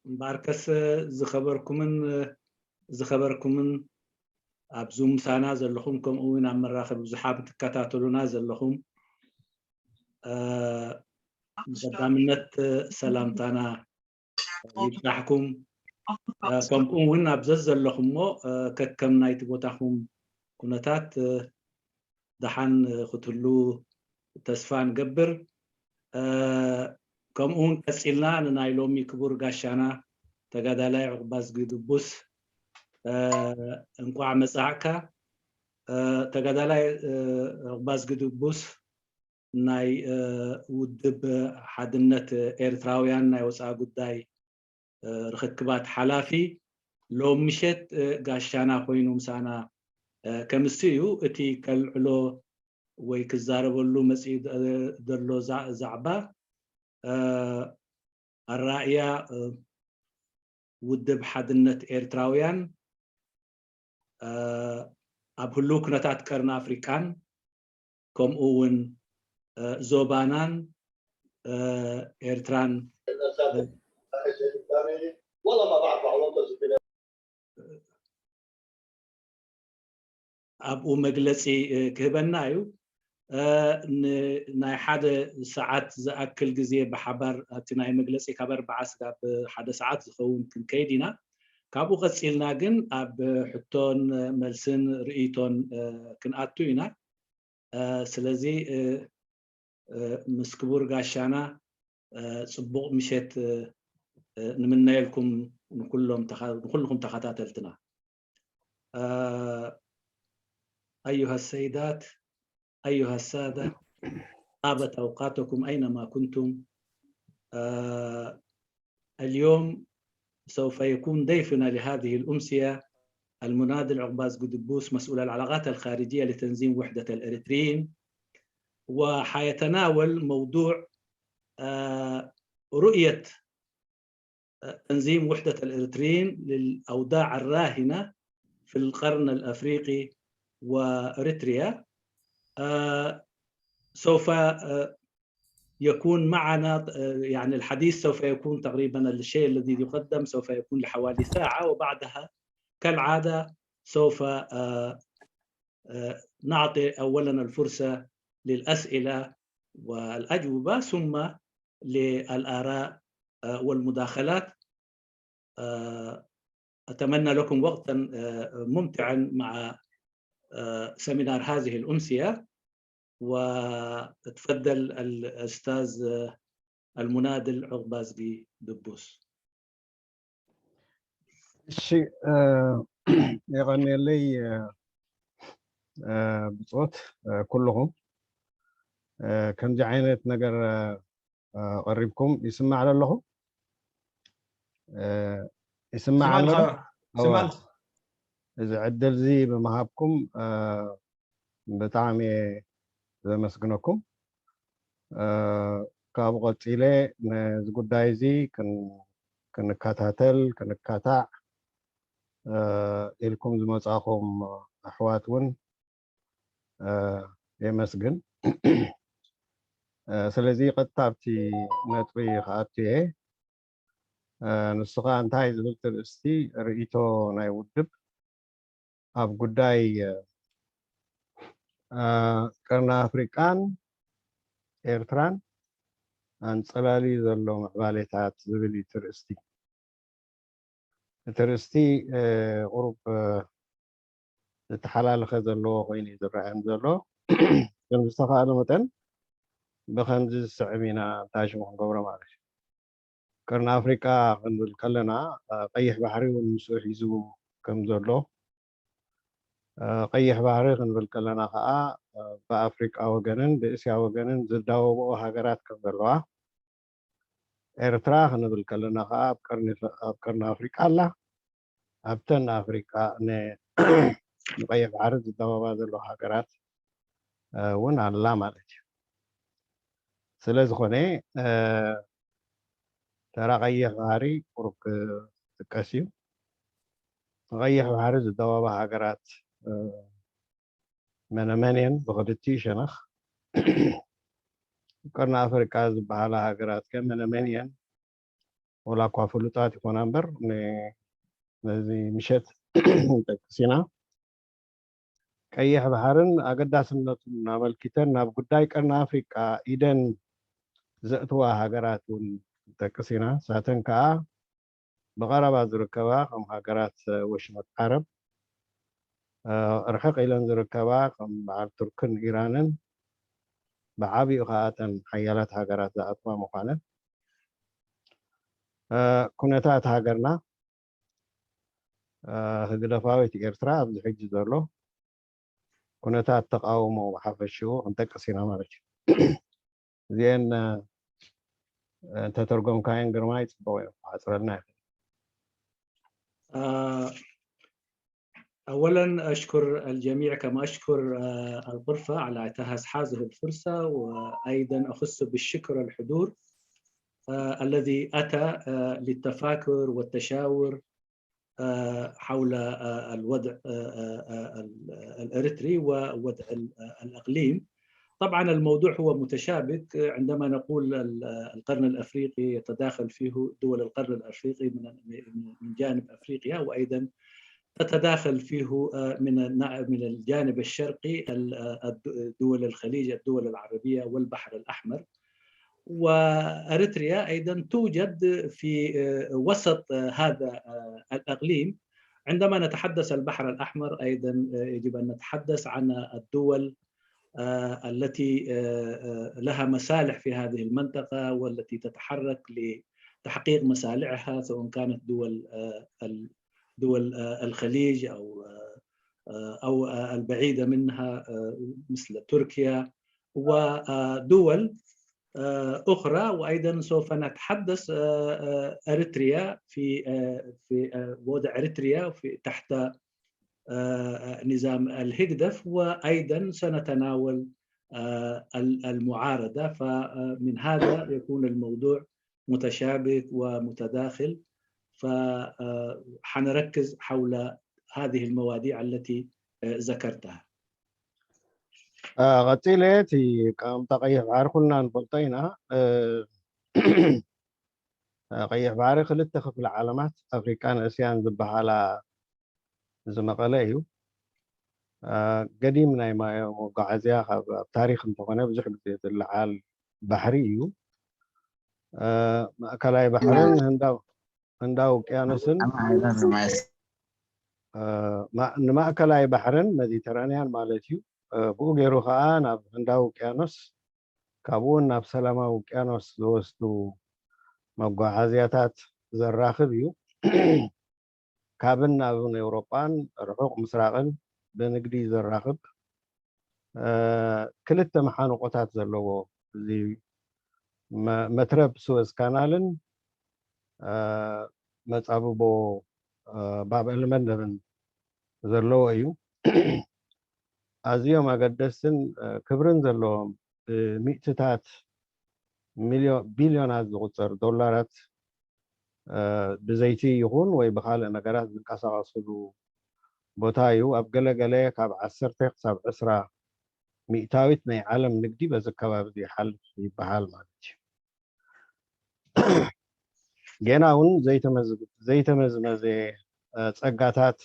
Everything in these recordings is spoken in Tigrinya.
እምበኣርከስ ዝኸበርኩምን ዝኸበርኩምን ኣብ ዙም ምሳና ዘለኹም፣ ከምኡ እውን ኣብ መራኸቢ ብዙሓት ትከታተሉና ዘለኹም፣ እ፣ ብቐዳምነት ሰላምታና ይብጻሕኩም። እ፣ ከምኡ እውን ኣብ ዘዘለኹሞ፣ እ፣ ከከም ናይቲ ቦታኹም ኩነታት፣ እ፣ ደሓን ክትህሉ ተስፋ ንገብር። እ፣ ከምኡ እውን ቀጺልና ንናይ ሎሚ ክቡር ጋሻና ተጋዳላይ ዑቕባዝጊ ድቡስ፣ እ፣ እንቋዕ መጻእካ። እ፣ ተጋዳላይ፣ እ፣ ዑቕባዝጊ ድቡስ ናይ፣ እ፣ ውድብ ሓድነት ኤርትራውያን ናይ ወጻኢ ጉዳይ፣ እ፣ ርኽክባት ሓላፊ ሎም ምሸት፣ እ፣ ጋሻና ኮይኑ ምሳና፣ እ፣ ከምሱ እዩ። እቲ ከልዕሎ ወይ ክዛረበሉ መጺኡ ደ-፣ ዘሎ ዛ-፣ ዛዕባ፣ እ፣ ኣራእያ፣ እ፣ ውድብ ሓድነት ኤርትራውያን፣ እ፣ ኣብ ህሉው ኩነታት ቀርኒ ኣፍሪቃን ከምኡ እውን፣ እ፣ ዞባናን፣ እ፣ ኤርትራን፣ እ፣ ኣብኡ መግለጺ፣ እ፣ ክህበና እዩ። እ፣ ን-፣ ናይ ሓደ ሰዓት ዝኣክል ግዜ ብሓባር ኣብቲ ናይ መግለጺ ካብ ኣርባዓ ስጋብ ሓደ ሰዓት ዝኸውን ክንከይድ ኢና። ካብኡ ቀጺልና ግን ኣብ ሕቶን መልስን ርእይቶን፣ እ፣ ክንኣቱ ኢና። እ፣ ስለዚ፣ እ፣ እ፣ ምስ ክቡር ጋሻና፣ እ፣ ጽቡቕ ምሸት፣ እ፣ እ፣ ንምነየልኩም ንኩሎም ተኻ-፣ ንኩልኹም ተኸታተልትና። እ፣ أيها السيدات، أيها السادة، طابت أوقاتكم أينما كنتم. እ፣ اليوم سوف يكون ضيفنا لهذه الأمسية المناضل عقباز قدبوس، مسؤول العلاقات الخارجية لتنظيم وحدة الإريتريين، وحيتناول موضوع، آه، رؤية، آه، تنظيم وحدة الإريتريين للأوضاع الراهنة في القرن الأفريقي وإريتريا. آه، سوف، آه، يكون معنا، آه، يعني الحديث سوف يكون تقريبًا، الشيء الذي يقدم سوف يكون لحوالي ساعة، وبعدها كالعادة سوف، آه، آه، نعطي أولًا الفرصة للأسئلة والأجوبة، ثم للآراء، آه، والمداخلات. آه، أتمنى لكم وقتًا، آه، ممتعًا مع، آه، سيمينار هذه الأمسية. وتفضل الأستاذ، آه، المناضل عقبازقي دبوس. እሺ፣ እ፣ የቐንየለይ፣ እ፣ እ፣ ብጾት፣ እ፣ ኩልኹም፣ እ፣ ከምዚ ዓይነት ነገር፣ እ፣ እ፣ ቀሪብኩም ይስማዕ ዶ ኣለኹ? እ፣ ይስማዕ ኣሎ ዶ? ይስማዕ። እዋ፣ እዚ ዕድል እዚ ብምሃብኩም፣ እ፣ ብጣዕሚ እየ ዘመስግነኩም። እ፣ ካብኡ ቀጺለ ነዚ ጉዳይ እዚ ክን-፣ ክንከታተል፣ ክንካታዕ፣ እ፣ ኢልኩም ዝመጻኹም ኣሕዋት እውን፣ እ፣ የመስግን። እ፣ ስለዚ ቀጥታ ኣብቲ ነጥቢ ክኣቱ እየ። እ፣ ንሱ ኸኣ እንታይ ዝብል ትርእስቲ ርእይቶ ናይ ውድብ ኣብ ጉዳይ፣ እ፣ ቀርኒ ኣፍሪቃን ኤርትራን ኣንጸላልዩ ዘሎ ምዕባሌታት ዝብል እዩ ትርእስቲ። እቲ ርእስቲ፣ እ፣ ቁሩብ፣ እ፣ ዝተሓላለኸ ዘለዎ ኮይኑ እዩ ዝረኣየኒ ዘሎ። ግን ብዝተኻእለ መጠን ብኸምዚ ዝስዕብ ኢና እንታይ ሽሙ ክንገብሮ ማለት እዩ። ቀርኒ ኣፍሪቃ ክንብል ከለና፣ እ፣ ቀይሕ ባሕሪ እውን ምስኡ ሒዙ ከም ዘሎ፣ እ፣ ቀይሕ ባሕሪ ክንብል ከለና ከዓ፣ እ፣ ብኣፍሪቃ ወገንን ብእስያ ወገንን ዝዳወብኦ ሃገራት ከም ዘለዋ፣ ኤርትራ ክንብል ከለና ከዓ ኣብ ቀርኒ፣ ኣብ ቀርኒ ኣፍሪቃ ኣላ። ኣብተን ኣፍሪቃ ን-፣ ንቀይሕ ባሕሪ ዝዳወባ ዘለዋ ሃገራት፣ እ፣ እውን ኣላ ማለት እዩ። ስለ ዝኾነ፣ እ፣ ተራ ቀይሕ ባሕሪ ቁሩብ ክጥቀስ እዩ። ንቀይሕ ባሕሪ ዝዳወባ ሃገራት፣ እ፣ መነመን እየን ብኽልቲኡ ሸነኽ? ቀርኒ ኣፍሪቃ ዝበሃላ ሃገራት ከ መነመን እየን? ወላ እኳ ፍሉጣት ይኾና እምበር፣ ነዚ ምሸት ጠቅሲና ቀይሕ ባሕርን ኣገዳስነቱን ኣመልኪተን ናብ ጉዳይ ቀርኒ ኣፍሪቃ ኢደን ዘእትዋ ሃገራት እውን ጠቅሲና። ሳተን ከዓ ብቐረባ ዝርከባ ከም ሃገራት ወሽመጥ ዓረብ፣ ርሕቕ ኢለን ዝርከባ ከም በዓል ቱርክን ኢራንን፣ ብዓቢኡ ከዓ እተን ሓያላት ሃገራት ዝኣትዋ ምዃነን፣ ኩነታት ሃገርና ህግደፋዊት ኤርትራ ኣብዚ ሕጂ ዘሎ ኩነታት ተቃውሞ ብሓፈሽኡ ክንጠቅስ ኢና ማለት እዩ። እዚአን እንተተርጎምካየን ግርማይ ጽቡቅ እዩ፣ ሓጽረልና ይኽእል። أولا أشكر الجميع كما أشكر الغرفة على إتاحة هذه الفرصة، وأيضا أخص بالشكر الحضور الذي أتى للتفاكر والتشاور حول الوضع الإريتري ووضع الإقليم. طبعا الموضوع هو متشابك عندما نقول القرن الأفريقي يتداخل فيه دول القرن الأفريقي من جانب أفريقيا، وأيضا تتداخل فيه من من الجانب الشرقي دول الخليج، الدول العربية والبحر الأحمر. وأريتريا أيضا توجد في وسط هذا الإقليم. عندما نتحدث البحر الأحمر أيضا يجب أن نتحدث عن الدول التي لها مصالح في هذه المنطقة والتي تتحرك لتحقيق مصالحها، سواء كانت دول دول الخليج أو أو البعيدة منها مثل تركيا ودول أخرى. وأيضا سوف نتحدث أريتريا في في وضع أريتريا في تحت نظام الهجدف، وأيضا سنتناول المعارضة. فمن هذا يكون الموضوع متشابك ومتداخل، فحنركز حول هذه المواضيع التي ذكرتها. ቀፂለ እቲ ቀምጣ ቀይሕ ባሕሪ ኩልና ንፈልጦ ኢና። ቀይሕ ባሕሪ ክልተ ክፍለ ዓለማት ኣፍሪቃን እስያን ዝበሃላ ዝመቐለ እዩ። ገዲም ናይ መጓዓዝያ ካብ ኣብ ታሪክ እንተኾነ ብዙሕ ግዜ ዝለዓል ባሕሪ እዩ። ማእከላይ ባሕርን ህንዳዊ ውቅያኖስን ንማእከላይ ባሕርን ሜዲተራንያን ማለት እዩ። ብኡ ገይሩ ከዓ ናብ ህንዳዊ ውቅያኖስ፣ ካብኡ ናብ ሰላማዊ ውቅያኖስ ዝወስዱ መጓዓዝያታት ዘራኽብ እዩ። ካብን ናብን ኤውሮጳን ርሑቕ ምስራቕን ብንግዲ ዘራኽብ ክልተ መሓንቆታት ዘለዎ፣ እዚ መትረብ ስወዝ ካናልን መጻብቦ ባብ ኤልመንደብን ዘለዎ እዩ። ኣዝዮም ኣገደስትን ክብርን ዘለዎም ብሚእትታት ቢልዮናት ዝቑጸር ዶላራት ብዘይቲ ይኹን ወይ ብኻልእ ነገራት ዝንቀሳቐስሉ ቦታ እዩ። ኣብ ገለ ገለ ካብ ዓሰርተ ክሳብ ዕስራ ሚእታዊት ናይ ዓለም ንግዲ በዚ ከባቢ ይሓልፍ ይበሃል ማለት እዩ። ጌና እውን ዘይተመዝመዘ ጸጋታት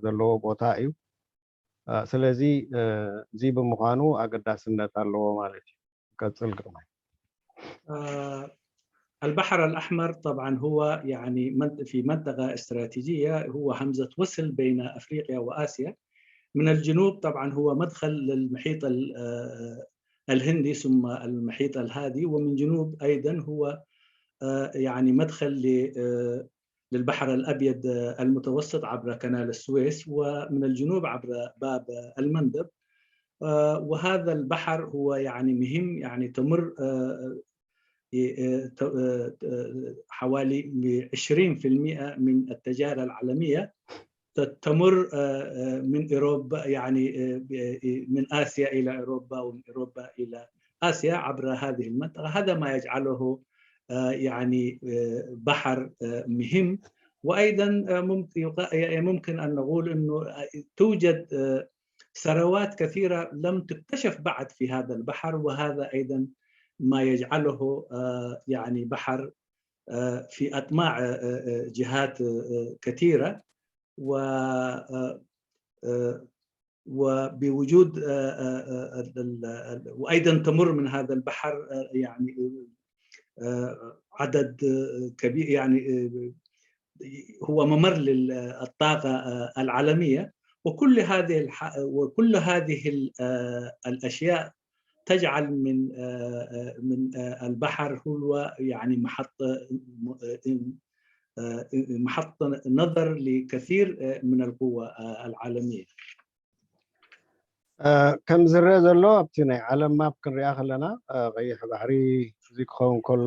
ዘለዎ ቦታ እዩ። ስለዚ እዚ ብምዃኑ ኣገዳስነት ኣለዎ ማለት እዩ። ቀጽል ግርማይ። البحر الأحمر طبعا هو يعني في منطقة استراتيجية، هو همزة وصل بين أفريقيا وآسيا. من الجنوب طبعا هو مدخل للمحيط الهندي ثم المحيط الهادي، ومن جنوب أيضا هو يعني مدخل للبحر الأبيض المتوسط عبر كنال السويس، ومن الجنوب عبر باب المندب. وهذا البحر هو يعني مهم، يعني تمر حوالي عشرين في المئة من التجارة العالمية تمر من أوروبا، يعني من آسيا إلى أوروبا ومن أوروبا إلى آسيا عبر هذه المنطقة. هذا ما يجعله يعني بحر مهم. وأيضا ممكن أن نقول أنه توجد ثروات كثيرة لم تكتشف بعد في هذا البحر، وهذا أيضا ما يجعله يعني بحر في أطماع جهات كثيرة، و وبوجود وأيضا تمر من هذا البحر يعني عدد كبير، يعني هو ممر للطاقة العالمية. وكل هذه الح... وكل هذه الأشياء تجعل من من البحر هو يعني محط محط نظر لكثير من القوى العالمية. ከም ዝረአ ዘሎ ኣብቲ ናይ ዓለም ማፕ ክንሪኣ ከለና ቀይሕ ባሕሪ እዚ ክኸውን ከሎ፣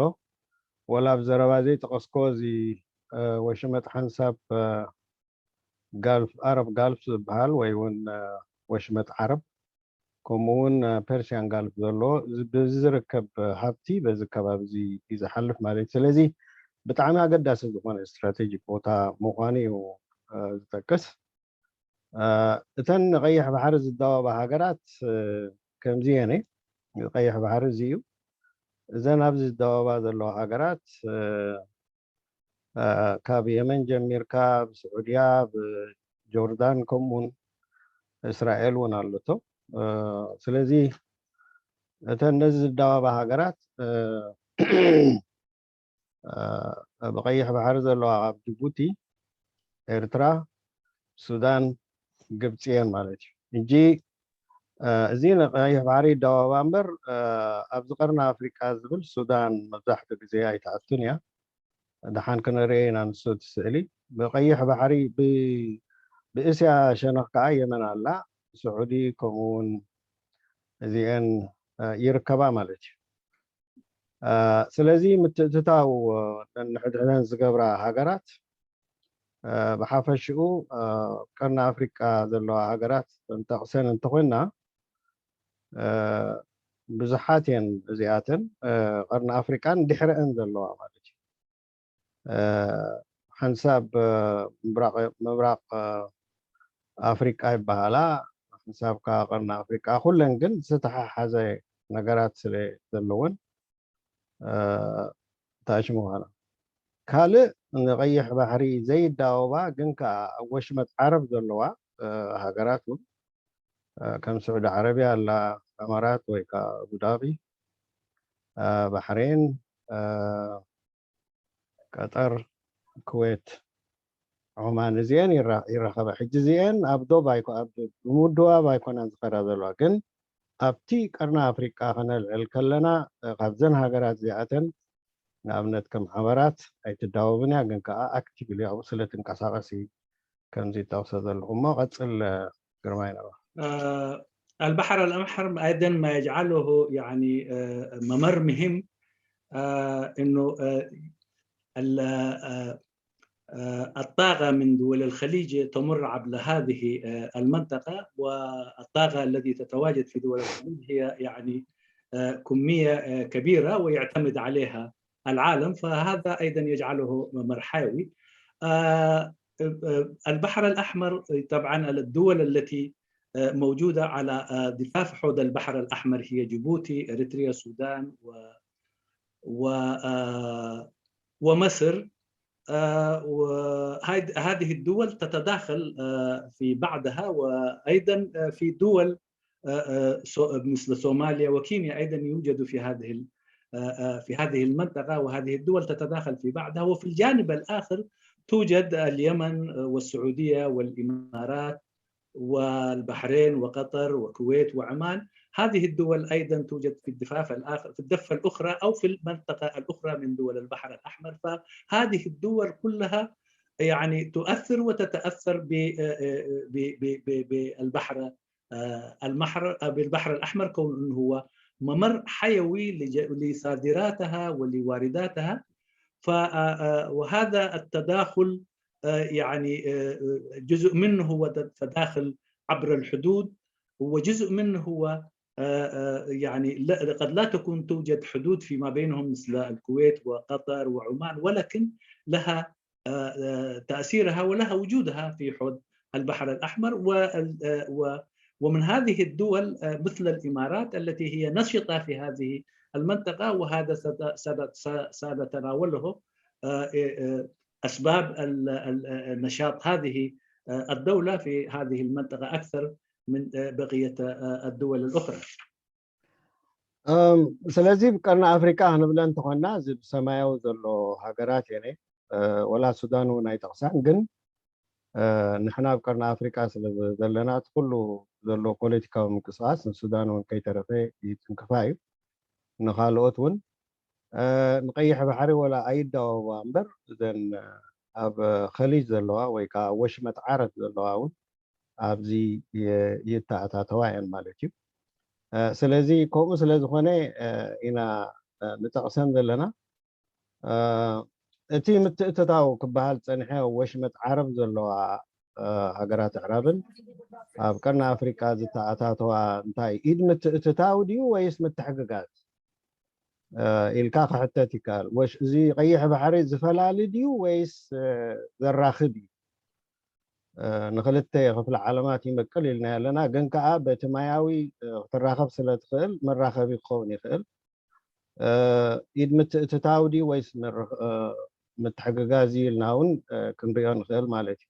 ወላ ኣብ ዘረባ ዘይጠቐስኮ እዚ ወሽመጥ ሓንሳብ ጋልፍ፣ ኣረብ ጋልፍ ዝበሃል ወይ እውን ወሽመጥ ዓረብ፣ ከምኡ እውን ፐርሲያን ጋልፍ ዘሎ በዚ ዝርከብ ሃብቲ በዚ ከባቢ እዚ እዩ ዝሓልፍ ማለት እዩ። ስለዚ ብጣዕሚ ኣገዳሲ ዝኾነ ስትራቴጂክ ቦታ ምዃኑ እዩ ዝጠቅስ። እተን ንቀይሕ ባሕሪ ዝዳወባ ሃገራት ከምዚ እየን። ቀይሕ ባሕሪ እዚ እዩ። እዘን ኣብዚ ዝዳወባ ዘለዋ ሃገራት ካብ የመን ጀሚርካ ብስዑድያ፣ ብጆርዳን፣ ከምኡውን እስራኤል እውን ኣለቶ። ስለዚ እተን ነዚ ዝዳወባ ሃገራት ብቀይሕ ባሕሪ ዘለዋ ካብ ጅቡቲ፣ ኤርትራ፣ ሱዳን፣ ግብፂ እየን ማለት እዩ። ሕጂ እዚ ንቀይሕ ባሕሪ ይዳወባ እምበር ኣብዚ ቀርኒ ኣፍሪቃ ዝብል ሱዳን መብዛሕትኡ ግዜ ኣይትኣቱን እያ። ደሓን ክንርኢ ኢና ንሱ እቲ ስእሊ። ብቀይሕ ባሕሪ ብእስያ ሸነኽ ከዓ የመን ኣላ፣ ስዑዲ ከምኡ እውን እዚአን ይርከባ ማለት እዩ። ስለዚ ምትእትታው ነንሕድሕደን ዝገብራ ሃገራት ብሓፈሽኡ ቀርኒ ኣፍሪቃ ዘለዋ ሃገራት እንጠቕሰን እንተኮይና ብዙሓት እየን እዚኣተን ቀርኒ ኣፍሪቃን ድሕረአን ዘለዋ ማለት እዩ። ሓንሳብ ምብራቕ ኣፍሪቃ ይበሃላ፣ ሓንሳብ ከዓ ቀርኒ ኣፍሪቃ፣ ኩለን ግን ዝተሓሓዘ ነገራት ስለ ዘለወን ታሽ ምዃና። ካልእ ንቀይሕ ባሕሪ ዘይዳወባ ግን ከዓ ኣብ ወሽመጥ ዓረብ ዘለዋ ሃገራት እውን ከም ስዑዲ ዓረብያ ኣላ፣ እማራት ወይ ከዓ ኣቡዳቢ፣ ባሕሬን፣ ቀጠር፣ ኩዌት፣ ዑማን እዚአን ይራኸባ። ሕጂ እዚአን ኣብ ዶብ ብምድዋብ ኣይኮናን ዝኸዳ ዘለዋ፣ ግን ኣብቲ ቀርኒ ኣፍሪቃ ከነልዕል ከለና ካብዘን ሃገራት እዚኣተን ንኣብነት ከም ዓመራት ኣይትዳወብን እያ፣ ግን ከዓ ኣክቲቭሊ ኣብኡ ስለ ትንቀሳቐስ እዩ ከምዚ ይጠቕሶ ዘለኹ። እሞ ቀፅል ግርማይ ነባ። البحر الأحمر أيضا ما يجعله يعني ممر مهم، أنه الطاقة من دول الخليج تمر عبر هذه المنطقة، والطاقة التي تتواجد في دول الخليج هي يعني كمية كبيرة ويعتمد عليها العالم، فهذا أيضا يجعله ممر حيوي. البحر الأحمر طبعا الدول التي موجودة على ضفاف حوض البحر الأحمر هي جيبوتي، إريتريا، السودان و و ومصر. وهذه الدول تتداخل في بعضها، وأيضا في دول مثل صوماليا وكينيا أيضا يوجد في هذه في هذه المنطقة، وهذه الدول تتداخل في بعضها. وفي الجانب الآخر توجد اليمن والسعودية والإمارات والبحرين وقطر وكويت وعمان. هذه الدول أيضا توجد في الضفاف الآخر، في الضفة الأخرى أو في المنطقة الأخرى من دول البحر الأحمر. فهذه الدول كلها يعني تؤثر وتتأثر بالبحر المحر بالبحر الأحمر، كون أنه هو ممر حيوي لصادراتها ولوارداتها. ف وهذا التداخل يعني جزء منه هو تداخل عبر الحدود، وجزء منه هو يعني قد لا تكون توجد حدود فيما بينهم مثل الكويت وقطر وعمان، ولكن لها تأثيرها ولها وجودها في حوض البحر الأحمر. ومن هذه الدول مثل الإمارات التي هي نشطة في هذه المنطقة، وهذا سنتناوله أسباب النشاط هذه الدولة في هذه المنطقة أكثر من بقية الدول الأخرى. ስለዚ ብቀርኒ ኣፍሪቃ ክንብለ እንተኾንና፣ እዚ ብሰማያዊ ዘሎ ሃገራት እየ፣ ወላ ሱዳን እውን ኣይጠቕሳን። ግን ንሕና ኣብ ቀርኒ ኣፍሪቃ ስለ ዘለና፣ እቲ ኩሉ ዘሎ ፖለቲካዊ ምንቅስቃስ ንሱዳን እውን ከይተረፈ ይትንክፋ እዩ። ንካልኦት እውን ንቀይሕ ባሕሪ ወላ ኣይዳወባ እምበር፣ እዘን ኣብ ኸሊጅ ዘለዋ ወይ ከዓ ወሽመጥ ዓረብ ዘለዋ እውን ኣብዚ ይተኣታተዋ እየን ማለት እዩ። ስለዚ ከምኡ ስለ ዝኾነ ኢና ንጠቕሰን ዘለና። እቲ ምትእትታው ክበሃል ፀንሐ ወሽመጥ ዓረብ ዘለዋ ሃገራት ኣዕራብን ኣብ ቀርኒ ኣፍሪቃ ዝተኣታተዋ እንታይ ኢድ ምትእትታው ድዩ ወይስ ምትሕግጋዝ ኢልካ ክሕተት ይከኣል። ወሽ እዚ ቀይሕ ባሕሪ ዝፈላሊ ድዩ ወይስ ዘራኽብ እዩ? ንክልተ ክፍለ ዓለማት ይመቅል ኢልና ኣለና። ግን ከዓ በቲ ማያዊ ክትራኸብ ስለ ትኽእል መራኸቢ ክኸውን ይኽእል። ኢድ ምትእትታው ድዩ ወይስ ምትሕግጋዝ እዩ ኢልና እውን ክንሪኦ ንኽእል ማለት እዩ።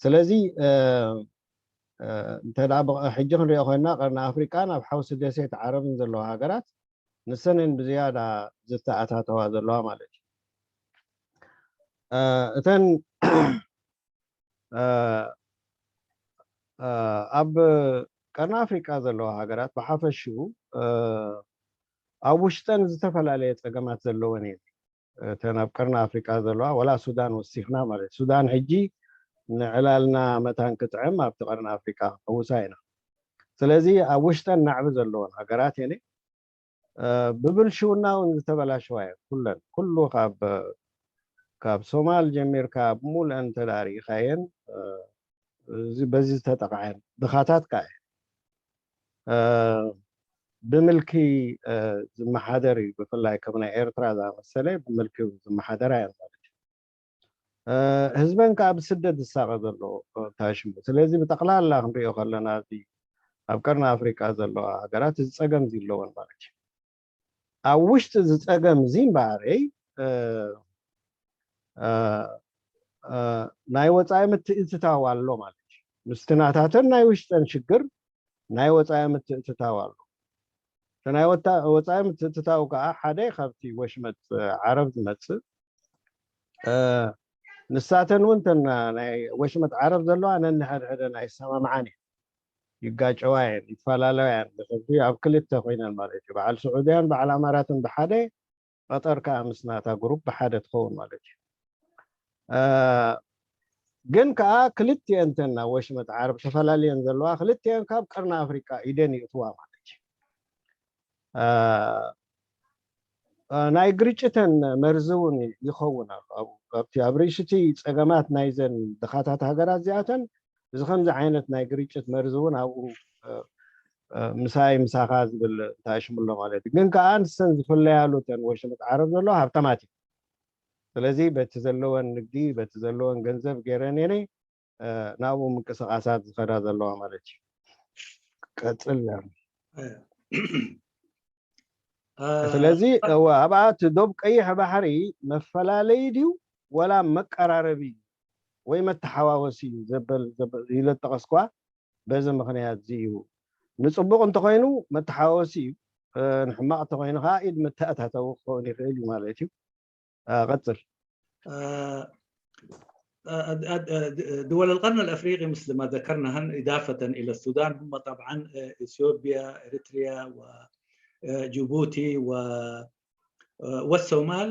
ስለዚ እንተ ሕጂ ክንሪኦ ኮይና ቀርኒ ኣፍሪቃን ኣብ ሓውሲ ደሴት ዓረብን ዘለዋ ሃገራት ንሰን እየን ብዝያዳ ዝተኣታተዋ ዘለዋ ማለት እዩ። እተን ኣብ ቀርኒ ኣፍሪቃ ዘለዋ ሃገራት ብሓፈሽኡ ኣብ ውሽጠን ዝተፈላለየ ፀገማት ዘለወን እየን። እተን ኣብ ቀርኒ ኣፍሪቃ ዘለዋ፣ ወላ ሱዳን ወሲኽና ማለት፣ ሱዳን ሕጂ ንዕላልና መታን ክጥዕም ኣብቲ ቀርኒ ኣፍሪቃ ክፈውሳ ኢና። ስለዚ ኣብ ውሽጠን ናዕቢ ዘለወን ሃገራት እየን። ብብልሽውና እውን ዝተበላሸዋ እየን ኩለን። ኩሉ ካብ ካብ ሶማል ጀሚርካ ብሙሉአን እንተዳኣ ርኢኻየን በዚ ዝተጠቕዐን ድኻታት ከኣ እየን። ብምልኪ ዝመሓደር እዩ። ብፍላይ ከም ናይ ኤርትራ ዝኣመሰለ ብምልኪ ዝመሓደራ እየን ማለት እዩ። ህዝበን ከዓ ብስደት ዝሳቐ ዘሎ ታሽሙ። ስለዚ ብጠቕላላ ክንሪኦ ከለና እዚ ኣብ ቀርኒ ኣፍሪቃ ዘለዋ ሃገራት እዚ ፀገም እዚ ኣለወን ማለት እዩ። ኣብ ውሽጢ እዚ ፀገም እዚ እምበኣረይ ናይ ወፃኢ ምትእትታው ኣሎ ማለት እዩ። ምስቲ ናታተን ናይ ውሽጠን ሽግር ናይ ወፃኢ ምትእትታው ኣሎ። እቲ ናይ ወፃኢ ምትእትታው ከዓ ሓደ ካብቲ ወሽመጥ ዓረብ ዝመፅእ፣ ንሳተን እውን እተን ናይ ወሽመጥ ዓረብ ዘለዋ ነንሕድሕደን ኣይሰማምዓን እየን፣ ይጋጨዋ እየን፣ ይፈላለያ እየን። ከምቲ ኣብ ክልተ ኮይነን ማለት እዩ። በዓል ስዑድያን በዓል ኣማራትን ብሓደ፣ ቀጠር ከዓ ምስ ናታ ግሩፕ ብሓደ ትኸውን ማለት እዩ። ግን ከዓ ክልቲአን እተን ናብ ወሽመጥ ዓረብ ተፈላልየን ዘለዋ ክልቲአን ካብ ቀርኒ ኣፍሪቃ ኢደን ይእትዋ ማለት እዩ። ናይ ግርጭተን መርዚ እውን ይኸውን ኣሎ። ኣብቲ ኣብ ርእሲቲ ፀገማት ናይዘን ድኻታት ሃገራት እዚኣተን እዚ ከምዚ ዓይነት ናይ ግርጭት መርዚ እውን ኣብኡ ምሳይ ምሳኻ ዝብል እንተኣሽሙሎ ማለት እዩ። ግን ከዓ ንሰን ዝፍለያሉ እተን ወሽመጥ ዓረብ ዘለዋ ሃብታማት እዩ። ስለዚ በቲ ዘለወን ንግዲ በቲ ዘለወን ገንዘብ ገይረን እየን ናብኡ ምንቅስቃሳት ዝኸዳ ዘለዋ ማለት እዩ። ቀፅል። ስለዚ እወ ኣብኣ እቲ ዶብ ቀይሕ ባሕሪ መፈላለዪ ድዩ ወላ መቀራረቢ ወይ መተሓዋወሲ እዩ ዘበል ኢለ ዝጠቐስኳ በዚ ምኽንያት እዚ እዩ። ንፅቡቕ እንተኾይኑ መተሓዋወሲ እዩ፣ ንሕማቕ እንተኾይኑ ከዓ ኢድ መተኣታተዊ ክኸውን ይኽእል እዩ ማለት እዩ። ቀፅል። دول القرن الأفريقي مثل ما ذكرنا هن إضافة إلى السودان هم طبعا إثيوبيا، إريتريا، وجيبوتي، و والصومال.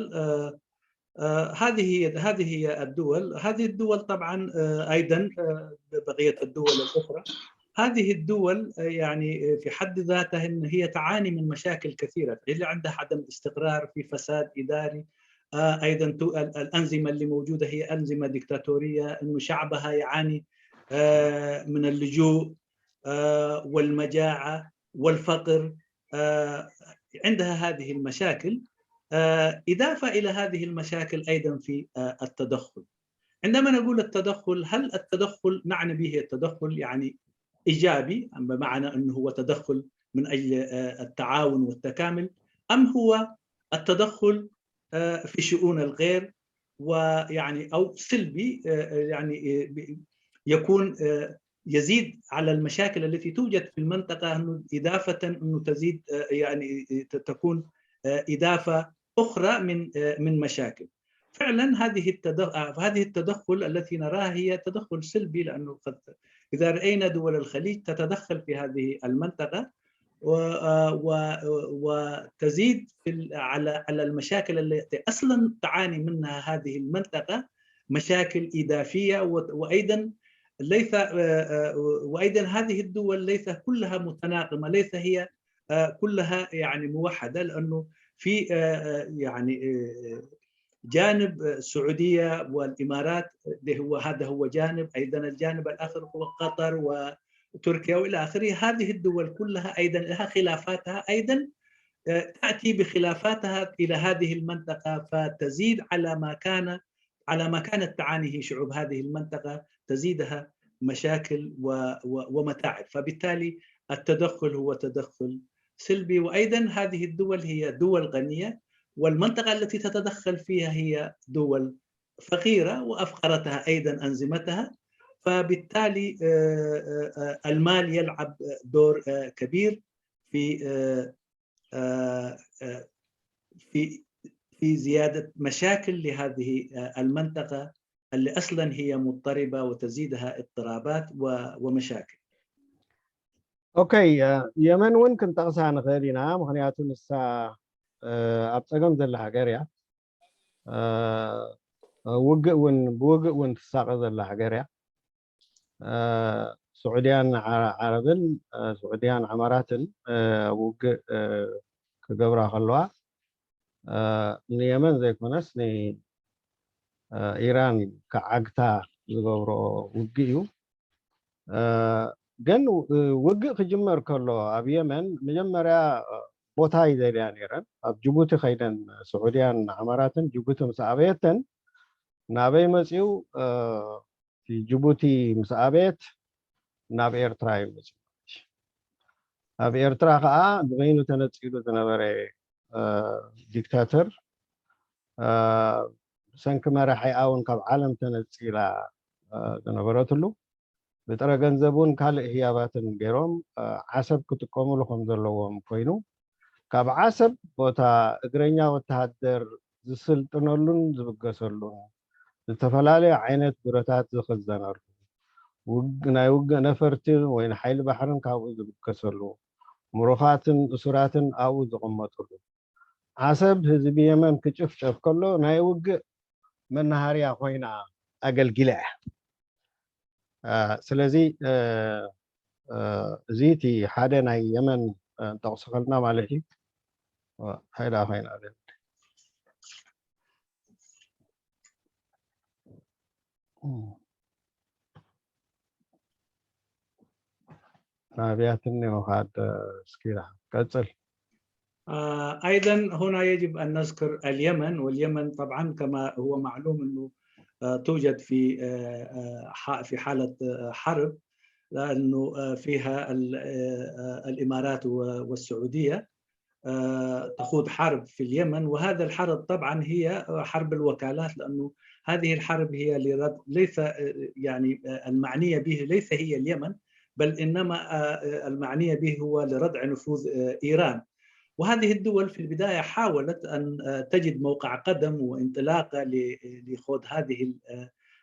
هذه هي هذه هي الدول. هذه الدول طبعا أيضا بقية الدول الأخرى، هذه الدول يعني في حد ذاتها إن هي تعاني من مشاكل كثيرة، اللي عندها عدم استقرار، في فساد إداري، أيضا الأنظمة اللي موجودة هي أنظمة ديكتاتورية، إنه شعبها يعاني من اللجوء والمجاعة والفقر. عندها هذه المشاكل، إضافة إلى هذه المشاكل أيضا في التدخل. عندما نقول التدخل، هل التدخل نعني به التدخل يعني إيجابي، بمعنى أنه هو تدخل من أجل التعاون والتكامل، أم هو التدخل في شؤون الغير ويعني او سلبي، يعني يكون يزيد على المشاكل التي توجد في المنطقه، انه اضافه انه تزيد، يعني تكون اضافه اخرى من من مشاكل. فعلا هذه التدخل، هذه التدخل التي نراها هي تدخل سلبي، لانه قد اذا راينا دول الخليج تتدخل في هذه المنطقه وتزيد في على على المشاكل التي اصلا تعاني منها هذه المنطقه، مشاكل اضافيه. وايضا ليس وايضا هذه الدول ليس كلها متناغمه، ليس هي كلها يعني موحده، لانه في يعني جانب السعوديه والامارات، هو هذا هو جانب، ايضا الجانب الاخر هو قطر وتركيا والى اخره. هذه الدول كلها ايضا لها خلافاتها، ايضا تاتي بخلافاتها الى هذه المنطقه، فتزيد على ما كان على ما كانت تعانيه شعوب هذه المنطقه، تزيدها مشاكل ومتاعب. فبالتالي التدخل هو تدخل سلبي. وايضا هذه الدول هي دول غنيه، والمنطقه التي تتدخل فيها هي دول فقيره وافقرتها ايضا انظمتها. فبالتالي المال يلعب دور كبير في في في زياده مشاكل لهذه المنطقه اللي اصلا هي مضطربه وتزيدها اضطرابات ومشاكل. ኦኬ፣ የመን እውን ክንጠቕሳ ንኽእል ኢና። ምኽንያቱ ንሳ ኣብ ፀገም ዘላ ሃገር እያ። ውግእ እውን ብውግእ እውን ትሳቐ ዘላ ሃገር እያ። ስዑድያን ዓረብን፣ ስዑድያን ዓማራትን ውግእ ክገብራ ከለዋ ንየመን ዘይኮነስ ንኢራን ክዓግታ ዝገብሮ ውግእ እዩ። ግን ውግእ ክጅመር ከሎ ኣብ የመን መጀመርያ ቦታ ይደልያ ነይረን። ኣብ ጅቡቲ ከይደን፣ ስዑድያን ዓማራትን ጅቡቲ ምስ ኣበየተን ናበይ መፅኡ? ጅቡቲ ምስ ኣበየት ናብ ኤርትራ እዩ መፅኡ። ኣብ ኤርትራ ከዓ ንበይኑ ተነፂሉ ዝነበረ ዲክታተር ብሰንኪ መራሒኣ እውን ካብ ዓለም ተነፂላ ዝነበረትሉ፣ ብጥረ ገንዘብ እውን ካልእ ህያባትን ገይሮም ዓሰብ ክጥቀምሉ ከም ዘለዎም ኮይኑ፣ ካብ ዓሰብ ቦታ እግረኛ ወተሃደር ዝስልጥነሉን ዝብገሰሉን፣ ዝተፈላለዩ ዓይነት ብረታት ዝኽዘነሉ፣ ናይ ውግእ ነፈርቲ ወይ ንሓይሊ ባሕርን ካብኡ ዝብገሰሉ፣ ምሩኻትን እሱራትን ኣብኡ ዝቕመጥሉ፣ ዓሰብ ህዝቢ የመን ክጭፍጨፍ ከሎ ናይ ውግእ መናሃርያ ኮይና ኣገልጊላ እያ። ስለዚ እዚ እቲ ሓደ ናይ የመን እንጠቕሶ ከልና ማለት እዩ። እንታይ ደኣ ኮይና ናብያትኒ ምኻድ እስኪ ቀፅል። أيضا هنا يجب أن نذكر اليمن، واليمن طبعا كما هو معلوم أنه توجد في في حالة حرب، لأنه فيها الإمارات والسعودية تخوض حرب في اليمن، وهذا الحرب طبعا هي حرب الوكالات، لأنه هذه الحرب هي لرد، ليس يعني المعنية به ليس هي اليمن، بل إنما المعنية به هو لردع نفوذ إيران. وهذه الدول في البداية حاولت أن تجد موقع قدم وانطلاقة لخوض هذه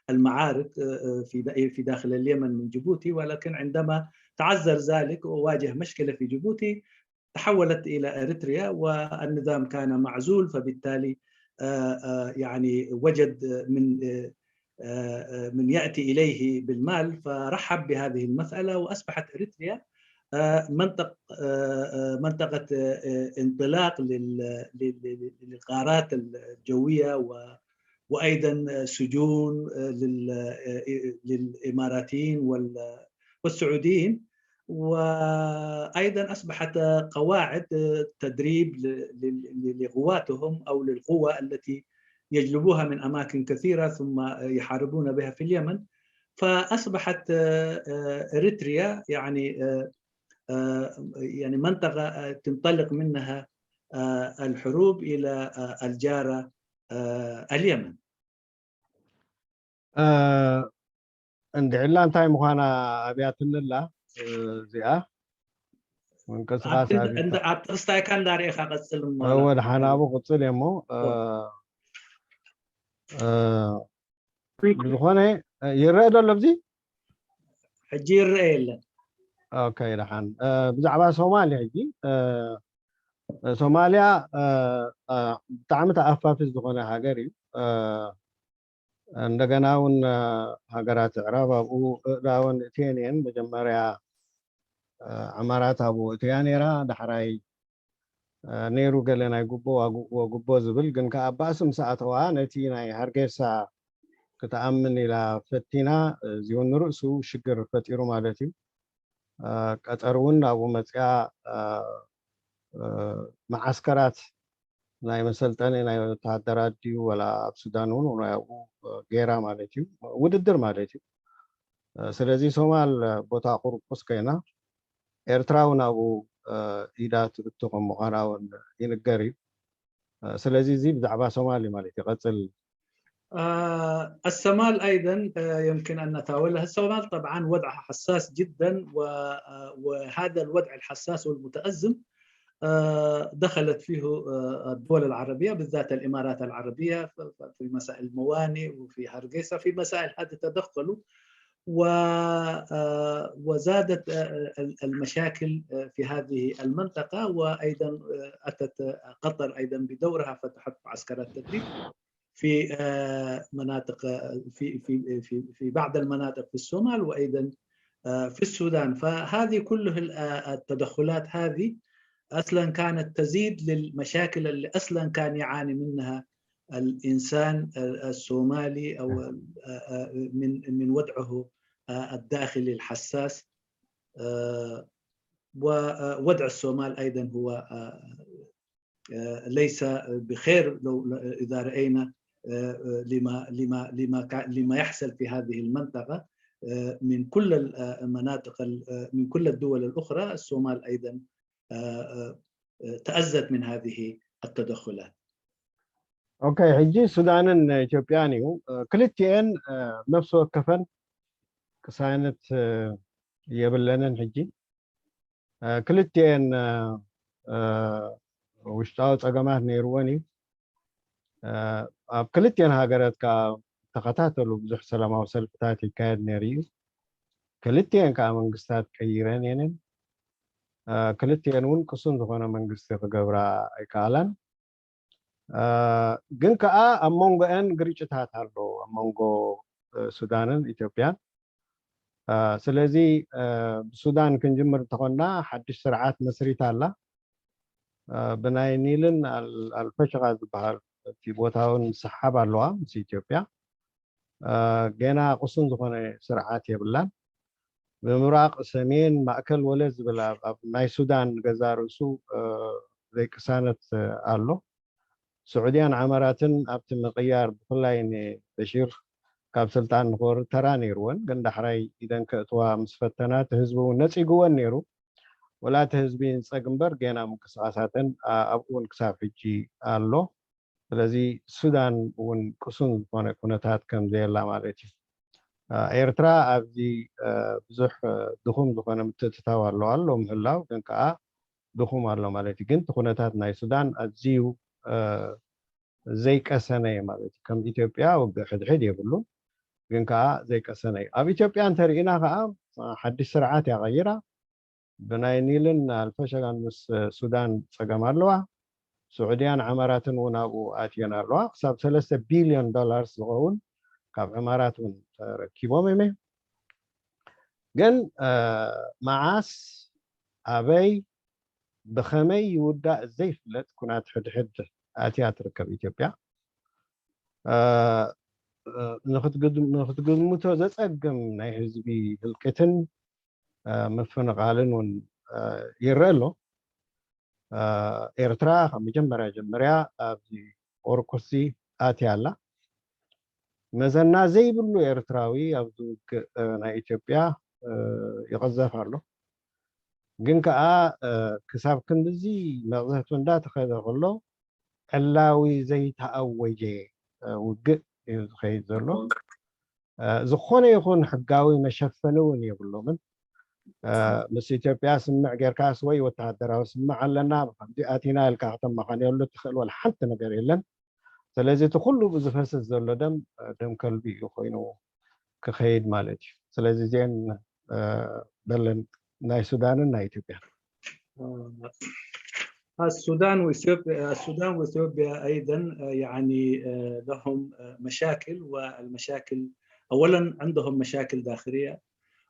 المعارك في في داخل اليمن من جيبوتي، ولكن عندما تعذر ذلك وواجه مشكلة في جيبوتي، تحولت إلى إريتريا والنظام كان معزول، فبالتالي يعني وجد من من يأتي إليه بالمال، فرحب بهذه المسألة، وأصبحت إريتريا منطق منطقة انطلاق للغارات الجوية، وأيضا سجون للإماراتيين والسعوديين. وأيضا أصبحت قواعد تدريب لغواتهم أو للقوة التي يجلبوها من أماكن كثيرة ثم يحاربون بها في اليمن. فأصبحت إريتريا يعني يعني منطقة تنطلق منها الحروب إلى الجارة اليمن. እንድዒላ እንታይ ምዃና ኣብያትንላ እዚኣ ምንቅስቃስ ኣብቲ ኣብታ እንዳ- ኣብቲ ክስታይካ እንዳርኤኻ ቀጽል እሞ እወ። ደሓን ኣብኡ ቅጽል እየ እሞ እ፣ እ፣ ብዝኾነ እ፣ ይረአ ዶ ኣሎ ኣብዚ? ሕጂ ይረአ የለን። ኦኬ ደሓን እ፣ ብዛዕባ ሶማል ሕጂ እ፣ ሶማልያ እ፣ እ፣ ብጣዕሚ ተኣፋፊ ዝኾነ ሃገር እዩ። እ፣ እንደገና እውን ሃገራት ኣዕራብ ኣብኡ እእዳወን እትየን እየን። መጀመርያ ኣማራት ኣብኡ እትያ ነይራ፣ ዳሕራይ ነይሩ ገለ ናይ ጉቦ ወጉቦ ዝብል፣ ግን ከኣ ባእሲ ምስ ኣተዋ ነቲ ናይ ሃርጌሳ ክትኣምን ኢላ ፈቲና፣ እዚ እውን ንርእሱ ሽግር ፈጢሩ ማለት እዩ። ቀጠር እውን ኣብኡ መፅያ መዓስከራት ናይ መሰልጠኒ ናይ ወተሃደራት ድዩ ወላ ኣብ ሱዳን እውን ናይ ኣብኡ ጌራ ማለት እዩ፣ ውድድር ማለት እዩ። ስለዚ ሶማል ቦታ ቁርቁስ ኮይና ኤርትራ እውን ኣብኡ ኢዳ ትእቱ ከም ምዃና እውን ይንገር እዩ። ስለዚ እዚ ብዛዕባ ሶማል እዩ ማለት እዩ። ቀፅል። الصومال أيضا يمكن أن نتناولها. الصومال طبعا وضعها حساس جدا، وهذا الوضع الحساس والمتأزم دخلت فيه الدول العربية، بالذات الإمارات العربية، في مسائل الموانئ وفي هرقيسة، في مسائل هذه تدخلوا و وزادت المشاكل في هذه المنطقة، وأيضا أتت قطر أيضا بدورها، فتحت معسكرات تدريب في مناطق، في في في في بعض المناطق في الصومال، وأيضا في السودان. فهذه كل التدخلات هذه أصلا كانت تزيد للمشاكل اللي أصلا كان يعاني منها الإنسان الصومالي أو من من وضعه الداخلي الحساس. ووضع الصومال أيضا هو ليس بخير لو إذا رأينا لما لما لما لما يحصل في هذه المنطقة من كل المناطق، من كل الدول الأخرى. الصومال أيضا تأذت من هذه التدخلات. ኦኬ፣ ሕጂ ሱዳንን ኢትዮጵያን እዩ። ክልቲኤን ነፍሲ ወከፈን ቅሳነት የብለንን። ሕጂ ክልቲኤን ውሽጣዊ ፀገማት ነይርወን እዩ። ኣብ ክልቲኤን ሃገራት ከዓ ተኸታተሉ ብዙሕ ሰላማዊ ሰልፍታት ይካየድ ነይሩ እዩ። ክልቲኤን ከዓ መንግስታት ቀይረን እየን። ክልቲኤን እውን ቅሱን ዝኾነ መንግስቲ ክገብራ ኣይከኣላን። ግን ከዓ ኣብ መንጎአን ግርጭታት ኣሎ ኣብ መንጎ ሱዳንን ኢትዮጵያን። ስለዚ ብሱዳን ክንጅምር እንተኾንና ሓድሽ ስርዓት መስሪታ ኣላ። ብናይ ኒልን ኣልፈሽቃ ዝበሃል እቲ ቦታውን ሰሓብ ኣለዋ ምስ ኢትዮጵያ። ገና ቅሱን ዝኾነ ስርዓት የብላን። ብምብራቕ ሰሜን ማእከል ወለ ዝብል ኣብ ናይ ሱዳን ገዛ ርእሱ ዘይቅሳነት ኣሎ። ስዑድያን ዓመራትን ኣብቲ ምቕያር ብፍላይ ንበሺር ካብ ስልጣን ንክወርድ ተራ ነይርወን፣ ግን ዳሕራይ ኢደን ከእትዋ ምስ ፈተና እቲ ህዝቢ እውን ነፂግወን ነይሩ። ወላ እቲ ህዝቢ ንፀግ እምበር ገና ምንቅስቃሳተን ኣብኡ እውን ክሳብ ሕጂ ኣሎ። ስለዚ ሱዳን እውን ቅሱን ዝኾነ ኩነታት ከም ዘየላ ማለት እዩ። ኤርትራ ኣብዚ ብዙሕ ድኹም ዝኾነ ምትእትታው ኣለዋ ኣሎ ምህላው ግን ከዓ ድኹም ኣሎ ማለት እዩ። ግን እቲ ኩነታት ናይ ሱዳን ኣዝዩ ዘይቀሰነ እዩ ማለት እዩ። ከም ኢትዮጵያ ውግእ ሕድሕድ የብሉን፣ ግን ከዓ ዘይቀሰነ እዩ። ኣብ ኢትዮጵያ እንተርኢና ከዓ ሓድሽ ስርዓት እያ ቀይራ። ብናይ ኒልን ኣልፈሸጋን ምስ ሱዳን ፀገም ኣለዋ። ስዑድያን ዓመራትን እውን ኣብኡ ኣትየን ኣለዋ። ክሳብ ሰለስተ ቢልዮን ዶላርስ ዝኸውን ካብ ዕማራት እውን ተረኪቦም እዮም። ግን መዓስ ኣበይ ብኸመይ ይውዳእ ዘይፍለጥ ኩናት ሕድሕድ ኣትያ ትርከብ ኢትዮጵያ። ንክትግምቶ ዘፀግም ናይ ህዝቢ ህልቂትን ምፍንቓልን እውን ይረአ ኣሎ። ኤርትራ ካብ መጀመርያ ጀምርያ ኣብዚ ቁርቁሲ ኣትያ ኣላ። መዘና ዘይብሉ ኤርትራዊ ኣብዚ ውግእ ናይ ኢትዮጵያ ይቐዘፍ ኣሎ። ግን ከዓ ክሳብ ክንድዚ መቕዘፍቲ እንዳተኸደ ከሎ ዕላዊ ዘይተኣወጀ ውግእ እዩ ዝኸይድ ዘሎ። ዝኾነ ይኹን ሕጋዊ መሸፈኒ እውን የብሎምን። ምስ ኢትዮጵያ ስምምዕ ጌርካስ ወይ ወተሃደራዊ ስምምዕ ኣለና ብከምዚ ኣቲና ኢልካ ከተመኻንየሉ ትኽእል ወላ ሓንቲ ነገር የለን። ስለዚ እቲ ኩሉ ብዝፈስስ ዘሎ ደም ደም ከልቢ እዩ ኮይኑ ክኸይድ ማለት እዩ። ስለዚ እዚአን ደለን ናይ ሱዳንን ናይ ኢትዮጵያ السودان وإثيوبيا السودان وإثيوبيا أيضا يعني لهم مشاكل والمشاكل أولا عندهم مشاكل داخلية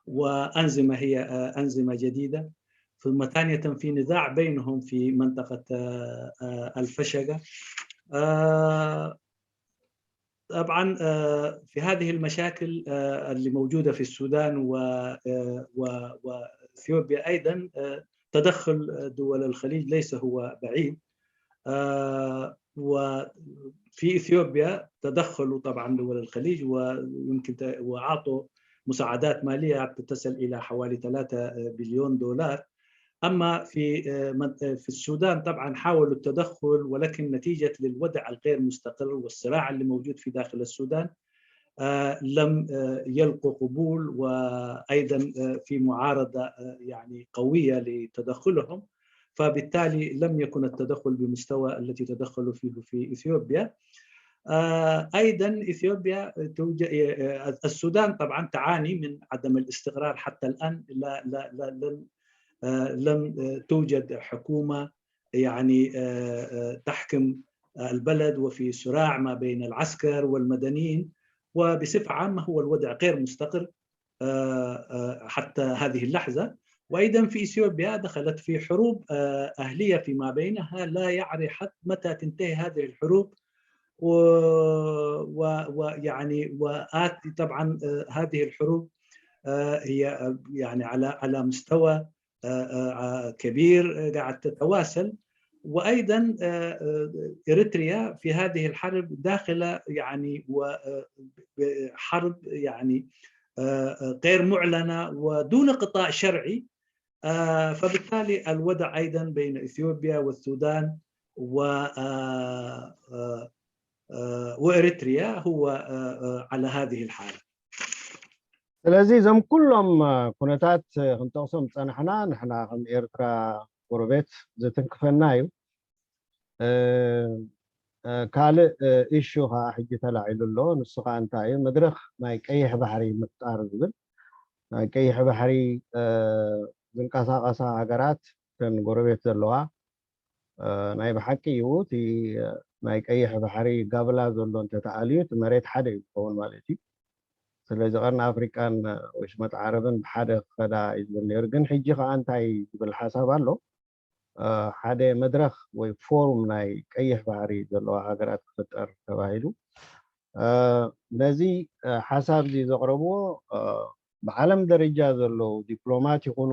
وأنظمة هي أنظمة جديدة ثم ثانية في نزاع بينهم في منطقة الفشقة طبعا في هذه المشاكل اللي موجودة في السودان وإثيوبيا أيضا تدخل دول الخليج ليس هو بعيد وفي إثيوبيا تدخل طبعا دول الخليج ويمكن وأعطوا مساعدات مالية تصل إلى حوالي ثلاثة بليون دولار أما في في السودان طبعا حاولوا التدخل ولكن نتيجة للوضع الغير مستقر والصراع اللي موجود في داخل السودان لم يلقوا قبول وأيضا في معارضة يعني قوية لتدخلهم فبالتالي لم يكن التدخل بمستوى التي تدخلوا فيه في إثيوبيا أيضا إثيوبيا السودان طبعا تعاني من عدم الاستقرار حتى الآن لا لا لا لم لم توجد حكومة يعني تحكم البلد وفي صراع ما بين العسكر والمدنيين وبصفة عامة هو الوضع غير مستقر حتى هذه اللحظة وأيضا في إثيوبيا دخلت في حروب أهلية فيما بينها لا يعرف حد متى تنتهي هذه الحروب ويعني وآتي طبعا هذه الحروب هي يعني على على مستوى كبير قاعد تتواصل وايضا اريتريا في هذه الحرب داخله يعني حرب يعني غير معلنه ودون قطاع شرعي فبالتالي الوضع ايضا بين اثيوبيا والسودان و واريتريا هو على هذه الحاله ስለዚ እዞም ኩሎም ኩነታት ክንጠቕሶም ዝፀናሕና ንሕና ከም ኤርትራ ጎረቤት ዘተንክፈና እዩ። ካልእ ኢሹ ከዓ ሕጂ ተላዒሉ ኣሎ። ንሱ ከዓ እንታይ እዩ? መድረኽ ናይ ቀይሕ ባሕሪ ምፍጣር ዝብል ናይ ቀይሕ ባሕሪ ዝንቀሳቐሳ ሃገራት ተን ጎረቤት ዘለዋ ናይ ብሓቂ እዩ እቲ ናይ ቀይሕ ባሕሪ ጋብላ ዘሎ እንተተኣልዩ እቲ መሬት ሓደ እዩ ዝኸውን ማለት እዩ። ስለዚ ቀርኒ ኣፍሪቃን ወሽመጥ ዓረብን ብሓደ ክኸዳ እዩ ዝብል ነይሩ። ግን ሕጂ ከዓ እንታይ ዝብል ሓሳብ ኣሎ? ሓደ መድረኽ ወይ ፎሩም ናይ ቀይሕ ባሕሪ ዘለዋ ሃገራት ክፍጠር ተባሂሉ ነዚ ሓሳብ እዚ ዘቕረብዎ ብዓለም ደረጃ ዘለዉ ዲፕሎማት ይኹኑ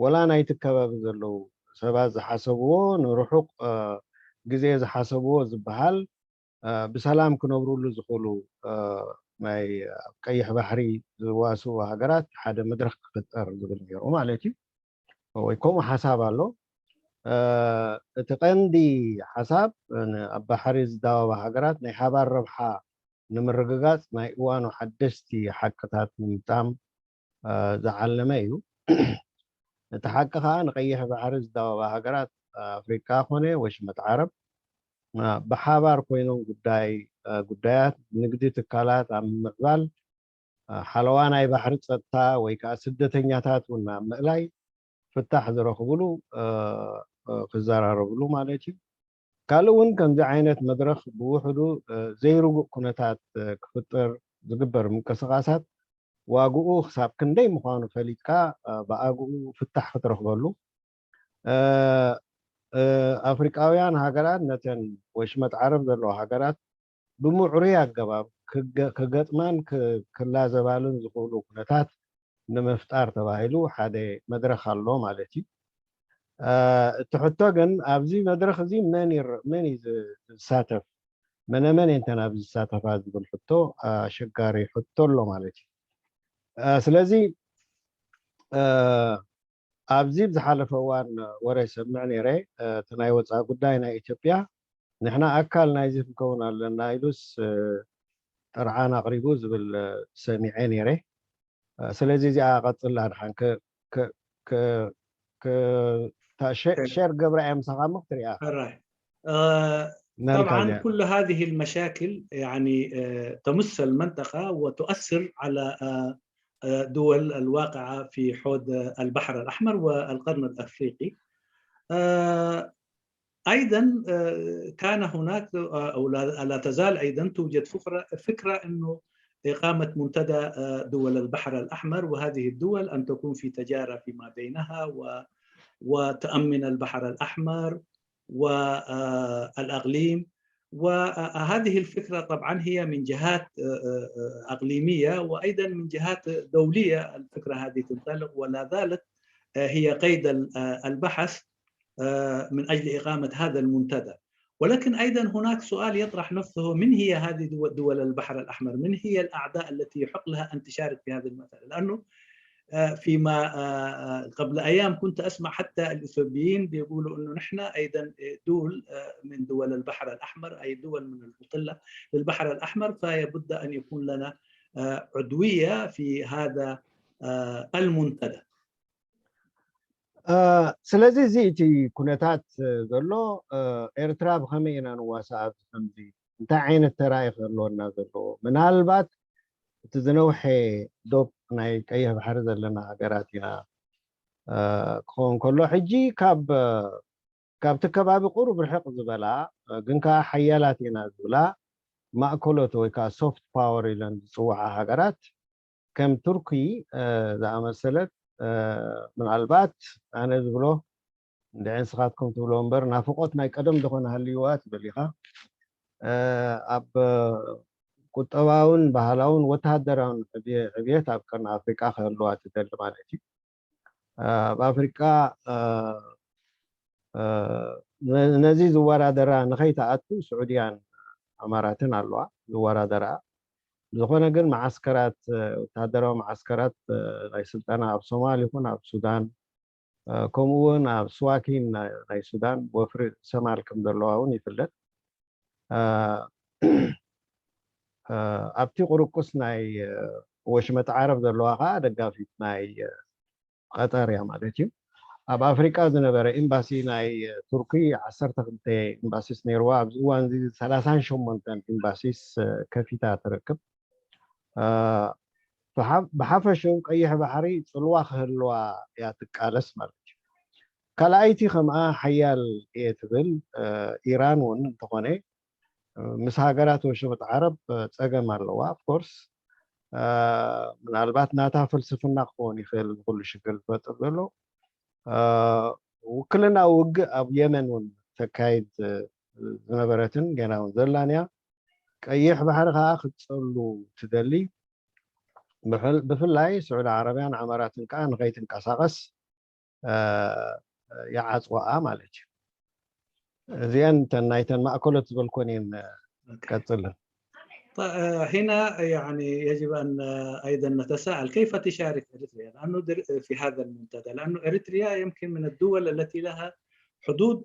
ወላ ናይቲ ከባቢ ዘለዉ ሰባት ዝሓሰብዎ ንርሑቕ ግዜ ዝሓሰብዎ ዝበሃል ብሰላም ክነብሩሉ ዝኽእሉ ናይ ኣብ ቀይሕ ባሕሪ ዝዋስኡ ሃገራት ሓደ መድረኽ ክፍጠር ዝብል ነይሩ ማለት እዩ። ወይ ከምኡ ሓሳብ ኣሎ። እቲ ቀንዲ ሓሳብ ኣብ ባሕሪ ዝዳወባ ሃገራት ናይ ሓባር ረብሓ ንምርግጋፅ ናይ እዋኑ ሓደሽቲ ሓቅታት ንምምጣም ዝዓለመ እዩ። እቲ ሓቂ ከዓ ንቀይሕ ባሕሪ ዝዳወባ ሃገራት ኣፍሪቃ ኮነ ወሽመጥ ዓረብ ብሓባር ኮይኖም ጉዳይ ጉዳያት ንግዲ ትካላት ኣብ ምምዕባል ሓለዋ ናይ ባሕሪ ፀጥታ ወይ ከዓ ስደተኛታት እውን ኣብ ምእላይ ፍታሕ ዝረኽብሉ ክዘራረብሉ ማለት እዩ። ካልእ እውን ከምዚ ዓይነት መድረኽ ብውሕዱ ዘይርጉእ ኩነታት ክፍጠር ዝግበር ምንቅስቃሳት ዋግኡ ክሳብ ክንደይ ምዃኑ ፈሊጥካ ብኣግኡ ፍታሕ ክትረኽበሉ ኣፍሪቃውያን ሃገራት ነተን ወሽመጥ ዓረብ ዘለዋ ሃገራት ብምዕሩይ ኣገባብ ክገጥማን ክላዘባሉን ዝኽእሉ ኩነታት ንምፍጣር ተባሂሉ ሓደ መድረኽ ኣሎ ማለት እዩ። እቲ ሕቶ ግን ኣብዚ መድረኽ እዚ መን እዩ ዝሳተፍ መነመን እየንተን ኣብዚ ዝሳተፋ ዝብል ሕቶ ኣሸጋሪ ሕቶ ኣሎ ማለት እዩ። ስለዚ ኣብዚ ዝሓለፈ እዋን ወረ ይሰምዕ ነይረ እቲ ናይ ወፃኢ ጉዳይ ናይ ኢትዮጵያ ንሕና ኣካል ናይዚ ክንከውን ኣለና ኢሉስ ጥርዓን ኣቕሪቡ ዝብል ሰሚዐ ነይረ። ስለዚ እዚኣ ቀጽላ ድሓን ሸር ገብራ እያ ምሳኻ እሞ ክትሪኣ طبعا كل هذه المشاكل يعني تمس المنطقة وتؤثر على دول الواقعة في حوض البحر الأحمر والقرن الأفريقي. أيضا كان هناك أو لا تزال أيضا توجد فكرة أنه إقامة منتدى دول البحر الأحمر، وهذه الدول أن تكون في تجارة فيما بينها وتأمن البحر الأحمر والأقليم. وهذه الفكرة طبعا هي من جهات أقليمية وأيضا من جهات دولية. الفكرة هذه تنطلق ولا زالت هي قيد البحث من أجل إقامة هذا المنتدى. ولكن أيضا هناك سؤال يطرح نفسه: من هي هذه دول البحر الأحمر؟ من هي الأعضاء التي يحق لها أن تشارك في هذا المنتدى؟ لأنه فيما قبل أيام كنت أسمع حتى الإثيوبيين بيقولوا أنه نحن أيضا دول من دول البحر الأحمر، أي دول من المطلة للبحر الأحمر، فيبد أن يكون لنا عضوية في هذا المنتدى. ስለዚ እዚ እቲ ኩነታት ዘሎ ኤርትራ ብኸመይ ኢና ንዋሳእ ኣብዚ ከምዚ እንታይ ዓይነት ተራኢ ክህልወና ዘለዎ ምናልባት እቲ ዝነውሐ ዶብ ናይ ቀይሕ ባሕሪ ዘለና ሃገራት ኢና ክኸውን ከሎ ሕጂ ካብ ካብቲ ከባቢ ቁሩብ ርሕቕ ዝበላ ግን ከዓ ሓያላት ኢና ዝብላ ማእከሎት ወይ ከዓ soft power ኢለን ዝፅውዓ ሃገራት ከም ቱርኪ ዝኣመሰለት ምናልባት ኣነ ዝብሎ እንድዒ ንስኻትኩም ትብሎ እምበር ናፍቆት ናይ ቀደም ዝኾነ ሃልይዋ ትብል ኢኻ ኣብ ቁጠባውን ባህላውን ወተሃደራውን ዕብየት ኣብ ቀርኒ ኣፍሪቃ ክህልዋ ትደሊ ማለት እዩ ኣብ ኣፍሪቃ ነዚ ዝወዳደራ ንኸይተኣቱ ስዑድያን ኣማራትን ኣለዋ ዝወዳደራ ዝኾነ ግን መዓስከራት ወተሃደራዊ መዓስከራት ናይ ስልጠና ኣብ ሶማል ይኹን ኣብ ሱዳን ከምኡ እውን ኣብ ስዋኪን ናይ ሱዳን ወፍሪ ሰማል ከም ዘለዋ እውን ይፍለጥ ኣብቲ ቁርቁስ ናይ ወሽመጥ ዓረብ ዘለዋ ከዓ ደጋፊት ናይ ቀጠር እያ ማለት እዩ ኣብ ኣፍሪቃ ዝነበረ ኤምባሲ ናይ ቱርኪ ዓሰርተ ክልተ ኤምባሲስ ነይርዋ ኣብዚ እዋን እዚ ሰላሳን ሸሞንተን ኤምባሲስ ከፊታ ትረክብ ብሓፈሽኡ ቀይሕ ባሕሪ ፅልዋ ክህልዋ እያ ትቃለስ ማለት እዩ ካልኣይቲ ከምኣ ሓያል እየ ትብል ኢራን እውን እንተኾነ ምስ ሃገራት ወሽመጥ ዓረብ ፀገም ኣለዋ of course ምናልባት ናታ ፍልስፍና ክኸውን ይኽእል ንኩሉ ሽግር ዝፈጥር ዘሎ ውክልና ውግእ ኣብ የመን እውን ተካይድ ዝነበረትን ገና እውን ዘላን እያ ቀይሕ ባሕሪ ከዓ ክትፀሉ ትደሊ ብፍላይ ስዑድ ዓረብያን ዓመራትን ከዓ ንኸይትንቀሳቐስ ይዓፅዋኣ ማለት እዩ እዚአን ተን ናይተን ማእከሎት ዝበልኮን እየን ቀፅልን هنا يعني يجب أن أيضا نتساءل كيف تشارك إريتريا لأنه في هذا المنتدى لأنه إريتريا يمكن من الدول التي لها حدود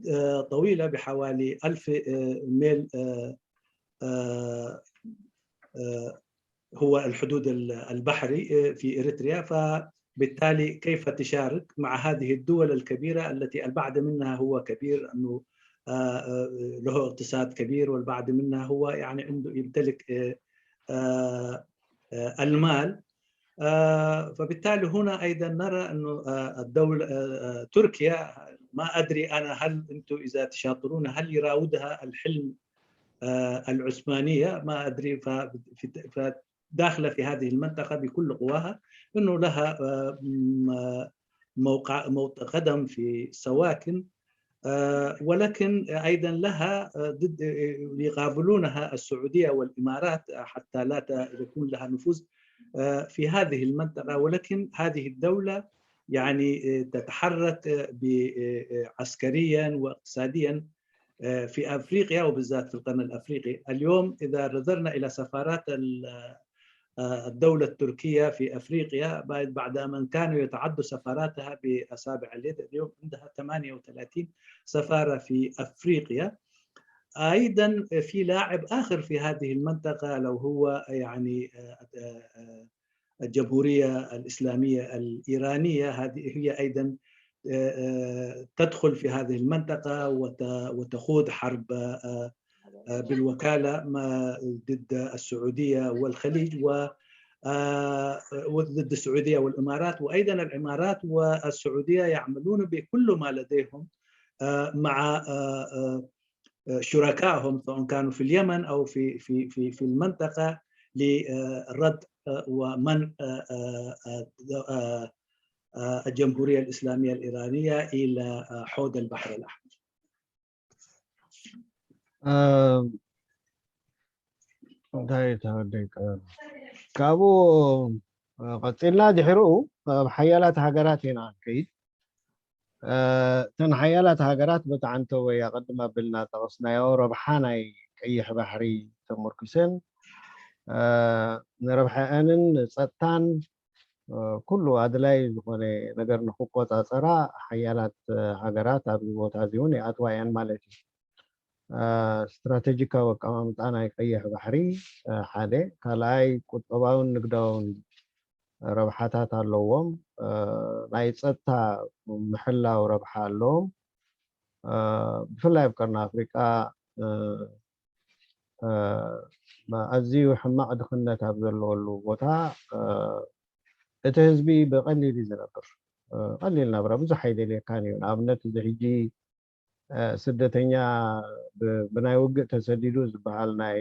طويلة بحوالي ألف ميل هو الحدود البحري في إريتريا فبالتالي كيف تشارك مع هذه الدول الكبيرة التي البعض منها هو كبير أنه له اقتصاد كبير والبعض منها هو يعني عنده يمتلك المال فبالتالي هنا ايضا نرى انه الدوله تركيا ما ادري انا هل انتم اذا تشاطرون هل يراودها الحلم العثمانيه ما ادري فداخله في هذه المنطقه بكل قواها انه لها موقع موطئ قدم في سواكن ولكن ايضا لها ضد يقابلونها السعوديه والامارات حتى لا يكون لها نفوذ في هذه المنطقه ولكن هذه الدوله يعني تتحرك عسكريا واقتصاديا في افريقيا وبالذات في القرن الافريقي. اليوم اذا نظرنا الى سفارات الدولة التركية في أفريقيا بعد أن كانوا يتعدوا سفاراتها بأصابع اليد اليوم عندها ثمانية وثلاثين سفارة في أفريقيا أيضًا في لاعب آخر في هذه المنطقة، لو هو يعني، آه، آه، آه، الجمهورية الإسلامية الإيرانية، هذه هي أيضًا، آه، آه، تدخل في هذه المنطقة وت-، وتخوض حرب، آه، آه، بالوكالة ما-، ضد السعودية والخليج و، آه، وضد السعودية والإمارات، وأيضًا الإمارات والسعودية يعملون بكل ما لديهم، آه، مع، آه، آه، آه، شركائهم، سواء كانوا في اليمن أو في، في، في، في المنطقة، لرد، آه، ومنع، آه، آه، آه، آه، آه، الجمهورية الإسلامية الإيرانية إلى، آه، حوض البحر الأحمر. آه، እንታይ ተወደይ ቀ-፣ ካብኡ፣ እ፣ ቀፂልና ድሕሪኡ ኣብ ሓያላት ሃገራት ኢና ንከይድ። እ፣ እተን ሓያላት ሃገራት በቲ ዓንተወይ ኣቐድም ኣቢልና ጠቐስናዮ ረብሓ ናይ ቀይሕ ባሕሪ ተመርኩሰን፣ እ፣ ንረብሓአንን ንፀጥታን፣ እ፣ ኩሉ ኣድላይ ዝኾነ ነገር ንክቆፃፀራ ሓያላት፣ እ፣ ሃገራት ኣብዚ ቦታ እዚ እውን ይኣትዋ እየን ማለት እዩ። እ፣ ስትራቴጂካዊ ኣቀማምጣ ናይ ቀይሕ ባሕሪ፣ እ፣ ሓደ፣ ካልኣይ ቁጠባውን ንግዳውን ረብሓታት ኣለዎም። እ፣ ናይ ጸጥታ ምሕላው ረብሓ ኣለዎም። እ፣ ብፍላይ ኣብ ቀርኒ ኣፍሪቃ፣ እ፣ እ፣ ኣዝዩ ሕማቕ ድኽነት ኣብ ዘለወሉ ቦታ፣ እ፣ እቲ ህዝቢ ብቐሊል እዩ ዝነብር። እ፣ ቀሊል ናብራ ብዙሕ ኣይደልየካን እዩ። ንኣብነት እዚ ሕጂ፣ እ፣ ስደተኛ ብ-፣ ብናይ ውግእ ተሰዲዱ ዝበሃል ናይ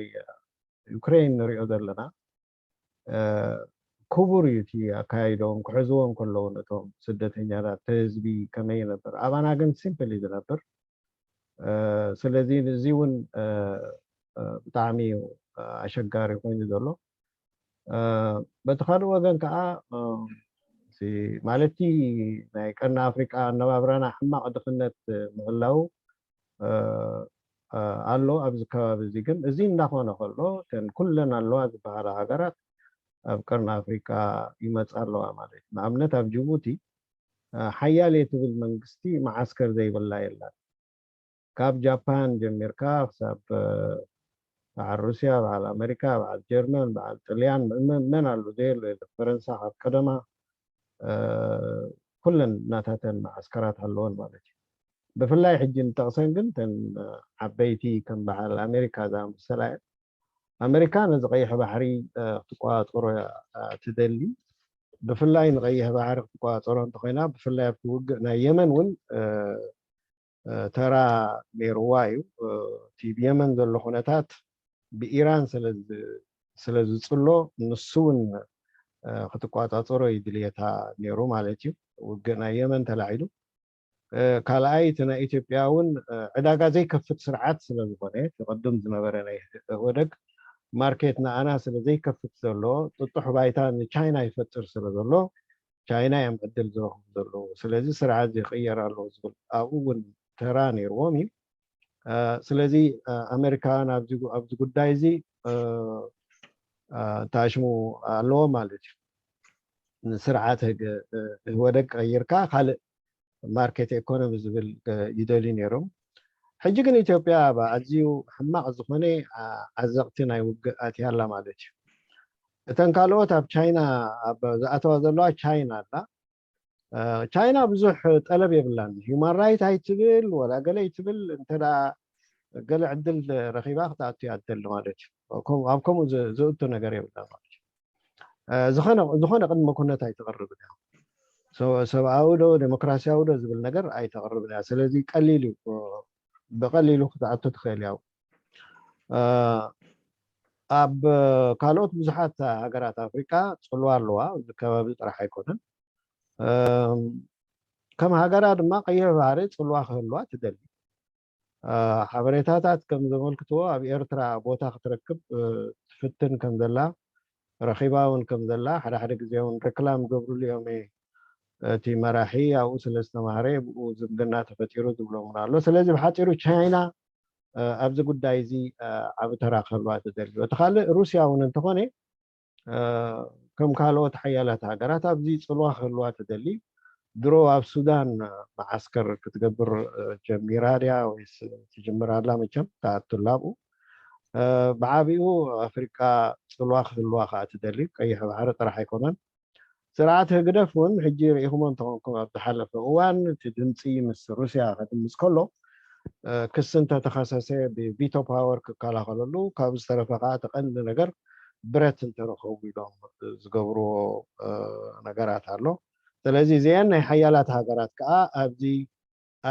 ዩክሬን ንሪኦ ዘለና፣ እ፣ ክቡር እዩ እቲ ኣካያይዶም ክሕዝዎም ከለዉ ነቶም ስደተኛታት፣ እቲ ህዝቢ ከመይ ይነብር። ኣባና ግን ሲምፕል እዩ ዝነብር። እ፣ ስለዚ እዚ እውን፣ እ፣ እ፣ ብጣዕሚ እዩ፣ እ፣ ኣሸጋሪ ኮይኑ ዘሎ። እ፣ በቲ ካልእ ወገን ከዓ፣ እ፣ እዚ ማለትቲ ናይ ቀርኒ ኣፍሪቃ ኣነባብራና ሕማቕ ድኽነት ምዕላው፣ እ፣ እ፣ ኣሎ ኣብዚ ከባቢ እዚ። ግን እዚ እንዳኾነ ከሎ እተን ኩለን ኣለዋ ዝበሃላ ሃገራት ኣብ ቀርኒ ኣፍሪቃ ይመጻ ኣለዋ ማለት እዩ። ንኣብነት ኣብ ጅቡቲ፣ እ፣ ሓያል እየ ትብል መንግስቲ መዓስከር ዘይብላ የላን። ካብ ጃፓን ጀሚርካ ክሳብ፣ እ፣ በዓል ሩስያ፣ በዓል ኣመሪካ፣ በዓል ጀርመን፣ በዓል ጥልያን፣ መ-፣ መ-፣ መን ኣሎ ዘየሎ የለን። ፈረንሳ ካብ ቀደማ፣ እ፣ ኩለን ናታተን መዓስከራት ኣለወን ማለት እዩ። ብፍላይ ሕጂ ንጠቕሰን ግን እተን፣ እ፣ ዓበይቲ ከም በዓል ኣሜሪካ ዝኣመሰላ እየን። ኣመሪካ ነዚ ቀይሕ ባሕሪ፣ እ፣ ክትቆጻጸሮ እያ፣ እ፣ ትደሊ። ብፍላይ ንቀይሕ ባሕሪ ክትቆጻጸሮ እንተኾይና፣ ብፍላይ ኣብቲ ውግእ ናይ የመን እውን፣ እ፣ እ፣ ተራ ነይርዋ እዩ። እ፣ እቲ ብየመን ዘሎ ኩነታት ብኢራን ስለ ዝ-፣ ስለ ዝጽሎ፣ ንሱ እውን፣ እ፣ ክትቆጻጸሮ እዩ ድልየታ ነይሩ ማለት እዩ። ውግእ ናይ የመን ተላዒሉ። እ፣ ካልኣይ እቲ ናይ ኢትዮጵያ እውን፣ እ፣ ዕዳጋ ዘይከፍት ስርዓት ስለ ዝኾነ፣ እቲ ቅድም ዝነበረ ናይ ኢህወደግ ማርኬት ንኣና ስለ ዘይከፍት ዘሎ፣ ጥጡሕ ባይታ ንቻይና ይፈጥር ስለ ዘሎ፣ ቻይና እዮም ዕድል ዝረኽቡ ዘለዉ። ስለዚ ስርዓት እዚ ይቕየር ኣለዎ ዝብል ኣብኡ እውን ተራ ነይርዎም እዩ። እ፣ ስለዚ፣ እ፣ ኣሜሪካውያን ኣብዚ ጉ-፣ ኣብዚ ጉዳይ እዚ፣ እ፣ እ፣ ተኣሽሙ ኣለዎ ማለት እዩ። ንስርዓት ህግ-፣ እ፣ ኢህወደግ ቀይርካ ካልእ ማርኬት ኤኮኖሚ ዝብል፣ እ፣ ይደልዩ ነይሮም። ሕጂ ግን ኢትዮጵያ ኣብ ኣዝዩ ሕማቕ ዝኾነ፣ ኣ-፣ ዓዘቕቲ ናይ ውግእ ኣትያ ኣላ ማለት እዩ። እተን ካልኦት ኣብ ቻይና፣ ኣብ ዝኣተዋ ዘለዋ ቻይና ኣላ። እ፣ ቻይና ብዙሕ ጠለብ የብላን። ሂውማን ራይት ኣይትብል፣ ወላ ገለ ኣይትብል፣ እንተ ደኣ ገለ ዕድል ረኺባ ክትኣቱ እያ ትደሊ ማለት እዩ። ኣብ ከም-፣ ኣብ ከምኡ ዝ-፣ ዝእቱ ነገር የብላን ማለት እዩ። እ፣ ዝኾነ፣ ዝኾነ ቅድመ ኩነት ኣይተቕርብን እያ። ሰ-፣ ሰብኣዊ ዶ፣ ዴሞክራሲያዊ ዶ ዝብል ነገር ኣይተቕርብን እያ። ስለዚ ቀሊል እዩ፣ ብቐሊሉ ክትኣቱ ትኽእል እያ። እ፣ ኣብ ካልኦት ብዙሓት ሃገራት ኣፍሪቃ ጽልዋ ኣለዋ፣ እዚ ከባቢ ጥራሕ ኣይኮነን። እ፣ ከም ሃገራ ድማ ቀይሕ ባሕሪ ጽልዋ ክህልዋ ትደሊ። እ፣ ሓበሬታታት ከም ዘመልክትዎ ኣብ ኤርትራ ቦታ ክትረክብ፣ እ፣ ትፍትን ከም ዘላ፣ ረኺባ እውን ከም ዘላ፣ ሓደ ሓደ ግዜ እውን ሬክላም ገብርሉ እዮም፣ እ፣ እቲ መራሒ ኣብኡ ስለ ዝተማህረ ብኡ ዝምድና ተፈጢሩ ዝብሎ እውን ኣሎ። ስለዚ ብሓጺሩ ቻይና፣ እ፣ ኣብዚ ጉዳይ እዚ፣ እ፣ ዓቢ ተራ ክህልዋ ትደሊ። እቲ ካልእ ሩስያ እውን እንተኾነ፣ እ፣ ከም ካልኦት ሓያላት ሃገራት ኣብዚ ጽልዋ ክህልዋ ትደሊ። ድሮ ኣብ ሱዳን መዓስከር ክትገብር ጀሚራ ድያ ወይስ ትጅምር ኣላ? መቸም ተኣቱላ ኣብኡ። ብዓቢኡ ኣፍሪቃ ጽልዋ ክህልዋ ከኣ ትደሊ፣ ቀይሕ ባሕሪ ጥራሕ ኣይኮነን። ስርዓት ህግደፍ እውን ሕጂ ርኢኹሞ እንተኾንኩም ኣብ ዝሓለፈ እዋን እቲ ድምፂ ምስ ሩስያ ከድምፅ ከሎ ክስ እንተተኸሰሰ ብቪቶ ፓወር ክከላኸለሉ፣ ካብ ዝተረፈ ከዓ እቲ ቀንዲ ነገር ብረት እንተረኸቡ ኢሎም ዝገብርዎ ነገራት ኣሎ። ስለዚ እዚአን ናይ ሓያላት ሃገራት ከዓ ኣብዚ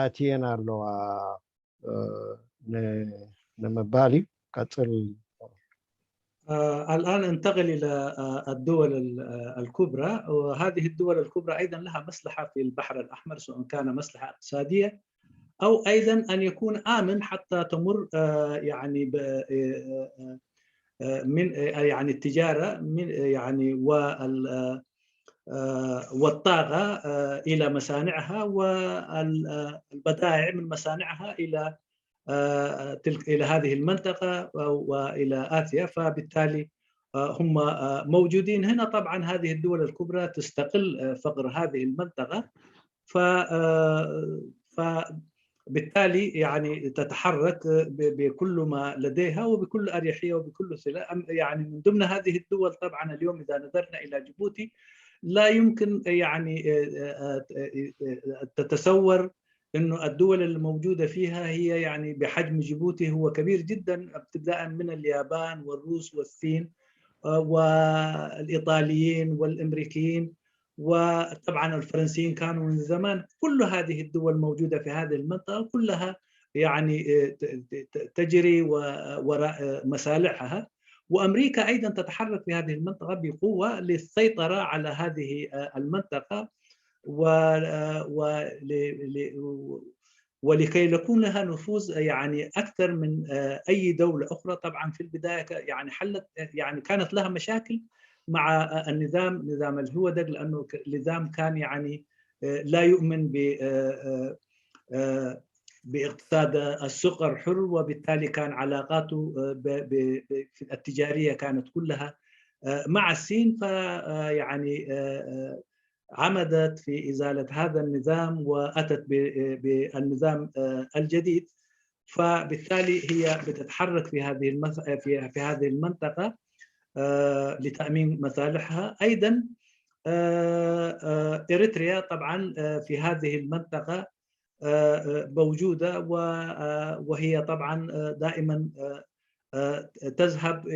ኣትየን ኣለዋ ንምባል እዩ። ቀፅል። الآن انتقل إلى الدول الكبرى، وهذه الدول الكبرى أيضا لها مصلحة في البحر الأحمر، سواء كان مصلحة اقتصادية أو أيضا أن يكون آمن حتى تمر يعني من يعني التجارة من يعني وال والطاقة إلى مصانعها والبضائع من مصانعها إلى تلك إلى هذه المنطقة وإلى آسيا، فبالتالي هم موجودين هنا. طبعا هذه الدول الكبرى تستغل فقر هذه المنطقة، ف فبالتالي يعني تتحرك بكل ما لديها وبكل أريحية وبكل سلام. يعني من ضمن هذه الدول طبعا اليوم إذا نظرنا إلى جيبوتي لا يمكن يعني تتصور انه الدول الموجوده فيها هي يعني بحجم جيبوتي هو كبير جدا، ابتداء من اليابان والروس والصين والايطاليين والامريكيين، وطبعا الفرنسيين كانوا من زمان. كل هذه الدول موجوده في هذه المنطقه، كلها يعني تجري وراء مصالحها. وامريكا ايضا تتحرك في هذه المنطقه بقوه للسيطره على هذه المنطقه و ولكي يكون لها نفوذ يعني اكثر من اي دوله اخرى. طبعا في البدايه يعني حلت يعني كانت لها مشاكل مع النظام، نظام الهودق، لانه النظام كان يعني لا يؤمن ب باقتصاد السوق الحر، وبالتالي كان علاقاته التجاريه كانت كلها مع الصين. فيعني عمدت في ازاله هذا النظام واتت بالنظام الجديد، فبالتالي هي بتتحرك في هذه في في هذه المنطقه لتامين مصالحها. ايضا اريتريا طبعا في هذه المنطقه موجوده، وهي طبعا دائما تذهب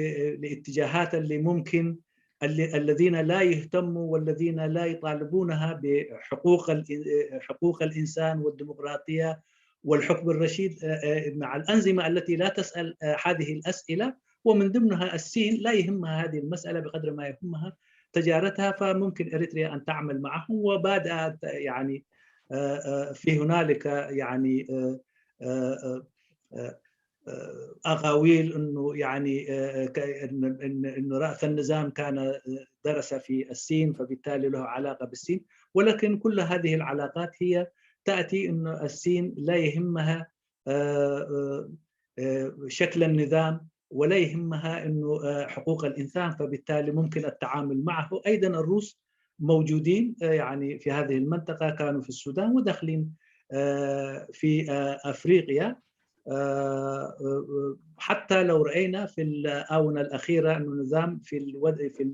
لاتجاهات اللي ممكن الذين لا يهتموا والذين لا يطالبونها بحقوق حقوق الانسان والديمقراطيه والحكم الرشيد مع الانظمه التي لا تسال هذه الاسئله، ومن ضمنها الصين لا يهمها هذه المساله بقدر ما يهمها تجارتها، فممكن اريتريا ان تعمل معهم. وبدات يعني في هنالك يعني اقاويل انه يعني انه راس النظام كان درس في الصين، فبالتالي له علاقه بالصين. ولكن كل هذه العلاقات هي تاتي انه الصين لا يهمها شكل النظام ولا يهمها انه حقوق الانسان، فبالتالي ممكن التعامل معه. ايضا الروس موجودين يعني في هذه المنطقه، كانوا في السودان وداخلين في افريقيا. حتى لو راينا في الاونه الاخيره انه النظام في الوضع في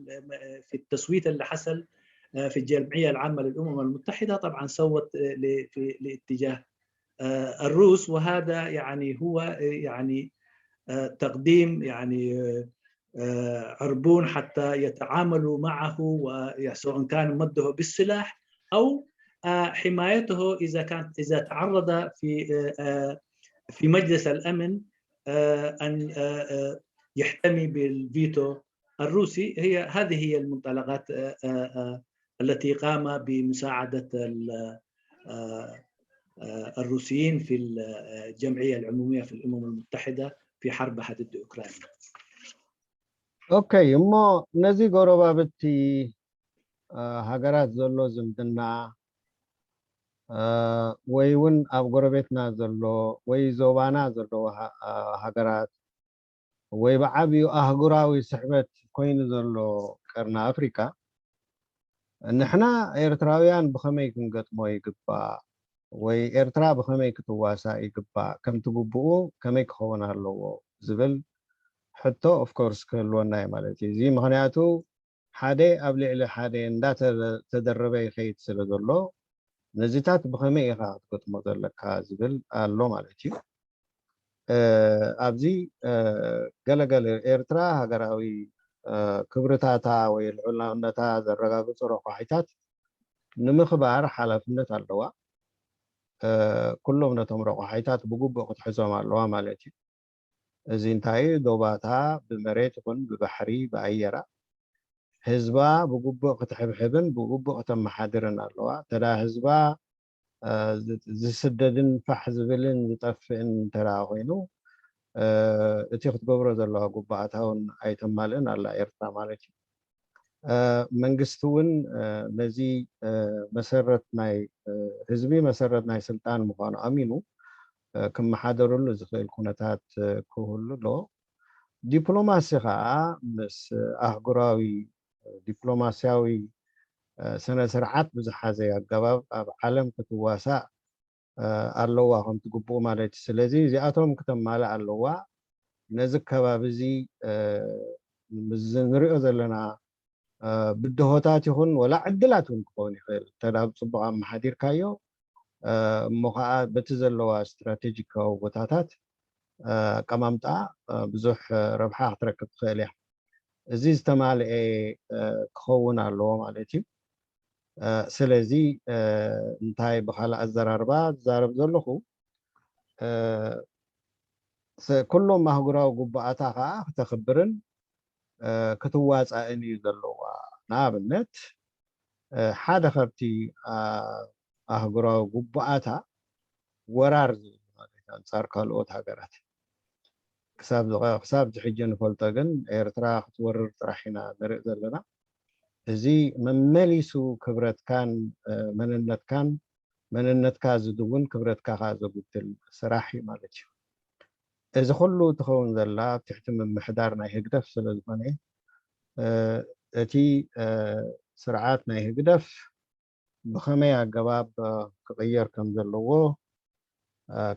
في التصويت اللي حصل في الجمعيه العامه للامم المتحده طبعا صوت لاتجاه الروس، وهذا يعني هو يعني تقديم يعني عربون حتى يتعاملوا معه، سواء كان مده بالسلاح او حمايته اذا كان اذا تعرض في في مجلس الامن ان يحتمي بالفيتو الروسي. هي هذه هي المنطلقات التي قام بمساعده الروسيين في الجمعيه العموميه في الامم المتحده في حربها ضد اوكرانيا. ኦኬ፣ እሞ ነዚ ጎረባብቲ ሃገራት ዘሎ ዝምድና ወይ እውን ኣብ ጎረቤትና ዘሎ ወይ ዞባና ዘለዎ ሃገራት ወይ ብዓብዩ ኣህጉራዊ ስሕበት ኮይኑ ዘሎ ቀርኒ ኣፍሪካ ንሕና ኤርትራውያን ብኸመይ ክንገጥሞ ይግባእ ወይ ኤርትራ ብኸመይ ክትዋሳእ ይግባእ፣ ከምቲ ግቡኡ ከመይ ክኸውን ኣለዎ ዝብል ሕቶ of course ክህልወና እዩ ማለት እዩ። እዚ ምኽንያቱ ሓደ ኣብ ልዕሊ ሓደ እንዳተደረበ ይኸይድ ስለ ዘሎ ነዚታት ብኸመይ ኢኻ ክትገጥሞ ዘለካ ዝብል ኣሎ ማለት እዩ። ኣብዚ ገለገለ ኤርትራ ሃገራዊ ክብርታታ ወይ ልዑላውነታ ዘረጋግፁ ረቋሒታት ንምኽባር ሓላፍነት ኣለዋ። ኩሎም ነቶም ረቋሒታት ብግቡእ ክትሕዞም ኣለዋ ማለት እዩ። እዚ እንታይ ዶባታ ብመሬት ይኹን ብባሕሪ ብኣየራ ህዝባ ብግቡእ ክትሕብሕብን ብግቡእ ከተመሓድርን ኣለዋ። ተዳ ህዝባ ዝስደድን ፋሕ ዝብልን ዝጠፍእን እንተ ኮይኑ እቲ ክትገብሮ ዘለዋ ጉባኣታ እውን ኣይተማልእን ኣላ ኤርትራ ማለት እዩ። መንግስቲ እውን ነዚ መሰረት ናይ ህዝቢ መሰረት ናይ ስልጣን ምዃኑ ኣሚኑ ክመሓደረሉ ዝኽእል ኩነታት ክህሉ ኣለዎ። ዲፕሎማሲ ከዓ ምስ ኣህጉራዊ ዲፕሎማሲያዊ ስነ ስርዓት ብዝሓዘ ኣገባብ ኣብ ዓለም ክትዋሳእ ኣለዋ ከም ትግብኡ ማለት እዩ። ስለዚ እዚኣቶም ክተማልእ ኣለዋ። ነዚ ከባቢ እዚ ንሪኦ ዘለና ብድሆታት ይኹን ወላ ዕድላት እውን ክኸውን ይኽእል እንተ ብፅቡቕ ኣመሓዲርካዮ እሞ ከዓ በቲ ዘለዋ ስትራቴጂካዊ ቦታታት ኣቀማምጣ ብዙሕ ረብሓ ክትረክብ ትኽእል እያ። እዚ ዝተማልአ ክኸውን ኣለዎ ማለት እዩ። ስለዚ እንታይ ብካልእ ኣዘራርባ ዝዛረብ ዘለኹ ኩሎም ኣህጉራዊ ጉባኣታ ከዓ ክተኽብርን ክትዋፃእን እዩ ዘለዋ። ንኣብነት ሓደ ካብቲ ኣህጉራዊ ጉባኣታ ወራር ዝብል ማለት እዩ ኣንፃር ካልኦት ሃገራት ክሳብ ዝቐ- ክሳብ ዝሕጂ ንፈልጦ ግን ኤርትራ ክትወርር ጥራሕ ኢና ንርኢ ዘለና። እዚ መመሊሱ ክብረትካን መንነትካን መንነትካ ዝድውን ክብረትካ ከኣ ዘጉድል ስራሕ እዩ ማለት እዩ። እዚ ኩሉ ትኸውን ዘላ ኣብ ትሕቲ ምምሕዳር ናይ ህግደፍ ስለ ዝኾነ እቲ ስርዓት ናይ ህግደፍ ብኸመይ ኣገባብ ክቕየር ከም ዘለዎ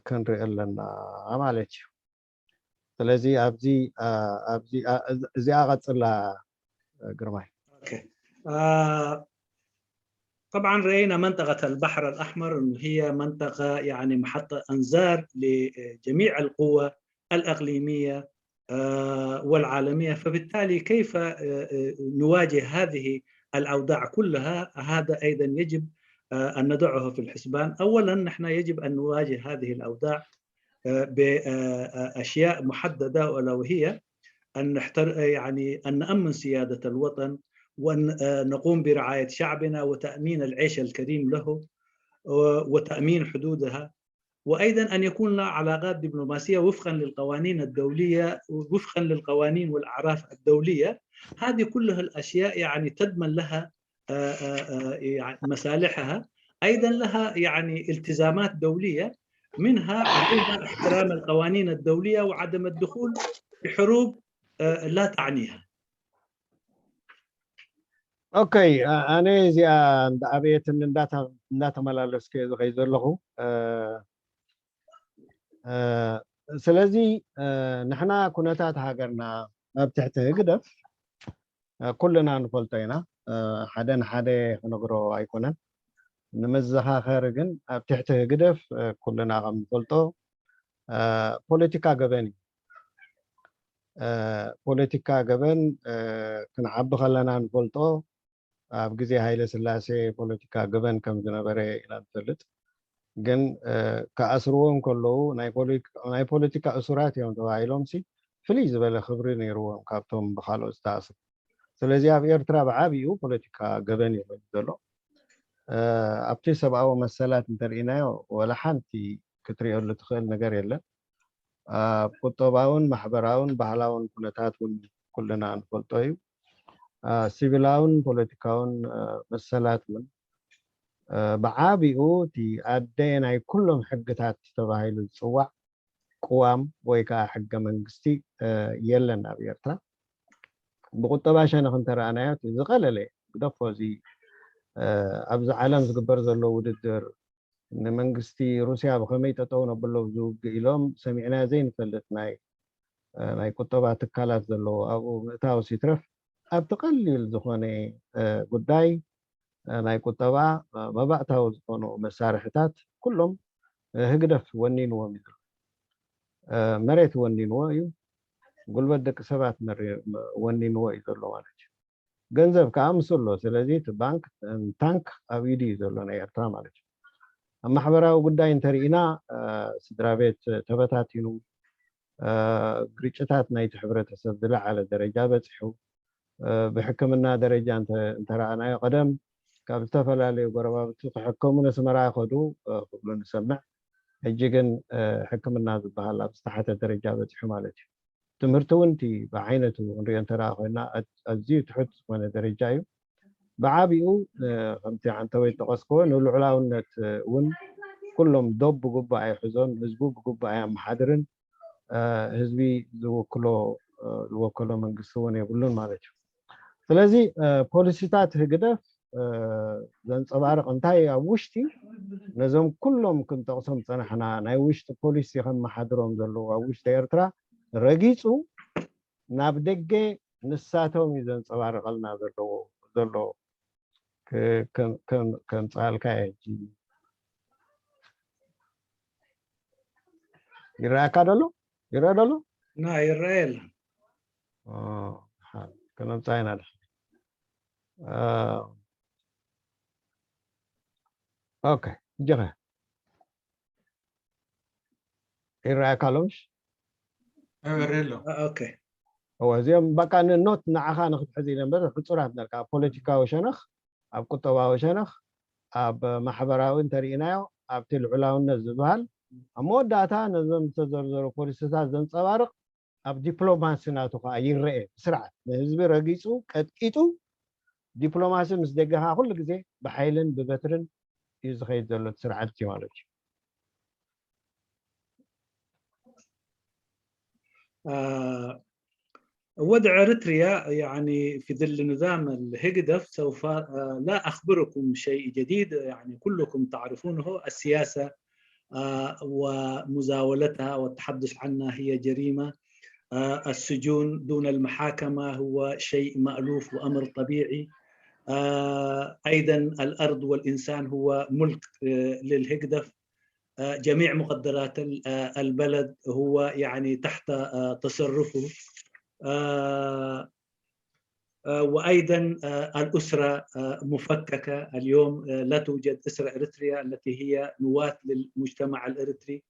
ክንርኢ ኣለና ማለት እዩ። ስለዚ ኣብዚ ኣብዚ እዚኣ ቀጽላ ግርማይ። طبعا رأينا منطقة البحر الأحمر هي منطقة يعني محطة أنظار لجميع القوى الإقليمية والعالمية. فبالتالي كيف نواجه هذه الأوضاع كلها؟ هذا أيضا يجب أن ندعه في الحسبان. أولا نحن يجب أن نواجه هذه الأوضاع بأشياء محددة، ألا وهي أن نحتر يعني أن نأمن سيادة الوطن، وأن نقوم برعاية شعبنا وتأمين العيش الكريم له وتأمين حدودها، وأيضا أن يكون لنا علاقات دبلوماسية وفقا للقوانين الدولية، وفقا للقوانين والأعراف الدولية. هذه كلها الأشياء يعني تضمن لها يعني مصالحها، أيضا لها يعني التزامات دولية، منها عليها احترام القوانين الدولية وعدم الدخول في حروب لا تعنيها. ኦኬ፣ ኣነ እዚኣ እንዳኣበየትን እንዳተመላለስኩ እየ ዝኸይ ዘለኹ። ስለዚ ንሕና ኩነታት ሃገርና ኣብ ትሕቲ ህግደፍ ኩልና ንፈልጦ ኢና። ሓደ ንሓደ ክነግሮ ኣይኮነን። ንመዘኻኸሪ ግን ኣብ ትሕቲ ህግደፍ ኩልና ከም ንፈልጦ ፖለቲካ ገበን እዩ። ፖለቲካ ገበን ክንዓቢ ከለና ንፈልጦ። ኣብ ግዜ ሃይለ ስላሴ ፖለቲካ ገበን ከም ዝነበረ ኢና ንፈልጥ። ግን ክኣስርዎም ከለዉ ናይ ፖለቲካ እሱራት እዮም ተባሂሎም ሲ ፍልይ ዝበለ ክብሪ ነይርዎም ካብቶም ብካልኦት ዝተኣስሩ። ስለዚ ኣብ ኤርትራ ብዓብኡ ፖለቲካ ገበን እዩ ኮይኑ ዘሎ። ኣብቲ ሰብኣዊ መሰላት እንተርኢናዮ ወላ ሓንቲ ክትሪኦሉ ትኽእል ነገር የለን። ኣብ ቁጠባውን ማሕበራውን ባህላውን ኩነታት እውን ኩልና ንፈልጦ እዩ። ሲቪላውን ፖለቲካውን መሰላት እውን ብዓቢኡ እቲ ኣደ ናይ ኩሎም ሕግታት ተባሂሉ ዝፅዋዕ ቅዋም ወይ ከዓ ሕገ መንግስቲ የለን ኣብ ኤርትራ። ብቁጠባ ሸነኽ እንተረኣናዮ ዝቐለለ ግደፎ እዚ ኣብዚ ዓለም ዝግበር ዘሎ ውድድር፣ ንመንግስቲ ሩስያ ብኸመይ ጠጠው ነብሎ ዝውግእ ኢሎም ሰሚዕና ዘይንፈልጥ ናይ ናይ ቁጠባ ትካላት ዘለዎ ኣብኡ ምእታው ሲትረፍ ኣብቲ ቀሊል ዝኾነ ጉዳይ ናይ ቁጠባ መባእታዊ ዝኾኑ መሳርሕታት ኩሎም ህግደፍ ወኒንዎም እዩ ዘሎ። መሬት ወኒንዎ እዩ፣ ጉልበት ደቂ ሰባት ወኒንዎ እዩ ዘሎ ማለት እዩ። ገንዘብ ከዓ ምስ ኣሎ፣ ስለዚ እቲ ባንክ ታንክ ኣብ ኢዱ እዩ ዘሎ ናይ ኤርትራ ማለት እዩ። ኣብ ማሕበራዊ ጉዳይ እንተርኢና ስድራ ቤት ተበታቲኑ፣ ግርጭታት ናይቲ ሕብረተሰብ ዝለዓለ ደረጃ በፂሑ፣ ብሕክምና ደረጃ እንተረኣናዮ ቀደም ካብ ዝተፈላለዩ ጎረባብቲ ክሕከሙ ነስመራ ይኸዱ ክብሉ ንሰምዕ። ሕጂ ግን ሕክምና ዝበሃል ኣብ ዝተሓተ ደረጃ በፂሑ ማለት እዩ። ትምህርቲ እውን እቲ ብዓይነቱ ክንሪኦ እንተደኣ ኮይና ኣዝዩ ትሑት ዝኾነ ደረጃ እዩ። ብዓቢኡ ከምቲ ዓንተወይ ዝጠቐስክዎ ንልዑላውነት እውን ኩሎም ዶብ ብግቡእ ኣይሕዞን፣ ህዝቡ ብግቡእ ኣየመሓድርን፣ ህዝቢ ዝወክሎ ዝወከሎ መንግስቲ እውን የብሉን ማለት እዩ። ስለዚ ፖሊሲታት ህግደፍ ዘንፀባርቕ እንታይ ኣብ ውሽጢ ነዞም ኩሎም ክንጠቕሶም ዝፀናሕና ናይ ውሽጢ ፖሊሲ ከመሓድሮም ዘለዉ ኣብ ውሽጢ ኤርትራ ረጊፁ ናብ ደገ ንሳቶም እዩ ዘንፀባርቐልና ዘለዎ ዘሎ ከምፀኣልካ ሕጂ ይረኣካ ደሎ ይረአ ደሎ ና ይረአ የለን ከነምፃ ኢና ደ ኦኬ እጀኸ ይረኣካ ኣሎ ምሽ ይበርህ ኣሎ ኦኬ እወ እዚኦም በቃ ንኖት ንዓኻ ንክትሕዝ ኢለ እምበር ሕፁራት ነርካ ኣብ ፖለቲካዊ ሸነኽ ኣብ ቁጠባዊ ሸነኽ ኣብ ማሕበራዊ እንተርኢናዮ ኣብቲ ልዑላውነት ዝበሃል ኣብ መወዳእታ ነዞም ዝተዘርዘሩ ፖሊሲታት ዘንፀባርቕ ኣብ ዲፕሎማሲ ናቱ ከዓ ይረአ ብስርዓት ንህዝቢ ረጊፁ ቀጥቂጡ ዲፕሎማሲ ምስ ደገኻ ኩሉ ግዜ ብሓይልን ብበትርን እዩ ዝኸይድ ዘሎ ስርዓት እዩ ማለት እዩ آه، وضع إريتريا يعني في ظل نظام الهجدف سوف آه، لا أخبركم شيء جديد، يعني كلكم تعرفونه، السياسة آه، ومزاولتها والتحدث عنها هي جريمة. آه، السجون دون المحاكمة هو شيء مألوف وأمر طبيعي. آه، أيضا الأرض والإنسان هو ملك آه، للهجدف. آه، جميع مقدرات ال- آه، البلد هو يعني تحت آه، تصرفه. آه، آه، وأيضا آه، الأسرة آه، مفككة اليوم. آه، لا توجد أسرة إريتريا التي هي نواة للمجتمع الإريتري.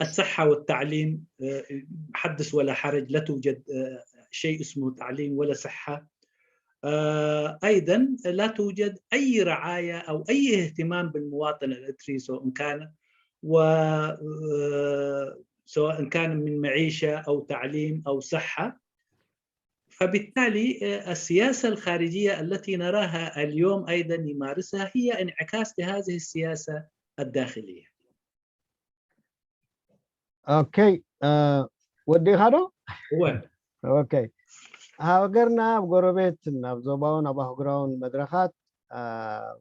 الصحة والتعليم آه، حدث ولا حرج، لا توجد آه، شيء اسمه تعليم ولا صحة. آه، أيضا لا توجد أي رعاية أو أي اهتمام بالمواطن الإريتري، سواء كان و آه، سواء كان من معيشة أو تعليم أو صحة. فبالتالي آه، السياسة الخارجية التي نراها اليوم أيضا يمارسها هي انعكاس لهذه السياسة الداخلية. ኦኬ ወዲኻ ዶ هو ኦኬ ሃገርና ኣብ ጎረቤትን ኣብ ዞባውን ኣብ ኣህጉራውን መድረኻት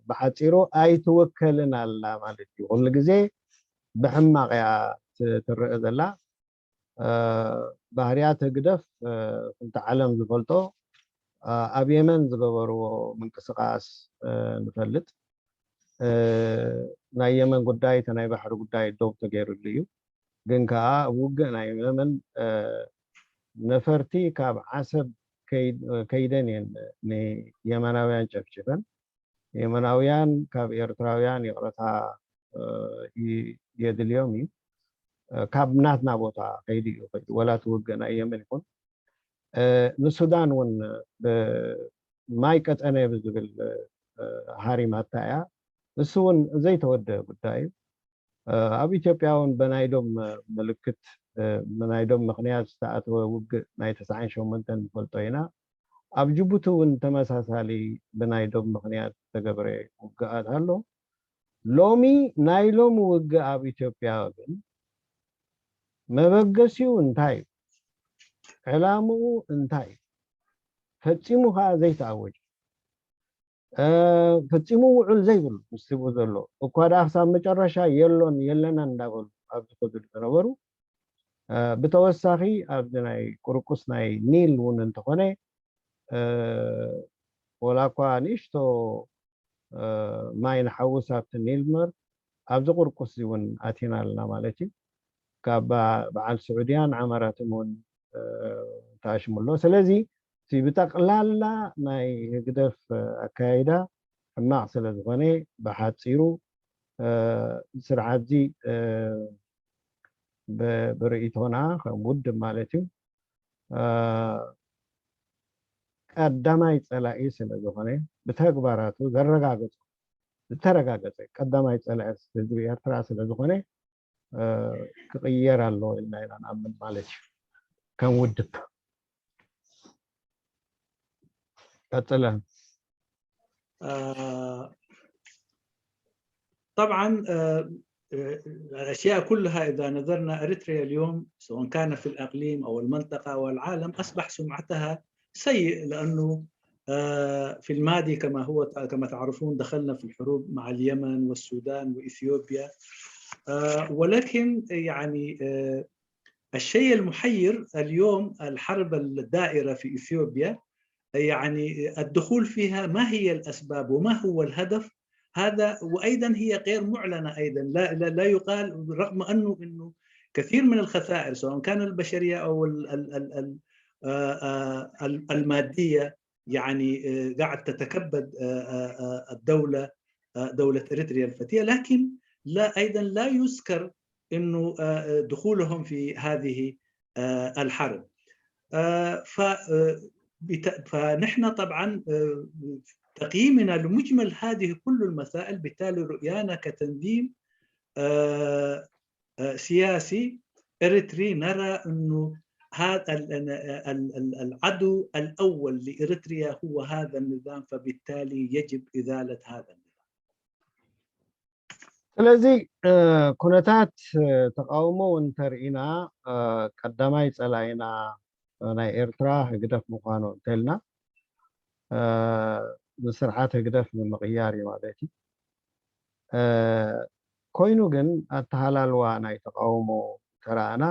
ብሓፂሩ ኣይትወከልን ኣላ ማለት እዩ። ኩሉ ግዜ ብሕማቕ እያ ትረአ ዘላ። ባህርያት ህግደፍ ክልተ ዓለም ዝፈልጦ ኣብ የመን ዝገበርዎ ምንቅስቃስ ንፈልጥ። ናይ የመን ጉዳይ እቲ ናይ ባሕሪ ጉዳይ ዶብ ተገይርሉ እዩ። ግን ከዓ ኣብ ውግእ ናይ የመን ነፈርቲ ካብ ዓሰብ ከይደን እየን ንየመናውያን ጨፍጭፈን። የመናውያን ካብ ኤርትራውያን ይቕረታ የድልዮም እዩ። ካብ ናትና ቦታ ከይዱ እዩ ከይዱ። ወላ እቲ ውግእ ናይ የመን ይኹን ንሱዳን እውን ማይ ቀጠነ ብዝብል ሃሪማታ እያ። እሱ እውን ዘይተወደ ጉዳይ እዩ። ኣብ ኢትዮጵያ እውን ብናይዶም ምልክት ብናይዶም ምክንያት ዝተኣተወ ውግእ ናይ ተስዓን ሸሞንተን ንፈልጦ ኢና። ኣብ ጅቡቲ እውን ተመሳሳሊ ብናይዶም ምክንያት ዝተገበረ ውግኣት ኣሎ። ሎሚ ናይ ሎሚ ውግእ ኣብ ኢትዮጵያ ግን መበገሲኡ እንታይ እዩ? ዕላምኡ እንታይ እዩ? ፈጺሙ ከዓ ዘይተኣወጀ። ፈፂሙ ውዑል ዘይብሉ ምስቡ ዘሎ እኳ ደኣ ክሳብ መጨረሻ የሎን የለና እንዳበሉ ኣብ ዝኸዱ ዝነበሩ፣ ብተወሳኺ ኣብዚ ናይ ቁርቁስ ናይ ኒል እውን እንተኾነ፣ ወላ እኳ ንእሽቶ ማይ ንሓውስ ኣብቲ ኒል ምበር ኣብዚ ቁርቁስ እውን ኣቲና ኣለና ማለት እዩ። ካብ በዓል ስዑድያን ዓማራትን እውን ተኣሽሙ ኣሎ። ስለዚ እቲ ብጠቕላላ ናይ ህግደፍ ኣካይዳ ሕማቕ ስለ ዝኾነ፣ ብሓፂሩ ስርዓትዚ ብርእይቶና ከም ውድብ ማለት እዩ ቀዳማይ ፀላኢ ስለ ዝኾነ፣ ብተግባራቱ ዘረጋገፁ ዝተረጋገፀ ቀዳማይ ፀላኢ ህዝቢ ኤርትራ ስለ ዝኾነ ክቕየር ኣለዎ ኢልና ኢና ንኣምን ማለት እዩ። ከም ውድብ ቀፅለ። طبعا الأشياء كلها إذا نظرنا، إريتريا اليوم سواء كان في الإقليم أو المنطقة أو العالم أصبح سمعتها سيء، لأنه في الماضي كما هو كما تعرفون دخلنا في الحروب مع اليمن والسودان وإثيوبيا، ولكن يعني الشيء المحير اليوم الحرب الدائرة في إثيوبيا، يعني الدخول فيها ما هي الأسباب وما هو الهدف، هذا وأيضا هي غير معلنة أيضا، لا, لا, لا يقال، رغم أنه أنه كثير من الخسائر سواء كان البشرية أو ال ال ال ال المادية يعني قاعد تتكبد الدولة، دولة إريتريا الفتية، لكن لا أيضا لا يذكر أنه دخولهم في هذه الحرب. فنحن طبعا تقييمنا لمجمل هذه كل المسائل، بالتالي رؤيانا كتنظيم سياسي إريتري نرى أنه هذا العدو الأول لإريتريا هو هذا النظام، فبالتالي يجب إزالة هذا النظام. ስለዚ ኩነታት ተቃውሞ እውን እንተርኢና ቀዳማይ ፀላኢና ናይ ኤርትራ ህግደፍ ምዃኑ እንተልና ንስርዓት ህግደፍ ንምቕያር እዩ ማለት እዩ። ኮይኑ ግን ኣተሃላልዋ ናይ ተቃውሞ ተረኣና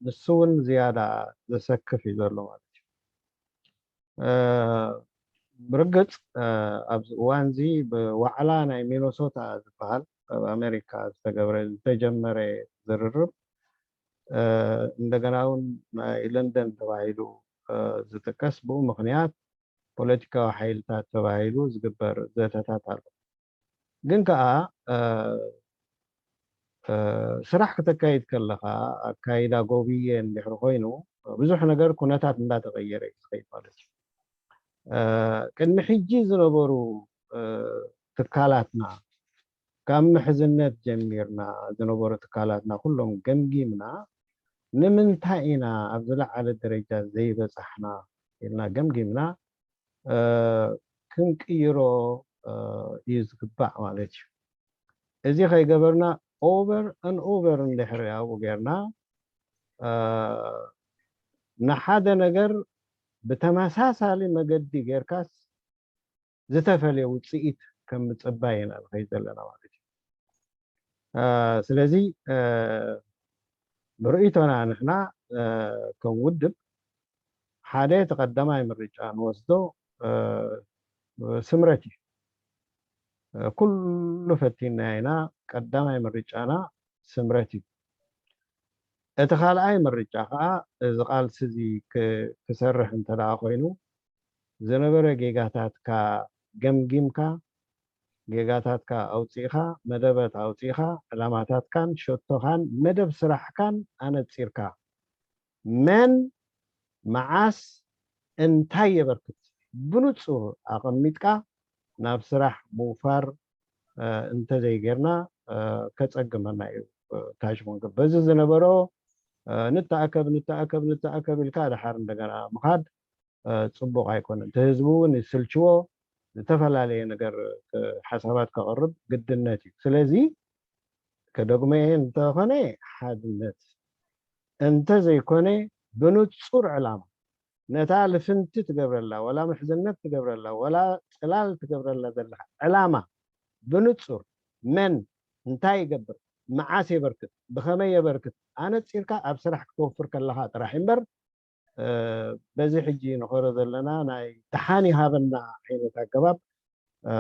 ንሱ እውን ዝያዳ ዘሰክፍ እዩ ዘሎ ማለት እዩ። ብርግፅ ኣብዚ እዋን እዚ ብዋዕላ ናይ ሚኖሶታ ዝበሃል ኣብ ኣሜሪካ ዝተገብረ ዝተጀመረ ዝርርብ እንደገና እውን ናይ ለንደን ተባሂሉ ዝጥቀስ ብኡ ምክንያት ፖለቲካዊ ሓይልታት ተባሂሉ ዝግበር ዘተታት ኣሎ። ግን ከዓ ስራሕ ክተካይድ ከለካ ኣካይዳ ጎብየ እንድሕር ኮይኑ ብዙሕ ነገር ኩነታት እንዳተቀየረ እዩ ዝኸይድ ማለት እዩ። ቅድሚ ሕጂ ዝነበሩ ትካላትና ካብ ምሕዝነት ጀሚርና ዝነበሩ ትካላትና ኩሎም ገምጊምና ንምንታይ ኢና ኣብ ዝለዓለ ደረጃ ዘይበፃሕና ኢልና ገምጊምና ክንቅይሮ እዩ ዝግባእ ማለት እዩ። እዚ ከይገበርና over and over እንድሕር ኣብኡ ጌርና ንሓደ ነገር ብተመሳሳሊ መገዲ ጌርካስ ዝተፈለየ ውፅኢት ከም ምፅባይ ኢና ንኸይድ ዘለና ማለት እዩ። ስለዚ ብርእይቶና ንሕና ከም ውድብ ሓደ ተቐዳማይ ምርጫ ንወስዶ ስምረት እዩ። ኩሉ ፈቲና ኢና፣ ቀዳማይ ምርጫና ስምረት እዩ። እቲ ካልኣይ ምርጫ ከዓ እዚ ቃልሲ እዚ ክሰርሕ እንተ ደኣ ኮይኑ ዝነበረ ጌጋታትካ ገምጊምካ ጌጋታትካ ኣውፂእኻ መደበት ኣውፂእኻ ዕላማታትካን ሸቶኻን መደብ ስራሕካን ኣነፂርካ መን መዓስ እንታይ የበርክት ብንፁር ኣቐሚጥካ ናብ ስራሕ ምውፋር እንተዘይጌርና ከፀግመና እዩ። ታሽሞንገ በዚ ዝነበሮ ንተኣከብ ንተኣከብ ንተኣከብ ኢልካ ድሓር እንደገና ምኻድ ፅቡቕ ኣይኮነን። እቲ ህዝቢ እውን ይስልችዎ፣ ዝተፈላለየ ነገር ሓሳባት ከቕርብ ግድነት እዩ። ስለዚ ከደግመየ እንተኾነ ሓድነት እንተዘይኮነ ብንፁር ዕላማ ነታ ልፍንቲ ትገብረላ፣ ወላ ምሕዝነት ትገብረላ፣ ወላ ጽላል ትገብረላ ዘለኻ ዕላማ ብንጹር መን፣ እንታይ ይገብር፣ መዓስ የበርክት፣ ብኸመይ የበርክት ኣነጺርካ ኣብ ስራሕ ክተውፍር ከለኻ ጥራሕ እምበር፣ እ፣ በዚ ሕጂ ንኸሮ ዘለና ናይ ደሓን ይሃበና ዓይነት ኣገባብ፣ እ፣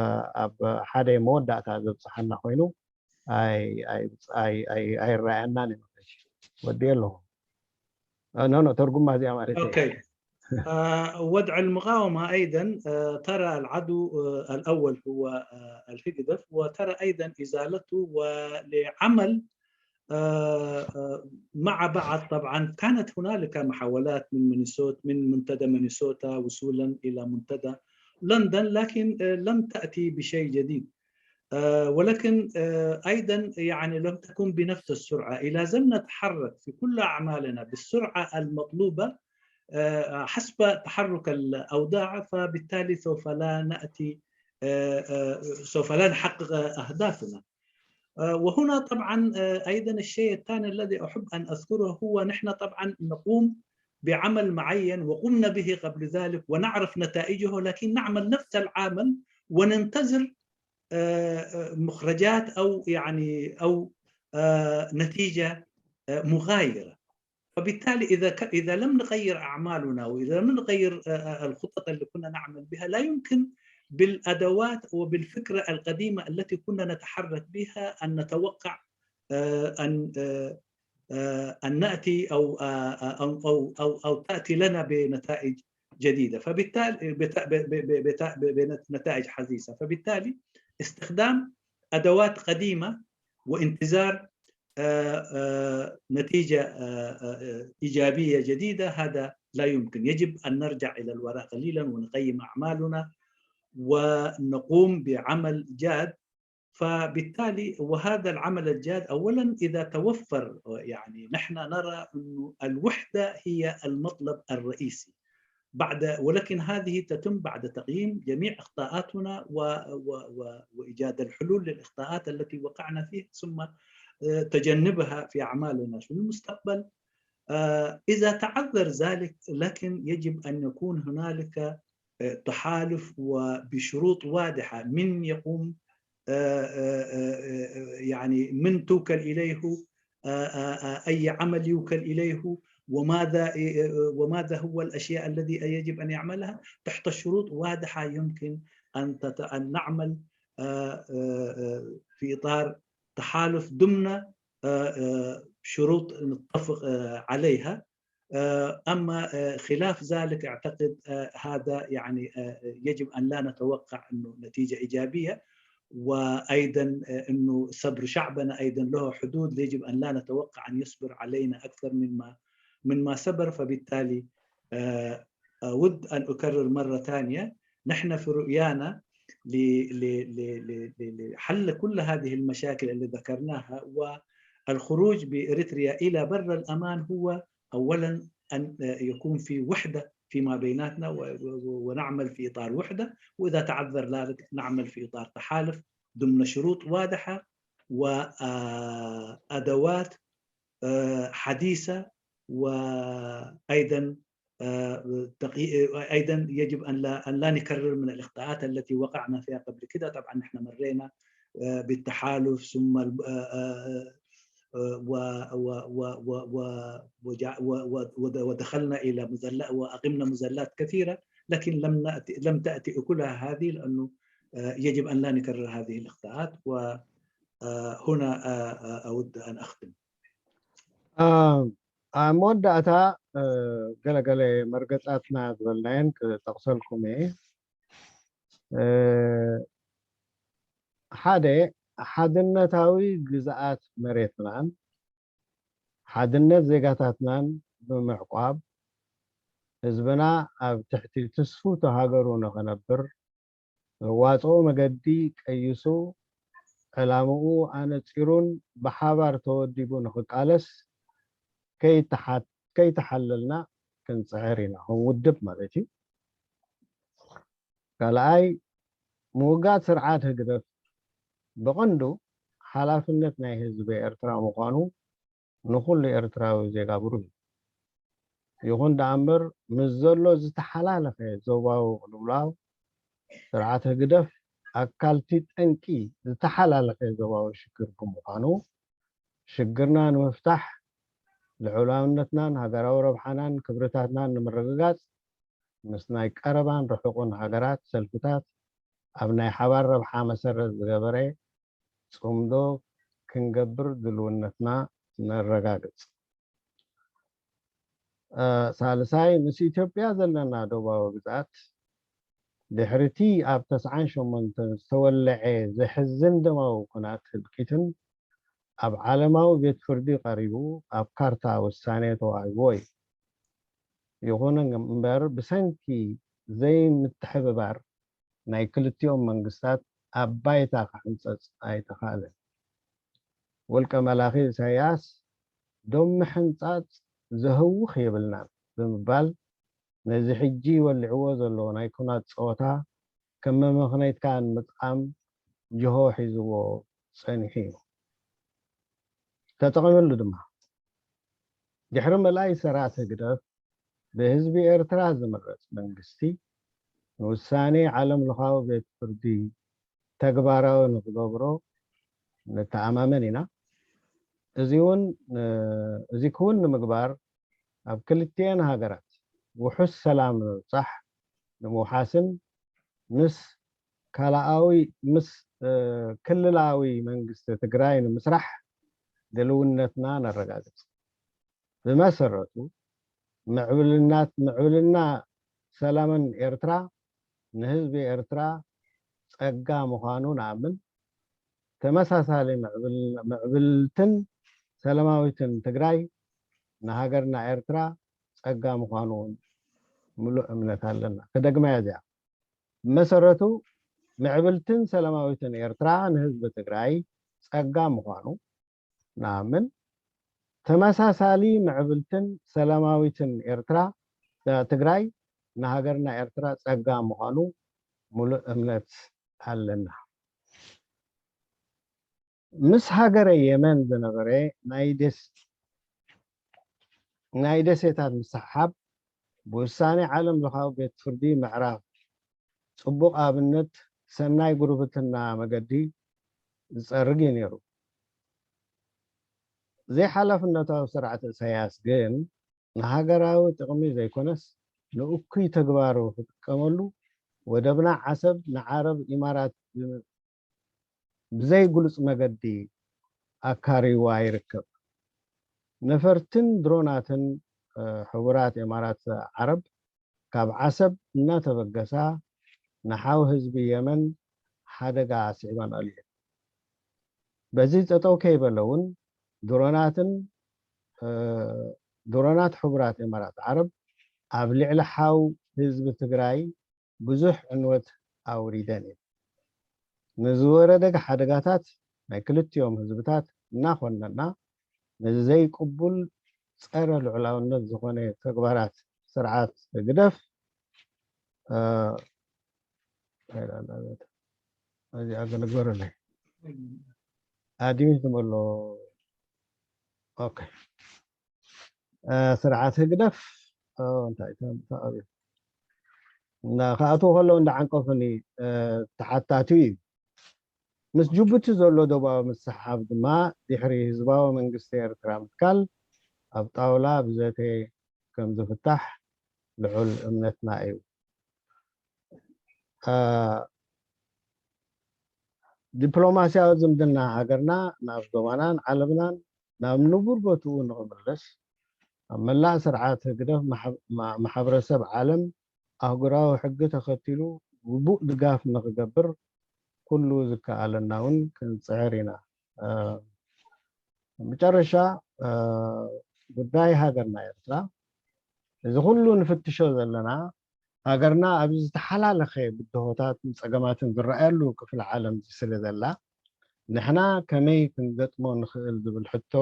ኣብ ሓደ መወዳእታ ዘብጽሓና ኮይኑ ኣይ-፣ ኣይ-፣ ኣይ-፣ ኣይ-፣ ኣይረኣየናን እዩ። ወዲ ኣለኹ። እ፣ ኖ፣ ኖ፣ ተርጉማ እዚኣ ማለት እዩ። أوكي. آه، وضع المقاومة أيضا، آه، ترى العدو، آه، الأول هو، آه، الهجدف، وترى أيضا إزالته ولعمل، آه، آه، مع بعض. طبعا كانت هنالك محاولات من مينيسوت، من منتدى مينيسوتا وصولا إلى منتدى لندن، لكن، آه، لم تأتي بشيء جديد. آه، ولكن، آه، أيضا يعني لم تكن بنفس السرعة. إذا لم نتحرك في كل أعمالنا بالسرعة المطلوبة، آه، حسب تحرك الأوضاع، فبالتالي سوف لا نأتي، آه، آه، سوف لا نحقق أهدافنا. آه، وهنا طبعا، آه، أيضا الشيء الثاني الذي أحب أن أذكره هو نحن طبعا نقوم بعمل معين وقمنا به قبل ذلك ونعرف نتائجه، لكن نعمل نفس العمل وننتظر، آه، آه، مخرجات أو يعني أو، آه، نتيجة، آه، مغايرة. فبالتالي إذا ك-، إذا لم نغير أعمالنا وإذا لم نغير، آه، آه، الخطط اللي كنا نعمل بها، لا يمكن بالأدوات وبالفكرة القديمة التي كنا نتحرك بها أن نتوقع، آه، أن، آه، آه، أن نأتي أو، آه، آه، أو أو أو أو تأتي لنا بنتائج جديدة، فبالتالي بت-، ب-، ب-، ب-، بت-، ب-، بنت-، نتائج حديثة. فبالتالي استخدام أدوات قديمة وانتظار، آه، آه، نتيجة، آه، آه، آه، إيجابية جديدة، هذا لا يمكن. يجب أن نرجع إلى الوراء قليلا ونقيم أعمالنا ونقوم بعمل جاد. فبالتالي وهذا العمل الجاد أولا إذا توفر، يعني نحن نرى أن الوحدة هي المطلب الرئيسي بعد، ولكن هذه تتم بعد تقييم جميع أخطاءاتنا و-، و-، و-، وإيجاد الحلول للأخطاءات التي وقعنا فيها، ثم، آه، تجنبها في أعمالنا في المستقبل. آه، إذا تعذر ذلك، لكن يجب أن يكون هنالك، آه، تحالف وبشروط واضحة، من يقوم، آه، آه، آه، آه، يعني من توكل إليه، آه، آه، آه، أي عمل يوكل إليه، وماذا، آه، آه، وماذا هو الأشياء الذي يجب أن يعملها تحت شروط واضحة. يمكن أن تت-، أن نعمل، آه، آه، آه، في إطار تحالف ضمن، آه، آه، شروط نتفق، آه، عليها. آه، أما، آه، خلاف ذلك أعتقد، آه، هذا يعني، آه، يجب أن لا نتوقع أنه نتيجة إيجابية، وأيضا، آه، أنه صبر شعبنا أيضا له حدود، يجب أن لا نتوقع أن يصبر علينا أكثر مما، مما صبر. فبالتالي، آه، أود أن أكرر مرة ثانية، نحن في رؤيانا ل-، ل-، ل-، ل-، ل-، لحل كل هذه المشاكل اللي ذكرناها، والخروج بإريتريا إلى بر الأمان هو أولا أن يكون في وحدة فيما بيناتنا و-، و-، ونعمل في إطار وحدة، وإذا تعذر ذلك نعمل في إطار تحالف ضمن شروط واضحة وأدوات، آه، حديثة، وأيضا، آه، تقي-، أيضا يجب أن لا، أن لا نكرر من الأخطاءات التي وقعنا فيها قبل كده. طبعا نحن مرينا، آه، بالتحالف، ثم ال-، آه، آه، آه، و-، و-، و-، و-، و-، وجع-، و-، و-، ود-، ودخلنا إلى مزل-، وأقمنا مزلات كثيرة، لكن لم نأتي، لم تأتي أكلها هذه، لأنه، آه، يجب أن لا نكرر هذه الأخطاءات. و، آه، هنا، آه، آه، أود أن أختم. ኣብ መወዳእታ፣ እ፣ ገለገለ መርገጻትና ዝበልናየን ክጠቕሰልኩም እየ። እ፣ ሓደ፣ ሓድነታዊ ግዝኣት መሬትናን ሓድነት ዜጋታትናን ብምዕቋብ፣ ህዝብና ኣብ ትሕቲ ትስፉቶ ሃገሩ ንኽነብር፣ ዘዋጽኦ መገዲ ቀይሱ፣ ዕላምኡ ኣነጺሩን ብሓባር ተወዲቡ ንኽቃለስ ከይተሓ-፣ ከይተሓለልና ክንጽዕር ኢና፣ ከም ውድብ ማለት እዩ። ካልኣይ፣ ምውጋድ ስርዓት ህግደፍ ብቐንዱ ሓላፍነት ናይ ህዝቢ ኤርትራ ምዃኑ ንኹሉ ኤርትራዊ ዜጋ ብሩህ እዩ። ይኹን ደኣ እምበር፣ ምስ ዘሎ ዝተሓላለኸ ዞባዊ ቅልውላው፣ ስርዓት ህግደፍ ኣካልቲ ጠንቂ ዝተሓላለኸ ዞባዊ ሽግር ብምዃኑ፣ ሽግርና ንምፍታሕ፣ ልዑላውነትናን ሃገራዊ ረብሓናን ክብርታትናን ንምርግጋጽ፣ ምስ ናይ ቀረባን ርሑቕን ሃገራት፣ ሰልፍታት ኣብ ናይ ሓባር ረብሓ መሰረት ዝገበረ ጽምዶ ክንገብር ድልውነትና ነረጋግጽ። እ፣ ሳልሳይ፣ ምስ ኢትዮጵያ ዘለና ዶባዊ ግዝኣት፣ ድሕሪቲ ኣብ ተስዓን ሸሞንተን ዝተወለዐ ዘሕዝን ደማዊ ኲናት ህልቂትን ኣብ ዓለማዊ ቤት ፍርዲ ቀሪቡ ኣብ ካርታ ውሳኔ ተዋሂብዎ እዩ። ይኹን እምበር፣ ብሰንኪ ዘይምትሕብባር ናይ ክልቲኦም መንግስታት ኣብ ባይታ ክሕንጸጽ ኣይተኻእለን። ውልቀ መላኺ ኢሳያስ፣ "ዶብ ምሕንጻጽ ዘህውኽ የብልናን" ብምባል፣ ነዚ ሕጂ ወሊዕዎ ዘሎ ናይ ኲናት ጸወታ ከም መመኽነይትካ ንምጥቓም ጅሆ ሒዝዎ ጸኒሑ እዩ። ተጠቒምሉ ድማ። ድሕሪ ምልኣይ ሰራተ ግደፍ ብህዝቢ ኤርትራ ዝምረጽ መንግስቲ፣ ንውሳኔ ዓለም ለኻዊ ቤት ፍርዲ ተግባራዊ ንኽገብሮ ንተኣማመን ኢና። እዚ እውን፣ እዚ ክውን ንምግባር፣ ኣብ ክልቲኤን ሃገራት ውሑስ ሰላም ንምብጻሕ፣ ንምውሓስን ምስ ካልኣዊ፣ ምስ፣ እ፣ ክልላዊ መንግስቲ ትግራይ ንምስራሕ ድልውነትና ነረጋግጽ። ብመሰረቱ፣ ምዕብልናት-፣ ምዕብልና ሰላምን ኤርትራ ንህዝቢ ኤርትራ ጸጋ ምዃኑ ንኣምን። ተመሳሳሊ ምዕብል-፣ ምዕብልትን ሰላማዊትን ትግራይ ንሃገርና ኤርትራ ጸጋ ምዃኑ እውን ምሉእ እምነት ኣለና። ክደግማ እያ እዚኣ። ብመሰረቱ፣ ምዕብልትን ሰላማዊትን ኤርትራ ንህዝቢ ትግራይ ጸጋ ምዃኑ ንኣምን። ተመሳሳሊ ምዕብልትን ሰላማዊትን ኤርትራ፣ ትግራይ ንሃገርና ኤርትራ ጸጋ ምዃኑ ምሉእ እምነት ኣለና። ምስ ሃገረ የመን ዝነበረ ናይ ደስ-፣ ናይ ደሴታት ምስሕሓብ፣ ብውሳኔ ዓለም ለኻዊ ቤት ፍርዲ ምዕራፍ ጽቡቕ ኣብነት ሰናይ ጉርብትና መገዲ ዝጸርግ እዩ ነይሩ። ዘይሓላፍነታዊ ስርዓት ኢሳያስ ግን ንሃገራዊ ጥቕሚ ዘይኮነስ ንእኩይ ተግባሩ ክጥቀመሉ፣ ወደብና ዓሰብ ንዓረብ ኢማራት ብዘይ ግሉጽ መገዲ ኣካርይዋ ይርከብ። ነፈርትን ድሮናትን፣ እ፣ ሕቡራት ኢማራት ዓረብ ካብ ዓሰብ እናተበገሳ ንሓው ህዝቢ የመን ሓደጋ ኣስዒበንኣሉ እየን። በዚ ጠጠው ከይበለ እውን ድሮናትን፣ እ፣ ድሮናት ሕቡራት ኢማራት ዓረብ ኣብ ልዕሊ ሓው ህዝቢ ትግራይ ብዙሕ ዕንወት ኣውሪደን እየን። ንዝወረደ ሓደጋታት ናይ ክልቲኦም ህዝብታት እናኾነና፣ ነዚ ዘይቅቡል ጸረ ልዑላውነት ዝኾነ ተግባራት ስርዓት ህግደፍ፣ እ፣ እዚኣ ገለግበረለይ። ኣድሚት ንበሎ። ኦኬ። እ፣ ስርዓት ህግደፍ፣ እ፣ እንታይ ተቐቢሉ? እና ክኣትዉ ከለዉ እንዳዓንቀፉኒ፣ እ፣ ተሓታቱ እዩ። ምስ ጅቡቲ ዘሎ ዶባዊ ምስሕሓብ ድማ ድሕሪ ህዝባዊ መንግስቲ ኤርትራ ምትካል ኣብ ጣውላ ብዘተ ከም ዝፍታሕ ልዑል እምነትና እዩ። እ፣ ዲፕሎማስያዊ ዝምድና ሃገርና ናብ ዞባናን ዓለምናን ናብ ንቡር ቦትኡ ንኽምለስ፣ ኣብ መላእ ስርዓት ህግደፍ ማሕ-፣ ማ-፣ ማሕበረሰብ ዓለም ኣህጉራዊ ሕጊ ተኸቲሉ ግቡእ ድጋፍ ንኽገብር ኩሉ ዝከኣለና እውን ክንጽዕር ኢና። እ፣ መጨረሻ፣ እ፣ ጉዳይ ሃገርና ኤርትራ፣ እዚ ኩሉ ንፍትሾ ዘለና፣ ሃገርና ኣብ ዝተሓላለኸ ብድሆታትን ጸገማትን ዝረኣየሉ ክፍለ ዓለም ስለ ዘላ፣ ንሕና ከመይ ክንገጥሞ ንኽእል ዝብል ሕቶ፣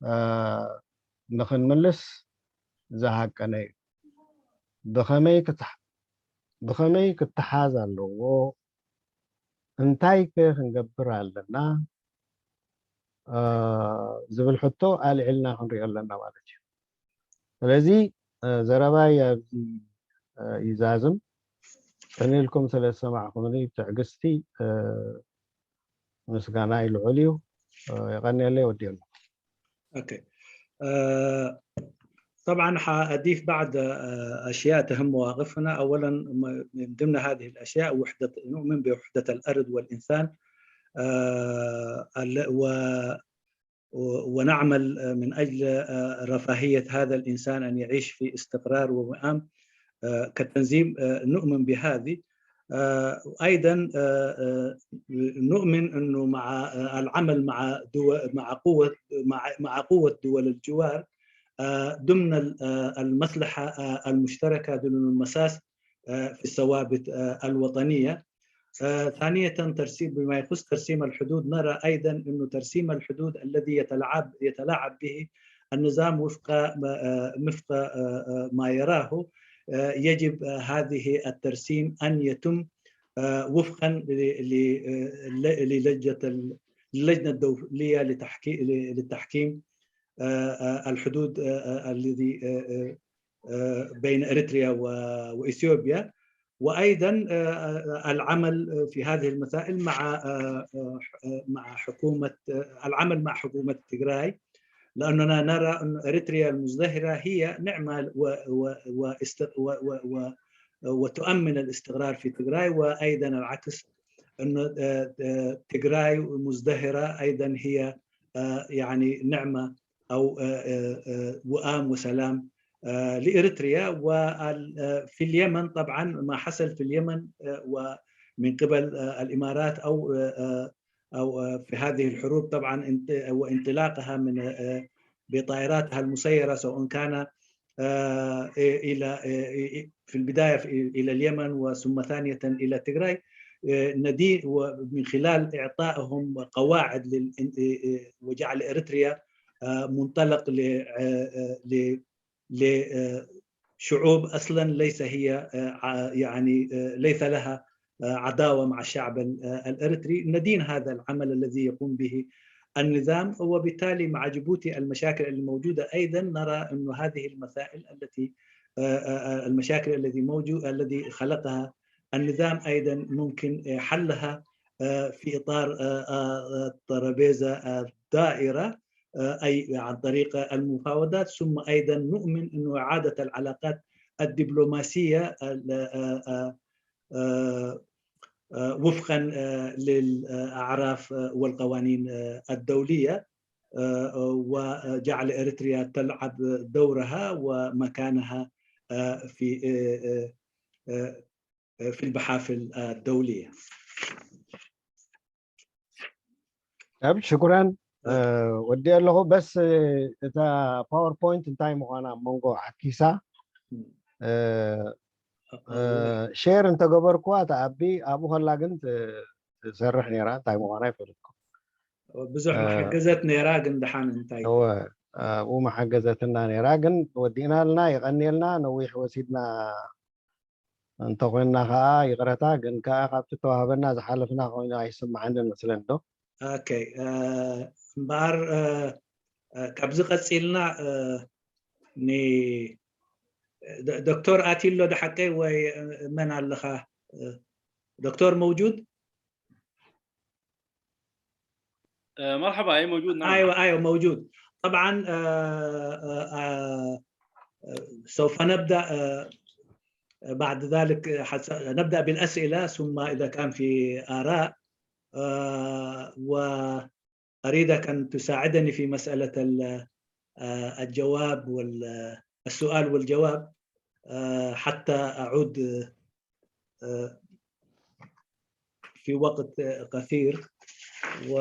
እ፣ ንኽንምልስ ዝሃቀነ እዩ። ብኸመይ ክተሕ-፣ ብኸመይ ክተሓዝ ኣለዎ? እንታይ ከ ክንገብር ኣለና? እ፣ ዝብል ሕቶ ኣልዒልና ክንሪኦ ኣለና ማለት እዩ። ስለዚ ዘረባይ ኣብዚ ይዛዝም። ከኒልኩም ስለ ዝሰማዕኩምኒ ብትዕግስቲ ምስጋናይ ልዑል እዩ። የቐንየለይ። ወዲኤ ኣለኹ። أوكي. طبعا حأضيف بعض أشياء تهم مواقفنا. أولا، من ضمن هذه الأشياء وحدة، نؤمن بوحدة الأرض والإنسان، و ونعمل من أجل رفاهية هذا الإنسان أن يعيش في استقرار ووئام. كتنظيم نؤمن بهذه. أيضا نؤمن أنه مع العمل مع دول، مع قوة، مع مع قوة دول الجوار ضمن المصلحة المشتركة، ضمن المساس في الثوابت الوطنية. ثانية، ترسيم، بما يخص ترسيم الحدود، نرى أيضا أنه ترسيم الحدود الذي يتلاعب يتلاعب به النظام وفق وفق ما يراه، يجب هذه الترسيم أن يتم وفقا للجنة اللجنة الدولية للتحكيم الحدود الذي بين اريتريا واثيوبيا، وايضا العمل في هذه المسائل مع مع حكومه العمل مع حكومه تجراي، لاننا نرى ان اريتريا المزدهره هي نعمه وتؤمن الاستقرار في تجراي، وايضا العكس ان تجراي مزدهره ايضا هي يعني نعمه او وئام وسلام لاريتريا. وفي اليمن طبعا ما حصل في اليمن ومن قبل الامارات او او في هذه الحروب طبعا وانطلاقها من بطائراتها المسيره، سواء كان الى في البدايه الى اليمن وثم ثانيه الى تجراي، ندين من خلال اعطائهم قواعد وجعل اريتريا منطلق لشعوب اصلا ليس هي يعني ليس لها عداوه مع الشعب الاريتري. ندين هذا العمل الذي يقوم به النظام، وبالتالي مع جيبوتي المشاكل الموجوده ايضا نرى انه هذه المسائل التي المشاكل الذي موجود الذي خلقها النظام ايضا ممكن حلها في اطار الترابيزه الدائره، اي عن طريق المفاوضات. ثم ايضا نؤمن انه اعاده العلاقات الدبلوماسيه وفقا للاعراف والقوانين الدوليه، وجعل اريتريا تلعب دورها ومكانها في في المحافل الدوليه. طيب، شكرا. ወዲ ኣለኹ። በስ እታ ፓወርፖይንት እንታይ ምዃና ኣብ መንጎ ዓኪሳ ሼር እንተገበርኩዋ፣ እታ ኣቢ ኣብኡ ከላ ግን ትሰርሕ ነይራ። እንታይ ምዃና ይፈልጥኩም። ብዙሕ መሓገዘት ነይራ፣ ግን ደሓን እንታይ እወ፣ ኣብኡ መሓገዘትና ነይራ። ግን ወዲእና ኣልና። የቐንየልና። ነዊሕ ወሲድና እንተኮይንና ከዓ ይቕረታ። ግን ከዓ ካብቲ ተዋህበና ዝሓለፍና ኮይኑ ኣይስምዓንን መስለን ዶ። ኦኬ። እምበኣር ካብዚ ቀፂልና ዶክተር ኣትዩ ኣሎ ዶ ሓቀይ ወይ መን ኣለኻ? ዶክተር መውጁድ? مرحبا، اي موجود، نعم. ايوه، ايوه، موجود. طبعا سوف نبدا بعد ذلك، نبدا بالاسئله، ثم اذا كان في اراء، واريدك ان تساعدني في مساله الجواب والسؤال والجواب حتى اعود في وقت قصير. و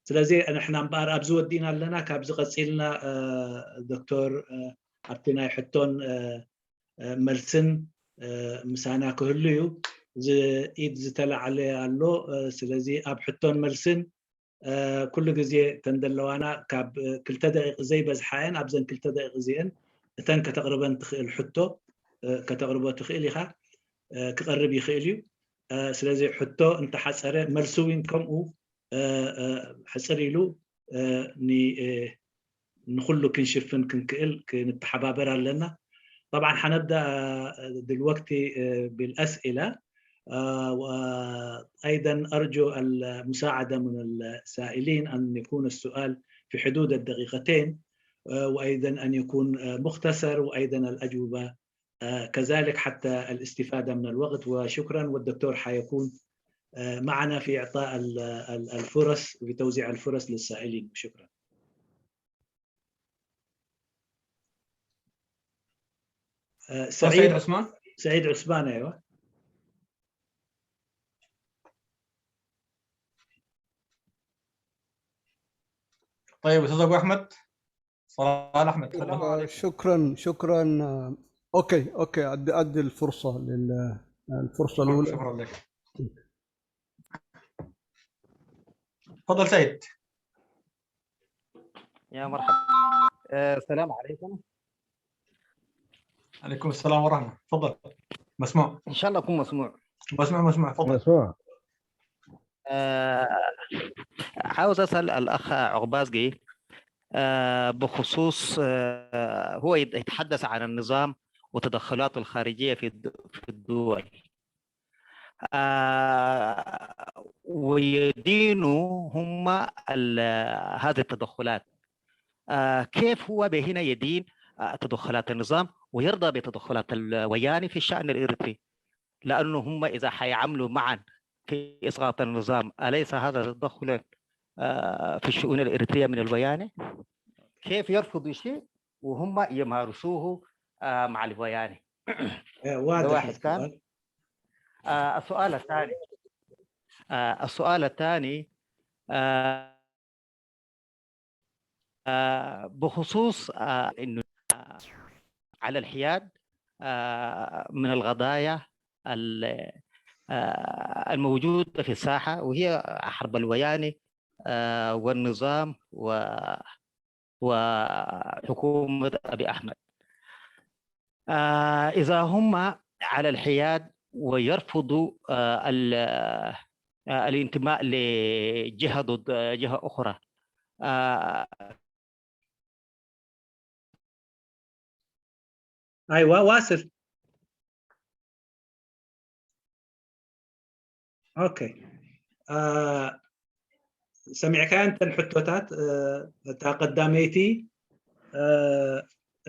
ስለዚ ንሕና እምበኣር ኣብዚ ወዲእና ኣለና። ካብዚ ቀፂልና ዶክተር ኣብቲ ናይ ሕቶን መልስን ምሳና ክህሉ እዩ። ኢድ ዝተላዕለ ኣሎ። ስለዚ ኣብ ሕቶን መልስን ኩሉ ግዜ ተን ዘለዋና ካብ ክልተ ደቂቕ ዘይበዝሓ እየን። ኣብዘን ክልተ ደቂቕ እዚአን እተን ከተቕርበን ትኽእል ሕቶ ከተቕርቦ ትኽእል ኢኻ። ክቐርብ ይኽእል እዩ። ስለዚ ሕቶ እንተሓፀረ መልሲ እውን ከምኡ ሕፅር ኢሉ ንኩሉ ክንሽፍን ክንክእል ክንተሓባበር ኣለና። طبعا حنبدأ آه، دلوقتي آه، بالأسئلة آه، وأيضا أرجو المساعدة من السائلين أن يكون السؤال في حدود الدقيقتين آه، وأيضا أن يكون آه، مختصر وأيضا الأجوبة آه، كذلك حتى الاستفادة من الوقت. وشكرا، والدكتور حيكون آه، معنا في إعطاء ال- ال- الفرص، في توزيع الفرص للسائلين. شكرا. آه، سعيد سعيد عثمان. سعيد عثمان، ايوه. طيب، استاذ ابو احمد، صلاح احمد، تفضل. آه، شكرا شكرا آه، اوكي اوكي ادي ادي الفرصه لل الفرصه الاولى. شكرا لك. تفضل سعيد. يا مرحبا. آه، السلام عليكم. عليكم السلام ورحمه، تفضل. مسموع. ان شاء الله اكون مسموع. مسموع، مسموع، تفضل. مسموع. آه، عاوز اسال الاخ عقبازجي آه، بخصوص آه، هو يت- يتحدث عن النظام وتدخلاته الخارجيه في الد- في الدول. آه، ويدينوا هم ال- هذه التدخلات. آه، كيف هو بهنا يدين آه، تدخلات النظام ويرضى بتدخلات الوياني في الشأن الإريتري؟ لأنه هم إذا حيعملوا معا في إسقاط النظام، أليس هذا تدخل آه، في الشؤون الإريترية من الوياني؟ كيف يرفضوا شيء وهم يمارسوه آه، مع الوياني؟ آه، ده واضح واحد كان. السؤال. آه، السؤال الثاني آه، السؤال الثاني آه، آه، بخصوص آه، انه آه، على الحياد آه، من القضايا ال- آه، الموجودة في الساحة، وهي حرب الوياني آه، والنظام و- وحكومة أبي أحمد. آه، إذا هم على الحياد ويرفضوا آه، ال- آه، الانتماء لجهة ضد جهة أخرى، آه، ايوه، واصل. اوكي. آه، ሰሚዕካዮ እንተን ሕቶታት እ፣ እታ ቀዳመይቲ እ፣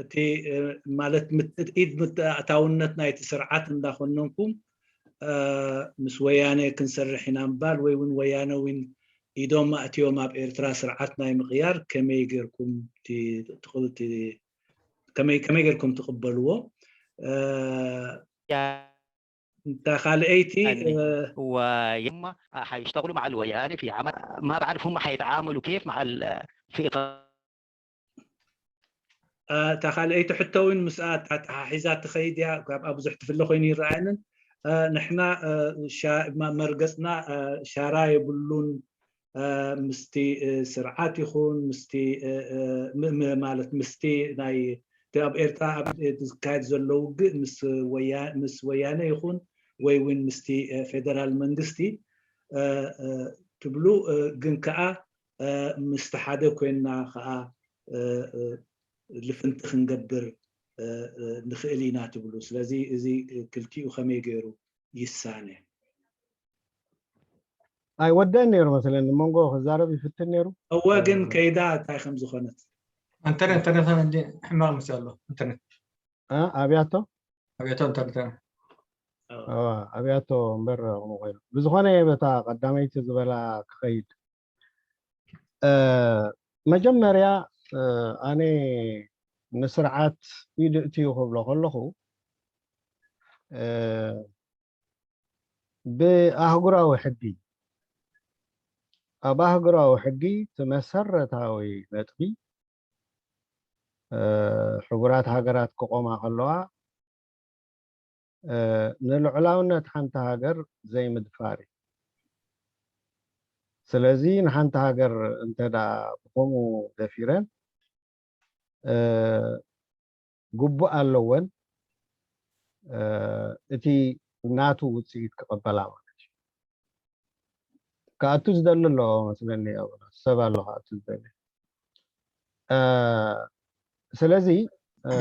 እቲ እ፣ ማለት ምት- ኢድ ምትእታውነት ናይቲ ስርዓት እንዳኮነንኩም እ፣ ምስ ወያነ ክንሰርሕ ኢና ምባል ወይ እውን ወያነ እውን ኢዶም ኣእትዮም ኣብ ኤርትራ ስርዓት ናይ ምቕያር ከመይ ጌርኩም ቲ- ትቕ- ቲ- ከመይ ከመይ ጌርኩም ትቕበልዎ? እ፣ يعني እንታ ካልኣይቲ እ፣ ويما حيشتغلوا مع الوياني في عمل، ما بعرف هم حيتعاملوا كيف مع ال- في إطار እ፣ እታ ካልኣይቲ ሕቶ እውን ምስኣ ተተሓሒዛ ትኸይድ እያ። ካብኣ ብዙሕ ትፍለ ኮይኑ ይረኣየንን እ፣ ንሕና እ፣ ሻ- መ- መርገጽና እ፣ ሻራ የብሉን እ፣ ምስቲ እ፣ ስርዓት ይኹን ምስቲ እ፣ እ፣ ም- ም- ማለት ምስቲ ናይ እቲ ኣብ ኤርትራ ኣብ ዝካየድ ዘሎ ውግእ ምስ ወያ- ምስ ወያነ ይኹን ወይ እውን ምስቲ እ፣ ፌደራል መንግስቲ እ፣ እ፣ ትብሉ እ፣ ግን ከኣ እ፣ ምስቲ ሓደ ኮይንና ከኣ እ፣ እ፣ ልፍንቲ ክንገብር እ፣ እ፣ ንኽእል ኢና ትብሉ። ስለዚ እዚ ክልቲኡ ከመይ ገይሩ ይሳነ? ኣይወደን ነይሩ መስለኒ፣ መንጎ ክዛረብ ይፍትን ነይሩ። እወ ግን ከይዳ እንታይ ከም ዝኾነት ኢንተርኔት ኢንተርኔት ሕማቕ ምስ ኣሎ ኢንተርኔት እ፣ ኣብያቶ ኣብያቶ ኢንተርኔት እ፣ ኣብያቶ እምበር ከምኡ ኮይኑ። ብዝኾነ በታ ቀዳመይቲ ዝበላ ክኸይድ እ፣ መጀመርያ እ፣ ኣነ ንስርዓት ኢድ እትዩ ክብሎ ከለኹ እ፣ ብኣህጉራዊ ሕጊ ኣብ ኣህጉራዊ ሕጊ እቲ መሰረታዊ ነጥቢ እ፣ ሕቡራት ሃገራት ክቆማ ከለዋ እ፣ ንልዑላውነት ሓንቲ ሃገር ዘይምድፋር እዩ። ስለዚ ንሓንቲ ሃገር እንተ ደኣ ብኸምኡ ደፊረን እ፣ ግቡእ ኣለወን እ፣ እቲ ናቱ ውፅኢት ክቐበላ ማለት እዩ። ክኣቱ ዝደሊ ኣሎ መስለኒ፣ ኣብ ሰብ ኣሎ ክኣቱ ዝደሊ እ፣ ስለዚ እ፣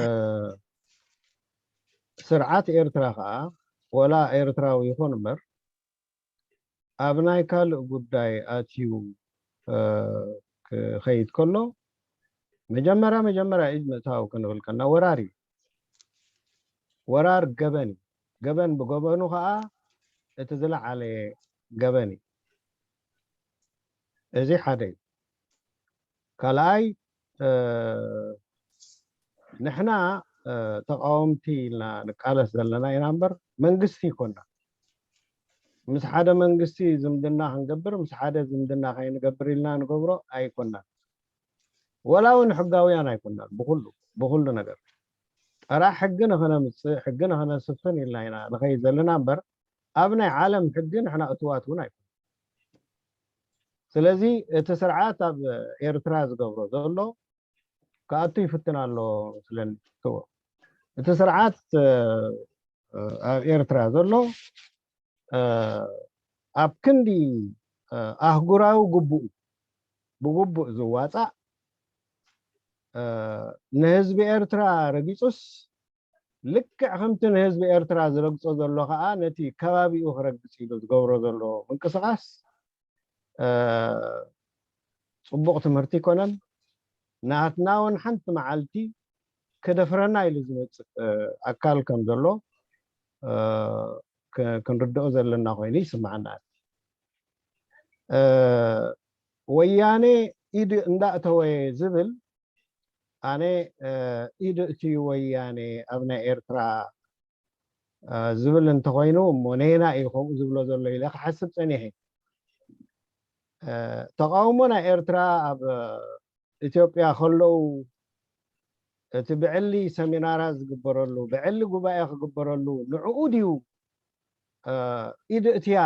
ስርዓት ኤርትራ ከዓ ወላ ኤርትራዊ ይኹን እምበር ኣብ ናይ ካልእ ጉዳይ ኣትዩ ክኸይድ ከሎ መጀመርያ መጀመርያ ኢድ ምእታው ክንብል ከና ወራር እዩ። ወራር ገበን እዩ። ገበን ብገበኑ ከዓ እቲ ዝለዓለ ገበን እዩ። እዚ ሓደ እዩ። ካልኣይ ንሕና ተቃወምቲ ኢልና ንቃለስ ዘለና ኢና እምበር መንግስቲ ይኮና። ምስ ሓደ መንግስቲ ዝምድና ክንገብር ምስ ሓደ ዝምድና ከይንገብር ኢልና ንገብሮ ኣይኮናን። ወላ እውን ሕጋውያን ኣይኮናን። ብኩሉ ብኩሉ ነገር ጥራሕ ሕጊ ንኸነምፅእ ሕጊ ንኸነስፍን ኢልና ኢና ንኸይድ ዘለና እምበር ኣብ ናይ ዓለም ሕጊ ንሕና እትዋት እውን ኣይኮና። ስለዚ እቲ ስርዓት ኣብ ኤርትራ ዝገብሮ ዘሎ ክኣቱ ይፍትን ኣሎ መስለኒ። እዎ፣ እቲ ስርዓት ኣብ ኤርትራ ዘሎ ኣብ ክንዲ ኣህጉራዊ ግቡኡ ብግቡእ ዝዋፃእ ንህዝቢ ኤርትራ ረጊፁስ ልክዕ ከምቲ ንህዝቢ ኤርትራ ዝረግፆ ዘሎ ከዓ ነቲ ከባቢኡ ክረግፅ ኢሉ ዝገብሮ ዘሎ ምንቅስቃስ ፅቡቕ ትምህርቲ ይኮነን። ናትና እውን ሓንቲ መዓልቲ ክደፍረና ኢሉ ዝመፅእ ኣካል ከም ዘሎ ክንርድኦ ዘለና ኮይኑ ይስምዓና። ወያኔ ኢድ እንዳእተወ ዝብል ኣነ ኢድ እቲ ወያኔ ኣብ ናይ ኤርትራ ዝብል እንተኮይኑ እሞ ነየና እዩ ከምኡ ዝብሎ ዘሎ ኢለ ክሓስብ ፀኒሐ። ተቃውሞ ናይ ኤርትራ ኣብ ኢትዮጵያ ከለዉ እቲ ብዕሊ ሰሚናራ ዝግበረሉ ብዕሊ ጉባኤ ክግበረሉ ንዕኡ ድዩ ኢድ እትያ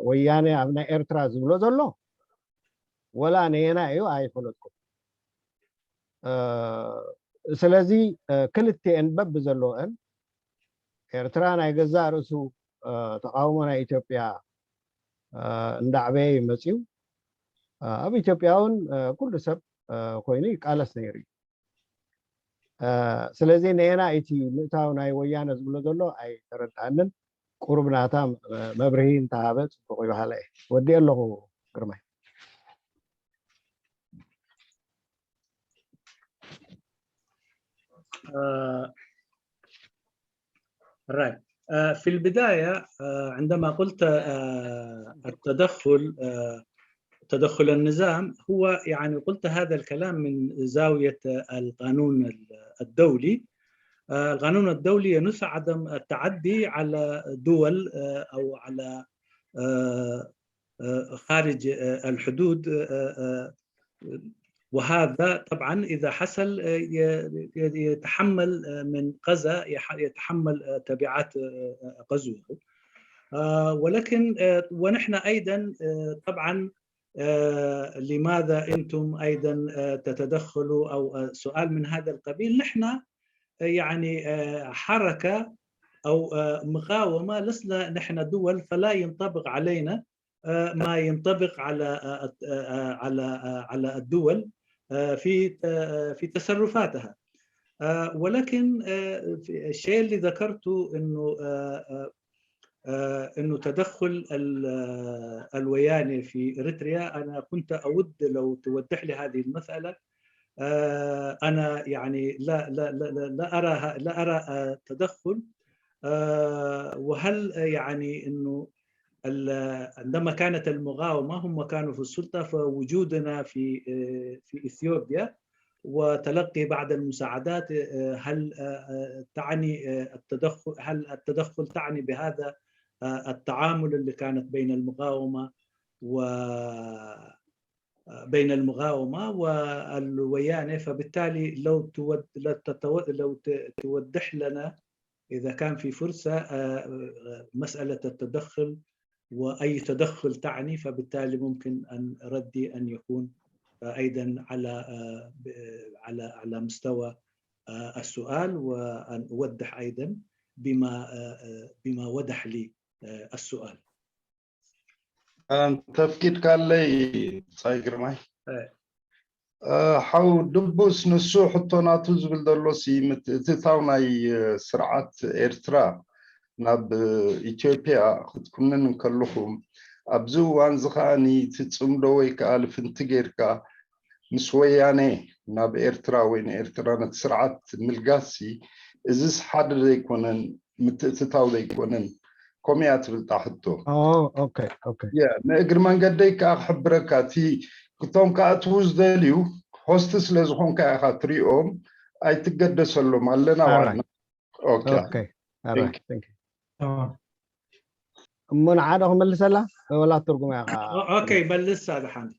ወያነ ኣብ ናይ ኤርትራ ዝብሎ ዘሎ? ወላ ነየና እዩ ኣይፈለጥኩም። ስለዚ ክልተኤን በብዘለወን ኤርትራ ናይ ገዛእ ርእሱ ተቃውሞ ናይ ኢትዮጵያ እንዳዕበየ ይመፅዩ። ኣብ ኢትዮጵያ እውን ኩሉ ሰብ ኮይኑ ይቃለስ ነይሩ እዩ። ስለዚ ነየና እቲ ምእታው ናይ ወያነ ዝብሎ ዘሎ ኣይተረድኣንን። ቁሩብ ናታ መብርሂ እንተሃበ ፅቡቅ ይበሃለ እየ። ወዲእ ኣለኹ ግርማይ። آه، right. آه، في البداية، آه، عندما قلت، آه، التدخل، آه، تدخل النظام، هو يعني قلت هذا الكلام من زاوية، آه، القانون الدولي. آه، القانون الدولي ينص عدم التعدي على دول، آه، أو على، آه، آه، خارج، آه، الحدود، آه، آه، وهذا طبعا إذا حصل، آه، ي-، ي-، يتحمل، آه، من غزا، يح-، يتحمل، آه، تبعات، آه، آه، غزوه. آه، ولكن، آه، ونحن أيضا، آه، طبعا، آه، لماذا أنتم أيضا، آه، تتدخلوا أو، آه، سؤال من هذا القبيل؟ نحن، آه، يعني، آه، حركة أو، آه، مقاومة، لسنا نحن دول، فلا ينطبق علينا، آه، ما ينطبق على، آه، آه، آه، على، آه، على الدول، آه، في، آه، في تصرفاتها. آه، ولكن، آه، في الشيء اللي ذكرته إنه، آه، آه، آه، إنه تدخل ال-، آه، الويانة في إريتريا، أنا كنت أود لو توضح لي هذه المسألة. آه، أنا يعني لا، لا، لا، لا، لا أرى، لا أرى، آه، تدخل. آه، وهل، آه، يعني إنه ال-، عندما كانت المقاومة هم كانوا في السلطة، فوجودنا في، آه، في إثيوبيا وتلقي بعض المساعدات، آه، هل، آه، آه، تعني، آه، التدخل، هل التدخل تعني بهذا، آه، التعامل اللي كانت بين المقاومة و، آه، بين المقاومة والويانة؟ فبالتالي لو تود-، لو تتو-، لو ت-، توضح لنا إذا كان في فرصة، آه، آه، مسألة التدخل وأي تدخل تعني، فبالتالي ممكن أن ردي أن يكون، آه، أيضا على، آه، ب-، على، على مستوى، آه، السؤال، وأن أوضح أيضا بما، آه، آه، بما وضح لي، آه، السؤال. እንተፍቂድካለይ ጻይ ግርማይ። آه. ሓው ድቡስ፣ ንሱ ሕቶ ናቱ ዝብል ዘሎ ሲ ምትእትታው ናይ ስርዓት ኤርትራ ናብ ኢትዮጵያ ክትኩንን እንከለኹም፣ ኣብዚ እዋን እዚ ከዓኒ እቲ ጽምዶ ወይ ከዓ ልፍንቲ ጌርካ ምስ ወያኔ ናብ ኤርትራ ወይ ንኤርትራ ነቲ ስርዓት ምልጋሲ፣ እዚስ ሓደ ዘይኮነን፣ ምትእትታው ዘይኮነን? ከምኡ እያ ትብል እታ ሕቶ። ኦኬ ኦኬ። ንእግሪ መንገደይ ከዓ ክሕብረካ፣ እቲ ክቶም ክኣትዉ ዝደልዩ፣ ሆስት ስለ ዝኾንካ ኢኻ ትሪኦም፣ ኣይትገደሰሎም ኣለና። ዋና እሞ ንዓዶ ክመልሰላ ወላ ትርጉም እያ። ኦኬ፣ መልስ ኣድሓን።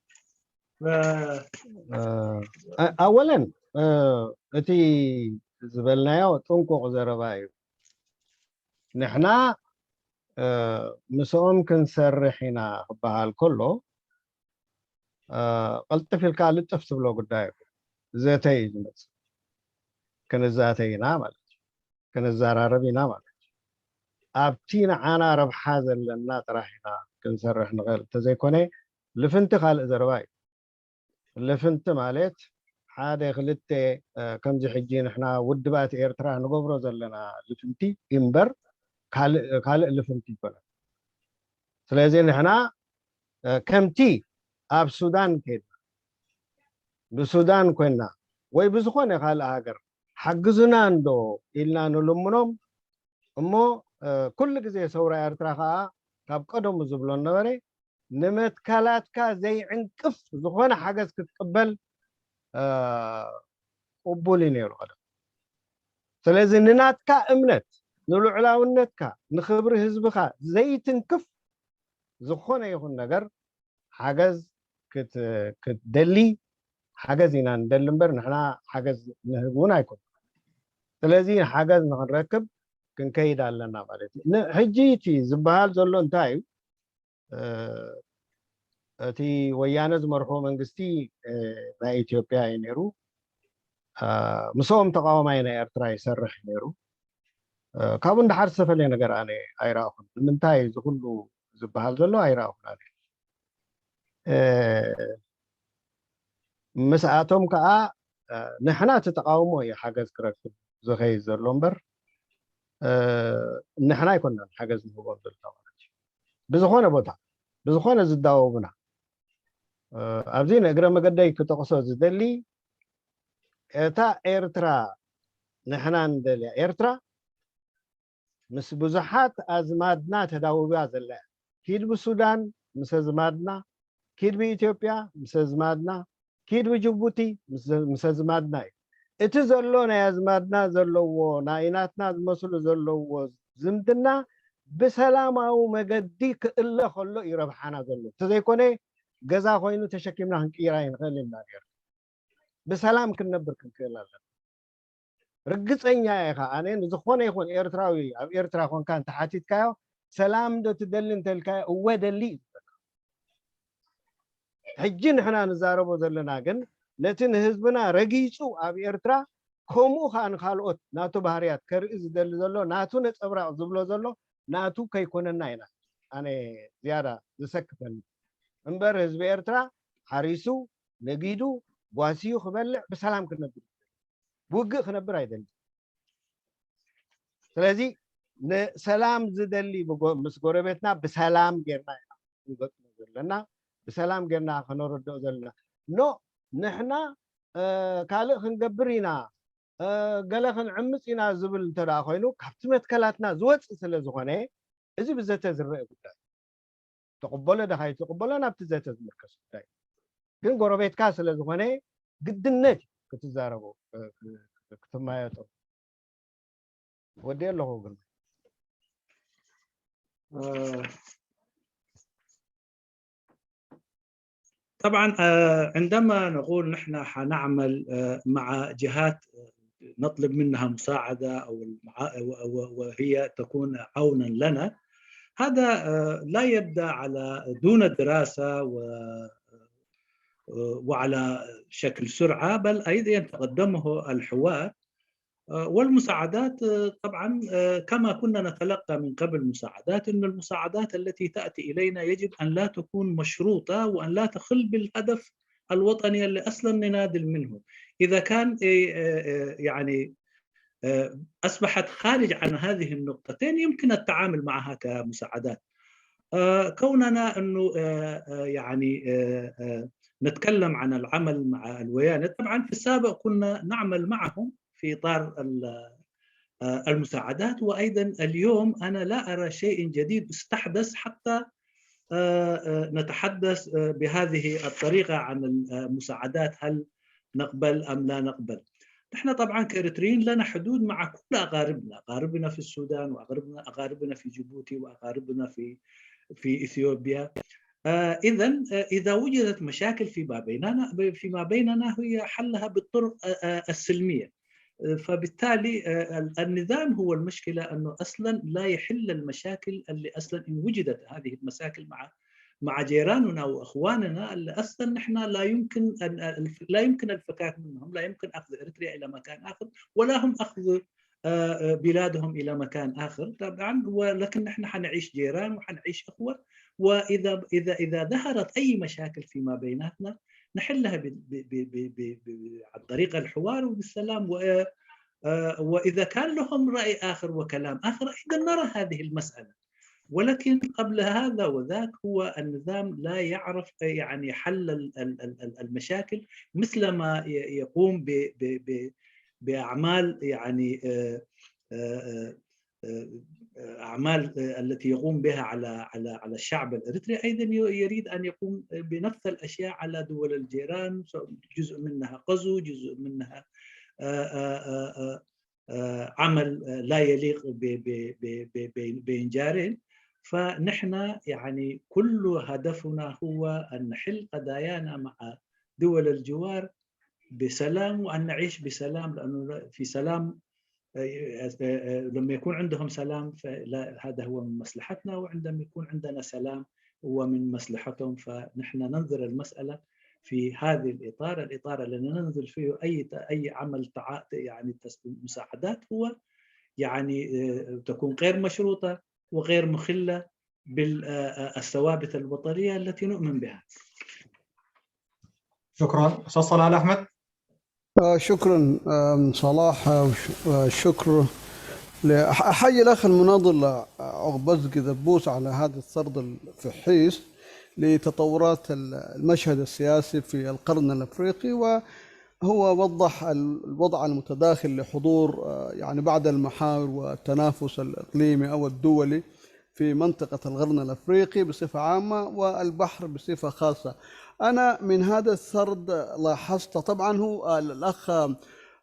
ኣወለን፣ እቲ ዝበልናዮ ጥንቁቕ ዘረባ እዩ። ንሕና ምስኦም ክንሰርሕ ኢና ክበሃል ከሎ፣ ቀልጥፍ ኢልካ ልጥፍ ትብሎ ጉዳይ እዩ። ዘተ እዩ ዝመፅእ። ክንዛተይ ኢና ማለት እዩ። ክንዘራረብ ኢና ማለት እዩ። ኣብቲ ንዓና ረብሓ ዘለና ጥራሕ ኢና ክንሰርሕ ንኽእል። እንተዘይኮነ ልፍንቲ ካልእ ዘረባ እዩ። ልፍንቲ ማለት ሓደ ክልተ፣ ከምዚ ሕጂ ንሕና ውድባት ኤርትራ ንገብሮ ዘለና ልፍንቲ እምበር ካልእ ልፍንቲ ይኮነን። ስለዚ ንሕና ከምቲ ኣብ ሱዳን ከድና፣ ብሱዳን ኮይና ወይ ብዝኾነ ካልእ ሃገር ሓግዙና እንዶ ኢልና ንልምኖም እሞ፣ ኩሉ ግዜ ሰውራ ኤርትራ ከዓ ካብ ቀደሙ ዝብሎ ነበረ፣ ንመትከላትካ ዘይዕንቅፍ ዝኾነ ሓገዝ ክትቅበል ቅቡል እዩ ነይሩ ቀደም። ስለዚ ንናትካ እምነት፣ ንልዑላውነትካ፣ ንክብሪ ህዝብኻ ዘይትንክፍ ዝኾነ ይኹን ነገር ሓገዝ ክትደሊ ሓገዝ ኢና ንደሊ እምበር ንሕና ሓገዝ ንህብ እውን ኣይኮን። ስለዚ ሓገዝ ንክንረክብ ክንከይድ ኣለና ማለት እዩ። ሕጂ እቲ ዝበሃል ዘሎ እንታይ እዩ? እቲ ወያነ ዝመርሖ መንግስቲ ናይ ኢትዮጵያ እዩ ነይሩ። ምስኦም ተቃዋማይ ናይ ኤርትራ ይሰርሕ ነይሩ። ካብኡ ንደሓር ዝተፈለየ ነገር ኣነ ኣይረኣኹን። ንምንታይ እዚ ኩሉ ዝበሃል ዘሎ ኣይረኣኹን ኣነ። ምስኣቶም ከዓ ንሕና እቲ ተቃውሞ እዩ ሓገዝ ክረክብ ዝኸይድ ዘሎ እምበር ንሕና ኣይኮናን ሓገዝ ንህቦም ዘለና ማለት እዩ። ብዝኾነ ቦታ ብዝኾነ ዝዳወቡና ኣብዚ ንእግረ መገደይ ክጠቕሶ ዝደሊ እታ ኤርትራ ንሕና ንደልያ ኤርትራ ምስ ብዙሓት ኣዝማድና ተዳውባ ዘላ እያ። ኪድ ብሱዳን ምስ ኣዝማድና፣ ኪድ ብኢትዮጵያ ምስ ኣዝማድና፣ ኪድ ብጅቡቲ ምስ ኣዝማድና እዩ። እቲ ዘሎ ናይ ኣዝማድና ዘለዎ ናይ ናትና ዝመስሉ ዘለዎ ዝምድና ብሰላማዊ መገዲ ክእለ ከሎ እዩ ረብሓና ዘሎ። እንተዘይኮነ ገዛ ኮይኑ ተሸኪምና ክንቅይራ ይንኽእል ኢና ነር ብሰላም ክንነብር ክንክእል ኣለና። ርግፀኛ ኢኻ ኣነ ንዝኾነ ይኹን ኤርትራዊ ኣብ ኤርትራ ኮንካ እንተሓቲትካዮ ሰላም ዶ ትደሊ እንተልካዮ እወ ደሊ እዩ ዝበካ። ሕጂ ንሕና ንዛረቦ ዘለና ግን ነቲ ንህዝብና ረጊፁ ኣብ ኤርትራ ከምኡ ከዓ ንካልኦት ናቱ ባህርያት ከርኢ ዝደሊ ዘሎ ናቱ ነፀብራቕ ዝብሎ ዘሎ ናቱ ከይኮነና ኢና ኣነ ዝያዳ ዝሰክፈኒ እምበር ህዝቢ ኤርትራ ሓሪሱ ነጊዱ ጓስዩ ክበልዕ ብሰላም ክነብር ብውግእ ክነብር ኣይደልን። ስለዚ ንሰላም ዝደሊ ምስ ጎረቤትና ብሰላም ጌርና ኢና ክንገጥሞ ዘለና፣ ብሰላም ጌርና ከነረድኦ ዘለና። ኖ ንሕና ካልእ ክንገብር ኢና፣ ገለ ክንዕምፅ ኢና ዝብል እንተ ኮይኑ ካብቲ መትከላትና ዝወፅእ ስለ ዝኾነ እዚ ብዘተ ዝረአ ጉዳይ ትቕበሎ ደኻ ይትቕበሎ ናብቲ ዘተ ዝምርከስ ጉዳይ ግን ጎረቤትካ ስለ ዝኾነ ግድነት ክትዛረቦ ክትማየጦ ወዲ ኣለኹ ግን طبعا عندما نقول نحن حنعمل مع جهات نطلب منها مساعدة أو وهي تكون عونا لنا هذا لا يبدأ على دون دراسة و وعلى شكل سرعة بل أيضا يتقدمه الحوار والمساعدات طبعا كما كنا نتلقى من قبل مساعدات أن المساعدات التي تأتي إلينا يجب أن لا تكون مشروطة وأن لا تخل بالهدف الوطني اللي أصلًا نناضل منه. إذا كان، إيه، إيه، إيه، يعني، آه، أصبحت خارج عن هذه النقطتين، يمكن التعامل معها كمساعدات. آه، كوننا أنه، آه، آه، يعني، آه، آه، نتكلم عن العمل مع الويانة، طبعًا في السابق كنا نعمل معهم في إطار ال-، آه، المساعدات، وأيضًا اليوم أنا لا أرى شيء جديد استحدث حتى، آه، آه، نتحدث، آه، بهذه الطريقة عن المساعدات، هل نقبل أم لا نقبل؟ نحن طبعًا كإريتريين لنا حدود مع كل أقاربنا، أقاربنا في السودان، وأقاربنا، أقاربنا في جيبوتي، وأقاربنا في، في إثيوبيا. آه، إذن، آه، إذا وجدت مشاكل فيما بيننا، فيما بيننا، هي حلها بالطرق، آه، آه، السلمية. آه، فبالتالي، آه، ال-، النظام هو المشكلة، أنه أصلًا لا يحل المشاكل اللي أصلًا إن وجدت هذه المشاكل مع، مع جيراننا وإخواننا اللي أصلًا نحن لا يمكن أن، لا يمكن الفكاك منهم، لا يمكن أخذ إريتريا إلى مكان آخر، ولا هم أخذ، آه، آه، بلادهم إلى مكان آخر. طبعًا، ولكن نحن حنعيش جيران وحنعيش إخوة، وإذا، إذا، إذا ظهرت أي مشاكل فيما بيناتنا نحلها ب-، ب-، ب-، ب-، ب-، ب-، عن طريق الحوار وبالسلام. و-، آه، وإذا كان لهم رأي آخر وكلام آخر، أيضًا نرى هذه المسألة. ولكن قبل هذا وذاك هو النظام لا يعرف، يعني، حل ال-، ال-، ال-، ال-، المشاكل مثل ما ي-، يقوم ب-، ب-، ب-، بأعمال، يعني، آه، آه، آه، آه، أعمال، آه، التي يقوم بها على، على، على الشعب الإريتري، أيضًا ي-، يريد أن يقوم بنفس الأشياء على دول الجيران، سواء جزء منها قزو، جزء منها، آه، آه، آه، آه، آه، عمل، آه، لا يليق ب-، ب-، ب-، ب-، ب-، بين جارين. فنحن، يعني، كل هدفنا هو أن نحل قضايانا مع دول الجوار بسلام، وأن نعيش بسلام، لأنه في سلام، آه، آه، آه، لما يكون عندهم سلام، فلا، هذا هو من مصلحتنا، وعندما يكون عندنا سلام هو من مصلحتهم. فنحن ننظر المسألة في هذا الإطار، الإطار اللي ننظر فيه أي ت-، أي عمل تع-، يعني تس-، مساعدات هو، يعني، آه، تكون غير مشروطة وغير مخلة بالثوابت الوطنية التي نؤمن بها. شكرًا. أستاذ صلاح الأحمد. آه، شكرًا، آم، صلاح، آه، وش-، آه، شكر ل-، أح-، أحيي الأخ المناضل، آه، عقبزقي دبوس على هذا السرد الفحيص لتطورات ال-، المشهد السياسي في القرن الأفريقي، وهو وضح ال-، الوضع المتداخل لحضور، آه، يعني بعد المحاور والتنافس الإقليمي أو الدولي في منطقة القرن الأفريقي بصفة عامة والبحر بصفة خاصة. أنا من هذا السرد لاحظت، طبعًا هو الأخ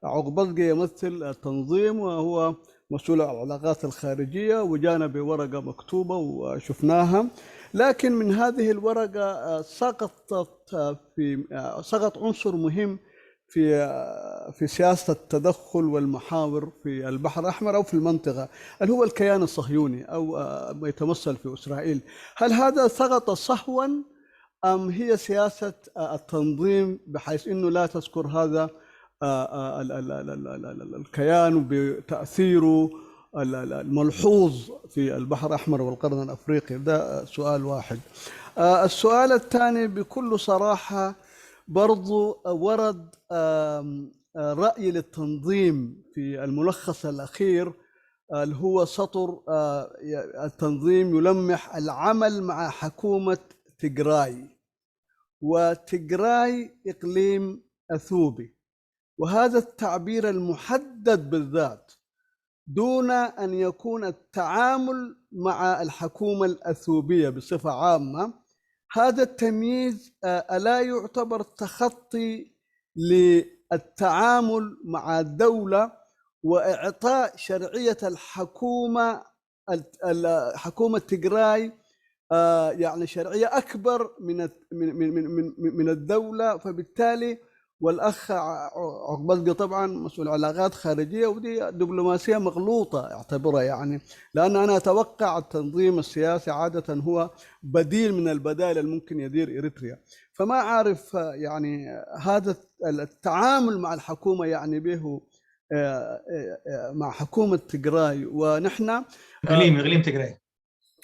عقبزقي يمثل التنظيم وهو مسؤول عن العلاقات الخارجية، وجانا بورقة مكتوبة وشفناها، لكن من هذه الورقة، آه، سقطت، آه، في، آه، سقط عنصر مهم في، آه، في سياسة التدخل والمحاور في البحر الأحمر أو في المنطقة، اللي هو الكيان الصهيوني أو، آه، ما يتمثل في إسرائيل. هل هذا سقط سهوا أم هي سياسة، آه، التنظيم بحيث أنه لا تذكر هذا، آه، آه، ال-، ال-، ال-، ال-، ال-، ال-، الكيان بتأثيره ال-، ال-، الملحوظ في البحر الأحمر والقرن الأفريقي؟ ده سؤال واحد. آه، السؤال الثاني بكل صراحة برضو ورد، آم، آه، رأي للتنظيم في الملخص الأخير، آه، اللي هو سطر، آه، ي-، التنظيم يلمح العمل مع حكومة تجراي، وتجراي إقليم أثيوبي، وهذا التعبير المحدد بالذات دون أن يكون التعامل مع الحكومة الأثيوبية بصفة عامة، هذا التمييز، آه، ألا يعتبر تخطي للتعامل مع الدولة وإعطاء شرعية الحكومة، ال-، ال-، حكومة تجراي، آه، يعني شرعية أكبر من الت-، من، من، من، من، من الدولة، فبالتالي والأخ ع-، عقبزقي طبعًا مسؤول علاقات خارجية، ودي دبلوماسية مغلوطة أعتبرها، يعني، لأن أنا أتوقع التنظيم السياسي عادة هو بديل من البدائل اللي ممكن يدير إريتريا. فما عارف، آه، يعني، هذا التعامل مع الحكومة يعني به، آه، آه، آه، مع حكومة تجراي، ونحن، آه، إقليم، إقليم تجراي.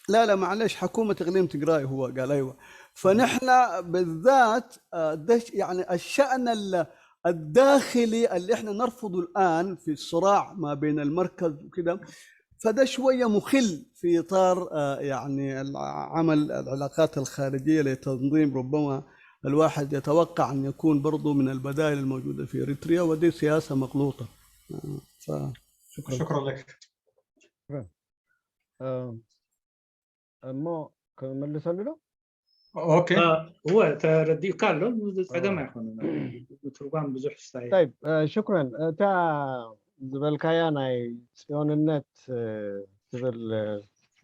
لا، لا، معلش، حكومة إقليم تجراي هو قال، أيوة. فنحن بالذات آه، دش يعني الشأن ال- الداخلي اللي احنا نرفضه الآن في الصراع ما بين المركز وكده، فده شوية مخل في إطار آه، يعني العمل، العلاقات الخارجية لتنظيم. ربما الواحد يتوقع أن يكون برضو من البدائل الموجودة في إريتريا، ودي سياسة مغلوطة. آه، فشكرا. شكرا لك. እሞ ክመልሰሉ ዶ? ኦኬ። እወ፣ ተረዲኡካ ኣሎ። ጸገም ኣይኮነን። ትርጓም ብዙሕ ስታይ طيب፣ ሽኩረን። እታ ዝበልካያ ናይ ጽዮንነት ትብል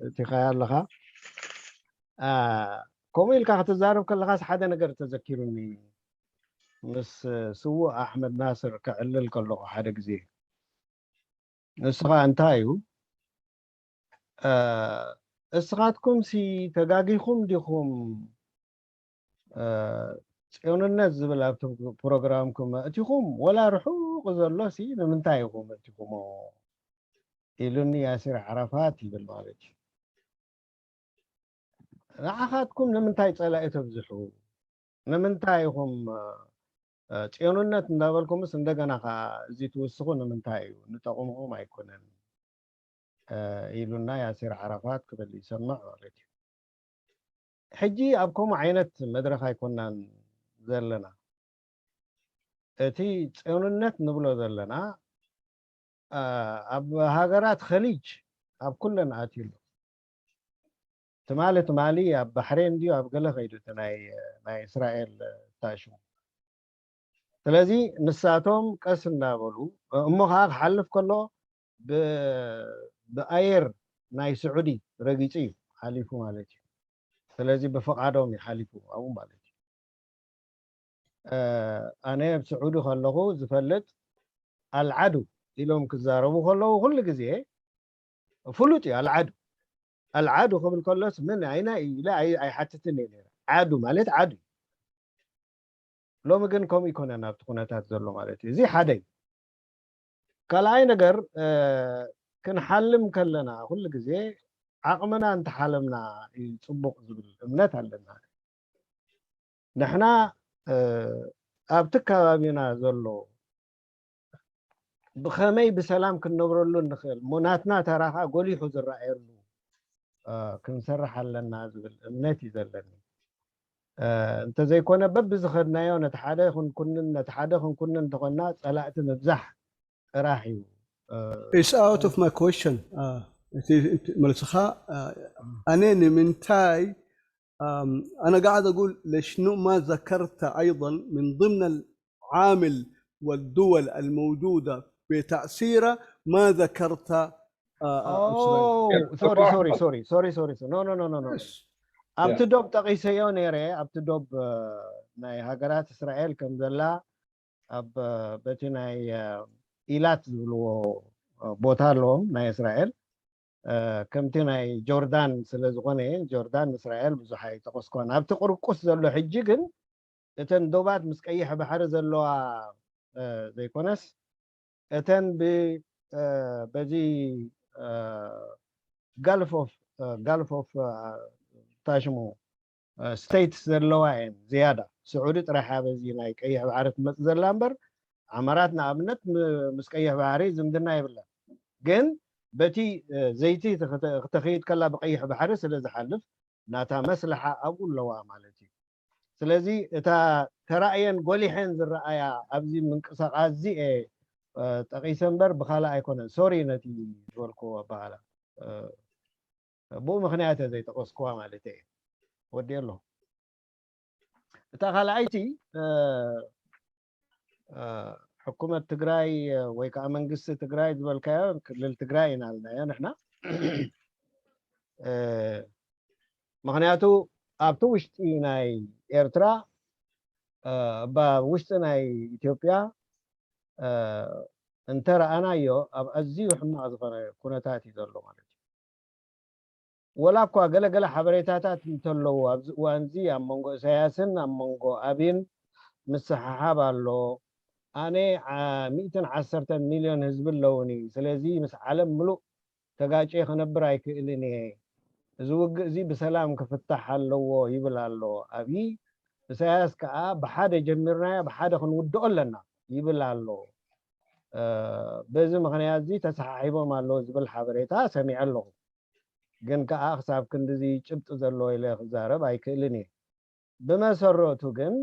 እቲኻያ ኣለኻ። ከምኡ ኢልካ ክትዛረብ ከለኻስ ሓደ ነገር ተዘኪሩኒ። ምስ ስዉእ ኣሕመድ ናስር ክዕልል ከለኹ ሓደ ግዜ፣ ንስኻ እንታይ እዩ፣ እስኻትኩም ሲ ተጋጊኹም ዲኹም? ጽዮንነት ዝብል ኣብቲ ፕሮግራምኩም እቲኹም፣ ወላ ርሑቕ ዘሎ ሲ ንምንታይ ኢኹም እቲኹሞ? ኢሉኒ ያሲር ዓረፋት ይብል ማለት እዩ። ንዓኻትኩም ንምንታይ ጸላኢ ተብዝሑ? ንምንታይ ኢኹም ጽዮንነት እንዳበልኩምስ እንደገና ከዓ እዚ ትውስኹ ንምንታይ እዩ? ንጠቕምኹም ኣይኮነን ኢሉና ያሲር ዓረፋት ክብል ይሰምዕ ማለት እዩ። ሕጂ ኣብ ከምኡ ዓይነት መድረኽ ኣይኮናን ዘለና። እቲ ጽዮንነት ንብሎ ዘለና ኣብ ሃገራት ኸሊጅ ኣብ ኩለን ኣትዩ ኣሎ። ትማሊ ትማሊ ኣብ ባሕሬን ድዩ ኣብ ገለ ከይዱ እቲ ናይ ናይ እስራኤል ታሽሙ። ስለዚ ንሳቶም ቀስ እንዳበሉ እሞ ከዓ ክሓልፍ ከሎ ብኣየር ናይ ስዑዲ ረጊፁ እዩ ሓሊፉ ማለት እዩ። ስለዚ ብፍቓዶም እዩ ሓሊፉ ኣብኡ ማለት እዩ። ኣነ ኣብ ስዑዲ ከለኹ ዝፈልጥ ኣልዓዱ ኢሎም ክዛረቡ ከለዉ ኩሉ ግዜ ፍሉጥ እዩ። ኣልዓዱ ኣልዓዱ ክብል ከሎስ ምን ኣይና እዩ ኢለ ኣይሓትትን እየ ነረ። ዓዱ ማለት ዓዱ እዩ። ሎሚ ግን ከምኡ ይኮነን ኣብቲ ኩነታት ዘሎ ማለት እዩ። እዚ ሓደ እዩ። ካልኣይ ነገር ክንሓልም ከለና ኩሉ ግዜ ዓቕምና እንተሓለምና እዩ ፅቡቕ ዝብል እምነት ኣለና። ንሕና ኣብቲ ከባቢና ዘሎ ብኸመይ ብሰላም ክንነብረሉ እንኽእል እሞ ናትና ተራ ከዓ ጎሊሑ ዝረኣየሉ ክንሰርሕ ኣለና ዝብል እምነት እዩ ዘለኒ። እንተዘይኮነ በብዝኸድናዮ ነቲ ሓደ ክንኩንን ነቲ ሓደ ክንኩንን እንተኾንና ፀላእቲ ምብዛሕ ጥራሕ እዩ። It's out of my question. መልስኻ ኣነ ንምንታይ أنا قاعد أقول ليش ما ذكرت أيضا من ضمن العامل والدول الموجودة بتأثيرها ما ذكرت sorry sorry sorry sorry sorry no no no no no ኣብቲ ዶብ ጠቒሰዮ ነይረ። ኣብቲ ዶብ ናይ ሃገራት እስራኤል ከም ዘላ ኣብ በቲ ናይ ኢላት ዝብልዎ ቦታ ኣለዎም ናይ እስራኤል ከምቲ ናይ ጆርዳን ስለ ዝኾነ ጆርዳን እስራኤል ብዙሕ ኣይጠቐስኳን። ኣብቲ ቁርቁስ ዘሎ ሕጂ ግን እተን ዶባት ምስ ቀይሕ ባሕሪ ዘለዋ ዘይኮነስ እተን በዚ ጋልፍ ኦፍ ጋልፍ ኦፍ ታሽሙ ስቴትስ ዘለዋ እየን ዝያዳ። ስዑዲ ጥራሕ በዚ ናይ ቀይሕ ባሕሪ ትመፅእ ዘላ እምበር ዓመራት ንኣብነት ምስ ቀይሕ ባሕሪ ዝምድና የብለን። ግን በቲ ዘይቲ ክተኸይድ ከላ ብቀይሕ ባሕሪ ስለ ዝሓልፍ ናታ መስለሓ ኣብኡ ኣለዋ ማለት እዩ። ስለዚ እታ ተራእየን ጎሊሐን ዝረኣያ ኣብዚ ምንቅስቃስ እዚ እየ ጠቂሰ እምበር ብካልእ ኣይኮነን። ሶሪ ነቲ ዝበልክዎ ኣበሃላ ብኡ ምክንያት እየ ዘይጠቀስክዋ ማለት እየ። ወዲ ኣሎ እታ ካልኣይቲ ሕኩመት ትግራይ ወይ ከዓ መንግስቲ ትግራይ ዝበልካዮ ክልል ትግራይ ኢና ልናዮ ንሕና። ምክንያቱ ኣብቲ ውሽጢ ናይ ኤርትራ ብ ውሽጢ ናይ ኢትዮጵያ እንተረኣናዮ ኣብ ኣዝዩ ሕማቕ ዝኾነ ኩነታት እዩ ዘሎ ማለት እዩ። ወላ እኳ ገለገለ ሓበሬታታት እንተለዉ ኣብዚ እዋን እዚ ኣብ መንጎ ኢሳያስን ኣብ መንጎ ኣብይን ምስሕሓብ ኣሎ። ኣነ ሚእትን ዓሰርተን ሚልዮን ህዝቢ ኣለውኒ፣ ስለዚ ምስ ዓለም ምሉእ ተጋጭየ ክነብር ኣይክእልን እየ እዚ ውግእ እዚ ብሰላም ክፍታሕ ኣለዎ ይብል ኣሎ ኣብይ። ኢሳያስ ከዓ ብሓደ ጀሚርናዮ ብሓደ ክንውድኦ ኣለና ይብል ኣሎ። በዚ ምኽንያት እዚ ተሰሓሒቦም ኣለዉ ዝብል ሓበሬታ ሰሚዐ ኣለኹ። ግን ከዓ ክሳብ ክንድዚ ጭብጢ ዘለዎ ኢለ ክዛረብ ኣይክእልን እየ። ብመሰረቱ ግን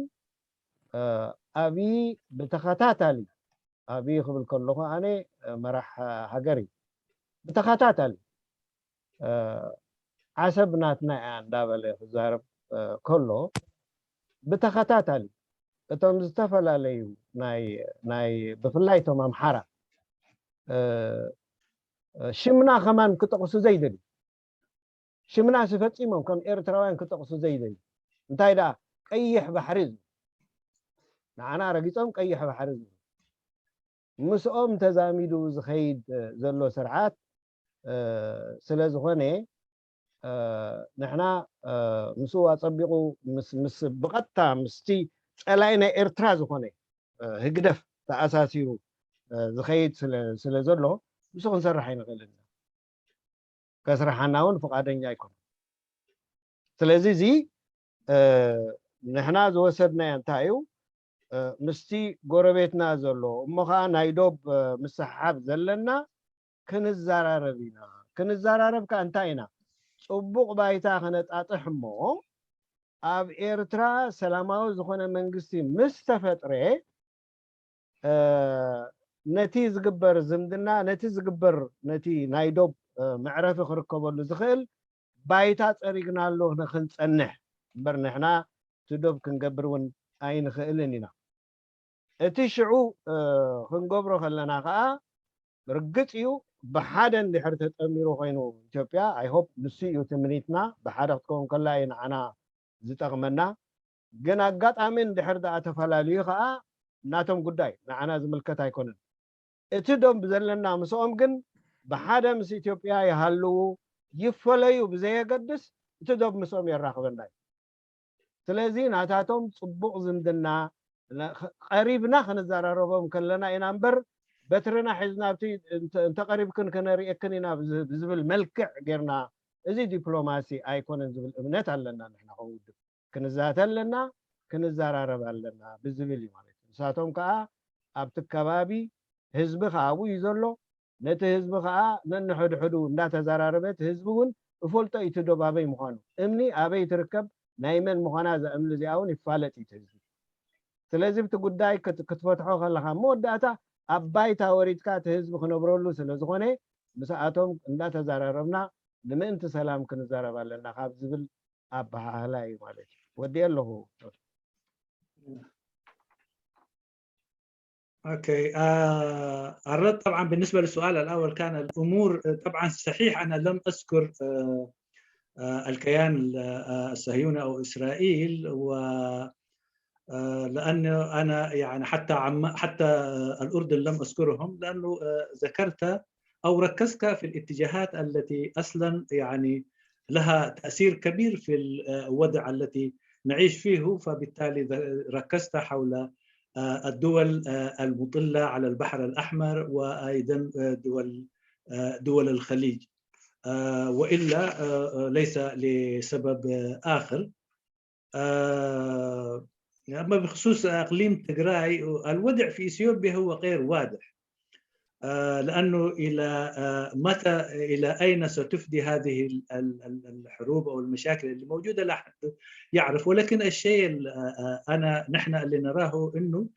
ኣብይ ብተኸታታሊ፣ ኣብይ ክብል ከለኹ ኣነ መራሕ ሃገር እዩ፣ ብተኸታታሊ ዓሰብ ናትና እያ እንዳበለ ክዛረብ ከሎ፣ ብተኸታታሊ እቶም ዝተፈላለዩ ናይ ናይ ብፍላይ እቶም ኣምሓራ ሽምና ከማን ክጠቕሱ ዘይደልዩ፣ ሽምናሲ ፈጺሞም ከም ኤርትራውያን ክጠቕሱ ዘይደልዩ፣ እንታይ ደኣ ቀይሕ ባሕሪ ዝብል፣ ንዓና ረጊጾም ቀይሕ ባሕሪ ዝብል፣ ምስኦም ተዛሚዱ ዝኸይድ ዘሎ ስርዓት ስለ ዝኾነ፣ ንሕና ምስኡ ኣጸቢቑ ምስ ምስ ብቐጥታ ምስቲ ጸላኢ ናይ ኤርትራ ዝኾነ ህግደፍ ተኣሳሲሩ ዝኸይድ ስለ ስለ ዘሎ፣ ምስኡ ክንሰርሕ ኣይንኽእልን ኢና። ከስርሓና እውን ፍቓደኛ ኣይኮነን። ስለዚ እዚ ንሕና ዝወሰድናዮ እንታይ እዩ? ምስቲ ጎረቤትና ዘሎ እሞ ኸዓ ናይ ዶብ ምስሕሓብ ዘለና ክንዘራረብ ኢና። ክንዘራረብ ከ እንታይ ኢና? ጽቡቕ ባይታ ክነጣጥሕ እሞ ኣብ ኤርትራ ሰላማዊ ዝኾነ መንግስቲ ምስ ተፈጥረ፣ ነቲ ዝግበር ዝምድና፣ ነቲ ዝግበር፣ ነቲ ናይ ዶብ መዕረፊ ክርከበሉ ዝኽእል ባይታ ጸሪግናሉ ንክንጸንሕ እምበር፣ ንሕና እቲ ዶብ ክንገብር እውን ኣይንኽእልን ኢና። እቲ ሽዑ ክንገብሮ ከለና ከዓ ርግጽ እዩ፣ ብሓደ እንድሕር ተጠሚሩ ኮይኑ ኢትዮጵያ፣ I hope ንሱ እዩ ትምኒትና፣ ብሓደ ክትከውን ከላ እዩ ንዓና ዝጠቕመና። ግን ኣጋጣሚ እንድሕር ደኣ ተፈላልዩ ከዓ ናቶም ጉዳይ፣ ንዓና ዝምልከት ኣይኮነን። እቲ ዶብ ዘለና ምስኦም ግን ብሓደ ምስ ኢትዮጵያ ይሃልዉ ይፈለዩ ብዘየገድስ፣ እቲ ዶብ ምስኦም የራኽበና እዩ። ስለዚ ናታቶም ጽቡቕ ዝምድና፣ ቀሪብና ክንዘራረቦም ከለና ኢና እምበር፣ በትርና ሒዝና ኣብቲ እንተቐሪብክን ክነርእየክን ኢና ብዝብል መልክዕ ጌርና፣ እዚ ዲፕሎማሲ ኣይኮነን ዝብል እምነት ኣለና። ንሕና ከም ውድብ ክንዛተ ኣለና፣ ክንዘራረብ ኣለና ብዝብል እዩ ማለት እዩ። ንሳቶም ከዓ ኣብቲ ከባቢ ህዝቢ ከዓ ኣብኡ እዩ ዘሎ። ነቲ ህዝቢ ከዓ ነንሕድሕዱ እንዳተዘራረበ፣ እቲ ህዝቢ እውን እፈልጦ እዩ እቲ ዶብ ኣበይ ምዃኑ። እምኒ ኣበይ ትርከብ፣ ናይ መን ምዃና እዛ እምኒ እዚኣ እውን ይፋለጥ እዩ እቲ ህዝቢ። ስለዚ ኣብቲ ጉዳይ ክት- ክትፈትሖ ከለኻ፣ መወዳእታ ኣብ ባይታ ወሪድካ እቲ ህዝቢ ክነብረሉ ስለ ዝኾነ፣ ምስኣቶም እንዳተዘራረብና ንምእንቲ ሰላም ክንዛረብ ኣለና ካብ ዝብል ኣበሃህላ እዩ ማለት እዩ። ወዲኤ ኣለኹ። اوكي آه الرد طبعا بالنسبه للسؤال الاول كان الامور طبعا صحيح انا لم اذكر آه آه الكيان الصهيوني او اسرائيل و لانه انا يعني حتى عم حتى الاردن لم اذكرهم لانه ذكرت او ركزت في الاتجاهات التي اصلا يعني لها تاثير كبير في الوضع التي نعيش فيه، فبالتالي ركزت حول الدول المطلة على البحر الأحمر وأيضا دول دول الخليج، وإلا ليس لسبب آخر. أما بخصوص إقليم تجراي، الوضع في إثيوبيا هو غير واضح، لأنه إلى متى، إلى أين ستفضي هذه الحروب أو المشاكل اللي موجودة؟ لا أحد يعرف، ولكن الشيء أنا نحن اللي نراه إنه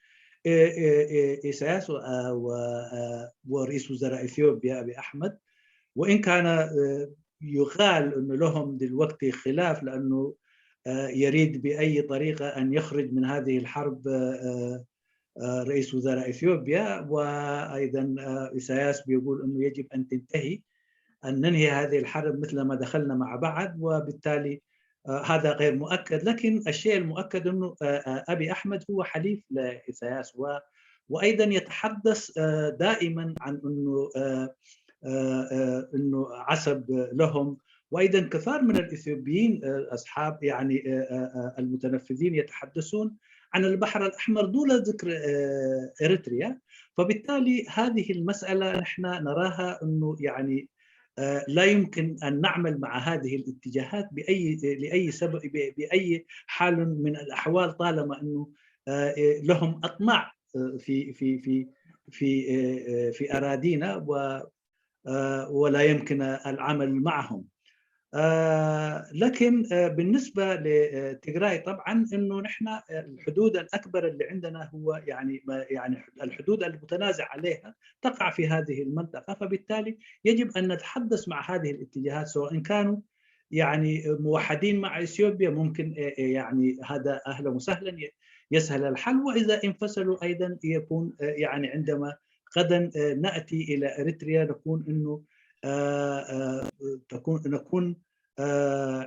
إيساياس ورئيس وزراء إثيوبيا أبي أحمد، وإن كان يقال أنه لهم دلوقتي خلاف لأنه يريد بأي طريقة أن يخرج من هذه الحرب رئيس وزراء إثيوبيا، وأيضا إيساياس بيقول أنه يجب أن تنتهي، أن ننهي هذه الحرب مثل ما دخلنا مع بعض، وبالتالي هذا غير مؤكد. لكن الشيء المؤكد أنه أبي أحمد هو حليف لإيساياس، وأيضا يتحدث دائما عن أنه أنه عصب لهم، وايضا كثار من الاثيوبيين اصحاب يعني المتنفذين يتحدثون عن البحر الاحمر دون ذكر اريتريا. فبالتالي هذه المساله نحن نراها انه يعني لا يمكن أن نعمل مع هذه الاتجاهات بأي لأي سبب بأي حال من الأحوال طالما أنه لهم أطماع في في في في في أراضينا و ولا يمكن العمل معهم. لكن بالنسبة لتجراي طبعا انه نحن الحدود الاكبر اللي عندنا هو يعني يعني الحدود المتنازع عليها تقع في هذه المنطقة، فبالتالي يجب ان نتحدث مع هذه الاتجاهات سواء كانوا يعني موحدين مع اثيوبيا ممكن يعني هذا اهلا وسهلا يسهل الحل، واذا انفصلوا ايضا يكون يعني عندما غدا ناتي الى اريتريا نكون انه تكون نكون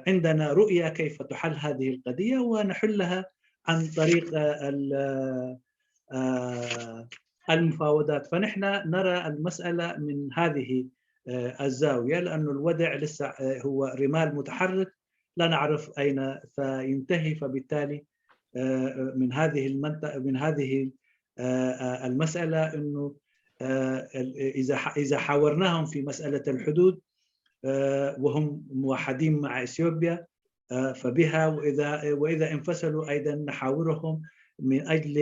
عندنا رؤيه كيف تحل هذه القضيه ونحلها عن طريق المفاوضات. فنحن نرى المساله من هذه الزاويه، لأن الوضع لسه هو رمال متحرك، لا نعرف اين سينتهي. فبالتالي من هذه المنطقه من هذه المساله انه اذا اذا حاورناهم في مساله الحدود وهم موحدين مع اثيوبيا فبها، واذا واذا انفصلوا ايضا نحاورهم من اجل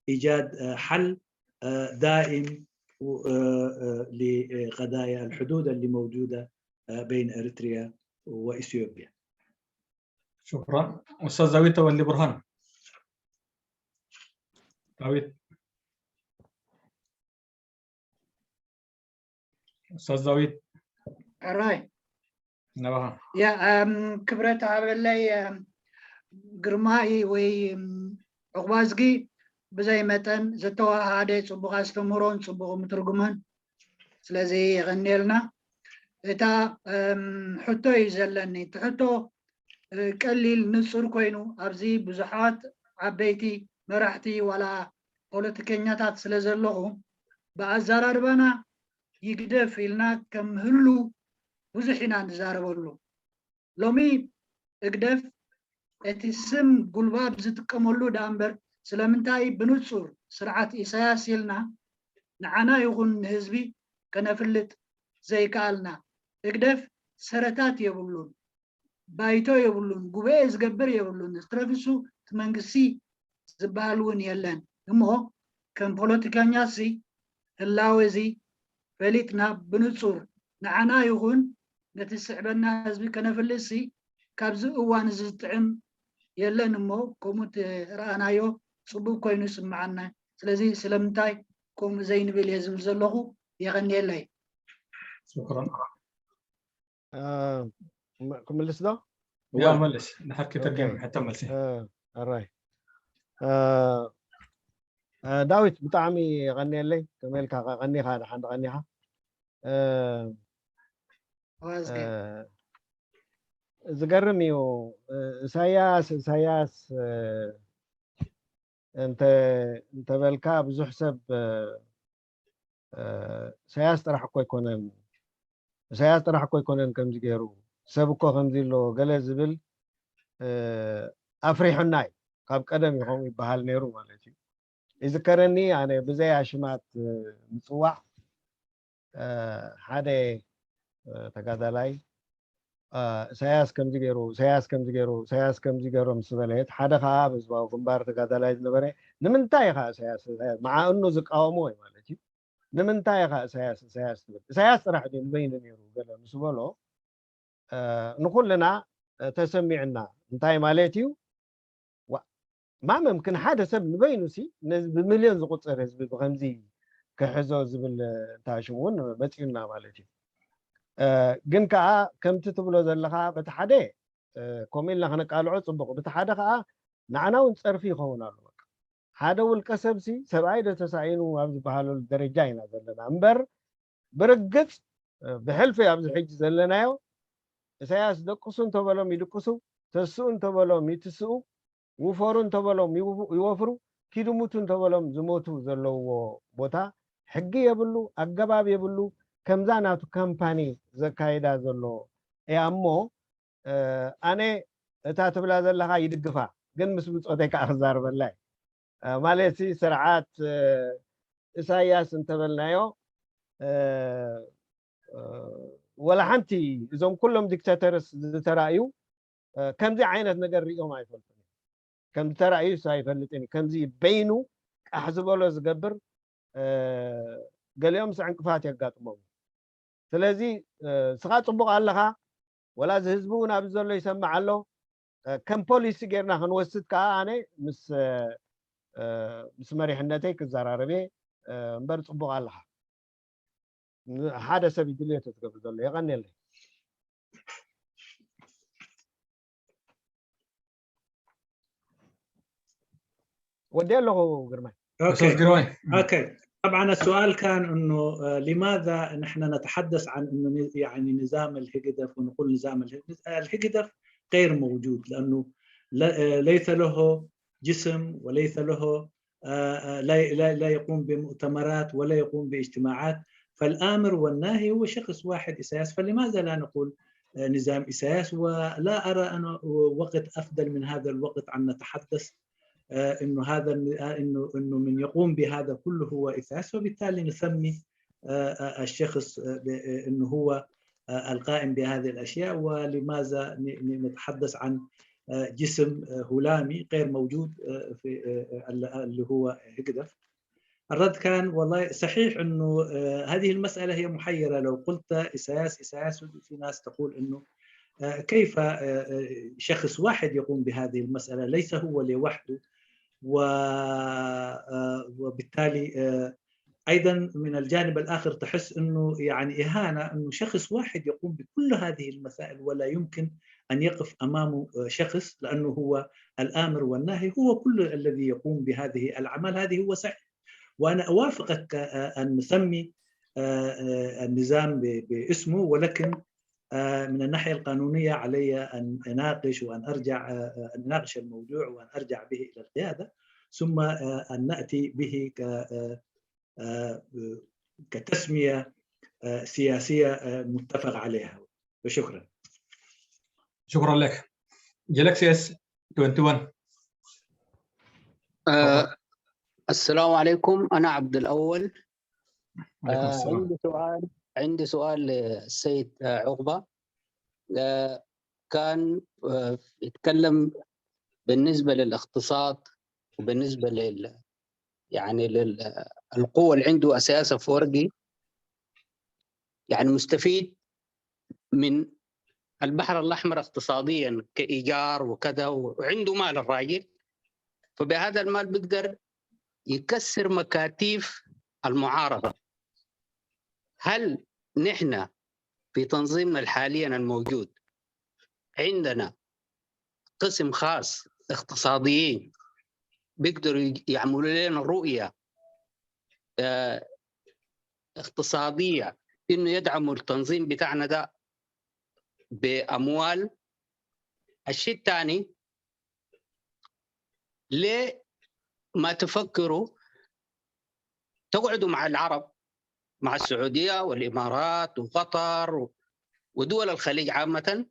ايجاد حل دائم لقضايا الحدود اللي موجوده بين اريتريا واثيوبيا. شكرا. استاذ داوود تولي برهان. داوود. استاذ داوود. ሕራይ ነባኻ። ያ ክብረት ሃበለይ ግርማይ ወይ ዕቑባዝጊ ብዘይ መጠን ዝተዋሃደ ፅቡቕ ኣስተምህሮን ፅቡቕ ምትርጉምን ስለዚ የቐንየልና። እታ ሕቶ እዩ ዘለኒ። እቲ ሕቶ ቀሊል ንፁር ኮይኑ ኣብዚ ብዙሓት ዓበይቲ መራሕቲ ዋላ ፖለቲከኛታት ስለ ዘለኹ ብኣዘራርባና ይግደፍ ኢልና ከም ህሉ ብዙሕ ኢና ንዛረበሉ። ሎሚ ህግደፍ እቲ ስም ጉልባብ ዝጥቀመሉ ደኣ እምበር ስለምንታይ ብንጹር ስርዓት ኢሳያስ ኢልና ንዓና ይኹን ንህዝቢ ከነፍልጥ ዘይከኣልና። ህግደፍ ሰረታት የብሉን፣ ባይቶ የብሉን፣ ጉባኤ ዝገብር የብሉን፣ ዝተረፍሱ እቲ መንግስቲ ዝበሃል እውን የለን። እሞ ከም ፖለቲከኛሲ ህላወ እዚ ፈሊጥና ብንጹር ንዓና ይኹን ነቲ ዝስዕበና ህዝቢ ከነፍልጥሲ ካብዚ እዋን እዚ ዝጥዕም የለን እሞ ከምኡ ተረኣናዮ ጽቡቅ ኮይኑ ይስምዓና። ስለዚ ስለምንታይ ከምኡ ዘይንብል እየ ዝብል ዘለኹ። የቐንየለይ። ሽኩራን። ክምልስ ዶ? ያ መልስ ንሓኪ ተርጊም ሕቶ መልሲ። ኣራይ ዳዊት ብጣዕሚ የቐንየለይ። ከመይ ኢልካ ቀኒኻ ደሓን ቀኒኻ። ዝገርም እዩ። ኢሳያስ ኢሳያስ እንተ እንተበልካ ብዙሕ ሰብ ኢሳያስ ጥራሕ እኮ ኣይኮነን ኢሳያስ ጥራሕ እኮ ኣይኮነን ከምዚ ገይሩ ሰብ እኮ ከምዚ ኣሎ ገለ ዝብል ኣፍሪሑና እዩ። ካብ ቀደም እዩ ከምኡ ይበሃል ነይሩ ማለት እዩ። ይዝከረኒ ኣነ ብዘይ ኣሽማት ምፅዋዕ ሓደ ተጋዳላይ ኢሳያስ ከምዚ ገይሩ ኢሳያስ ከምዚ ገይሩ ኢሳያስ ከምዚ ገይሩ ምስ በለ ሓደ ከዓ ኣብ ህዝባዊ ግንባር ተጋዳላይ ዝነበረ ንምንታይ ኢኻ ኢሳያስ ኢሳያስ መዓእኑ ዝቃወሞ እዩ ማለት እዩ። ንምንታይ ኢኻ ኢሳያስ ኢሳያስ ትብል? ኢሳያስ ጥራሕ ድዩ ንበይኑ ነይሩ ገለ ምስ በሎ ንኹልና ተሰሚዑና እንታይ ማለት እዩ? ማ መምክን ሓደ ሰብ ንበይኑ ሲ ነዚ ብሚልዮን ዝቁፅር ህዝቢ ብከምዚ ክሕዞ ዝብል እንታይ ሽም እውን መፂኡና ማለት እዩ። ግን ከዓ ከምቲ ትብሎ ዘለካ በቲ ሓደ ከምኡ ኢልና ክነቃልዖ ፅቡቅ፣ በቲ ሓደ ከዓ ንዓና እውን ፀርፊ ይኸውን ኣሎ። በቃ ሓደ ውልቀ ሰብ ሲ ሰብኣይ ዶ ተሳኢኑ ኣብ ዝበሃለሉ ደረጃ ኢና ዘለና እምበር ብርግፅ ብሕልፊ ኣብዚ ሕጂ ዘለናዮ ኢሳያስ ደቅሱ እንተበሎም ይድቅሱ፣ ተስኡ እንተበሎም ይትስኡ፣ ውፈሩ እንተበሎም ይውፉ- ይወፍሩ፣ ኪዱ ሙቱ እንተበሎም ዝሞቱ ዘለውዎ ቦታ ሕጊ የብሉ፣ ኣገባብ የብሉ። ከምዛ ናቱ ካምፓኒ ዘካይዳ ዘሎ እያ እሞ ኣነ እታ ትብላ ዘለኻ ይድግፋ፣ ግን ምስ ብፆተይ ከዓ ክዛርበላ እየ። ማለት ስርዓት ኢሳያስ እንተበልናዮ እ፣ ወላ ሓንቲ እዞም ኩሎም ዲክታተርስ ዝተራእዩ ከምዚ ዓይነት ነገር ሪኦም ኣይፈልጡን። ከምዚ ተራእዩስ ኣይፈልጥን። ከምዚ በይኑ ቃሕ ዝበሎ ዝገብር ገሊኦም ዕንቅፋት የጋጥሞም። ስለዚ እስኻ ፅቡቕ ኣለኻ፣ ወላ እዚ ህዝቢ እውን ኣብዚ ዘሎ ይሰምዕ ኣሎ። ከም ፖሊሲ ጌርና ክንወስድ ከዓ ኣነ ምስ ምስ መሪሕነተይ ክዘራረብ እየ። እምበር ፅቡቕ ኣለኻ። ሓደ ሰብ እዩ ድልየቱ ዝገብር ዘሎ። የቐንየለይ። ወዲ ኣለኹ ግርማይ። ኦኬ ግርማይ ኦኬ طبعا السؤال كان انه آه، لماذا نحن نتحدث عن انه ن- يعني نظام الهجدف ونقول نظام الهجدف الهجدف غير موجود لانه لا- آه، ليس له جسم وليس له آه، آه، لا لا لا يقوم بمؤتمرات ولا يقوم باجتماعات فالامر والناهي هو شخص واحد اساس فلماذا لا نقول آه، نظام اساس ولا ارى انا وقت افضل من هذا الوقت ان نتحدث آه، انه هذا الن- آه، انه انه من يقوم بهذا كله هو اساس وبالتالي نسمي آه، آه، الشخص آه، ب- آه، انه هو آه، القائم بهذه الاشياء ولماذا ن- ن- نتحدث عن آه، جسم آه، هلامي غير موجود آه، في آه، آه، اللي هو هجدف. الرد كان والله صحيح انه آه، هذه المساله هي محيره لو قلت اساس اساس في ناس تقول انه آه، كيف آه، آه، شخص واحد يقوم بهذه المساله ليس هو لوحده و آه، وبالتالي آه، ايضا من الجانب الاخر تحس انه يعني اهانه انه شخص واحد يقوم بكل هذه المسائل ولا يمكن ان يقف امامه آه، شخص لانه هو الامر والناهي هو كل الذي يقوم بهذه الاعمال هذه هو سعي وانا اوافقك آه، ان نسمي آه، آه، النظام ب- باسمه ولكن آه، من الناحيه القانونيه علي ان اناقش وان ارجع آه، آه، ان اناقش الموضوع وان ارجع به الى القياده ثم آه، ان ناتي به ك- آه، آه، كتسميه آه، سياسيه آه، متفق عليها. وشكرا. شكرا لك. Galaxy S twenty-one. آه، السلام عليكم، أنا عبد الأول. عليكم آه، السلام. عندي سؤال عندي سؤال للسيد آه، عقبة. آه، كان آه، يتكلم بالنسبة للاقتصاد وبالنسبة لل يعني للقوة اللي عنده أساس أفورقي، يعني مستفيد من البحر الأحمر اقتصاديا كإيجار وكذا، وعنده مال الراجل، فبهذا المال بيقدر يكسر مكاتيف المعارضة. هل نحن في تنظيمنا حاليا الموجود عندنا قسم خاص اقتصاديين بيقدروا يج- يعملوا لنا رؤية آه، اقتصادية إنه يدعموا التنظيم بتاعنا ده بأموال. الشيء الثاني، ليه ما تفكروا تقعدوا مع العرب، مع السعودية والإمارات وقطر و- ودول الخليج عامة،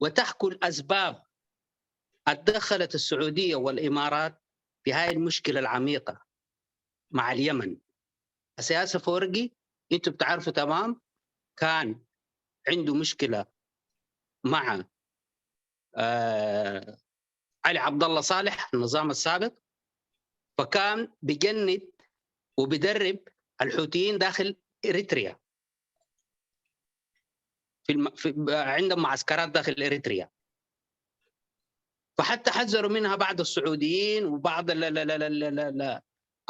وتحكوا الأسباب الدخلت السعودية والإمارات في هاي المشكلة العميقة مع اليمن. السياسة فورقي، انتوا بتعرفوا تمام، كان عنده مشكلة مع آه علي عبد الله صالح، النظام السابق، فكان بجند وبدرب الحوثيين داخل إريتريا، في, الم... في عندهم معسكرات داخل إريتريا، فحتى حذروا منها بعض السعوديين وبعض ال... ال... ال... ال... ال... ال...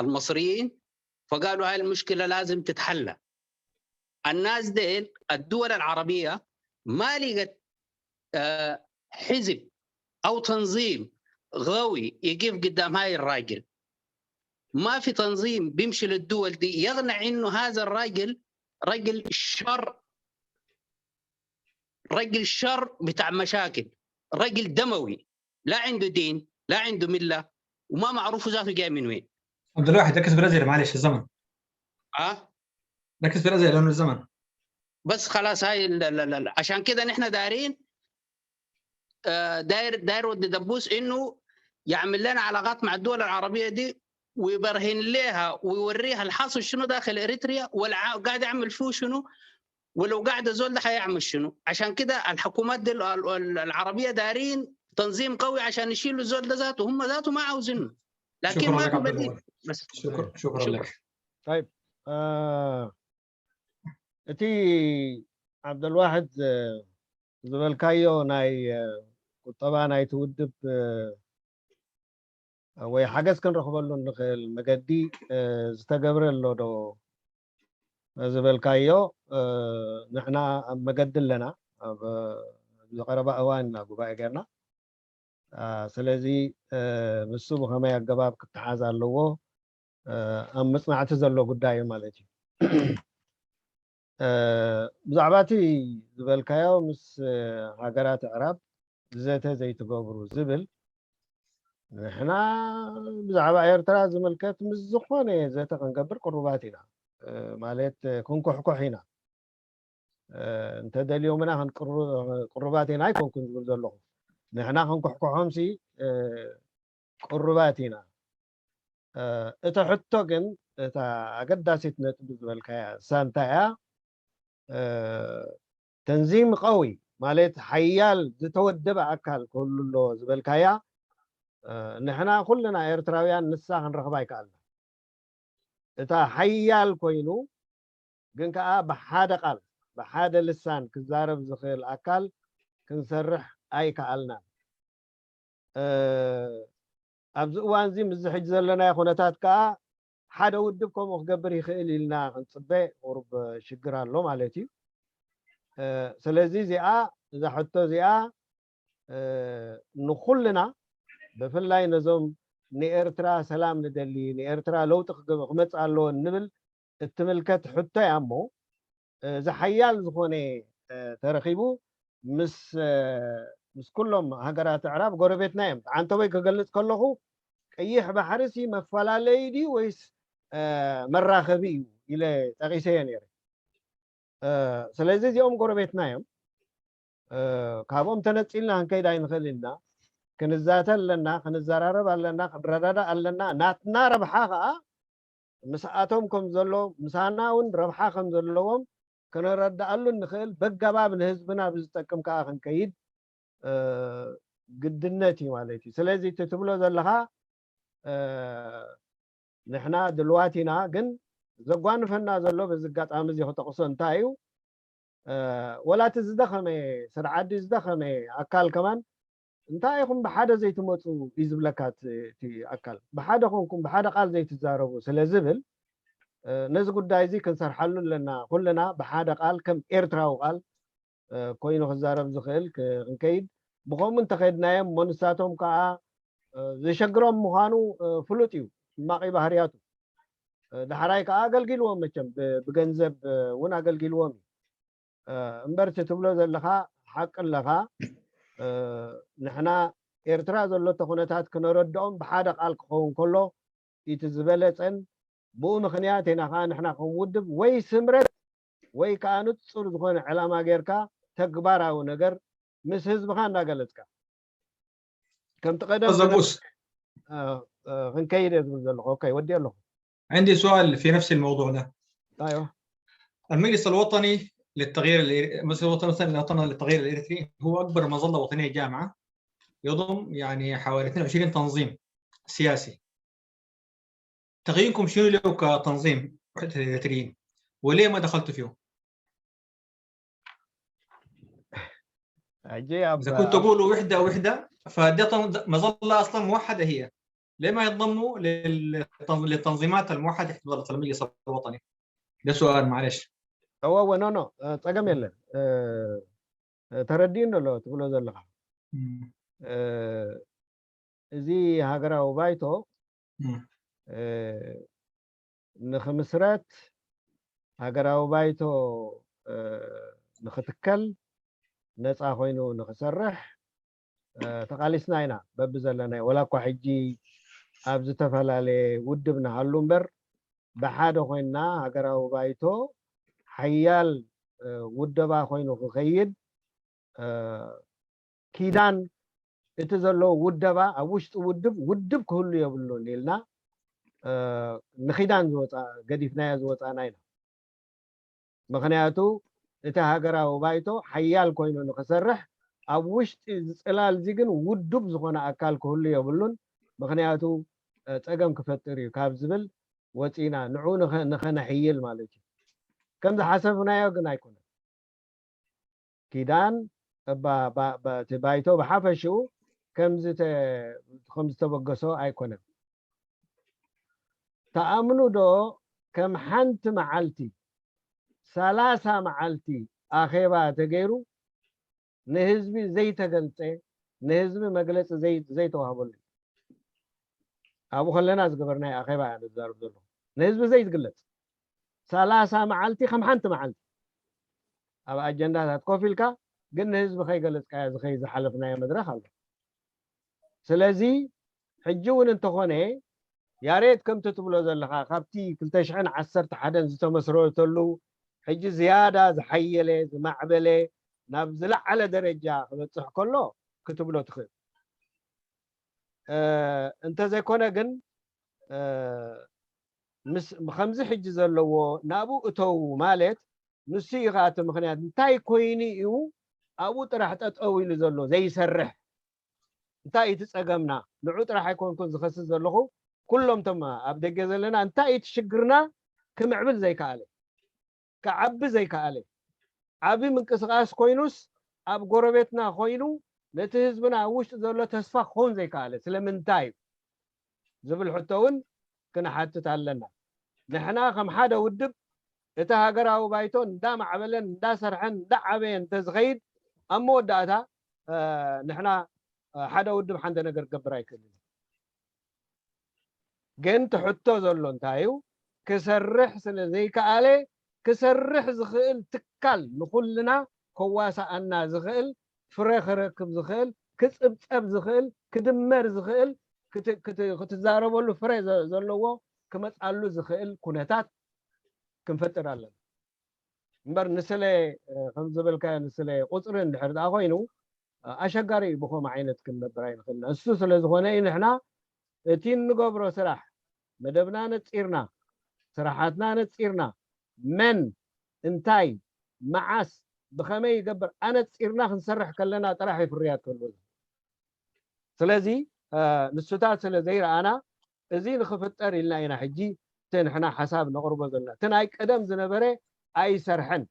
المصريين، فقالوا هاي المشكلة لازم تتحلى. الناس ديل، الدول العربية، ما لقت آه، حزب أو تنظيم قوي يقف قدام هاي الراجل. ما في تنظيم بيمشي للدول دي يقنع إنه هذا الراجل رجل شر، رجل شر بتاع مشاكل، رجل دموي، لا عنده دين، لا عنده ملة، وما معروف ذاته جاي من وين. عبد الواحد، ركز في الأسئلة، معلش، الزمن. اه ركز في الأسئلة لأنه الزمن. بس خلاص، هاي ال- ال- ال- ال- عشان كده نحن دايرين، آه، داير داير ودي دبوس انه يعمل لنا علاقات مع الدول العربيه دي، ويبرهن لها ويوريها الحاصل شنو داخل اريتريا، والع- قاعد يعمل فيه شنو، ولو قعد الزول ده حيعمل شنو؟ عشان كده الحكومات دي ال- ال- العربية دارين تنظيم قوي عشان يشيلوا الزول ده ذاته، هم ذاته ما عاوزينه. لكن شكرا ما لك في عبد بديل. الوهاب. بس شكرا شكرا شكرا. لك. طيب، آه، እቲ ዓብደልዋሕድ፣ እ፣ ዝበልካዮ ናይ፣ እ፣ ቁጠባ ናይቲ ውድብ፣ እ፣ ወይ ሓገዝ ክንረኽበሉ እንኽእል መገዲ፣ እ፣ ዝተገብረ ኣሎ ዶ ዝበልካዮ፣ እ፣ ንሕና ኣብ መገዲ ኣለና። ኣብ፣ እ፣ ዝቐረባ እዋን ኢና ጉባኤ ጌርና። እ፣ ስለዚ፣ እ፣ ንሱ ብኸመይ ኣገባብ ክተሓዝ ኣለዎ፣ እ፣ ኣብ መጽናዕቲ ዘሎ ጉዳይ እዩ ማለት እዩ። እ፣ ብዛዕባ እቲ ዝበልካዮ ምስ፣ እ፣ ሃገራት ኣዕራብ ዘተ ዘይትገብሩ ዝብል፣ ንሕና ብዛዕባ ኤርትራ ዝምልከት ምስ ዝኾነ ዘተ ክንገብር ቅሩባት ኢና። እ፣ ማለት፣ እ፣ ክንኩሕኩሕ ኢና። እ፣ እንተደልዮምና ክንቅሩ-፣ ቅሩባት ኢና ኣይኮንኩን ዝብል ዘለኹ። ንሕና ክንኩሕኩሖምሲ፣ እ፣ ቅሩባት ኢና። እ፣ እቲ ሕቶ ግን፣ እታ ኣገዳሲት ነጥቢ ዝበልካያ፣ እሳ እንታይ እያ? እ፣ ተንዚም ቀዊ ማለት ሓያል ዝተወደበ ኣካል ክህሉ ኣለዎ ዝበልካያ፣ እ፣ ንሕና ኩልና ኤርትራውያን ንሳ ክንረኽባ ኣይከኣልና። እታ ሓያል ኮይኑ ግን ከኣ ብሓደ ቃል፣ ብሓደ ልሳን ክዛረብ ዝኽእል ኣካል ክንሰርሕ ኣይከኣልናን። እ፣ ኣብዚ እዋን እዚ ምስዚ ሕጂ ዘለናዮ ኩነታት ከኣ ሓደ ውድብ ከምኡ ክገብር ይኽእል ኢልና ክንጽበ ቁሩብ ሽግር ኣሎ ማለት እዩ። እ፣ ስለዚ እዚኣ፣ እዛ ሕቶ እዚኣ፣ እ፣ ንኹልና ብፍላይ ነዞም ንኤርትራ ሰላም ንደሊ፣ ንኤርትራ ለውጢ ክገ-፣ ክመጽእ ኣለዎ እንብል እትምልከት ሕቶ እያ እሞ፣ እ፣ ዝሓያል ዝኾነ፣ እ፣ ተረኺቡ ምስ፣ እ፣ ምስ ኩሎም ሃገራት ኣዕራብ ጎረቤትና እዮም። ዓንተቦይ ክገልጽ ከለኹ ቀይሕ ባሕሪ ሲ መፈላለዪ ድዩ ወይስ፣ እ፣ መራኸቢ እዩ ኢለ ጠቒሰዮ ነይረ። እ፣ ስለዚ እዚኦም ጎረቤትና እዮም። እ፣ ካብኦም ተነጺልና ክንከይድ ኣይንኽእል ኢና። ክንዛተ ኣለና፣ ክንዘራረብ ኣለና፣ ክንረዳዳእ ኣለና። ናትና ረብሓ ከኣ ምስኣቶም ከም ዘሎ፣ ምሳና እውን ረብሓ ከም ዘለዎም ክንረዳኣሉ እንኽእል፣ በገባብ ንህዝብና ብዝጠቅም ከኣ ክንከይድ፣ እ፣ ግድነት እዩ ማለት እዩ። ስለዚ እቲ ትብሎ ዘለኻ፣ እ፣ ንሕና ድልዋት ኢና፣ ግን ዘጓንፈና ዘሎ በዚ ኣጋጣሚ እዚ ክጠቕሶ እንታይ እዩ፣ እ፣ ወላ እቲ ዝደኸመ ስርዓት ድዩ ዝደኸመ ኣካል ከማን እንታይ ኢኹም ብሓደ ዘይትመፁ እዩ ዝብለካ እቲ፣ እቲ ኣካል። ብሓደ ኮንኩም ብሓደ ቃል ዘይትዛረቡ ስለ ዝብል፣ እ፣ ነዚ ጉዳይ እዚ ክንሰርሓሉ ኣለና። ኩልና ብሓደ ቃል ከም ኤርትራዊ ቃል፣ እ፣ ኮይኑ ክዛረብ ዝኽእል ክ-፣ ክንከይድ፣ ብኸምኡ እንተኸድናዮም እሞ ንሳቶም ከዓ፣ እ፣ ዘሸግሮም ምዃኑ፣ እ፣ ፍሉጥ እዩ። ሕማቂ ባህርያቱ። እ፣ ዳሕራይ ከዓ ኣገልጊልዎም መቸም ብ-፣ ብገንዘብ፣ እ፣ እውን ኣገልጊልዎም እዩ። እ፣ እምበር እቲ ትብሎ ዘለኻ ሓቂ ኣለኻ። እ፣ ንሕና ኤርትራ ዘሎቶ ኩነታት ክነረድኦም ብሓደ ቃል ክኸውን ከሎ እቲ ዝበለጸን ብኡ ምኽንያት ኢና ከዓ ንሕና ከም ውድብ ወይ ስምረት ወይ ከዓ ንጹር ዝኾነ ዕላማ ጌርካ ተግባራዊ ነገር ምስ ህዝብኻ እናገለጽካ ከምቲ ቀደም أستاذ ዝነበ-፣ أبوس، እ፣ እ፣ ክንከይድ እየ ዝብል ዘለኹ። ኦኬ፣ ወዲ ኣለኹ። عندي سؤال في نفس الموضوع ده. ኣይዋ المجلس الوطني للتغيير الإر-، المجلس الوطني مثلًا للتغيير الإريتري هو أكبر مظلة وطنية جامعة يضم يعني حوالي اثنين وعشرين تنظيم سياسي. تقييمكم شنو له كتنظيم وحدة الإريتريين؟ وليه ما دخلتوا فيه؟ ሕጂ ኣብ إذا كنت تقولوا وحدة وحدة، فده تن-، مظلة أصلًا موحدة هي. ليه ما ينضموا للتن-، للتنظيمات الموحدة في المجلس الوطني؟ ده سؤال، معلش. እወ እወ ኖ ኖ እ፣ ጸገም የለን። እ፣ እ፣ ተረዲኡኒ ኣሎ ትብሎ ዘለኻ። مم. እ፣ እዚ ሃገራዊ ባይቶ مم. እ፣ ንኽምስረት ሃገራዊ ባይቶ እ፣ ንኽትከል ነፃ ኮይኑ ንኽሰርሕ እ፣ ተቓሊስና ኢና። በብዘለናዮ ወላ እኳ ሕጂ ኣብ ዝተፈላለየ ውድብ ንሃሉ እምበር ብሓደ ኮይንና ሃገራዊ ባይቶ ሓያል እ፣ ውደባ ኮይኑ ክኸይድ እ፣ ኪዳን እቲ ዘለዎ ውደባ ኣብ ውሽጢ ውድብ ውድብ ክህሉ የብሉን ኢልና እ፣ ንኪዳን ዝወፃ-፣ ገዲፍናዮ ዝወፃና ኢና። ምኽንያቱ እቲ ሃገራዊ ባይቶ ሓያል ኮይኑ ንክሰርሕ፣ ኣብ ውሽጢ እዚ ጽላል እዚ ግን ውዱብ ዝኾነ ኣካል ክህሉ የብሉን። ምኽንያቱ፣ እ፣ ጸገም ክፈጥር እዩ ካብ ዝብል ወጺና፣ ንዑ ንኸ-፣ ንኸነሕይል ማለት እዩ። ከም ዝሓሰብናዮ ግን ኣይኮነን። ኪዳን፣ ባ-፣ ባ-፣ ባ-፣ እቲ ባይቶ ብሓፈሽኡ ከም ዝተ-፣ ከም ዝተበገሶ ኣይኮነን። ተኣምኑ ዶ ከም ሓንቲ መዓልቲ፣ ሰላሳ መዓልቲ ኣኼባ ተገይሩ ንህዝቢ ዘይተገልጸ፣ ንህዝቢ መግለጺ ዘይ-፣ ዘይተዋህበሉ? ኣብኡ ከለና ዝገበርናዮ ኣኼባ እያ ንዛረብ ዘለኹ። ንህዝቢ ዘይትግለጽ። ሰላሳ መዓልቲ ከም ሓንቲ መዓልቲ ኣብ ኣጀንዳታት ኮፍ ኢልካ ግን ንህዝቢ ከይገለጽካዮ ዝኸይድ ዝሓለፍናዮ መድረኽ ኣሎ። ስለዚ ሕጂ እውን እንተኾነ ያሬድ ከምቲ ትብሎ ዘለኻ ካብቲ ክልተ ሽሕን ዓሰርተ ሓደን ዝተመስረተሉ ሕጂ ዝያዳ ዝሓየለ፣ ዝማዕበለ፣ ናብ ዝለዓለ ደረጃ ክበጽሕ ከሎ ክትብሎ ትኽእል። እ፣ እንተዘይኮነ ግን፣ እ፣ ምስ፣ ከምዚ ሕጂ ዘለዎ ናብኡ እተው ማለት ንሱ እዩ ኸኣ እቲ ምኽንያት። እንታይ ኮይኑ እዩ ኣብኡ ጥራሕ ጠጠው ኢሉ ዘሎ ዘይሰርሕ? እንታይ እዩ እቲ ጸገምና? ንዑ ጥራሕ ኣይኮንኩን ዝኸስስ ዘለኹ፣ ኩሎም እቶም ኣብ ደገ ዘለና እንታይ እዩ እቲ ሽግርና ክምዕብል ዘይከኣለ? ክዓቢ ዘይከኣለ፣ ዓቢ ምንቅስቓስ ኮይኑስ ኣብ ጎረቤትና ኮይኑ ነቲ ህዝብና ኣብ ውሽጢ ዘሎ ተስፋ ክኸውን ዘይከኣለ ስለምንታይ እዩ ዝብል ሕቶ እውን ክንሓትት ኣለና። ንሕና ከም ሓደ ውድብ እቲ ሃገራዊ ባይቶ እንዳማዕበለን እንዳሰርሐን እንዳዓበየን እንተዝኸይድ ኣብ መወዳእታ፣ እ፣ ንሕና፣ እ፣ ሓደ ውድብ ሓንተ ነገር ክገብር ኣይክእልን። ግን እቲ ሕቶ ዘሎ እንታይ እዩ? ክሰርሕ ስለ ዘይከኣለ፣ ክሰርሕ ዝኽእል ትካል ንኹልና ከዋስኣና ዝኽእል፣ ፍረ ክረክብ ዝኽእል፣ ክጽብጸብ ዝኽእል፣ ክድመር ዝኽእል፣ ክት-፣ ክት-፣ ክትዛረበሉ ፍረ ዘ-፣ ዘለዎ ክመጻሉ ዝኽእል ኩነታት ክንፈጥር ኣለና። እምበር ንስለ፣ እ፣ ከም ዝበልካዮ ንስለ ቁጽሪ እንድሕር ደኣ ኮይኑ፣ እ፣ ኣሸጋሪ እዩ ብኸምኡ ዓይነት ክንነብር ኣይንኽእልን። እሱ ስለ ዝኾነ እዩ ንሕና እቲ እንገብሮ ስራሕ፣ መደብና ነጺርና፣ ስራሓትና ነጺርና፣ መን፣ እንታይ፣ መዓስ፣ ብኸመይ ይገብር ኣነጺርና ክንሰርሕ ከለና ጥራሕ እዩ ፍርያት ክህልወና። ስለዚ፣ እ፣ ንሱታት ስለ ዘይረኣና፣ እዚ ንኽፍጠር ኢልና ኢና ሕጂ እቲ ንሕና ሓሳብ ነቕርቦ ዘለና። እቲ ናይ ቀደም ዝነበረ ኣይሰርሐን።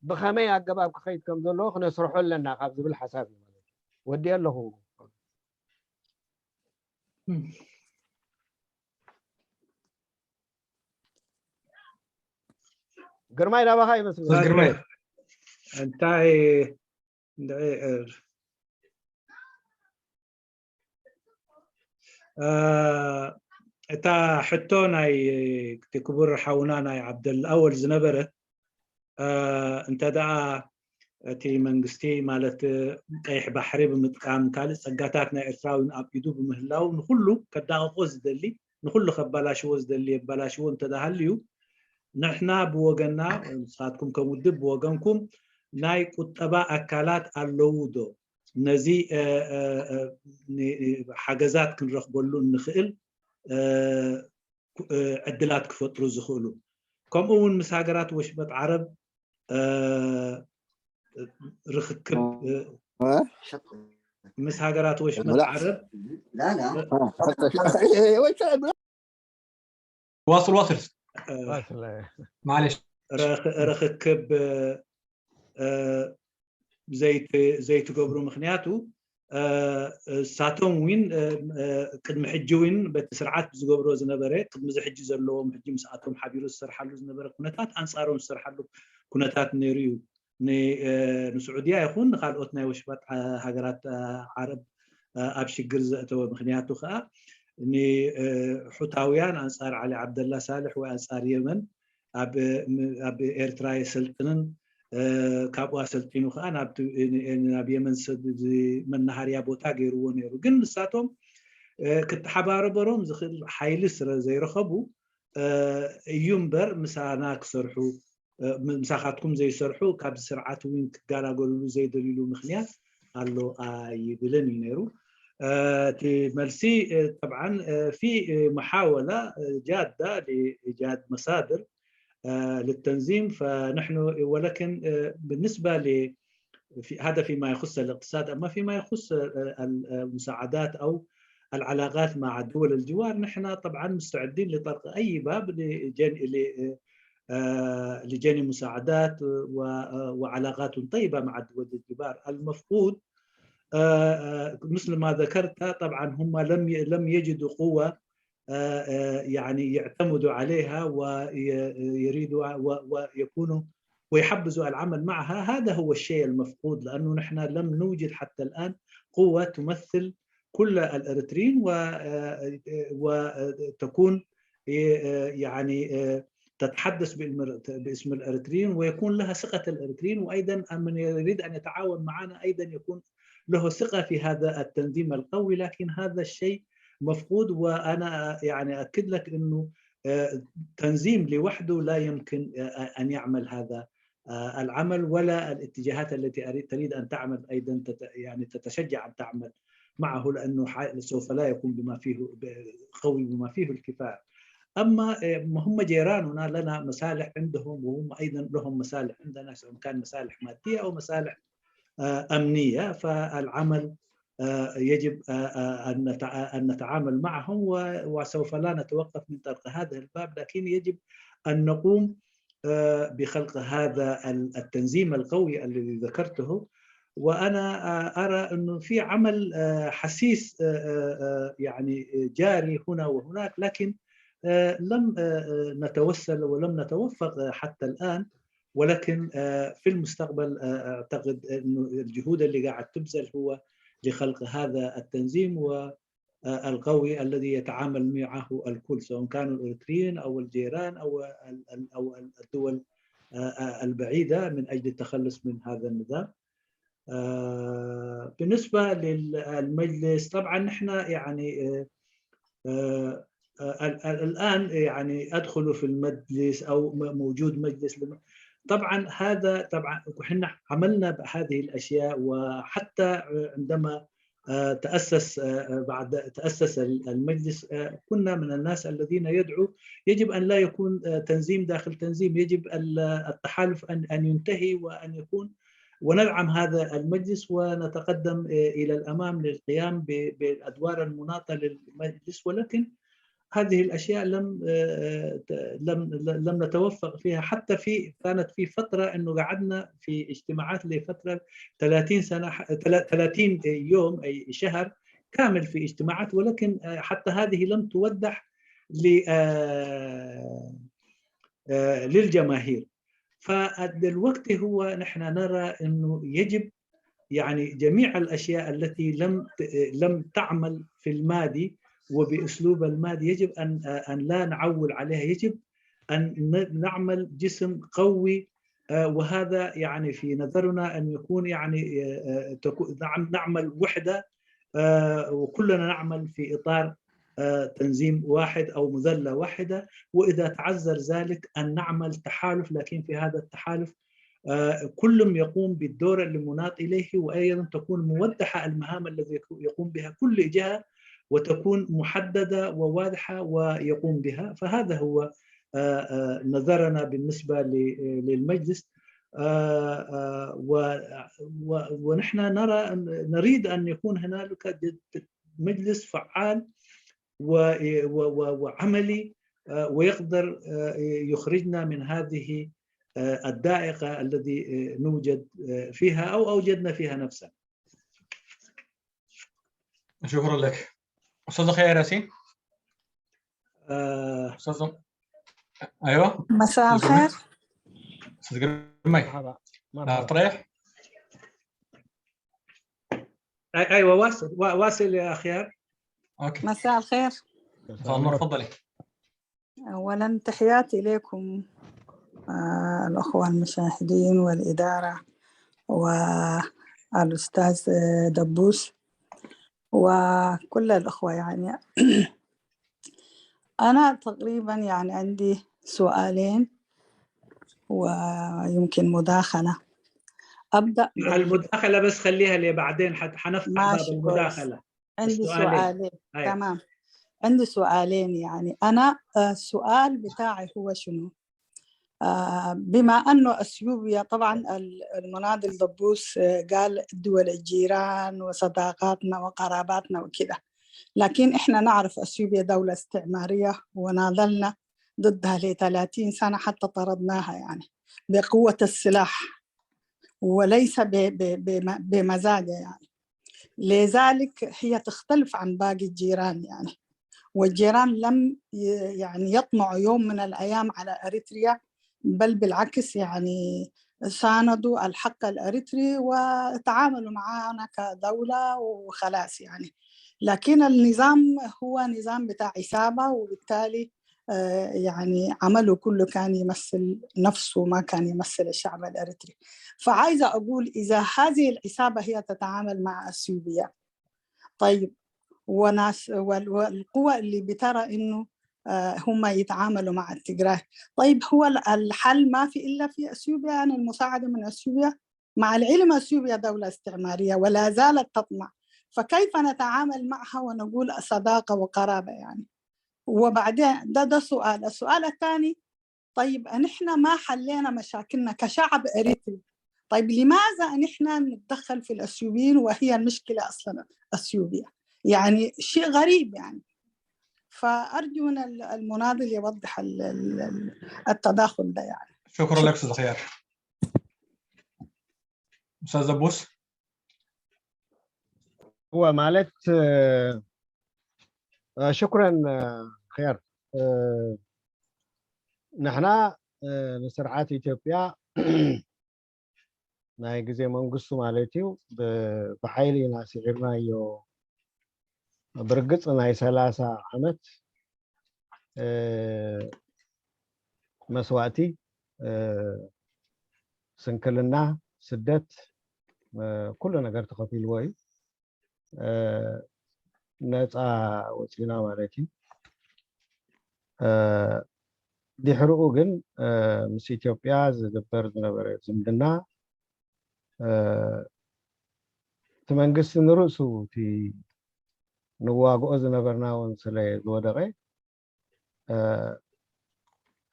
ብኸመይ ኣገባብ ክኸይድ ከም ዘለዎ ክነስርሖ ኣለና ካብ ዝብል ሓሳብ እዩ ማለት እዩ። ወዲኤ ኣለኹ። ግርማይ ናባኻ ይመስል። ኡስታዝ ግርማይ፣ ግርማይ። እንታይ፣ እንታይ፣ እ፣ እ፣ እታ ሕቶ ናይ እቲ ክቡር ሓውና ናይ ዓብደል ኣወል ዝነበረ፣ እ፣ እንተ ደኣ እቲ መንግስቲ ማለት ቀይሕ ባሕሪ ብምጥቃም ካልእ ጸጋታት ናይ ኤርትራውያን ኣብ ኢዱ ብምህላው ንኹሉ ከዳቕቆ ዝደሊ፣ ንኹሉ ከባላሽዎ ዝደሊ የባላሽዎ እንተ ደኣ ሃልዩ፣ ንሕና ብወገንና፣ ንስኻትኩም ከም ውድብ ብወገንኩም ናይ ቁጠባ ኣካላት ኣለዉ ዶ? ነዚ፣ እ፣ እ፣ እ፣ ን-፣ ሓገዛት ክንረኽበሉ እንኽእል፣ እ፣ ኩ-፣ እ፣ ዕድላት ክፈጥሩ ዝኽእሉ። ከምኡ እውን ምስ ሃገራት ወሽመጥ ዓረብ፣ እ፣ ርኽክብ፣ እ፣ እ? ምስ ሃገራት ወሽመጥ لا، لا. ዓረብ لا، لا. እ፣ እ፣ ወይ ዋስል፣ ዋስል። እ፣ ዋስል። ማለሽ። ርኽ-፣ ርኽክብ፣ እ፣ እ፣ ዘይት-፣ ዘይትገብሩ፣ ምኽንያቱ፣ እ፣ እሳቶም ዊን፣ እ፣ እ፣ ቅድሚ ሕጂ ዊን በቲ ስርዓት ዝገብሮ ዝነበረ፣ ቅድሚ እዚ ሕጂ ዘለዎም፣ ሕጂ ምስኣቶም ሓቢሩ ዝሰርሓሉ ዝነበረ ኩነታት ኣንጻሮም ዝሰርሓሉ ኩነታት ነይሩ እዩ። ን-፣ እ፣ ንስዑድያ ይኹን ንኻልኦት ናይ ወሽመጥ፣ እ፣ ሃገራት፣ እ፣ ዓረብ፣ እ፣ ኣብ ሽግር ዘእተወ። ምኽንያቱ ከኣ ን-፣ እ፣ ሑታውያን ኣንጻር ዓሊ ዓብደላ ሳልሕ ወይ ኣንጻር የመን ኣብ፣ ም-፣ ኣብ ኤርትራ የሰልጥንን፣ እ፣ ካብኡ ኣሰልጢኑ ከኣ ናብ ት-፣ ን-፣ ናብ የመን ሰብ ዝ-፣ መናሃርያ ቦታ ገይርዎ ነይሩ። ግን ንሳቶም፣ እ፣ ክተሓባረበሮም ዝኽእል ሓይሊ ስለ ዘይረኸቡ፣ እ፣ እዩ እምበር ምሳና ክሰርሑ፣ እ፣ ም-፣ ምሳኻትኩም ዘይሰርሑ ካብዚ ስርዓት እውን ክገላገሉሉ ዘይደልዩሉ ምኽንያት ኣሎ ኣይብልን እዩ ነይሩ። እ፣ እቲ መልሲ፣ እ፣ ጠብዓን፣ እ፣ ፊ፣ እ፣ መሓወላ፣ እ፣ ጃዳ ሊኢጃድ መሳድር للتنظيم. فنحن ولكن بالنسبة ل هذا فيما يخص الاقتصاد. أما فيما يخص المساعدات أو العلاقات مع دول الجوار، نحن طبعا مستعدين لطرق أي باب لجني لجني مساعدات وعلاقات طيبة مع دول الجوار. المفقود مثل ما ذكرت، طبعا هم لم لم يجدوا قوة يعني يعتمدوا عليها ويريدوا ويكونوا ويحبذوا العمل معها. هذا هو الشيء المفقود، لأنه نحن لم نوجد حتى الآن قوة تمثل كل الإريتريين وتكون يعني تتحدث باسم الإريتريين ويكون لها ثقة الإريتريين، وأيضا من يريد أن يتعاون معنا أيضا يكون له ثقة في هذا التنظيم القوي. لكن هذا الشيء مفقود، وأنا يعني أكد لك أنه تنظيم لوحده لا يمكن أن يعمل هذا العمل، ولا الاتجاهات التي تريد أن تعمل أيضا يعني تتشجع أن تعمل معه، لأنه سوف لا يكون بما فيه قوي بما فيه الكفاية. أما هم جيراننا، لنا مصالح عندهم وهم أيضا لهم مصالح عندنا، سواء كان مصالح مادية أو مصالح أمنية. فالعمل يجب أن نتعامل معهم، وسوف لا نتوقف من طرق هذا الباب، لكن يجب أن نقوم بخلق هذا التنظيم القوي الذي ذكرته. وأنا أرى أنه في عمل حسيس يعني جاري هنا وهناك، لكن لم نتوسل ولم نتوفق حتى الآن. ولكن في المستقبل أعتقد أنه الجهود اللي قاعد تبذل هو لخلق هذا التنظيم والقوي الذي يتعامل معه الكل، سواء كانوا الإريتريين أو الجيران أو أو الدول البعيدة من أجل التخلص من هذا النظام. بالنسبة للمجلس، طبعا نحن يعني الآن يعني أدخل في المجلس أو موجود مجلس. طبعا هذا طبعا احنا عملنا بهذه الأشياء، وحتى عندما تأسس بعد تأسس المجلس كنا من الناس الذين يدعو يجب أن لا يكون تنظيم داخل تنظيم، يجب التحالف أن أن ينتهي وأن يكون وندعم هذا المجلس ونتقدم إلى الأمام للقيام بالأدوار المناطة للمجلس. ولكن هذه الأشياء لم لم لم نتوفق فيها. حتى في كانت في فترة أنه قعدنا في اجتماعات لفترة ثلاثين سنة، ثلاثين يوم، أي شهر كامل في اجتماعات، ولكن حتى هذه لم توضح للجماهير. فالوقت هو نحن نرى أنه يجب يعني جميع الأشياء التي لم لم تعمل في الماضي وبأسلوب الماضي يجب أن أن لا نعول عليها، يجب أن نعمل جسم قوي. وهذا يعني في نظرنا أن يكون يعني نعم نعمل وحدة وكلنا نعمل في إطار تنظيم واحد أو مذلة واحدة، وإذا تعذر ذلك أن نعمل تحالف، لكن في هذا التحالف كل يقوم بالدور المناط إليه، وأيضا تكون موضحة المهام التي يقوم بها كل جهة، وتكون محددة وواضحة ويقوم بها. فهذا هو نظرنا بالنسبة للمجلس. ونحن نرى نريد أن يكون هنالك مجلس فعال وعملي ويقدر يخرجنا من هذه الضائقة الذي نوجد فيها أو أوجدنا فيها نفسنا. شكرا لك. أستاذ خير ياسين. آه. أستاذ ايوه. مساء الخير. استاذ قرمي. مرحبا. مرحبا. طريح. ايوه، واصل، واصل يا خيار. اوكي. مساء الخير. مساء النور، تفضلي. اولا تحياتي اليكم، آه الاخوه المشاهدين والاداره والاستاذ دبوس وكل الاخوه. يعني انا تقريبا يعني عندي سؤالين ويمكن مداخله. ابدا. المداخله بس خليها لبعدين، حنفتح باب المداخله. عندي سؤالين. سؤالين. أيوة. تمام. عندي سؤالين. يعني انا السؤال بتاعي هو شنو؟ آه، بما أنه أثيوبيا، طبعًا ال-، المناضل دبوس، آه، قال دول الجيران وصداقاتنا وقراباتنا وكده، لكن إحنا نعرف أثيوبيا دولة استعمارية وناضلنا ضدها ل ثلاثين سنة حتى طردناها، يعني، بقوة السلاح وليس ب-، ب-، بم-، بمزاجها، يعني. لذلك هي تختلف عن باقي الجيران، يعني. والجيران لم ي-، يعني، يطمعوا يوم من الأيام على أريتريا، بل بالعكس، يعني، ساندوا الحق الأريتري وتعاملوا معنا كدولة وخلاص، يعني. لكن النظام هو نظام بتاع عصابة، وبالتالي، آه، يعني، عمله كله كان يمثل نفسه، ما كان يمثل الشعب الأريتري. فعايزة أقول، إذا هذه العصابة هي تتعامل مع أثيوبيا، طيب، وناس وال-، والقوى اللي بترى إنه، آه، هم يتعاملوا مع التجراي، طيب، هو ال-، الحل ما في إلا في أثيوبيا، يعني، المساعدة من أثيوبيا، مع العلم أثيوبيا دولة استعمارية ولا زالت تطمع، فكيف نتعامل معها ونقول صداقة وقرابة، يعني؟ وبعدين ده، ده سؤال. السؤال الثاني، طيب، نحن ما حلينا مشاكلنا كشعب إريتري، طيب، لماذا نحن نتدخل في الأثيوبيين وهي المشكلة أصلًا أثيوبيا؟ يعني، شيء غريب، يعني. فأرجو أن ال-، المناضل يوضح ال-، ال-، ال-، التداخل ده، يعني. شكرا لك أستاذ خيار. أستاذ دبوس. هو ማለት፣ እ፣ ሽኩረን፣ እ፣ ኸያር። እ፣ ንሕና፣ እ፣ ንስርዓት ኢትዮጵያ ናይ ግዜ መንግስቱ ማለት እዩ፣ ብ-፣ ብሓይሊ ኢና ስዒርናዮ። ብርግጽ ናይ ሰላሳ ዓመት፣ እ፣ መስዋእቲ፣ እ፣ ስንክልና፣ ስደት፣ እ፣ ኩሉ ነገር ተኸፊልዎ እዩ። እ፣ ነፃ ወፂና ማለት እዩ። እ፣ ድሕርኡ ግን፣ እ፣ ምስ ኢትዮጵያ ዝግበር ዝነበረ ዝምድና፣ እ፣ እቲ መንግስቲ ንርእሱ እቲ ንዋግኦ ዝነበርና እውን ስለ ዝወደቐ፣ እ፣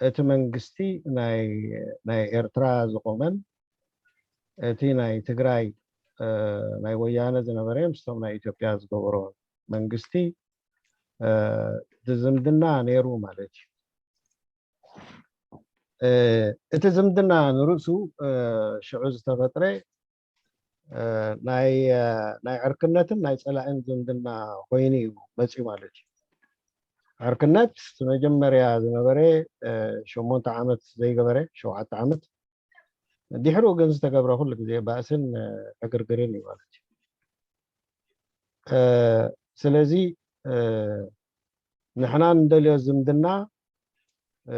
እቲ መንግስቲ ናይ፣ ናይ ኤርትራ ዝቆመን እቲ ናይ ትግራይ፣ እ፣ ናይ ወያነ ዝነበረ ምስቶም ናይ ኢትዮጵያ ዝገበሮ መንግስቲ፣ እ፣ ዝምድና ነይሩ ማለት እዩ። እ፣ እቲ ዝምድና ንርእሱ፣ እ፣ ሽዑ ዝተፈጥረ፣ እ፣ ናይ፣ እ፣ ናይ ዕርክነትን ናይ ጸላእን ዝምድና ኮይኑ እዩ መጺኡ ማለት እዩ። ዕርክነት እቲ መጀመርያ ዝነበረ፣ እ፣ ሸሞንተ ዓመት ዘይገበረ፣ ሸውዓተ ዓመት። ድሕሩ ግን ዝተገብረ ኩሉ ግዜ ባእስን፣ እ፣ ዕግርግርን እዩ ማለት እዩ። እ፣ ስለዚ፣ እ፣ ንሕና እንደልዮ ዝምድና፣ እ፣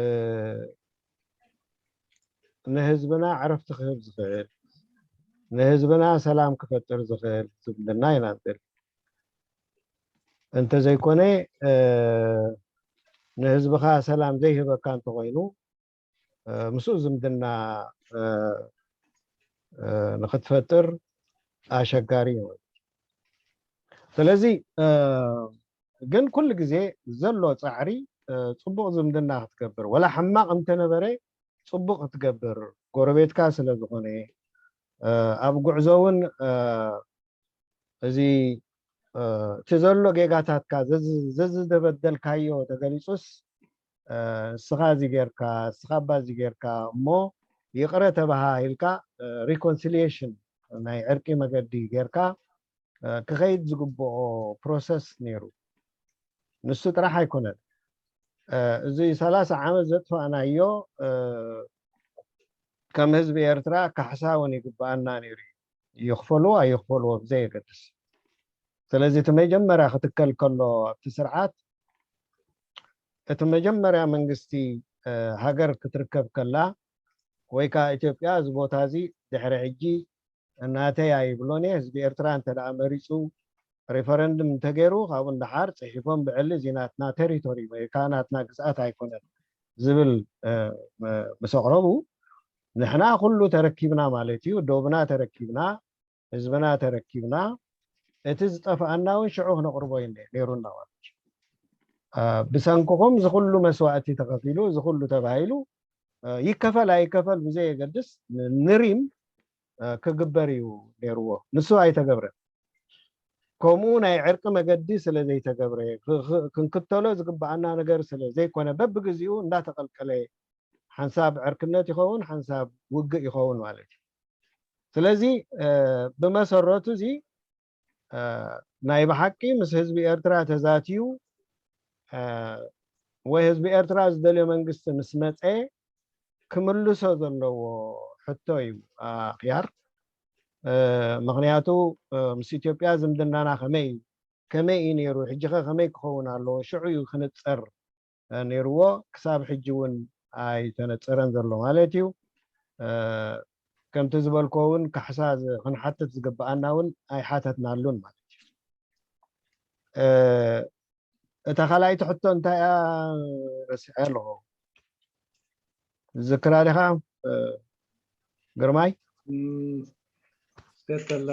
ንህዝብና ዕረፍቲ ክህብ ዝኽእል፣ ንህዝብና ሰላም ክፈጥር ዝኽእል ዝምድና ኢና ንደሊ። እንተዘይኮነ፣ እ፣ ንህዝብኻ ሰላም ዘይህበካ እንተኾይኑ፣ እ፣ ምስኡ ዝምድና፣ እ፣ እ፣ ንኽትፈጥር ኣሸጋሪ እዩ። ስለዚ፣ እ፣ ግን ኩሉ ግዜ ዘሎ ጻዕሪ፣ እ፣ ጽቡቕ ዝምድና ክትገብር፣ ወላ ሕማቕ እንተነበረ ጽቡቕ ክትገብር፣ ጎረቤትካ ስለ ዝኾነ፣ እ፣ ኣብ ጉዕዞ እውን፣ እ፣ እዚ፣ እ፣ እቲ ዘሎ ጌጋታትካ ዘዝ-፣ ዘዝተበደልካዮ ተገሊጹስ፣ እ፣ ንስኻ እዚ ጌርካ፣ ንስኻ እባ እዚ ጌርካ እሞ ይቕረ ተባሃሂልካ፣ እ፣ ሪኮንሲሊየሽን ናይ ዕርቂ መገዲ ጌርካ፣ እ፣ ክኸይድ ዝግብኦ ፕሮሰስ ነይሩ። ንሱ ጥራሕ ኣይኮነን። እ፣ እዚ ሰላሳ ዓመት ዘጥፋእናዮ፣ እ፣ ከም ህዝቢ ኤርትራ ካሕሳ እውን ይግብኣና ነይሩ እዩ። ይኽፈልዎ ኣይኽፈልዎ ብዘየገድስ። ስለዚ እቲ መጀመርያ ክትከል ከሎ ኣብቲ ስርዓት፣ እቲ መጀመርያ መንግስቲ፣ እ፣ ሃገር ክትርከብ ከላ፣ ወይ ከዓ ኢትዮጵያ እዚ ቦታ እዚ ድሕሪ ሕጂ ናተይ ኣይብሎን እየ፣ ህዝቢ ኤርትራ እንተ ደኣ መሪጹ፣ ሪፈረንድም እንተገይሩ፣ ካብኡ ንደሓር ጽሒፎም ብዕሊ እዚ ናትና ቴሪቶሪ ወይ ከዓ ናትና ግዝኣት ኣይኮነን ዝብል፣ እ፣ መ-፣ ምስ ኣቕረቡ፣ ንሕና ኩሉ ተረኪብና ማለት እዩ፣ ዶብና ተረኪብና፣ ህዝብና ተረኪብና፣ እቲ ዝጠፍኣና እውን ሽዑ ክነቕርቦ እዩ ነ-፣ ነይሩና ማለት እዩ። እ፣ ብሰንክኹም እዚ ኩሉ መስዋእቲ ተኸፊሉ፣ እዚ ኩሉ ተባሂሉ፣ ይከፈል ኣይከፈል ብዘየገድስ ንሪም ክግበር እዩ ነይርዎ። ንሱ ኣይተገብረን። ከምኡ ናይ ዕርቂ መገዲ ስለ ዘይተገብረ፣ ክንክተሎ ዝግብኣና ነገር ስለ ዘይኮነ፣ በብግዚኡ እንዳተቐልቀለ ሓንሳብ ዕርክነት ይኸውን፣ ሓንሳብ ውግእ ይኸውን ማለት እዩ። ስለዚ ብመሰረቱ እዚ ናይ ብሓቂ ምስ ህዝቢ ኤርትራ ተዛትዩ ወይ ህዝቢ ኤርትራ ዝደልዮ መንግስቲ ምስ መፀ ክምልሶ ዘለዎ ሕቶ እዩ ኣኽያር። ምኽንያቱ ምስ ኢትዮጵያ ዝምድናና ከመይ ከመይ እዩ ነይሩ፣ ሕጂኸ ከመይ ክኸውን ኣለዎ፣ ሽዑ እዩ ክንፀር ነይርዎ። ክሳብ ሕጂ እውን ኣይተነፀረን ዘሎ ማለት እዩ። ከምቲ ዝበልኮ እውን ካሕሳ ክንሓትት ዝግብኣና እውን ኣይሓተትናሉን ማለት እዩ። እታ ካልኣይቲ ሕቶ እንታይ እያ? ረሲዐ ኣለኹ። ዝክራ ዲኻ ግርማይ? ስከተላ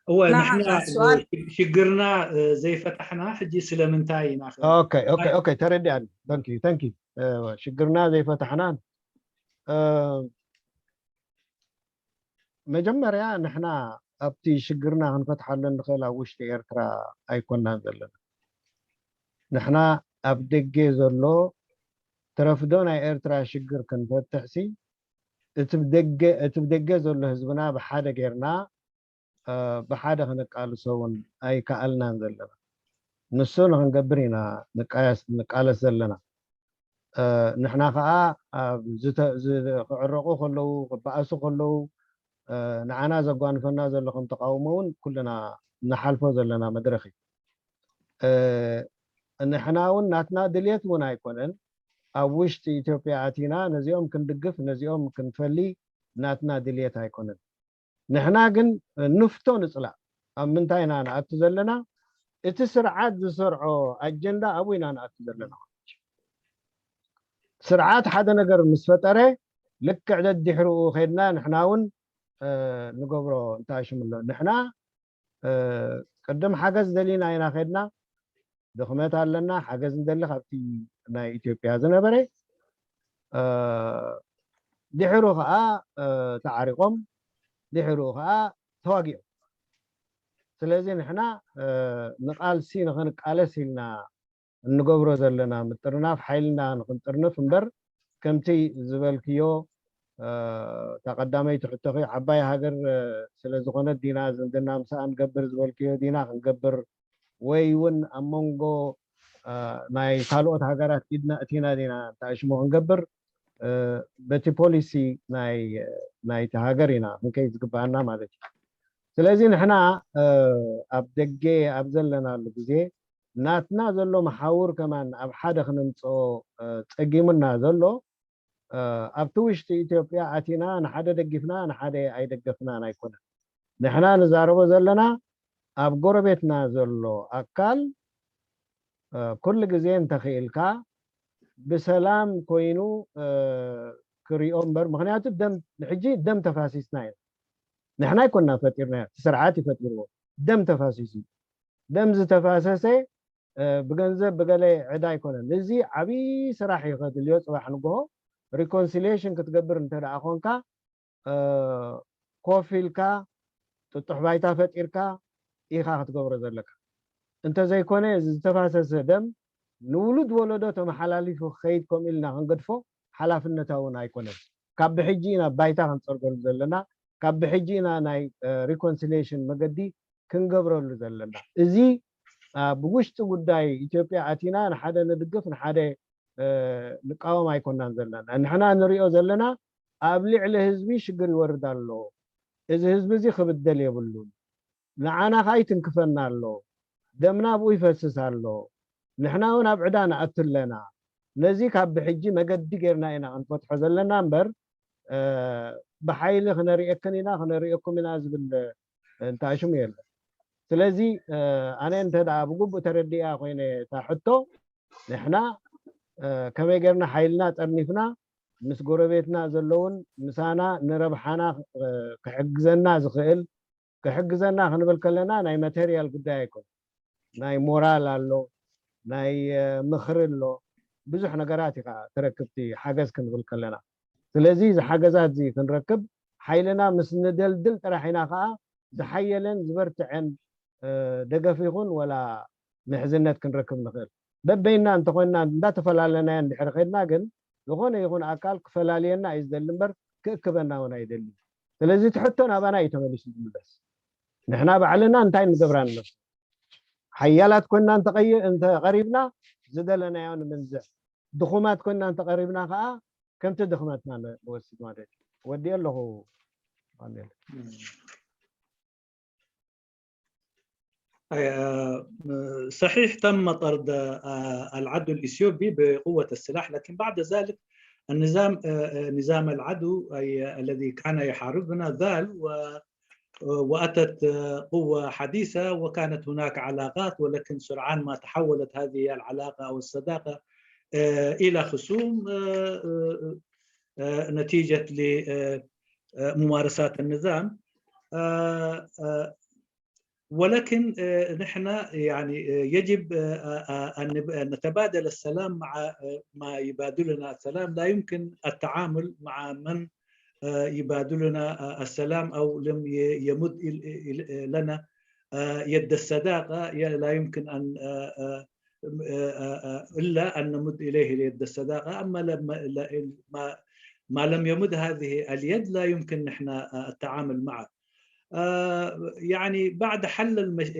እወ ንሕና ሽግርና ዘይፈታሕና ሕጂ ስለምንታይ ኢና ተረዲኣኒ። ሽግርና ዘይፈታሕና መጀመርያ ንሕና ኣብቲ ሽግርና ክንፈትሓሉ እንኽእል ኣብ ውሽጢ ኤርትራ ኣይኮናን ዘለና። ንሕና ኣብ ደገ ዘሎ ተረፍዶ ናይ ኤርትራ ሽግር ክንፈትሕ ሲ እቲ ብደገ ዘሎ ህዝብና ብሓደ ጌርና ብሓደ ክንቃልሶ እውን ኣይከኣልናን ዘለና። ንሱ ንክንገብር ኢና ንቃለስ ዘለና። ንሕና ከዓ ክዕረቁ ከለዉ ክበኣሱ ከለዉ ንዓና ዘጓንፈና ዘሎ ከም ተቃውሞ እውን ኩልና ንሓልፎ ዘለና መድረክ እዩ። ንሕና እውን ናትና ድልየት እውን ኣይኮነን ኣብ ውሽጢ ኢትዮጵያ ኣቲና ነዚኦም ክንድግፍ ነዚኦም ክንፈሊ ናትና ድልየት ኣይኮነን። ንሕና ግን ንፍቶ ንፅላእ ኣብ ምንታይ ኢና ንኣቱ ዘለና? እቲ ስርዓት ዝሰርዖ ኣጀንዳ ኣብኡ ኢና ንኣቱ ዘለና። ስርዓት ሓደ ነገር ምስ ፈጠረ ልክዕ ደድሕርኡ ከድና ንሕና እውን ንገብሮ እንታይ ሽምሎ ንሕና ቅድም ሓገዝ ደሊና ኢና ከድና ድኽመት ኣለና ሓገዝ ንደሊ ካብቲ ናይ ኢትዮጵያ ዝነበረ ድሕሩ ከዓ ተዓሪቆም ድሕሩ ከዓ ተዋጊኦም። ስለዚ ንሕና ንቃልሲ ንክንቃለስ ኢልና እንገብሮ ዘለና ምጥርናፍ ሓይልና ንክንጥርንፍ እምበር ከምቲ ዝበልክዮ እታ ቀዳመይቲ ሕቶኺ ዓባይ ሃገር ስለዝኾነት ዲና ዝምድና ምሳኣ ንገብር ዝበልክዮ ዲና ክንገብር ወይ እውን ኣብ መንጎ ናይ ካልኦት ሃገራት ኢድና እቲና ዲና ተኣሽሞ ክንገብር በቲ ፖሊሲ ናይቲ ሃገር ኢና ክንከይድ ዝግበኣና ማለት እዩ። ስለዚ ንሕና ኣብ ደገ ኣብ ዘለናሉ ግዜ ናትና ዘሎ መሓውር ከማን ኣብ ሓደ ክነምፅኦ ፀጊሙና ዘሎ ኣብቲ ውሽጢ ኢትዮጵያ ኣቲና ንሓደ ደጊፍና ንሓደ ኣይደገፍናን ኣይኮነን። ንሕና ንዛረቦ ዘለና ኣብ ጎረቤትና ዘሎ ኣካል ኩሉ ግዜ እንተኽኢልካ ብሰላም ኮይኑ ክሪኦ እምበር ምክንያቱ ደም ሕጂ ደም ተፋሲስና ኢና። ንሕና ኣይኮና ፈጢርና እቲ ስርዓት ይፈጢርዎ ደም ተፋሲሱ ደም ዝተፋሰሰ ብገንዘብ ብገለ ዕዳ ኣይኮነን። እዚ ዓብዪ ስራሕ እዩ ከድልዮ ፅባሕ ንግሆ reconciliation ክትገብር እንተ ደኣ ኮንካ ኮፍ ኢልካ ጥጡሕ ባይታ ፈጢርካ ኢኻ ክትገብሮ ዘለካ። እንተዘይኮነ እዚ ዝተፋሰሰ ደም ንውሉድ ወለዶ ተመሓላሊፉ ክኸይድ ከምኡ ኢልና ክንገድፎ ሓላፍነታውን ኣይኮነን። ካብ ብሕጂ ኢና ባይታ ክንፀርገሉ ዘለና፣ ካብ ብሕጂ ኢና ናይ reconciliation መገዲ ክንገብረሉ ዘለና። እዚ ብውሽጢ ጉዳይ ኢትዮጵያ ኣቲና ንሓደ ንድግፍ ንሓደ ንቃወም ኣይኮናን ዘለና። ንሕና ንሪኦ ዘለና ኣብ ልዕሊ ህዝቢ ሽግር ይወርድ ኣሎ። እዚ ህዝቢ እዚ ክብደል የብሉን። ንዓና ከዓ ይትንክፈና ኣሎ። ደምና ኣብኡ ይፈስስ ኣሎ። ንሕና እውን ኣብ ዕዳ ንኣቱ ኣለና። ነዚ ካብ ብሕጂ መገዲ ጌርና ኢና ክንፈትሖ ዘለና እምበር ብሓይሊ ክነሪኤክን ኢና ክነሪኤኩም ኢና ዝብል እንተኣሽሙ የለን። ስለዚ ኣነ እንተ ደኣ ብግቡእ ተረዲኣ ኮይነ እታ ሕቶ ንሕና ከመይ ጌርና ሓይልና ጠርኒፍና ምስ ጎረቤትና ዘለውን ምሳና ንረብሓና ክሕግዘና ዝኽእል ክሕግዘና ክንብል ከለና ናይ ማቴሪያል ጉዳይ ኣይኮነ ናይ ሞራል ኣሎ ናይ ምኽሪ ኣሎ ብዙሕ ነገራት ኢኻ ትረክብ፣ እቲ ሓገዝ ክንብል ከለና። ስለዚ እዚ ሓገዛት እዚ ክንረክብ ሓይልና ምስ ንደልድል ጥራሕ ኢና ከዓ ዝሓየለን ዝበርትዐን ደገፍ ይኹን ወላ ምሕዝነት ክንረክብ ንኽእል። በበይና እንተኾይንና እንዳተፈላለናዮ እንድሕር ኸድና ግን ዝኾነ ይኹን ኣካል ክፈላልየና እዩ ዝደሊ እምበር ክእክበና እውን ኣይደሊ። ስለዚ እቲ ሕቶ ናባና እዩ ተመሊሱ ዝምለስ። ንሕና ባዕልና እንታይ ንገብራ ንነብስ ሓያላት ኮይና እንተቐሪብና ዝደለናዮ ንምንዝዕ፣ ድኹማት ኮይና እንተቐሪብና ከዓ ከምቲ ድኽመትና ንወስድ ማለት እዩ። ወዲኦ ኣለኹ። صحيح تم طرد العدو الإثيوبي بقوة السلاح، لكن بعد ذلك النظام نظام العدو الذي كان يحاربنا زال، وأتت قوة حديثة، وكانت هناك علاقات، ولكن سرعان ما تحولت هذه العلاقة أو الصداقة إلى خصوم نتيجة لممارسات النظام. ولكن نحن يعني يجب أن نتبادل السلام مع ما يبادلنا السلام. لا يمكن التعامل مع من يبادلنا السلام أو لم يمد لنا يد الصداقة. لا يمكن أن إلا أن نمد إليه يد الصداقة. أما لما ما لم يمد هذه اليد لا يمكن نحن التعامل معه. يعني بعد حل المش...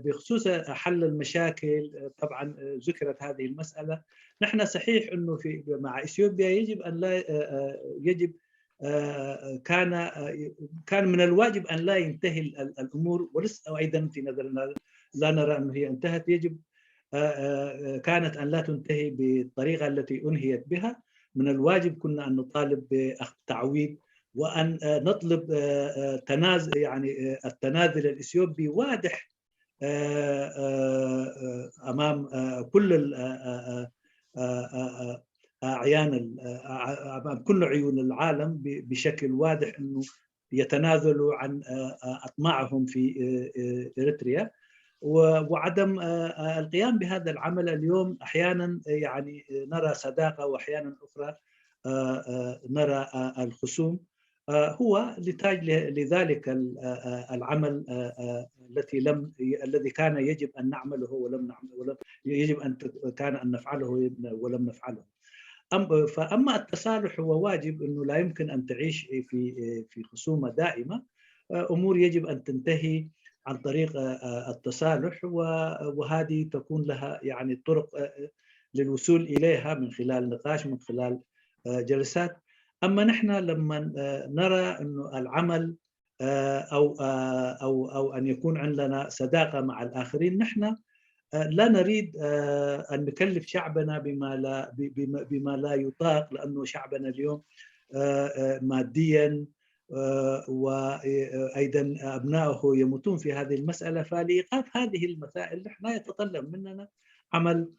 بخصوص حل المشاكل، طبعا ذكرت هذه المسألة. نحن صحيح أنه في مع إثيوبيا يجب أن لا يجب كان كان من الواجب أن لا ينتهي الأمور، ولسه أيضا في نظرنا لا نرى أنه هي انتهت. يجب كانت أن لا تنتهي بالطريقة التي أنهيت بها. من الواجب كنا أن نطالب بتعويض، وأن نطلب تنازل، يعني التنازل الإثيوبي واضح أمام كل أعيان أمام كل عيون العالم بشكل واضح أنه يتنازلوا عن أطماعهم في إريتريا، وعدم القيام بهذا العمل. اليوم أحيانا يعني نرى صداقة، وأحيانا أخرى نرى الخصوم. هو نتاج لذلك العمل التي لم الذي كان يجب أن نعمله ولم نعمل ولم يجب أن كان أن نفعله ولم نفعله. فأما التصالح هو واجب، أنه لا يمكن أن تعيش في في خصومة دائمة. أمور يجب أن تنتهي عن طريق التصالح، وهذه تكون لها يعني طرق للوصول إليها من خلال نقاش، من خلال جلسات. أما نحن لما نرى أنه العمل أو أو أو أن يكون عندنا صداقة مع الآخرين، نحن لا نريد أن نكلف شعبنا بما لا بما لا يطاق، لأنه شعبنا اليوم ماديا وأيضا أبنائه يموتون في هذه المسألة. فلإيقاف هذه المسائل نحن يتطلب مننا عمل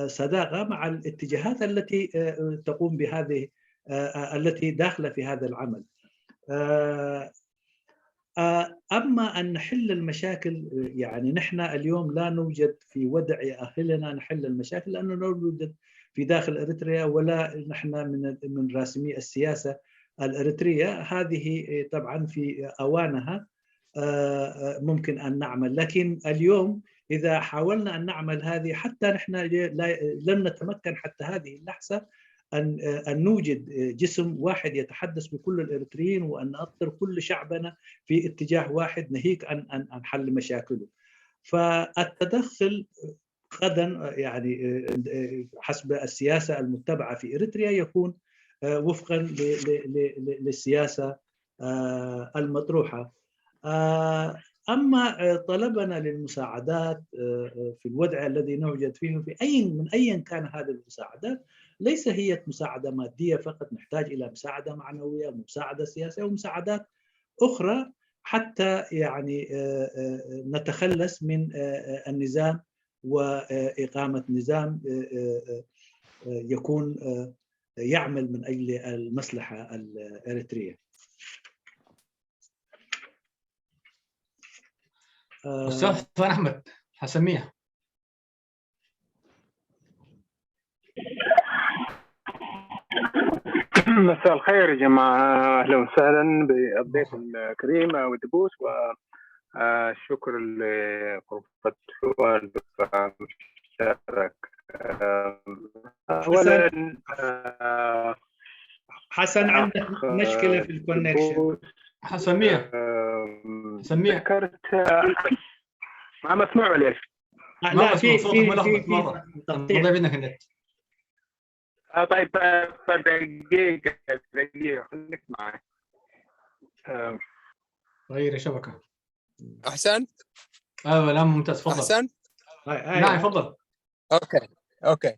صداقة مع الاتجاهات التي تقوم بهذه التي داخلة في هذا العمل. أما أن نحل المشاكل، يعني نحن اليوم لا نوجد في وضع يؤهلنا نحل المشاكل، لأنه لا نوجد في داخل إريتريا، ولا نحن من من راسمي السياسة الإريترية. هذه طبعا في أوانها ممكن أن نعمل، لكن اليوم إذا حاولنا أن نعمل هذه، حتى نحن لم نتمكن حتى هذه اللحظة أن أن نوجد جسم واحد يتحدث بكل الإريتريين، وأن نأطر كل شعبنا في اتجاه واحد، ناهيك عن عن حل مشاكله. فالتدخل غدا يعني حسب السياسة المتبعة في إريتريا يكون وفقا للسياسة المطروحة. أما طلبنا للمساعدات في الوضع الذي نوجد فيه، في أي من أيا كان هذه المساعدات، ليس هي مساعدة مادية فقط، نحتاج إلى مساعدة معنوية ومساعدة سياسية ومساعدات أخرى حتى يعني نتخلص من النظام وإقامة نظام يكون يعمل من أجل المصلحة الإريترية. أستاذ حسن أحمد، حسمية. مساء الخير يا جماعة، أهلا وسهلا بالضيف الكريم والدبوس، وشكر لغرفة حوار المشترك. أولا، آه، حسن، عندك أخ مشكلة في ال connection. دبوس، حسن مية. آه، حسن مية. ذكرت، ما مسموع ليش؟ آه، ما لا، في مسموع صوتك، في ملخبط في في مرة. تقطيع. ضيف لنا النت. آه، طيب، آه، دقيقة، دقيقة، خليك معي. آه، غير شبكة. احسن اه، لا، ممتاز، تفضل. احسن هاي، هاي. نعم، تفضل. اوكي، اوكي.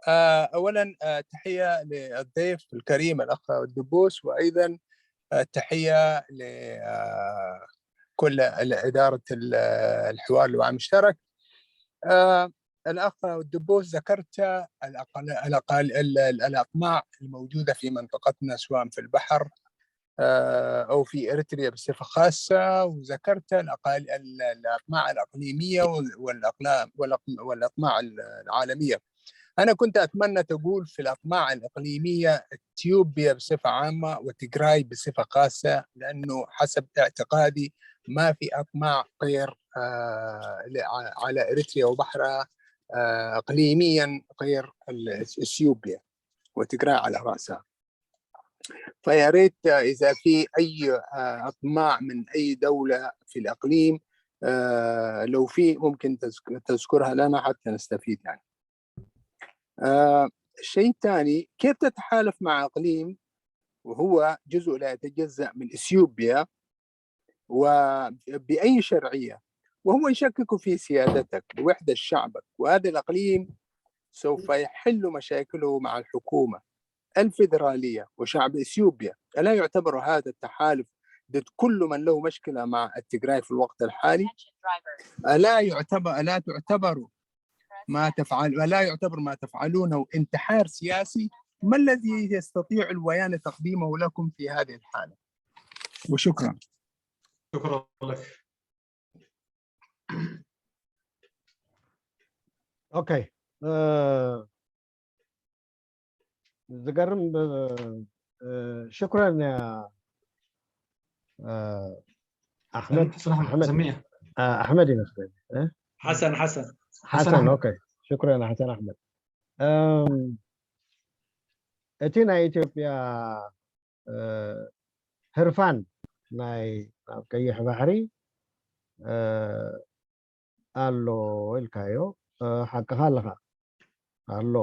آه، اولا، آه، تحيه للضيف الكريم الاخ الدبوس، وايضا آه، تحيه ل آه، كل اداره الحوار الوعي المشترك. آه، الاخ الدبوس، ذكرت الأقل... الأقل... ال- ال- الاقماع الموجوده في منطقتنا، سواء في البحر آه، او في اريتريا بصفه خاصه، وذكرت الأقل... ال- الاقماع الاقليميه وال- والاقلام والأق- والاقماع العالميه. انا كنت اتمنى تقول في الاقماع الاقليميه اثيوبيا بصفه عامه وتجراي بصفه خاصه، لانه حسب اعتقادي ما في اقماع غير آه، ل- على اريتريا وبحرها آه، اقليميا غير ال- اثيوبيا، وتجراي على راسها. فيا ريت اذا في اي آه، اقماع من اي دوله في الاقليم، آه، لو في، ممكن تذك- تذكرها لنا حتى نستفيد يعني. آه، الشيء الثاني، كيف تتحالف مع اقليم وهو جزء لا يتجزأ من اثيوبيا وبأي شرعية، وهو يشكك في سيادتك ووحدة شعبك، وهذا الإقليم سوف يحل مشاكله مع الحكومة الفيدرالية وشعب إثيوبيا. ألا يعتبر هذا التحالف ضد كل من له مشكلة مع التجراي في الوقت الحالي؟ ألا يعتبر، ألا تعتبر ما تفعل، ألا يعتبر ما تفعلونه انتحار سياسي؟ ما الذي يستطيع الويان تقديمه لكم في هذه الحالة؟ وشكرا. شكرا لك. Okay. آه، ዝገርም ብ- آه، شكرا يا آه، احمد حسن احمد احمد سمية. آه، احمد ይመስለኝ እ? حسن، حسن. حسن أحمد. Okay. شكرا يا حسن احمد. أم، እቲ ናይ ኢትዮጵያ እ፣ ህርፋን ናይ ኣብ ቀይሕ ባሕሪ እ፣ ኣሎ ኢልካዮ። እ፣ ሓቅኻ ኣለኻ፣ ኣሎ።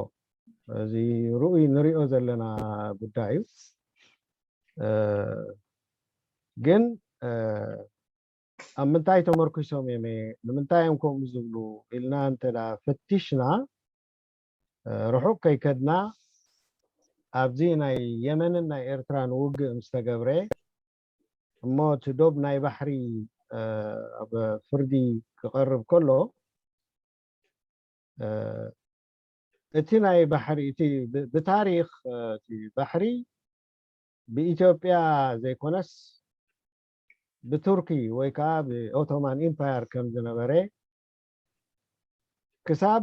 እዚ ርኡይ ንሪኦ ዘለና ጉዳይ እዩ። እ፣ ግን እ፣ ኣብ ምንታይ ተመርኪሶም እዮም፣ ንምንታይ እዮም ከምኡ ዝብሉ ኢልና እንተ ደኣ ፈቲሽና፣ እ፣ ርሑቕ ከይከድና፣ ኣብዚ ናይ የመንን ናይ ኤርትራን ውግእ ምስ ተገብረ፣ እሞ እቲ ዶብ ናይ ባሕሪ እ፣ ኣብ ፍርዲ ክቐርብ ከሎ፣ እ፣ እቲ ናይ ባሕሪ፣ እቲ ብ- ብታሪኽ እ፣ እቲ ባሕሪ ብኢትዮጵያ ዘይኮነስ ብቱርኪ ወይ ከዓ ብኦቶማን ኢምፓየር ከም ዝነበረ፣ ክሳብ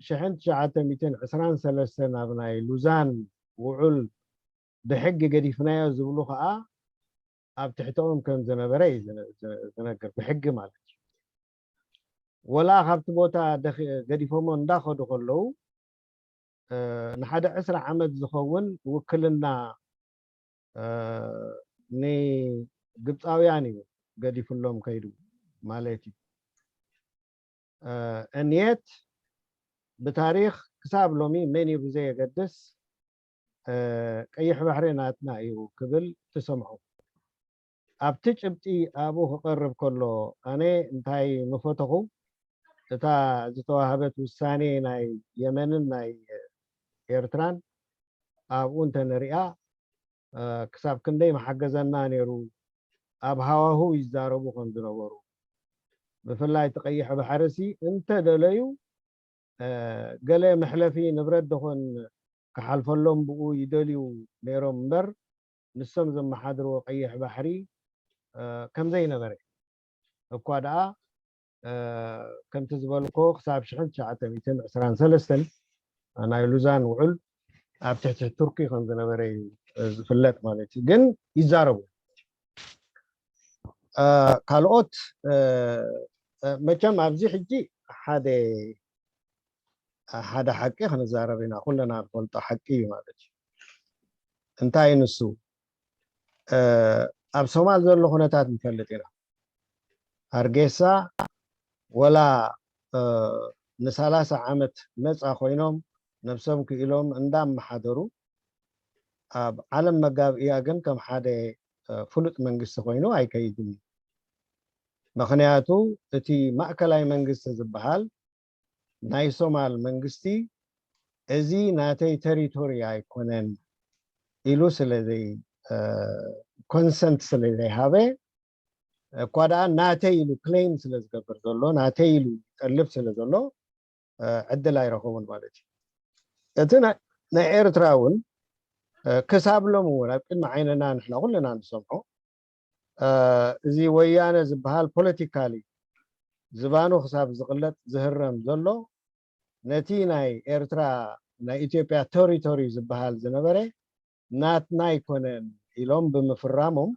ሽሕን ትሽዓተ ሚእትን ዕስራን ሰለስተን ኣብ ናይ ሉዛን ውዑል ብሕጊ ገዲፍናዮ ዝብሉ ከዓ ኣብ ትሕተኦም ከም ዝነበረ እዩ ዝነ- ዝነ- ዝነግር፣ ብሕጊ ማለት እዩ። ወላ ካብቲ ቦታ ደኺ- ገዲፎሞ እንዳኸዱ ከለዉ እ፣ ንሓደ ዕስራ ዓመት ዝኸውን ውክልና እ፣ ንግብፃውያን እዩ ገዲፍሎም ከይዱ ማለት እዩ። እ፣ and yet ብታሪኽ ክሳብ ሎሚ መን እዩ ብዘየገድስ እ፣ ቀይሕ ባሕሪ ናትና እዩ ክብል ትሰምዖ። ኣብቲ ጭብጢ ኣብኡ ክቐርብ ከሎ ኣነ እንታይ ምፈተኹ፣ እታ ዝተዋህበት ውሳኔ ናይ የመንን ናይ ኤርትራን ኣብኡ እንተንሪኣ እ፣ ክሳብ ክንደይ መሓገዘና ነይሩ፣ ኣብ ሃዋህው ይዛረቡ ከም ዝነበሩ፣ ብፍላይ እቲ ቀይሕ ባሕሪ ሲ እንተደለዩ እ፣ ገለ መሕለፊ ንብረት ደኾን ክሓልፈሎም ብኡ ይደልዩ ነይሮም እምበር ንሶም ዘመሓድርዎ ቀይሕ ባሕሪ እ፣ ከም ዘይነበረ፣ እኳ ደኣ እ፣ ከምቲ ዝበልኮ ክሳብ ሽሕን ትሽዓተ ሚእትን ዕስራን ሰለስተን ናይ ሉዛን ውዑል ኣብ ትሕቲ ቱርኪ ከም ዝነበረ እዩ ዝፍለጥ ማለት እዩ። ግን ይዛረቡ። ካልኦት መቸም ኣብዚ ሕጂ ሓደ ሓደ ሓቂ ክንዛረብ ኢና። ኩለና ንፈልጦ ሓቂ እዩ ማለት እዩ። እንታይ ንሱ ኣብ ሶማል ዘሎ ኩነታት ንፈልጥ ኢና። ኣርጌሳ ወላ ንሰላሳ ዓመት ነፃ ኮይኖም ነብሶም ክኢሎም እንዳመሓደሩ ኣብ ዓለም መጋብእያ ግን ከም ሓደ ፍሉጥ መንግስቲ ኮይኑ ኣይከይድን እዩ። ምክንያቱ እቲ ማእከላይ መንግስቲ ዝበሃል ናይ ሶማል መንግስቲ እዚ ናተይ ተሪቶሪ ኣይኮነን ኢሉ ስለዘይ ኮንሰንት ስለዘይሃበ እኳ ደኣ ናተይ ኢሉ ክሌም ስለ ዝገብር ዘሎ ናተይ ኢሉ ይጠልብ ስለ ዘሎ ዕድል ኣይረኸቡን ማለት እዩ። እቲ ናይ ኤርትራ እውን ክሳብ ሎም እውን ኣብ ቅድሚ ዓይንና ንሕና ኩልና ንሰምዖ እዚ ወያነ ዝበሃል ፖለቲካሊ ዝባኑ ክሳብ ዝቕለጥ ዝህረም ዘሎ ነቲ ናይ ኤርትራ ናይ ኢትዮጵያ ቴሪቶሪ ዝበሃል ዝነበረ ናትና ኣይኮነን ኢሎም ብምፍራሞም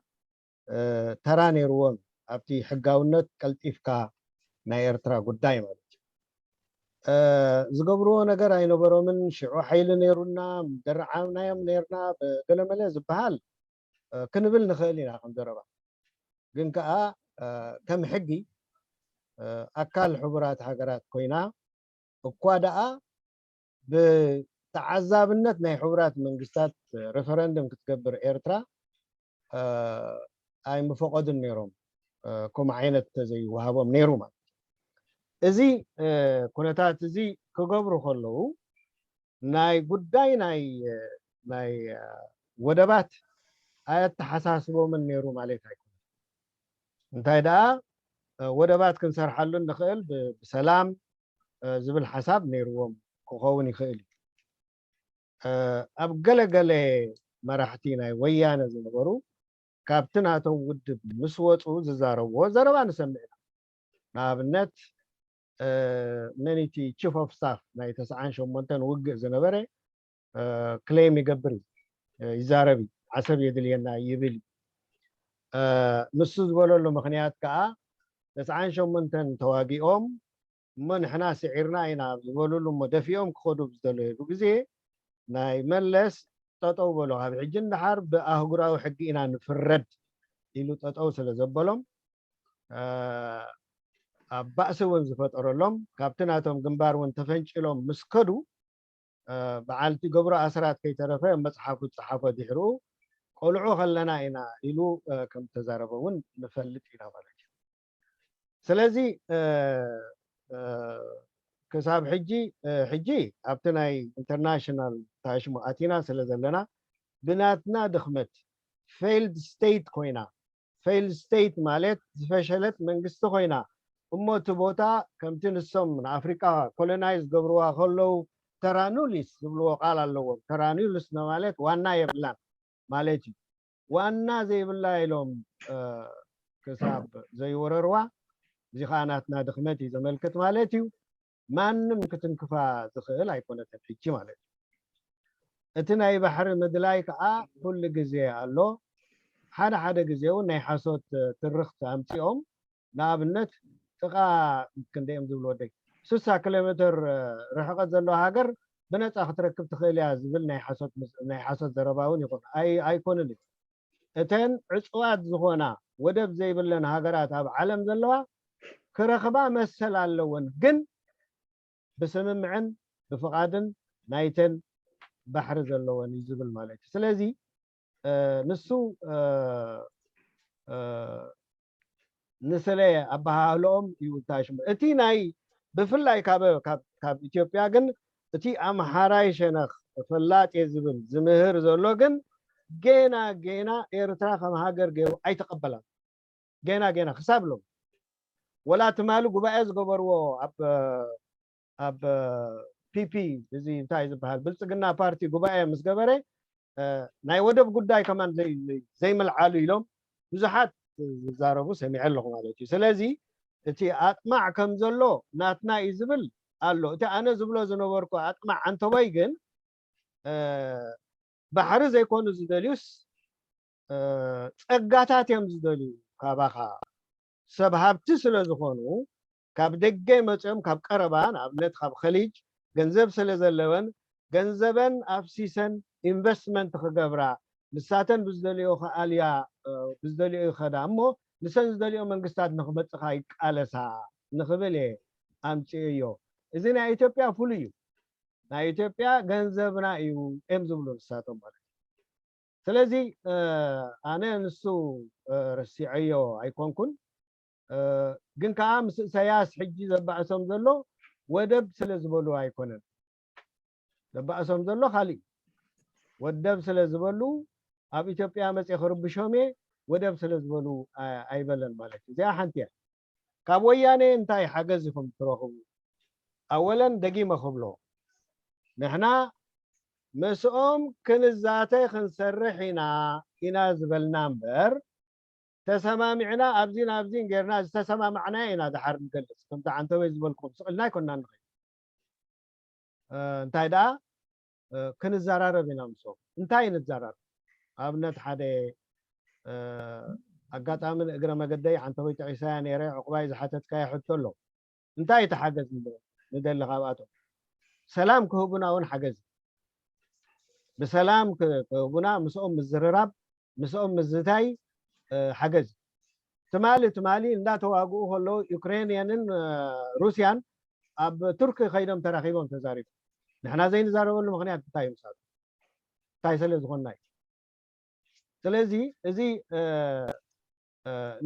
ተራ ነይርዎም ኣብቲ ሕጋውነት ቀልጢፍካ ናይ ኤርትራ ጉዳይ ማለት እዩ። ዝገብርዎ ነገር ኣይነበሮምን። ሽዑ ሓይሊ ነይሩና ደረዓብናዮም ነይርና ገለመለ ዝበሃል ክንብል ንኽእል ኢና ከም ዘረባ። ግን ከዓ ከም ሕጊ ኣካል ሕቡራት ሃገራት ኮይና እኳ ደኣ ብተዓዛብነት ናይ ሕቡራት መንግስታት ሬፈረንደም ክትገብር ኤርትራ ኣይምፈቐዱን ነይሮም። ከምኡ ዓይነት ተዘይወሃቦም ነይሩ ማለት እዩ። እዚ ኩነታት እዚ ክገብሩ ከለዉ ናይ ጉዳይ ናይ ናይ ወደባት ኣየተሓሳስቦምን ነይሩ ማለት ኣይኮነን። እንታይ ደኣ ወደባት ክንሰርሓሉ ንኽእል ብሰላም ዝብል ሓሳብ ነይርዎም ክኸውን ይኽእል እዩ። ኣብ ገለገለ መራሕቲ ናይ ወያነ ዝነበሩ ካብቲ ናቶም ውድብ ምስ ወፁ ዝዛረብዎ ዘረባ ንሰምዕ ኢና። ንኣብነት መኒቲ ቺፍ ኦፍ ስታፍ ናይ ተስዓን ሸሞንተን ውግእ ዝነበረ ክሌም ይገብር እዩ፣ ይዛረብ እዩ። ዓሰብ የድልየና ይብል እዩ። ንሱ ዝበለሉ ምክንያት ከዓ ተስዓን ሸሞንተን ተዋጊኦም እሞ ንሕና ስዒርና ኢና ኣብ ዝበሉሉ እሞ ደፊኦም ክኸዱ ብዝደለየሉ ግዜ ናይ መለስ ጠጠው በሉ፣ ካብ ሕጂ ንደሓር ብኣህጉራዊ ሕጊ ኢና ንፍረድ ኢሉ ጠጠው ስለ ዘበሎም ኣብ ባእሲ እውን ዝፈጠረሎም ካብቲ ናቶም ግንባር እውን ተፈንጭሎም ምስ ከዱ በዓልቲ ገብሩ ኣስራት ከይተረፈ መፅሓፉ ዝፀሓፎ ድሕርኡ ቆልዑ ከለና ኢና ኢሉ ከም ተዛረበ እውን ንፈልጥ ኢና ማለት እዩ። ስለዚ ክሳብ ሕጂ ሕጂ ኣብቲ ናይ ኢንተርናሽናል ታሽሙ ኣቲና ስለ ዘለና ብናትና ድኽመት ፌይልድ ስቴት ኮይና ፌይልድ ስቴት ማለት ዝፈሸለት መንግስቲ ኮይና እሞ እቲ ቦታ ከምቲ ንሶም ንኣፍሪቃ ኮሎናይዝ ገብርዋ ከለዉ ተራኑሊስ ዝብልዎ ቃል ኣለዎም። ተራኑሊስ ማለት ዋና የብላን ማለት እዩ። ዋና ዘይብላ ኢሎም ክሳብ ዘይወረርዋ እዚ ከዓ ናትና ድኽመት እዩ ዘመልክት ማለት እዩ። ማንም ክትንክፋ ዝኽእል ኣይኮነትን ሕጂ ማለት እዩ። እቲ ናይ ባሕሪ ምድላይ ከዓ ኩሉ ግዜ ኣሎ። ሓደ ሓደ ግዜ እውን ናይ ሓሶት ትርኽቲ ኣምፂኦም ንኣብነት ጥቓ ክንደይ እዮም ዝብሉ ወደይ ስሳ ኪሎ ሜትር ርሕቀት ዘለዎ ሃገር ብነፃ ክትረክብ ትኽእል እያ ዝብል ናይ ሓሶት ዘረባ እውን ይኹን ኣይኮንን እዩ። እተን ዕፁዋት ዝኾና ወደብ ዘይብለን ሃገራት ኣብ ዓለም ዘለዋ ክረኽባ መሰል ኣለወን፣ ግን ብስምምዕን ብፍቓድን ናይተን ባሕሪ ዘለወን እዩ ዝብል ማለት እዩ። ስለዚ ንሱ ንስለ ኣበሃህልኦም እዩ እታሽሙ። እቲ ናይ ብፍላይ ካብ ኢትዮጵያ ግን እቲ ኣምሓራይ ሸነኽ ፈላጥ እየ ዝብል ዝምህር ዘሎ ግን ገና ገና ኤርትራ ከም ሃገር ገይሩ ኣይተቐበላን። ገና ገና ክሳብ ሎም ወላ ትማሊ ጉባኤ ዝገበርዎ ኣብ ኣብ ፒፒ እዚ እንታይ ዝበሃል ብልፅግና ፓርቲ ጉባኤ ምስ ገበረ ናይ ወደብ ጉዳይ ከማን ዘይምልዓሉ ኢሎም ብዙሓት ዝዛረቡ ሰሚዐ ኣለኹ ማለት እዩ። ስለዚ እቲ ኣጥማዕ ከም ዘሎ ናትና እዩ ዝብል ኣሎ። እቲ ኣነ ዝብሎ ዝነበርኩ ኣጥማዕ ኣንተቦይ ግን ባሕሪ ዘይኮኑ ዝደልዩስ ጸጋታት እዮም ዝደልዩ ካባኻ። ሰብ ሃብቲ ስለ ዝኾኑ ካብ ደገ መፅኦም ካብ ቀረባ ንኣብነት ካብ ኸሊጅ ገንዘብ ስለ ዘለወን ገንዘበን ኣፍሲሰን ኢንቨስትመንት ክገብራ ንሳተን ብዝደልዮ ክኣልያ ብዝደልዮ ይኸዳ እሞ ንሰን ዝደልዮ መንግስታት ንክመፅኻ ይቃለሳ ንክብል እየ ኣምፅእዮ። እዚ ናይ ኢትዮጵያ ፍሉይ እዩ። ናይ ኢትዮጵያ ገንዘብና እዩ እዮም ዝብሉ ንሳቶም ማለት እዩ። ስለዚ ኣነ ንሱ ረሲዐዮ ኣይኮንኩን፣ ግን ከዓ ምስ እሳያስ ሕጂ ዘባእሶም ዘሎ ወደብ ስለ ዝበሉ ኣይኮነን። ዘባእሶም ዘሎ ካሊእ ወደብ ስለ ዝበሉ ኣብ ኢትዮጵያ መፅእ ክርብሾም እየ ወደብ ስለ ዝበሉ ኣይበለን ማለት እዩ። እዚኣ ሓንቲ እያ። ካብ ወያነ እንታይ ሓገዝ ኢኹም ትረኽቡ? ኣወለን ደጊመ ክብሎ ንሕና ምስኦም ክንዛተ ክንሰርሕ ኢና ኢና ዝበልና እምበር ተሰማሚዕና ኣብዚን ኣብዚን ጌርና ዝተሰማማዕና ኢና ድሓር ንገልፅ። ከምቲ ዓንተወይ ዝበልኩም ስቕልና ኣይኮንና ንኸይድ። እንታይ ደኣ ክንዘራረብ ኢና ምስኦም። እንታይ ንዘራረብ? ኣብነት ሓደ ኣጋጣሚ ንእግረ መገደይ ዓንተወይ ጠቒሰያ ነይረ። ዕቑባይ ዝሓተትካዮ ሕቶ ኣሎ። እንታይ እቲ ሓገዝ ንደሊ ካብኣቶም? ሰላም ክህቡና እውን ሓገዝ ብሰላም ክህቡና ምስኦም ምዝርራብ ምስኦም ምዝታይ ሓገዝ ትማሊ ትማሊ እንዳተዋግኡ ከለዉ ዩክሬንያንን ሩስያን ኣብ ቱርኪ ከይዶም ተራኺቦም ተዛሪቦም። ንሕና ዘይንዛረበሉ ምክንያት እንታይ እዩ? ምሳቱ እንታይ ስለ ዝኾንና እዩ? ስለዚ እዚ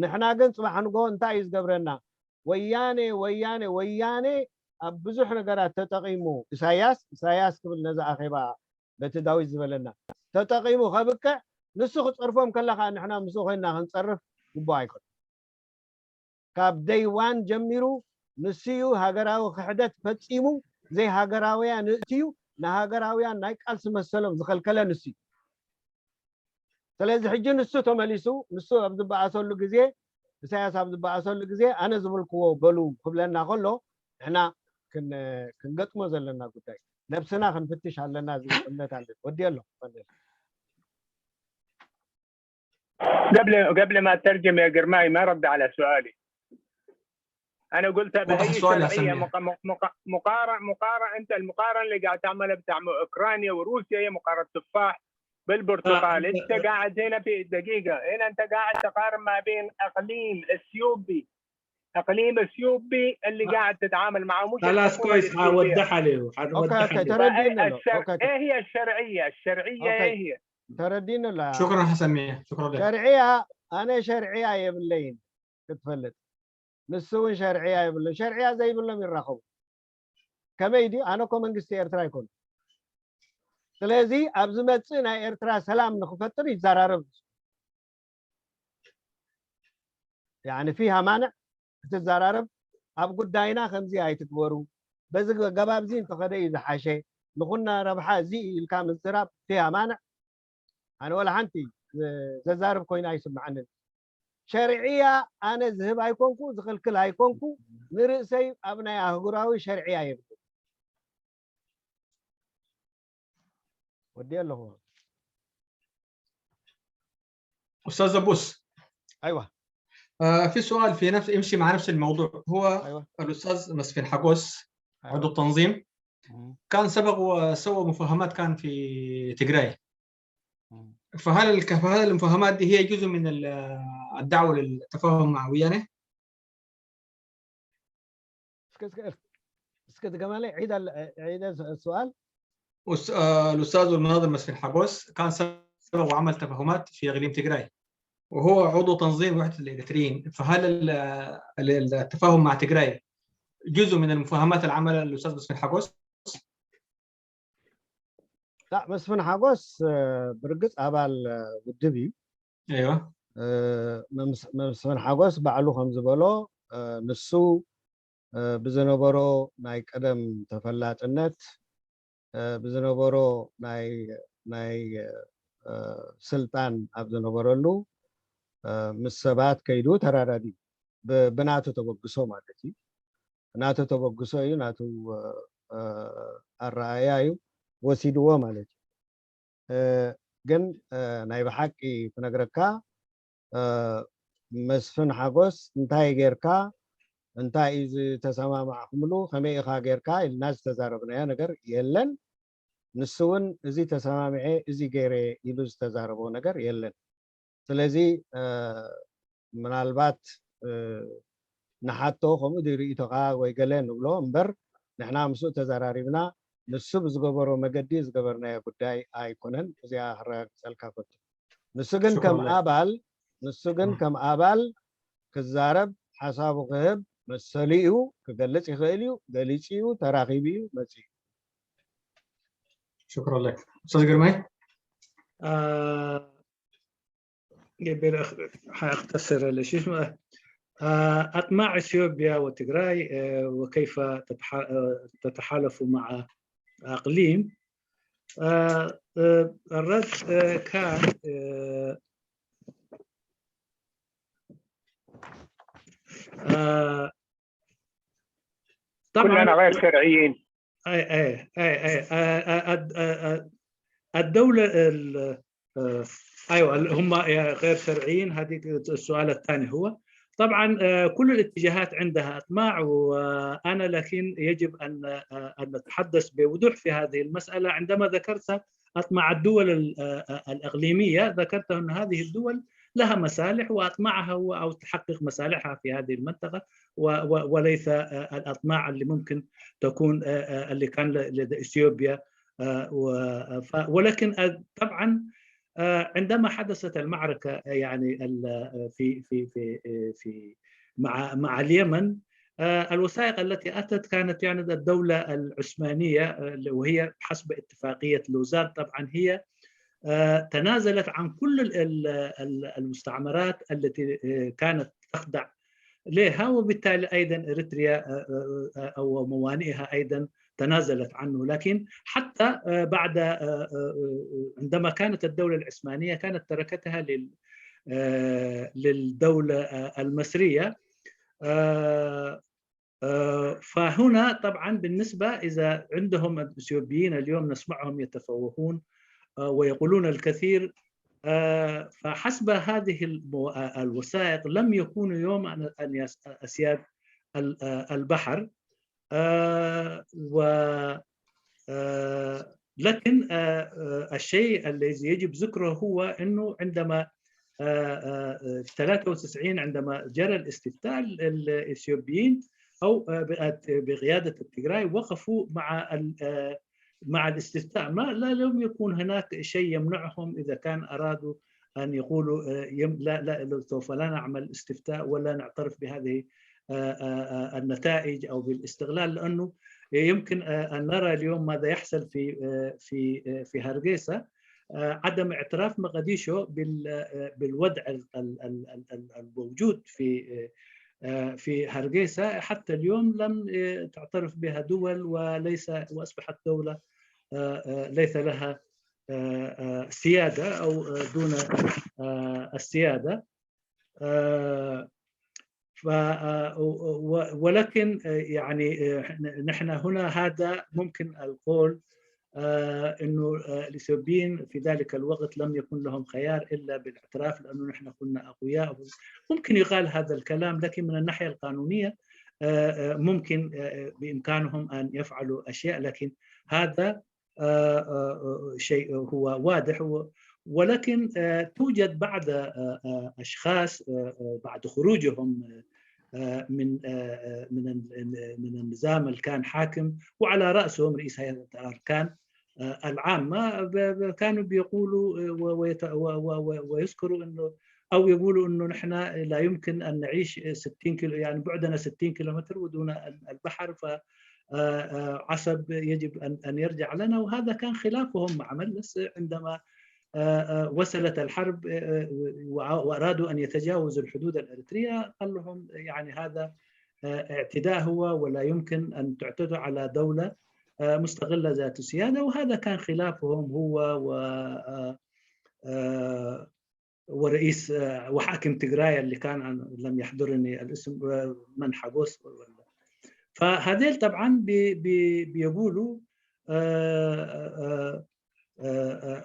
ንሕና ግን ፅባሕ ንጎ እንታይ እዩ ዝገብረና? ወያኔ ወያኔ ወያኔ ኣብ ብዙሕ ነገራት ተጠቒሙ ኢሳያስ ኢሳያስ ክብል ነዚ ኣኼባ በቲ ዳዊት ዝበለና ተጠቒሙ ከብቅዕ ንሱ ክፀርፎም ከላ ከዓ ንሕና ምስኡ ኮይንና ክንፀርፍ ግቡእ ኣይኮን። ካብ ደይ ዋን ጀሚሩ ንስዩ ሃገራዊ ክሕደት ፈፂሙ ዘይሃገራውያን እእትዩ ንሃገራውያን ናይ ቃልሲ መሰሎም ዝኸልከለ ንስዩ። ስለዚ ሕጂ ንሱ ተመሊሱ ንሱ ኣብ ዝበኣሰሉ ግዜ ኢሳያስ ኣብ ዝበኣሰሉ ግዜ ኣነ ዝብልክዎ በሉ ክብለና ከሎ ንሕና ክንገጥሞ ዘለና ጉዳይ ነብስና ክንፍትሽ ኣለና ዝብል እምነት ኣለ። ወዲ ኣሎ قبل قبل ما اترجم يا قرماي ما رد على سؤالي. انا قلت باي شرعيه مقارنه مقارنه انت المقارنه اللي قاعد تعملها بتاع اوكرانيا وروسيا هي مقارنه تفاح بالبرتقال. انت قاعد هنا في دقيقه هنا انت قاعد تقارن ما بين اقليم اثيوبي اقليم اثيوبي اللي قاعد تتعامل معه مش خلاص كويس هودح عليه. اوكي اوكي تردينا له. اوكي ايه هي الشرعيه؟ الشرعيه ايه هي؟ تردينا له. شكرا حسن مية شكرا لك. شرعيه انا شرعيه يا بلين تتفلت ንሱ እውን ሸርዕያ የብሉን። ሸርዕያ ዘይብሎም ይራኸቡ። ከመይ ድዩ? ኣነ እኮ መንግስቲ ኤርትራ ኣይኮኑ። ስለዚ ኣብ ዝመፅእ ናይ ኤርትራ ሰላም ንክፈጥር ይዘራረብ። ያኒ ፊሃ ማንዕ ክትዘራረብ ኣብ ጉዳይና ከምዚ ኣይትግበሩ፣ በዚ ገባብ እዚ እንተኸደ እዩ ዝሓሸ፣ ንኹና ረብሓ እዚ እዩ ኢልካ ምዝራብ ፊሃ ማንዕ ኣነ ወላ ሓንቲ ዘዛርብ ኮይና ኣይስምዓንን። ሸርዕያ ኣነ ዝህብ ኣይኮንኩ ዝኽልክል ኣይኮንኩ ንርእሰይ ኣብ ናይ ኣህጉራዊ ሸርዕያ የብሉ ወዲ ኣለኹ استاذ زبوس ايوه آه في سؤال في نفس يمشي مع نفس الموضوع هو أيوة. الاستاذ مسفين حقوس عضو التنظيم كان سبق وسوى مفاهمات كان في تجراي فهل الك- فهل المفاهمات دي هي جزء من ال- الدعوه للتفاهم مع ويانه؟ እስከ እስከ እስከ ድገማለይ ዒዳ ዒዳ السؤال أس- آه، الاستاذ والمناضل مسفين حقوس كان سبق وعمل تفاهمات في اقليم تجراي وهو عضو تنظيم وحده الاريتريين فهل ال- ال- التفاهم مع تجراي جزء من المفاهمات اللي عملها الاستاذ مسفين حقوس؟ لا መስፍን ሓጎስ ብርግፅ ኣባል ውድብ እዩ። ايوه መስፍን ሓጎስ ባዕሉ ከም ዝበሎ ንሱ ብዝነበሮ ናይ ቀደም ተፈላጥነት ብዝነበሮ ናይ ናይ ስልጣን ኣብ ዝነበረሉ ምስ ሰባት ከይዱ ተራዳዲ ብናቱ ተበግሶ ማለት እዩ። ናቱ ተበግሶ እዩ፣ ናቱ ኣረኣእያ እዩ ወሲድዎ ማለት እዩ። ግን ናይ ብሓቂ ክነግረካ መስፍን ሓጎስ እንታይ ጌርካ እንታይ እዩ ዝተሰማማዕኩምሉ ከመይ ኢኻ ጌርካ ኢልና ዝተዛረብናዮ ነገር የለን። ንሱ እውን እዚ ተሰማሚዐ እዚ ገይረ ኢሉ ዝተዛረቦ ነገር የለን። ስለዚ ምናልባት ንሓቶ ከምኡ ድዩ ርእይቶኻ ወይ ገለ ንብሎ እምበር ንሕና ምስኡ ተዘራሪብና ንሱ ብዝገበሮ መገዲ ዝገበርናዮ ጉዳይ ኣይኮነን። እዚኣ ክረጋግፀልካ ፈቱ። ንሱ ግን ከም ኣባል ንሱ ግን ከም ኣባል ክዛረብ ሓሳቡ ክህብ መሰሉ እዩ። ክገልፅ ይኽእል እዩ። ገሊፁ እዩ። ተራኺቡ እዩ። መፂኡ። شكرا لك استاذ جرمي. أطماع إثيوبيا وتجراي وكيف تتحالف مع أقليم. الرد كان طبعا كلنا غير شرعيين. اي اي اي اي الدوله ايوه هم غير شرعيين. هذه السؤال الثاني هو طبعا كل الاتجاهات عندها اطماع وانا لكن يجب ان ان نتحدث بوضوح في هذه المساله عندما ذكرت اطماع الدول الاقليميه ذكرت ان هذه الدول لها مصالح واطماعها هو او تحقق مصالحها في هذه المنطقه وليس الاطماع اللي ممكن تكون اللي كان لدى اثيوبيا ولكن طبعا عندما حدثت المعركه يعني في في في في مع مع اليمن الوثائق التي اتت كانت يعني الدوله العثمانيه وهي حسب اتفاقيه لوزان طبعا هي تنازلت عن كل المستعمرات التي كانت تخضع لها وبالتالي ايضا اريتريا او موانئها ايضا تنازلت عنه لكن حتى بعد عندما كانت الدوله العثمانيه كانت تركتها لل للدوله المصريه فهنا طبعا بالنسبه اذا عندهم الاثيوبيين اليوم نسمعهم يتفوهون ويقولون الكثير فحسب هذه الوثائق لم يكونوا يوم ان اسياد البحر و لكن الشيء الذي يجب ذكره هو انه عندما ثلاثة وتسعين عندما جرى الاستفتاء الاثيوبيين او بقياده التجراي وقفوا مع مع الاستفتاء ما لا لم يكن هناك شيء يمنعهم اذا كان ارادوا ان يقولوا لا لا سوف لا نعمل استفتاء ولا نعترف بهذه النتائج او بالاستغلال لانه يمكن ان نرى اليوم ماذا يحصل في في في هرقيسه عدم اعتراف مقديشو بالوضع الموجود في في هرقيسه حتى اليوم لم تعترف بها دول وليس واصبحت دوله ليس لها سياده او دون السياده ف ولكن يعني نحن هنا هذا ممكن القول انه الاثيوبيين في ذلك الوقت لم يكن لهم خيار الا بالاعتراف لانه نحن كنا اقوياء. ممكن يقال هذا الكلام لكن من الناحيه القانونيه ممكن بامكانهم ان يفعلوا اشياء لكن هذا شيء هو واضح ولكن توجد بعض اشخاص بعد خروجهم من من من النظام اللي كان حاكم وعلى راسهم رئيس هيئه الاركان العامه كانوا بيقولوا ويذكروا انه او يقولوا انه نحن لا يمكن ان نعيش ستين كيلو يعني بعدنا ستين كيلومتر ودون البحر ف عصب يجب ان ان يرجع لنا وهذا كان خلافهم مع ملس عندما وصلت الحرب وارادوا ان يتجاوزوا الحدود الاريتريه قال لهم يعني هذا اعتداء هو ولا يمكن ان تعتدوا على دوله مستقله ذات سياده وهذا كان خلافهم هو و ورئيس وحاكم تجراي اللي كان لم يحضرني الاسم من حقوس فهذيل طبعا بيقولوا آه، آه،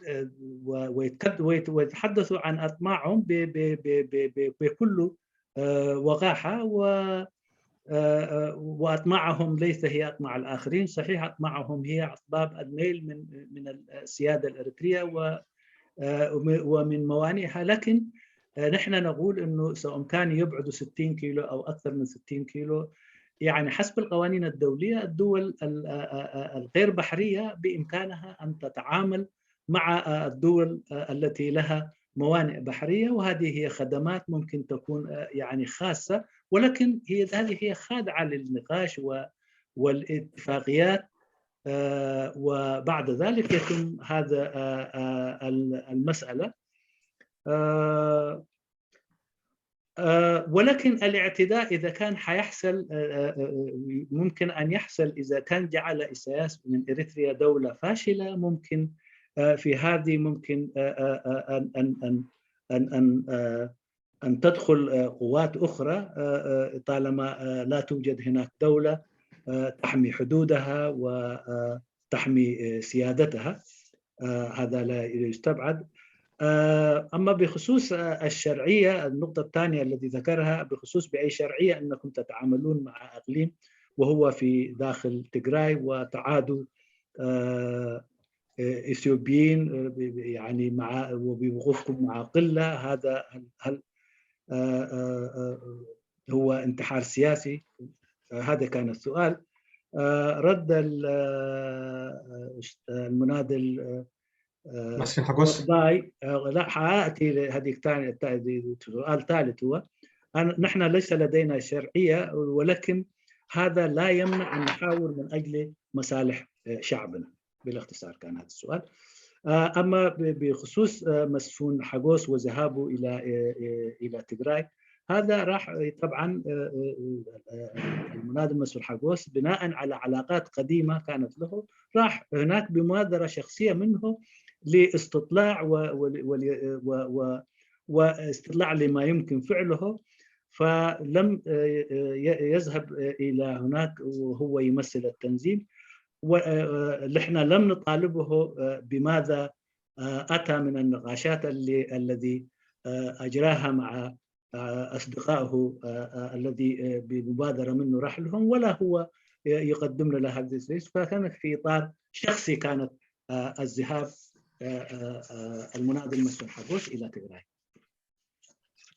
آه، و- ويتكد- ويت- ويتحدثوا عن أطماعهم ب- ب- ب- ب- ب- بكل آه، وقاحة و- آه، آه، وأطماعهم ليس هي أطماع الآخرين. صحيح، أطماعهم هي أسباب الميل من من السيادة الإريترية و- آه، وم- ومن موانئها، لكن آه، نحن نقول أنه سواء كان يبعدوا ستين كيلو أو أكثر من ستين كيلو، يعني حسب القوانين الدولية، الدول ال- آه، آه، آه، الغير بحرية بإمكانها أن تتعامل مع آه، الدول آه، التي لها موانئ بحرية، وهذه هي خدمات ممكن تكون آه، يعني خاصة، ولكن هي هذه هي خاضعة للنقاش و- والاتفاقيات. آه، وبعد ذلك يتم هذا آه، آه، ال- المسألة. آه، آه، ولكن الاعتداء إذا كان حيحصل، آه، آه، آه، ممكن أن يحصل إذا كان جعل إسياس من إريتريا دولة فاشلة، ممكن آه، في هذه ممكن آه، آه، آه، أن أن أن أن أن آه، أن تدخل آه، قوات أخرى آه، آه، طالما آه، لا توجد هناك دولة آه، تحمي حدودها وتحمي سيادتها. آه، هذا لا يستبعد. آه، أما بخصوص آه، الشرعية، النقطة الثانية التي ذكرها بخصوص بأي شرعية أنكم تتعاملون مع أقليم وهو في داخل تجراي وتعادوا آه، إثيوبيين آه، ب- ب- يعني مع وبوقوفكم مع قلة، هذا هل هل، آه، آه، آه، هو انتحار سياسي؟ آه، هذا كان السؤال. آه، رد ال- آه، آه، المناضل آه، آه، مسكين حقوس. باي آه، لا، حآتي لهذيك ثانية الت- سؤال ثالث هو أن نحن ليس لدينا شرعية، ولكن هذا لا يمنع أن نحاول من أجل مصالح آه، شعبنا. بالاختصار كان هذا السؤال. آه، أما ب- بخصوص آه، مسفون حقوس وذهابه إلى آه، آه، إلى تجراي، هذا راح آه، طبعا آه، آه، آه، المناضل مسفون حقوس بناء على علاقات قديمة كانت له، راح هناك بمبادرة شخصية منه لاستطلاع و- و- و- و- و- واستطلاع لما يمكن فعله، فلم آه، آه، ي- يذهب آه، إلى هناك وهو يمثل التنظيم. ونحن لم نطالبه آه، بماذا آه، أتى من النقاشات اللي الذي آه، أجراها مع آه، أصدقائه آه، آه، الذي آه، بمبادرة منه راح لهم، ولا هو يقدم لنا هذه السياسة. فكانت في إطار شخصي كانت آه، الذهاب آه، آه، آه، المناضل مسفون حقوس إلى تجراي.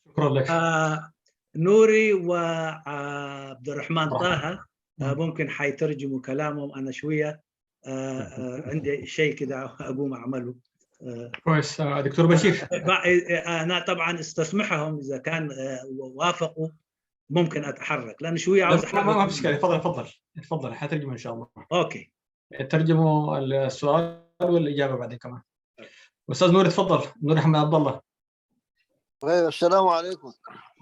شكرا لك. آه، نوري وعبد الرحمن مرحبا. طه آه، مم. ممكن حيترجموا كلامهم. أنا شوية آه، آه، عندي شيء كده أقوم أعمله. آه، كويس آه، دكتور بشير. بع- آه، أنا طبعا استسمحهم إذا كان آه، وافقوا، ممكن أتحرك لأن شوية عاوز لا، ما ما أحرك. في اشكال. تفضل تفضل تفضل، حترجمه ان شاء الله. أوكي. ترجموا السؤال والاجابه بعدين كمان. استاذ نوري تفضل، نوري حمد عبد الله. طيب، السلام عليكم.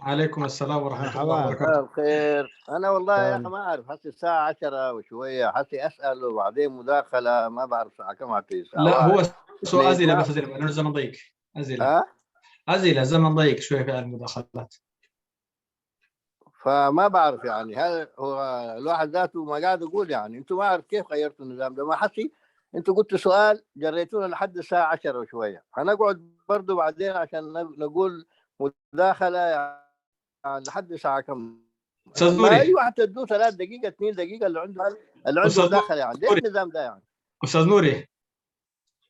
عليكم السلام ورحمه الله مرحبا. وبركاته. مساء الخير. انا والله يا اخي سلام. ما اعرف، هسه الساعه عشرة وشويه، هسه اسال وبعدين مداخله، ما بعرف الساعه كم حتى. لا، هو سؤال اسئله، ما- بس اسئله لانه الزمن ضيق. اسئله ها؟ اسئله، الزمن ضيق شويه في المداخلات. فما بعرف يعني، هل هو الواحد ذاته ما قاعد يقول يعني، انتوا ما اعرف كيف غيرتوا النظام ده، ما حسي. انتوا قلتوا سؤال جريتونا لحد الساعه عشرة وشويه، هنقعد برضو بعدين عشان ن- نقول مداخله يعني لحد الساعه كم؟ استاذ ما اي نوري، واحد تدوه ثلاث دقيقه، اثنين دقيقه اللي عنده، اللي عنده استاذ مداخله يعني. ده نوري. النظام ده يعني. استاذ نوري،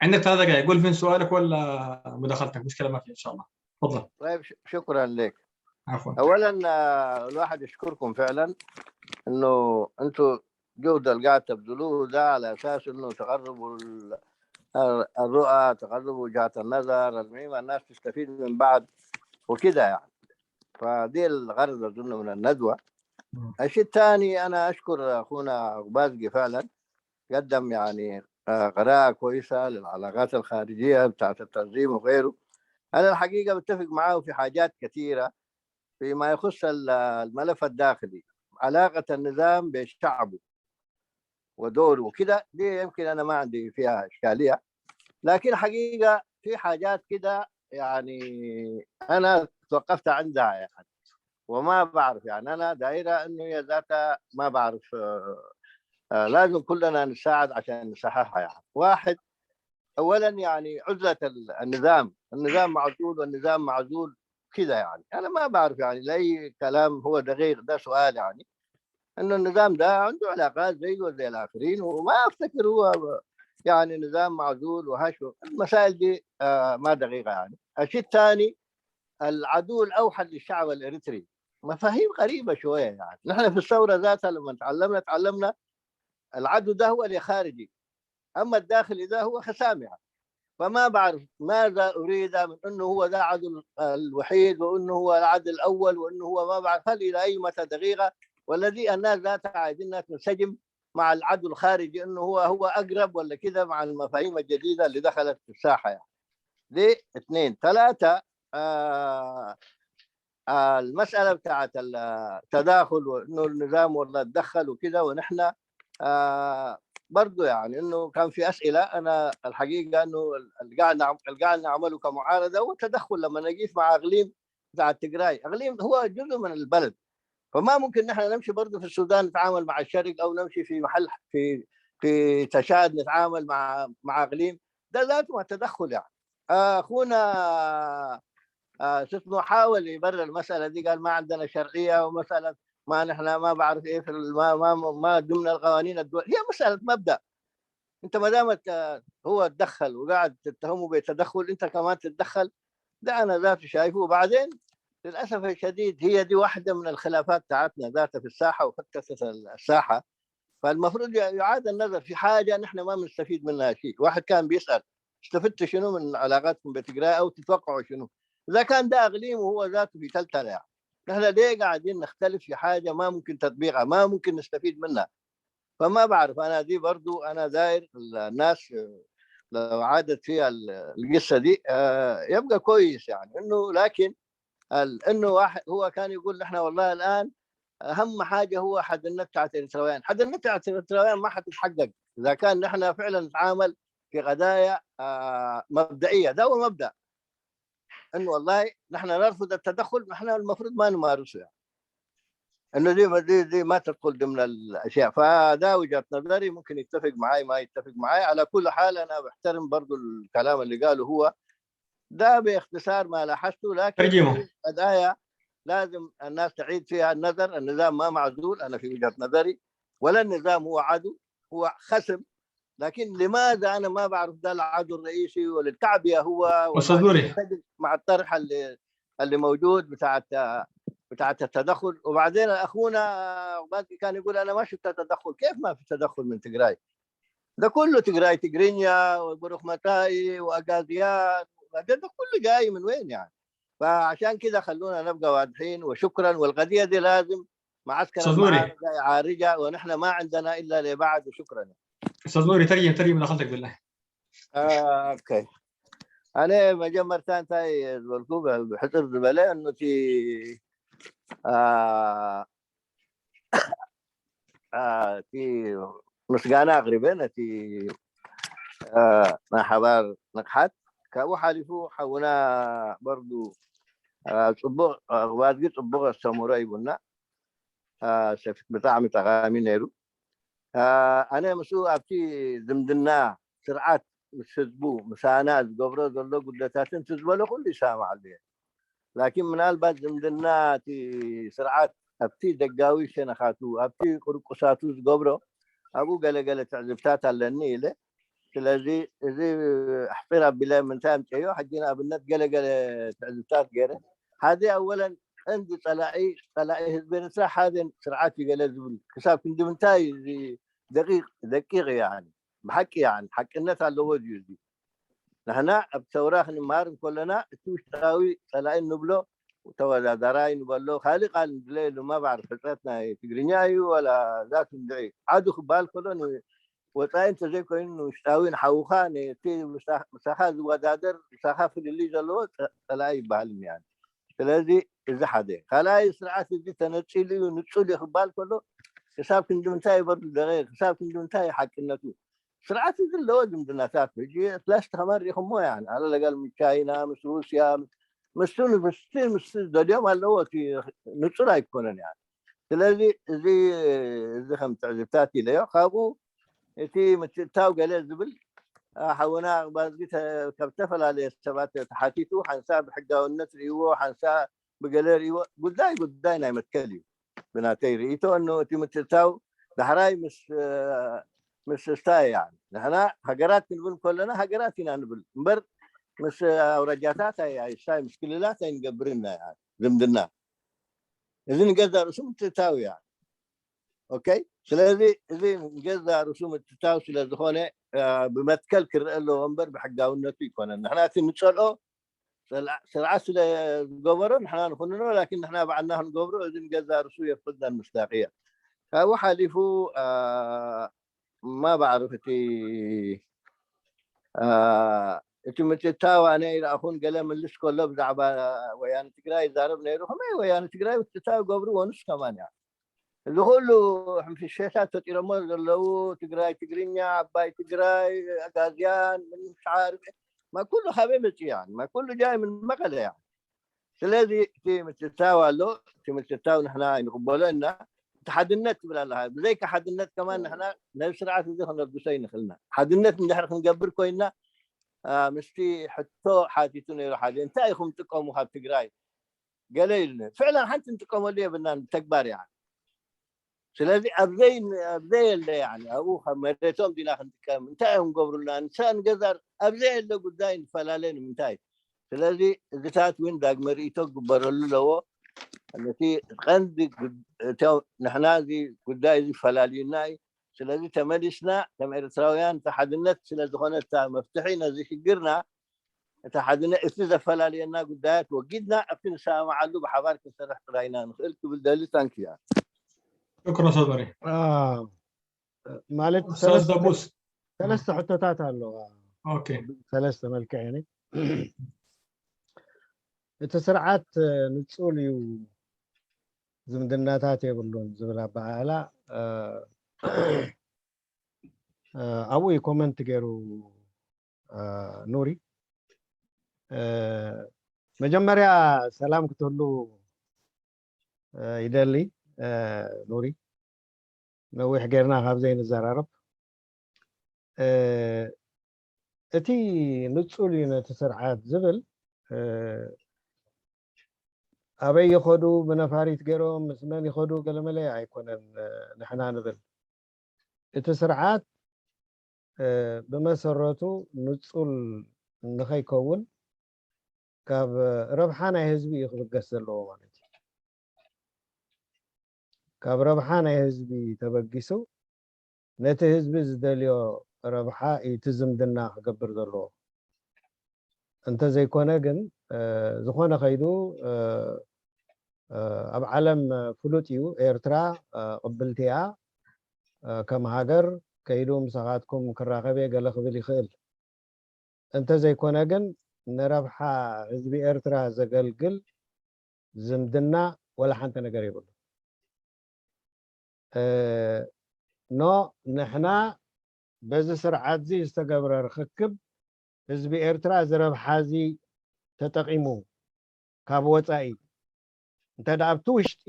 عندك ثلاث دقائق، قول فين سؤالك ولا مداخلتك، مشكله ما في ان شاء الله. تفضل. طيب، ش- شكرا لك. عفوا. اولا آه، الواحد يشكركم فعلا انه انتوا جهد اللي قاعد تبذلوه ده على اساس انه تقربوا ال- ال- الرؤى، تقربوا وجهات النظر، المهم الناس تستفيد من بعض وكده يعني. فدي الغرض اظن من الندوه. مم. الشيء الثاني، انا اشكر اخونا غبازقي، فعلا قدم يعني آه، قراءه كويسه للعلاقات الخارجيه بتاعت التنظيم وغيره. انا الحقيقه بتفق معاه في حاجات كثيره فيما يخص ال- الملف الداخلي، علاقه النظام بشعبه ودوره وكده، دي يمكن انا ما عندي فيها اشكاليه. لكن حقيقه في حاجات كده يعني انا توقفت عندها يعني، وما بعرف يعني، انا دايره انه هي ذاتها ما بعرف آه، آه، لازم كلنا نساعد عشان نصححها يعني. واحد، أولا يعني عزلة النظام، النظام معزول والنظام معزول كذا. يعني أنا ما بعرف، يعني لأي كلام هو دقيق، ده سؤال يعني. إنه النظام ده عنده علاقات زيه وزي الآخرين، وما أفتكر هو يعني نظام معزول وهشو. المسائل دي آه ما دقيقة. يعني الشيء الثاني، العدو الأوحد للشعب الإريتري، مفاهيم غريبة شوية. يعني نحن في الثورة ذاتها لما تعلمنا، تعلمنا العدو ده هو اللي خارجي، أما الداخلي ده هو خسامي. فما بعرف ماذا أريد من أنه هو ده عدو الوحيد، وأنه هو العدو الأول، وأنه هو ما بعرف هل إلى أي متى دقيقة. والذي الناس ذاتها عايزينها تنسجم مع العدو الخارجي، أنه هو هو أقرب ولا كده مع المفاهيم الجديدة اللي دخلت في الساحة. يعني دي اثنين. ثلاثة، آه آه، المسألة بتاعت التداخل، وإنه النظام والله اتدخل وكده، ونحن آه برضو يعني إنه كان في أسئلة. أنا الحقيقة إنه القاعد نعمله كمعارضة هو تدخل لما نجيف مع أقليم بتاع التجراي. أقليم هو جزء من البلد، فما ممكن نحن نمشي برضو في السودان نتعامل مع الشرق، أو نمشي في محل في في تشاد نتعامل مع مع أقليم. ده ذاته ما تدخل يعني. آه، أخونا آه، شو اسمه، حاول يبرر المسألة دي، قال ما عندنا شرعية، ومسألة ما نحن ما بعرف إيه في ما ما ما دمنا القوانين الدول. هي مسألة مبدأ. أنت ما دام هو تدخل وقاعد تتهمه بالتدخل، أنت كمان تتدخل. ده أنا ذاته شايفه. وبعدين للأسف الشديد هي دي واحدة من الخلافات تاعتنا ذاتها في الساحة وفتت الساحة. فالمفروض يعاد النظر في حاجة نحن ما بنستفيد منها شيء. واحد كان بيسأل: استفدت شنو من علاقاتكم بتجراي أو تتوقعوا شنو؟ إذا كان ده أقليم وهو ذاته في تلتلة، يعني نحن ليه قاعدين نختلف في حاجة ما ممكن تطبيقها، ما ممكن نستفيد منها؟ فما بعرف. أنا دي برضو أنا داير الناس لو عادت فيها القصة دي آه، يبقى كويس، يعني إنه لكن إنه واحد هو كان يقول: نحن والله الآن أهم حاجة هو حد النت بتاعت الإريتراويين. حد النت بتاعت الإريتراويين ما حتتحقق إذا كان نحن فعلا نتعامل في قضايا آه، مبدئية. ده هو مبدأ إنه والله نحن نرفض التدخل، نحن المفروض ما نمارسه يعني. إنه دي دي دي ما تدخل ضمن الأشياء. فده وجهة نظري، ممكن يتفق معي ما يتفق معي. على كل حال أنا بحترم برضو الكلام اللي قاله هو. ده باختصار ما لاحظته، لكن في قضايا لازم الناس تعيد فيها النظر. النظام ما معزول، أنا في وجهة نظري، ولا النظام هو عدو، هو خصم. لكن لماذا أنا ما بعرف ده العدو الرئيسي، وللكعبية هو، ولا أستاذ نوري. مع الطرح اللي اللي موجود بتاعت بتاعت التدخل. وبعدين أخونا باقي كان يقول: أنا ما شفت تدخل. كيف ما في تدخل من تجراي؟ ده كله تجراي، تجرينيا وبروخمتاي وأجازيان، ده كله جاي من وين يعني؟ فعشان كده خلونا نبقى واضحين وشكرا. والقضية دي لازم معسكر المعارضة يعالجها، ونحن ما عندنا إلا لبعض. وشكرا. استاذ نوري، ترجم ترجم مداخلتك بالله. آه، اوكي. انا مجمر تان تاي زولكو بحضر زبالة انه تي آه آه تي مسجانا اغربنا تي آه ما حبار نقحت كابو حالفو حونا برضو آه صبغ آه وادقي صبغ الساموراي بنا آه سفت بتاع متغامي نيرو ኣነ ምስኡ ኣብቲ ዝምድና ስርዓት ምስ ህዝቡ ምሳና ዝገብሮ ዘሎ ጉድለታትን እቲ ዝበሎ ኩሉ ይሰማማዓሉ እየ። ላኪን ምናልባት ዝምድና እቲ ስርዓት ኣብቲ ደጋዊ ሸነኻቱ ኣብቲ ቁርቁሳቱ ዝገብሮ ኣብኡ ገለገለ ትዕዝብታት ኣለኒ ኢለ። ስለዚ እዚ ኣሕፂር ኣቢለ ምንታይ ኣምፅዮ ሕጂ ንኣብነት ገለገለ ትዕዝብታት ገይረ ሓደ ኣወለን ቀንዲ ፀላኢ ፀላኢ ህዝቢ ኤርትራ ሓደ ስርዓት እዩ ገለ ዝብል ክሳብ ክንዲ ምንታይ እዩ እዚ ደቂቕ ደቂቕ እዩ ያኒ ብሓቂ ያኒ ሓቅነት ኣለዎ ድዩ እዚ ንሕና ኣብ ሰውራ ክንመሃር እንከለና እቲ ውሽጣዊ ፀላኢ እንብሎ ተወዳዳራይ ንበሎ ካልእ ቃል ንድለየሉ ማባዕር ሕፅረት ናይ ትግርኛ እዩ ወላ ዛቱ እንድዒ ዓዱ ክበሃል ከሎ ወፃኢ እንተዘይኮይኑ ንውሽጣዊ ንሓውኻ ነቲ ምሳኻ ዝወዳደር ምሳኻ ፍልልይ ዘለዎ ፀላኢ ይበሃል እኒኣን ስለዚ እዚ ሓደ ካልኣይ ስርዓት እዚ ተነፂሉ እዩ ንፁል እዩ ክበሃል ከሎ ክሳብ ክንዲ ምንታይ ይበርዱ ደቂ ክሳብ ክንዲ ምንታይ ሓቅነቱ ስርዓት እዚ ኣለዎ ዝምድናታት ሕጂ ላስቲ ከመሪኹሞ ያ ኣለ ለጋል ምስ ቻይና ምስ ሩስያ ምስቲ ዩኒቨርሲቲ ምስ ደልዮም ኣለዎ እቲ ንፁል ኣይኮነን ያ ስለዚ እዚ እዚ ከም ትዕዝብታት ኢለዮ ካብኡ እቲ ምትእታው ገለ ዝብል ሓውና ኣቕባዝጊ ካብ ዝተፈላለየ ሰባት ተሓቲቱ ሓንሳ ብሕጋውነት ርእይዎ ሓንሳ ብገለ ርእይዎ ጉዳይ ጉዳይ ናይ መትከል እዩ። ብናተይ ርእይቶ እኖ እቲ ምትእታው ዳሕራይ ምስ ምስ ስታይ ንሕና ሃገራት ክንብል ከለና ሃገራት ኢና ንብል እምበር ምስ ኣውራጃታት ኣይስታይ ምስ ክልላት ኣይንገብርን ዝምድና። እዚ ንገዛ ርእሱ ምትእታው እያ። ኦኬ፣ ስለዚ እዚ ንገዛ ርእሱ ምትእታው ስለዝኾነ ብመትከል ክረአ ኣለዎ እምበር ብሕጋውነቱ ይኮነን። ንሕና እቲ ንፀልኦ ስርዓት ስለ ዝገበሮ ንሕና ንኹንኖ ላኪን ንሕና ባዕልና ክንገብሮ እዚ ንገዛ ርእሱ የፍቅደን ምስዳቅያ። ካብኡ ሓሊፉ ማ ባዕርፍ እቲ እቲ ምትእታው ኣነ ይረኣኹን ገለ ምልስ ከሎ ብዛዕባ ወያነ ትግራይ ይዛረብ ነይሩ። ከመይ ወያነ ትግራይ ምትእታው ይገብርዎ ንሱ ከማን እያ። እዚ ኩሉ ሕንፍሸታት ፈጢሮሞ ዘለዉ ትግራይ ትግርኛ፣ ዓባይ ትግራይ፣ ኣጋዝያን፣ ምንሻር ማ ኩሉ ካበይ መፅኡ እያ ማ ኩሉ ጃይ ምን መቐለ እያ። ስለዚ እቲ ምትእታው ኣሎ። እቲ ምትእታው ንሕና ኣይንቕበሎ እና እቲ ሓድነት ትብል ኣለካ። ብዘይካ ሓድነት ከማን ንሕና ነዚ ስርዓት እዚ ክነብሶ ይንኽልና። ሓድነት እንድሕር ክንገብር ኮይና ምስቲ ሕቶ ሓቲቱ ነይሩ ሓደ እንታይ ኢኹም ጥቀሙ ካብ ትግራይ ገለ ኢሉኒ። ፍዕላን ሓንቲ ንጥቀመሉ የብልናን ብተግባር እያ። ስለዚ ኣብዘይ ኣብዘይ የለ ያኒ ኣብኡ ካብ መሬቶም ዲና ክንጥቀም እንታይ እዮም ገብሩልና ንሳ ንገዛ ኣብዘይ የለ ጉዳይ ንፈላለ ንምንታይ? ስለዚ እዚታት እውን ዳግመ ርእይቶ ክግበረሉ ኣለዎ። ነቲ ቀንዲ ንሕና እዚ ጉዳይ እዚ ፈላልዩና እዩ። ስለዚ ተመሊስና ከም ኤርትራውያን እቲ ሓድነት ስለዝኾነ እታ መፍትሒ ነዚ ሽግርና እታ ሓድነ እቲ ዘፈላልየና ጉዳያት ወጊድና ኣብቲ ንሰማማዓሉ ብሓባር ክንሰርሕ ጥራይና ንኽእል ክብል ደሊ ታንክያ። ሽክሮ ሰበሪ ማለት ኡስታዝ ደቡስ ሰለስተ ሕቶታት ኣለዋ ኦኬ ሰለስተ መልክዕ እኔ እቲ ስርዓት ንጹል እዩ ዝምድናታት የብሉን ዝብል ኣበሃህላ ኣብኡ እዩ ኮመንት ገይሩ ኑሪ መጀመርያ ሰላም ክትህሉ ይደሊ ኑሪ ነዊሕ ጌርና ካብ ዘይንዘራረብ እቲ ንጹል እዩ ነቲ ስርዓት ዝብል ኣበይ ይኸዱ ብነፋሪት ገይሮም ምስ መን ይኸዱ ገለመለ ኣይኮነን ንሕና ንብል እቲ ስርዓት ብመሰረቱ ንጹል ንኸይከውን ካብ ረብሓ ናይ ህዝቢ እዩ ክብገስ ዘለዎ ማለት እዩ ካብ ረብሓ ናይ ህዝቢ ተበጊሱ ነቲ ህዝቢ ዝደልዮ ረብሓ እዩ እቲ ዝምድና ክገብር ዘለዎ እንተዘይኮነ ግን ዝኾነ ከይዱ ኣብ ዓለም ፍሉጥ እዩ ኤርትራ ቅብልቲ እያ ከም ሃገር ከይዱ ምሳኻትኩም ክራኸብ እየ ገለ ክብል ይኽእል እንተዘይኮነ ግን ንረብሓ ህዝቢ ኤርትራ ዘገልግል ዝምድና ወላ ሓንቲ ነገር የብሉ ኖ ንሕና በዚ ስርዓት እዚ ዝተገብረ ርክክብ ህዝቢ ኤርትራ እዚ ረብሓ እዚ ተጠቒሙ ካብ ወፃኢ እንተ ኣብቲ ውሽጢ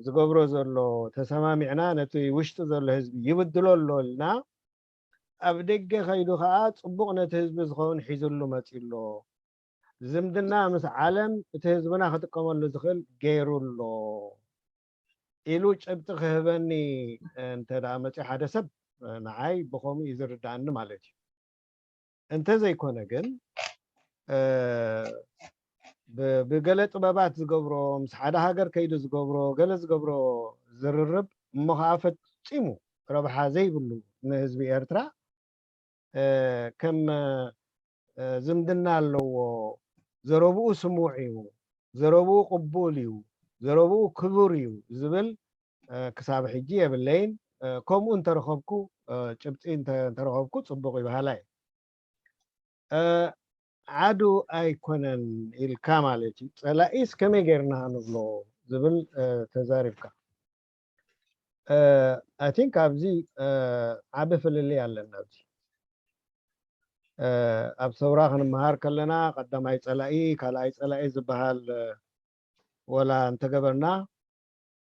ዝገብሮ ዘሎ ተሰማሚዕና ነቲ ውሽጢ ዘሎ ህዝቢ ይብድሎ ኣሎ ኢልና ኣብ ደገ ከይዱ ከዓ ፅቡቕ ነቲ ህዝቢ ዝኸውን ሒዝሉ መፂ ኣሎ ዝምድና ምስ ዓለም እቲ ህዝብና ክጥቀመሉ ዝኽእል ገይሩ ኣሎ ኢሉ ጭብጢ ክህበኒ እንተ መፅኡ ሓደ ሰብ ንዓይ ብኸምኡ እዩ ዝርዳእኒ ማለት እዩ እንተዘይኮነ ግን ብገለ ጥበባት ዝገብሮ ምስ ሓደ ሃገር ከይዱ ዝገብሮ ገለ ዝገብሮ ዝርርብ እሞ ከዓ ፈፂሙ ረብሓ ዘይብሉ ንህዝቢ ኤርትራ ከም ዝምድና ኣለዎ ዘረብኡ ስሙዕ እዩ ዘረብኡ ቅቡል እዩ ዘረብኡ ክቡር እዩ ዝብል ክሳብ ሕጂ የብለይን ከምኡ እንተረኸብኩ ጭብጢ እንተረኸብኩ ፅቡቅ ይበሃላ እዩ ዓዱ ኣይኮነን ኢልካ ማለት እዩ ፀላኢስ ከመይ ገይርና ንብሎ ዝብል ተዛሪብካ I think ኣብዚ ዓቢ ፍልልይ ኣለና ኣብዚ ኣብ ሰውራ ክንመሃር ከለና ቀዳማይ ፀላኢ ካልኣይ ፀላኢ ዝበሃል ወላ እንተገበርና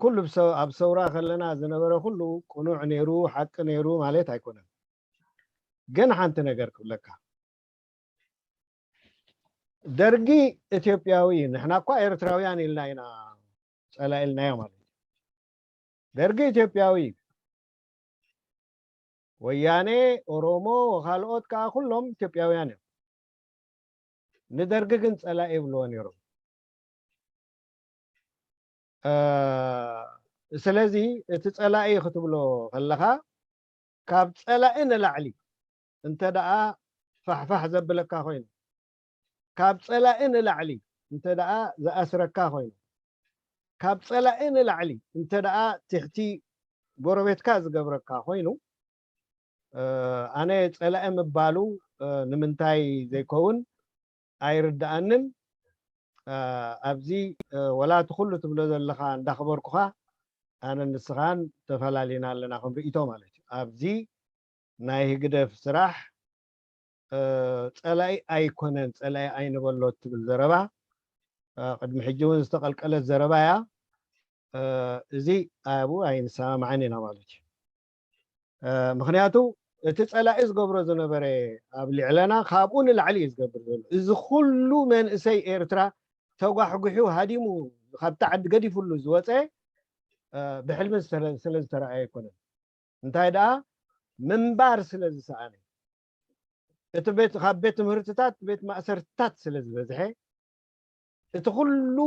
ኩሉ ኣብ ሰውራ ከለና ዝነበረ ኩሉ ቅኑዕ ነይሩ ሓቂ ነይሩ ማለት ኣይኮነን ግን ሓንቲ ነገር ክብለካ፣ ደርጊ ኢትዮጵያዊ እዩ። ንሕና እኳ ኤርትራውያን ኢልና ኢና ጸላኢ ኢልናዮ ማለት እዩ። ደርጊ ኢትዮጵያዊ እዩ። ወያኔ፣ ኦሮሞ፣ ካልኦት ከዓ ኩሎም ኢትዮጵያውያን እዮም። ንደርጊ ግን ጸላኢ ይብልዎ ነይሮም። ስለዚ እቲ ጸላኢ ክትብሎ ከለኻ ካብ ጸላኢ ንላዕሊ እንተ ደኣ ፋሕፋሕ ዘብለካ ኮይኑ፣ ካብ ጸላኢ ንላዕሊ እንተ ደኣ ዝኣስረካ ኮይኑ፣ ካብ ጸላኢ ንላዕሊ እንተ ደኣ ትሕቲ ጎረቤትካ ዝገብረካ ኮይኑ፣ ኣነ ጸላኢ ምባሉ ንምንታይ ዘይከውን ኣይርድኣንን። ኣብዚ ወላ እቲ ኩሉ ትብሎ ዘለኻ እንዳኽበርኩኻ ኣነ ንስኻን ተፈላሊና ኣለና ከም ርእይቶ ማለት እዩ። ኣብዚ ናይ ህግደፍ ስራሕ ጸላኢ ኣይኮነን፣ ጸላኢ ኣይንበሎ ትብል ዘረባ ቅድሚ ሕጂ እውን ዝተቐልቀለት ዘረባ እያ። እዚ ኣብኡ ኣይንሰማማዕን ኢና ማለት እዩ። ምክንያቱ እቲ ጸላኢ ዝገብሮ ዝነበረ ኣብ ልዕለና ካብኡ ንላዕሊ እዩ ዝገብር ዘሎ። እዚ ኩሉ መንእሰይ ኤርትራ ተጓሕጉሑ ሃዲሙ ካብቲ ዓዲ ገዲፉሉ ዝወፀ ብሕልሚ ስለ ዝተረኣየ ኣይኮነን። እንታይ ደኣ ምንባር ስለ ዝሰኣነ፣ እቲ ቤት ካብ ቤት ትምህርትታት ቤት ማእሰርትታት ስለ ዝበዝሐ፣ እቲ ኩሉ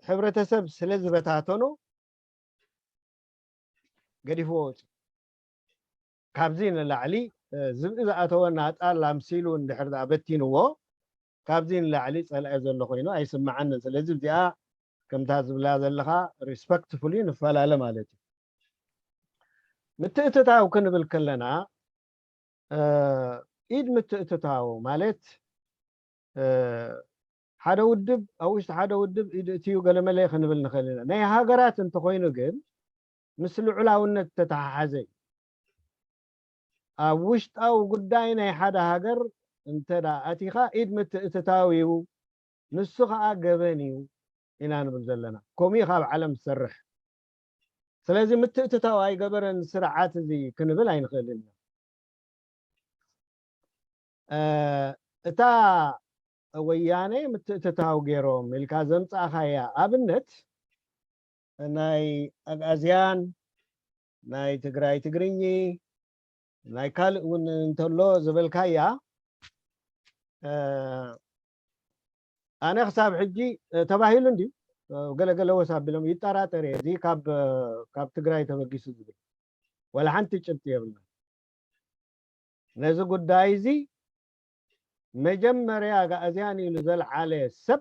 ሕብረተሰብ ስለ ዝበታተኖ ገዲፍዎ ወፂኡ። ካብዚ ንላዕሊ ዝብኢ ዝኣተወ ናጣል ኣምሲሉ እንድሕር ደኣ በቲንዎ፣ ካብዚ ንላዕሊ ጸላኢ ዘሎ ኮይኑ ኣይስምዓንን። ስለዚ እዚኣ ከምታ ዝብላ ዘለኻ ሪስፐክትፉሊ ንፈላለ ማለት እዩ። ምትእትታው ክንብል ከለና ኢድ ምትእትታው ማለት ሓደ ውድብ ኣብ ውሽጢ ሓደ ውድብ ኢድ እትዩ ገለመለ ክንብል ንኽእል ኢና። ናይ ሃገራት እንተኾይኑ ግን ምስ ልዑላውነት ተተሓሓዘ እዩ። ኣብ ውሽጣዊ ጉዳይ ናይ ሓደ ሃገር እንተ ደኣ ኣቲኻ ኢድ ምትእትታው እዩ፣ ንሱ ኸኣ ገበን እዩ ኢና ንብል ዘለና። ከምኡ እዩ ካብ ዓለም ዝሰርሕ። ስለዚ ምትእትታው ኣይገበረን ስርዓት እዚ ክንብል ኣይንኽእልን ኢና። እታ ወያነ ምትእትታው ገይሮም ኢልካ ዘምጻእኻያ ኣብነት ናይ ኣግኣዝያን፣ ናይ ትግራይ ትግርኚ፣ ናይ ካልእ እውን እንተሎ ዝበልካያ ኣነ ክሳብ ሕጂ ተባሂሉ እንድዩ ገለገለ ወስ ኣቢሎም ይጠራጠር እየ። እዚ ካብ ትግራይ ተበጊሱ ዝብል ዋላ ሓንቲ ጭብጢ የብልና። ነዚ ጉዳይ እዚ መጀመርያ ኣግኣዝያን ኢሉ ዘልዓለ ሰብ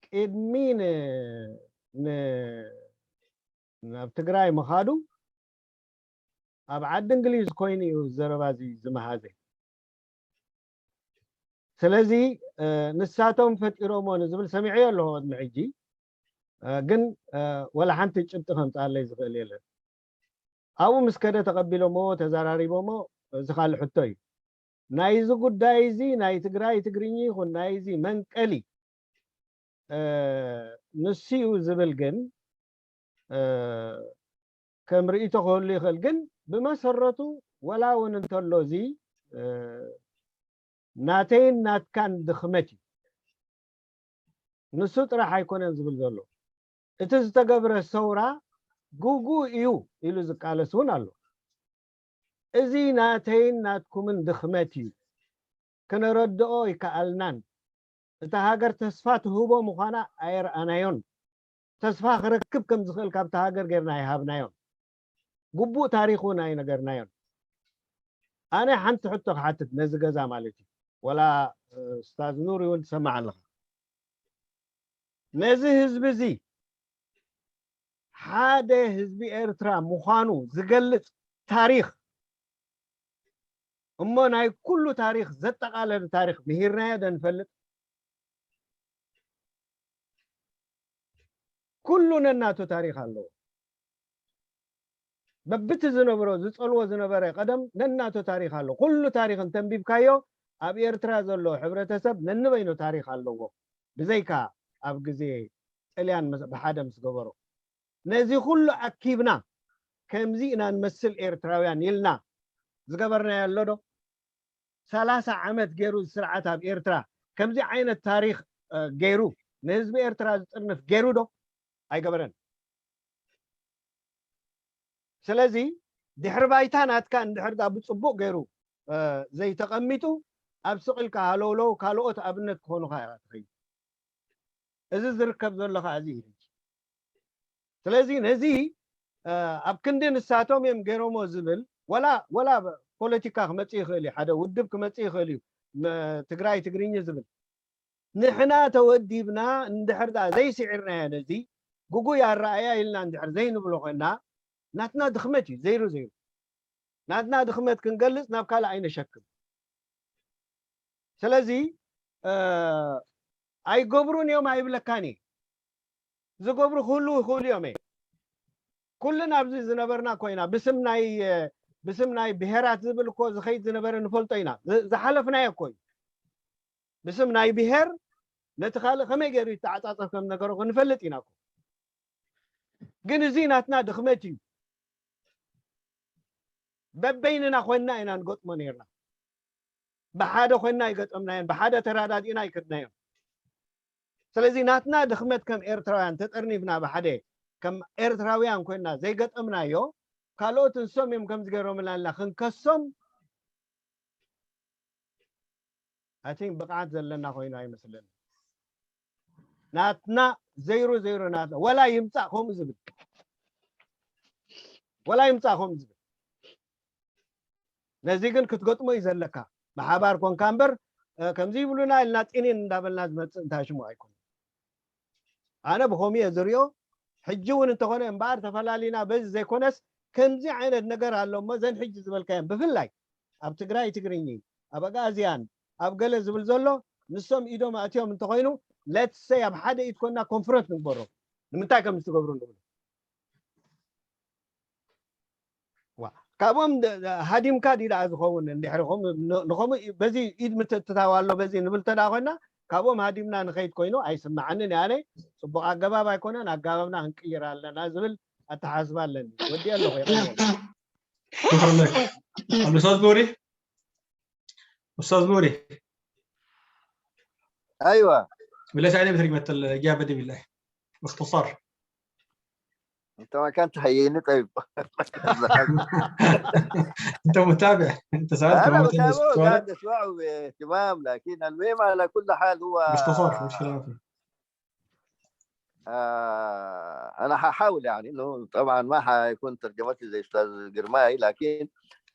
ቅድሚ ናብ ትግራይ ምኻዱ ኣብ ዓዲ እንግሊዝ ኮይኑ እዩ ዘረባ እዚ ዝመሃዘ። ስለዚ ንሳቶም ፈጢሮሞ ንዝብል ሰሚዐዮ ኣለኹ ቅድሚ ሕጂ፣ ግን ወላ ሓንቲ ጭብጢ ከምፅኣለይ ዝኽእል የለን። ኣብኡ ምስ ከደ ተቐቢሎሞ ተዘራሪቦሞ፣ እዚ ካልእ ሕቶ እዩ። ናይዚ ጉዳይ እዚ ናይ ትግራይ ትግርኛ ይኹን ናይዚ መንቀሊ ንሱ እዩ ዝብል ግን ከም ርእይቶ ክህሉ ይኽእል። ግን ብመሰረቱ ወላ እውን እንተሎ እዚ ናተይን ናትካን ድኽመት እዩ። ንሱ ጥራሕ ኣይኮነን ዝብል ዘሎ። እቲ ዝተገብረ ሰውራ ግጉ እዩ ኢሉ ዝቃለስ እውን ኣሎ። እዚ ናተይን ናትኩምን ድኽመት እዩ። ክነረድኦ ይከኣልናን። እታ ሃገር ተስፋ ትህቦ ምዃና ኣየርኣናዮን። ተስፋ ክረክብ ከም ዝኽእል ካብታ ሃገር ጌርና ኣይሃብናዮን። ግቡእ ታሪኽ እውን ኣይነገርናዮን። ኣነ ሓንቲ ሕቶ ክሓትት ነዚ ገዛ ማለት እዩ። ወላ ኡስታዝ ኑር እውን ትሰማዕ ኣለኻ። ነዚ ህዝቢ እዚ ሓደ ህዝቢ ኤርትራ ምዃኑ ዝገልጽ ታሪኽ እሞ ናይ ኩሉ ታሪኽ ዘጠቓለለ ታሪኽ ምሂርናዮ ዶ ንፈልጥ? ኩሉ ነናቱ ታሪኽ ኣለዎ። በብቲ ዝነብሮ ዝጸልዎ ዝነበረ ቀደም ነናቱ ታሪኽ ኣሎ። ኩሉ ታሪኽ እንተንቢብካዮ ኣብ ኤርትራ ዘሎ ሕብረተሰብ ነንበይኑ ታሪኽ ኣለዎ። ብዘይካ ኣብ ግዜ ጥልያን ምስ- ብሓደ ምስ ገበሮ ነዚ ኩሉ ኣኪብና ከምዚ ኢና ንመስል ኤርትራውያን ኢልና ዝገበርናዮ ኣሎ ዶ? ሰላሳ ዓመት ገይሩ ስርዓት ኣብ ኤርትራ ከምዚ ዓይነት ታሪኽ ገይሩ ንህዝቢ ኤርትራ ዝጥርንፍ ገይሩ ዶ? ኣይገበረን። ስለዚ ድሕሪ ባይታ ናትካ እንድሕር ዳ ብፅቡቕ ገይሩ ዘይተቐሚጡ ኣብ ስቕልካ ሃለውለው ካልኦት ኣብነት ክኾኑኻ ኢኻ ትኸይድ። እዚ ዝርከብ ዘሎ ከዓ እዚ እዩ። ስለዚ ነዚ ኣብ ክንዲ ንሳቶም እዮም ገይሮሞ ዝብል ወላ ወላ ፖለቲካ ክመፅእ ይኽእል እዩ፣ ሓደ ውድብ ክመፅእ ይኽእል እዩ፣ ትግራይ ትግርኝ ዝብል። ንሕና ተወዲብና እንድሕር ዳ ዘይስዒርናዮ ነዚ ግጉይ ኣረኣያ ኢልና እንድሕር ዘይንብሎ ኮይና ናትና ድኽመት እዩ። ዘይሩ ዘይሩ ናትና ድኽመት ክንገልፅ ናብ ካልእ ኣይነሸክም። ስለዚ ኣይገብሩን እዮም ኣይብለካን እየ። ዝገብሩ ክህሉ ይኽእሉ እዮም እየ። ኩልና ኣብዚ ዝነበርና ኮይና ብስም ናይ ብስም ናይ ብሄራት ዝብል እኮ ዝኸይድ ዝነበረ ንፈልጦ ኢና። ዝሓለፍናዮ እኮ እዩ። ብስም ናይ ብሄር ነቲ ካልእ ከመይ ገይሩ ይተዓፃፀፍ ከም ነገሮ ክንፈልጥ ኢና እኮ። ግን እዚ ናትና ድኽመት እዩ። በበይንና ኮይንና ኢና ንገጥሞ ነርና። ብሓደ ኮይንና ኣይገጠምናዮን፣ ብሓደ ተራዳዲእና ኣይከድናዮን። ስለዚ ናትና ድኽመት ከም ኤርትራውያን ተጠርኒፍና ብሓደ ከም ኤርትራውያን ኮይንና ዘይገጠምናዮ ካልኦት ንሶም እዮም ከም ዝገይሮምና ኢልና ክንከሶም ኣይ ቲንክ ብቕዓት ዘለና ኮይኑ ኣይመስለኒ። ናትና ዘይሩ ዘይሩ ናትና ወላ ይምፃእ ከምኡ ዝብል ወላ ይምፃእ ከምኡ ዝብል ነዚ ግን ክትገጥሞ እዩ ዘለካ። ብሓባር ኮንካ እምበር ከምዚ ይብሉና ኢልና ጢኒን እንዳበልና ዝመፅእ እንታይ ሽሙ ኣይኮነ። ኣነ ብኸምኡ እየ ዝሪኦ። ሕጂ እውን እንተኾነ እምበኣር ተፈላሊና በዚ ዘይኮነስ ከምዚ ዓይነት ነገር ኣሎ እሞ ዘን ሕጂ ዝበልካዮም ብፍላይ ኣብ ትግራይ ትግርኝ ኣብ ኣግኣዝያን ኣብ ገለ ዝብል ዘሎ ንሶም ኢዶም ኣእትዮም እንተኾይኑ let's say ኣብ ሓደ ኢድ ኮና ኮንፍረንት ንግበሮ ንምንታይ ከም ዝትገብሩ ንብሎ ካብኦም ሃዲምካ ድዩ ደኣ ዝኸውን እንድሕሪ ንኸምኡ በዚ ኢድ ምትእትታው ኣሎ በዚ ንብል እንተ ደኣ ኮይና ካብኦም ሃዲምና ንኸይድ ኮይኑ ኣይስምዓንን እየ ኣነ። ፅቡቕ ኣገባብ ኣይኮነን፣ ኣገባብና ክንቅይር ኣለና ዝብል ኣተሓስባ ኣለኒ። ወዲአ ኣለኹ። ኡስታዝ ኑሪ ኡስታዝ ኑሪ ايوه وليش عيني بترجمة الإجابة دي بالله باختصار انت ما كان تحييني طيب انت متابع انت سالت انا متابع قاعد اسمعه باهتمام لكن المهم على كل حال هو باختصار مش كلام آه انا ححاول يعني انه طبعا ما حيكون ترجمتي زي استاذ جرماي لكن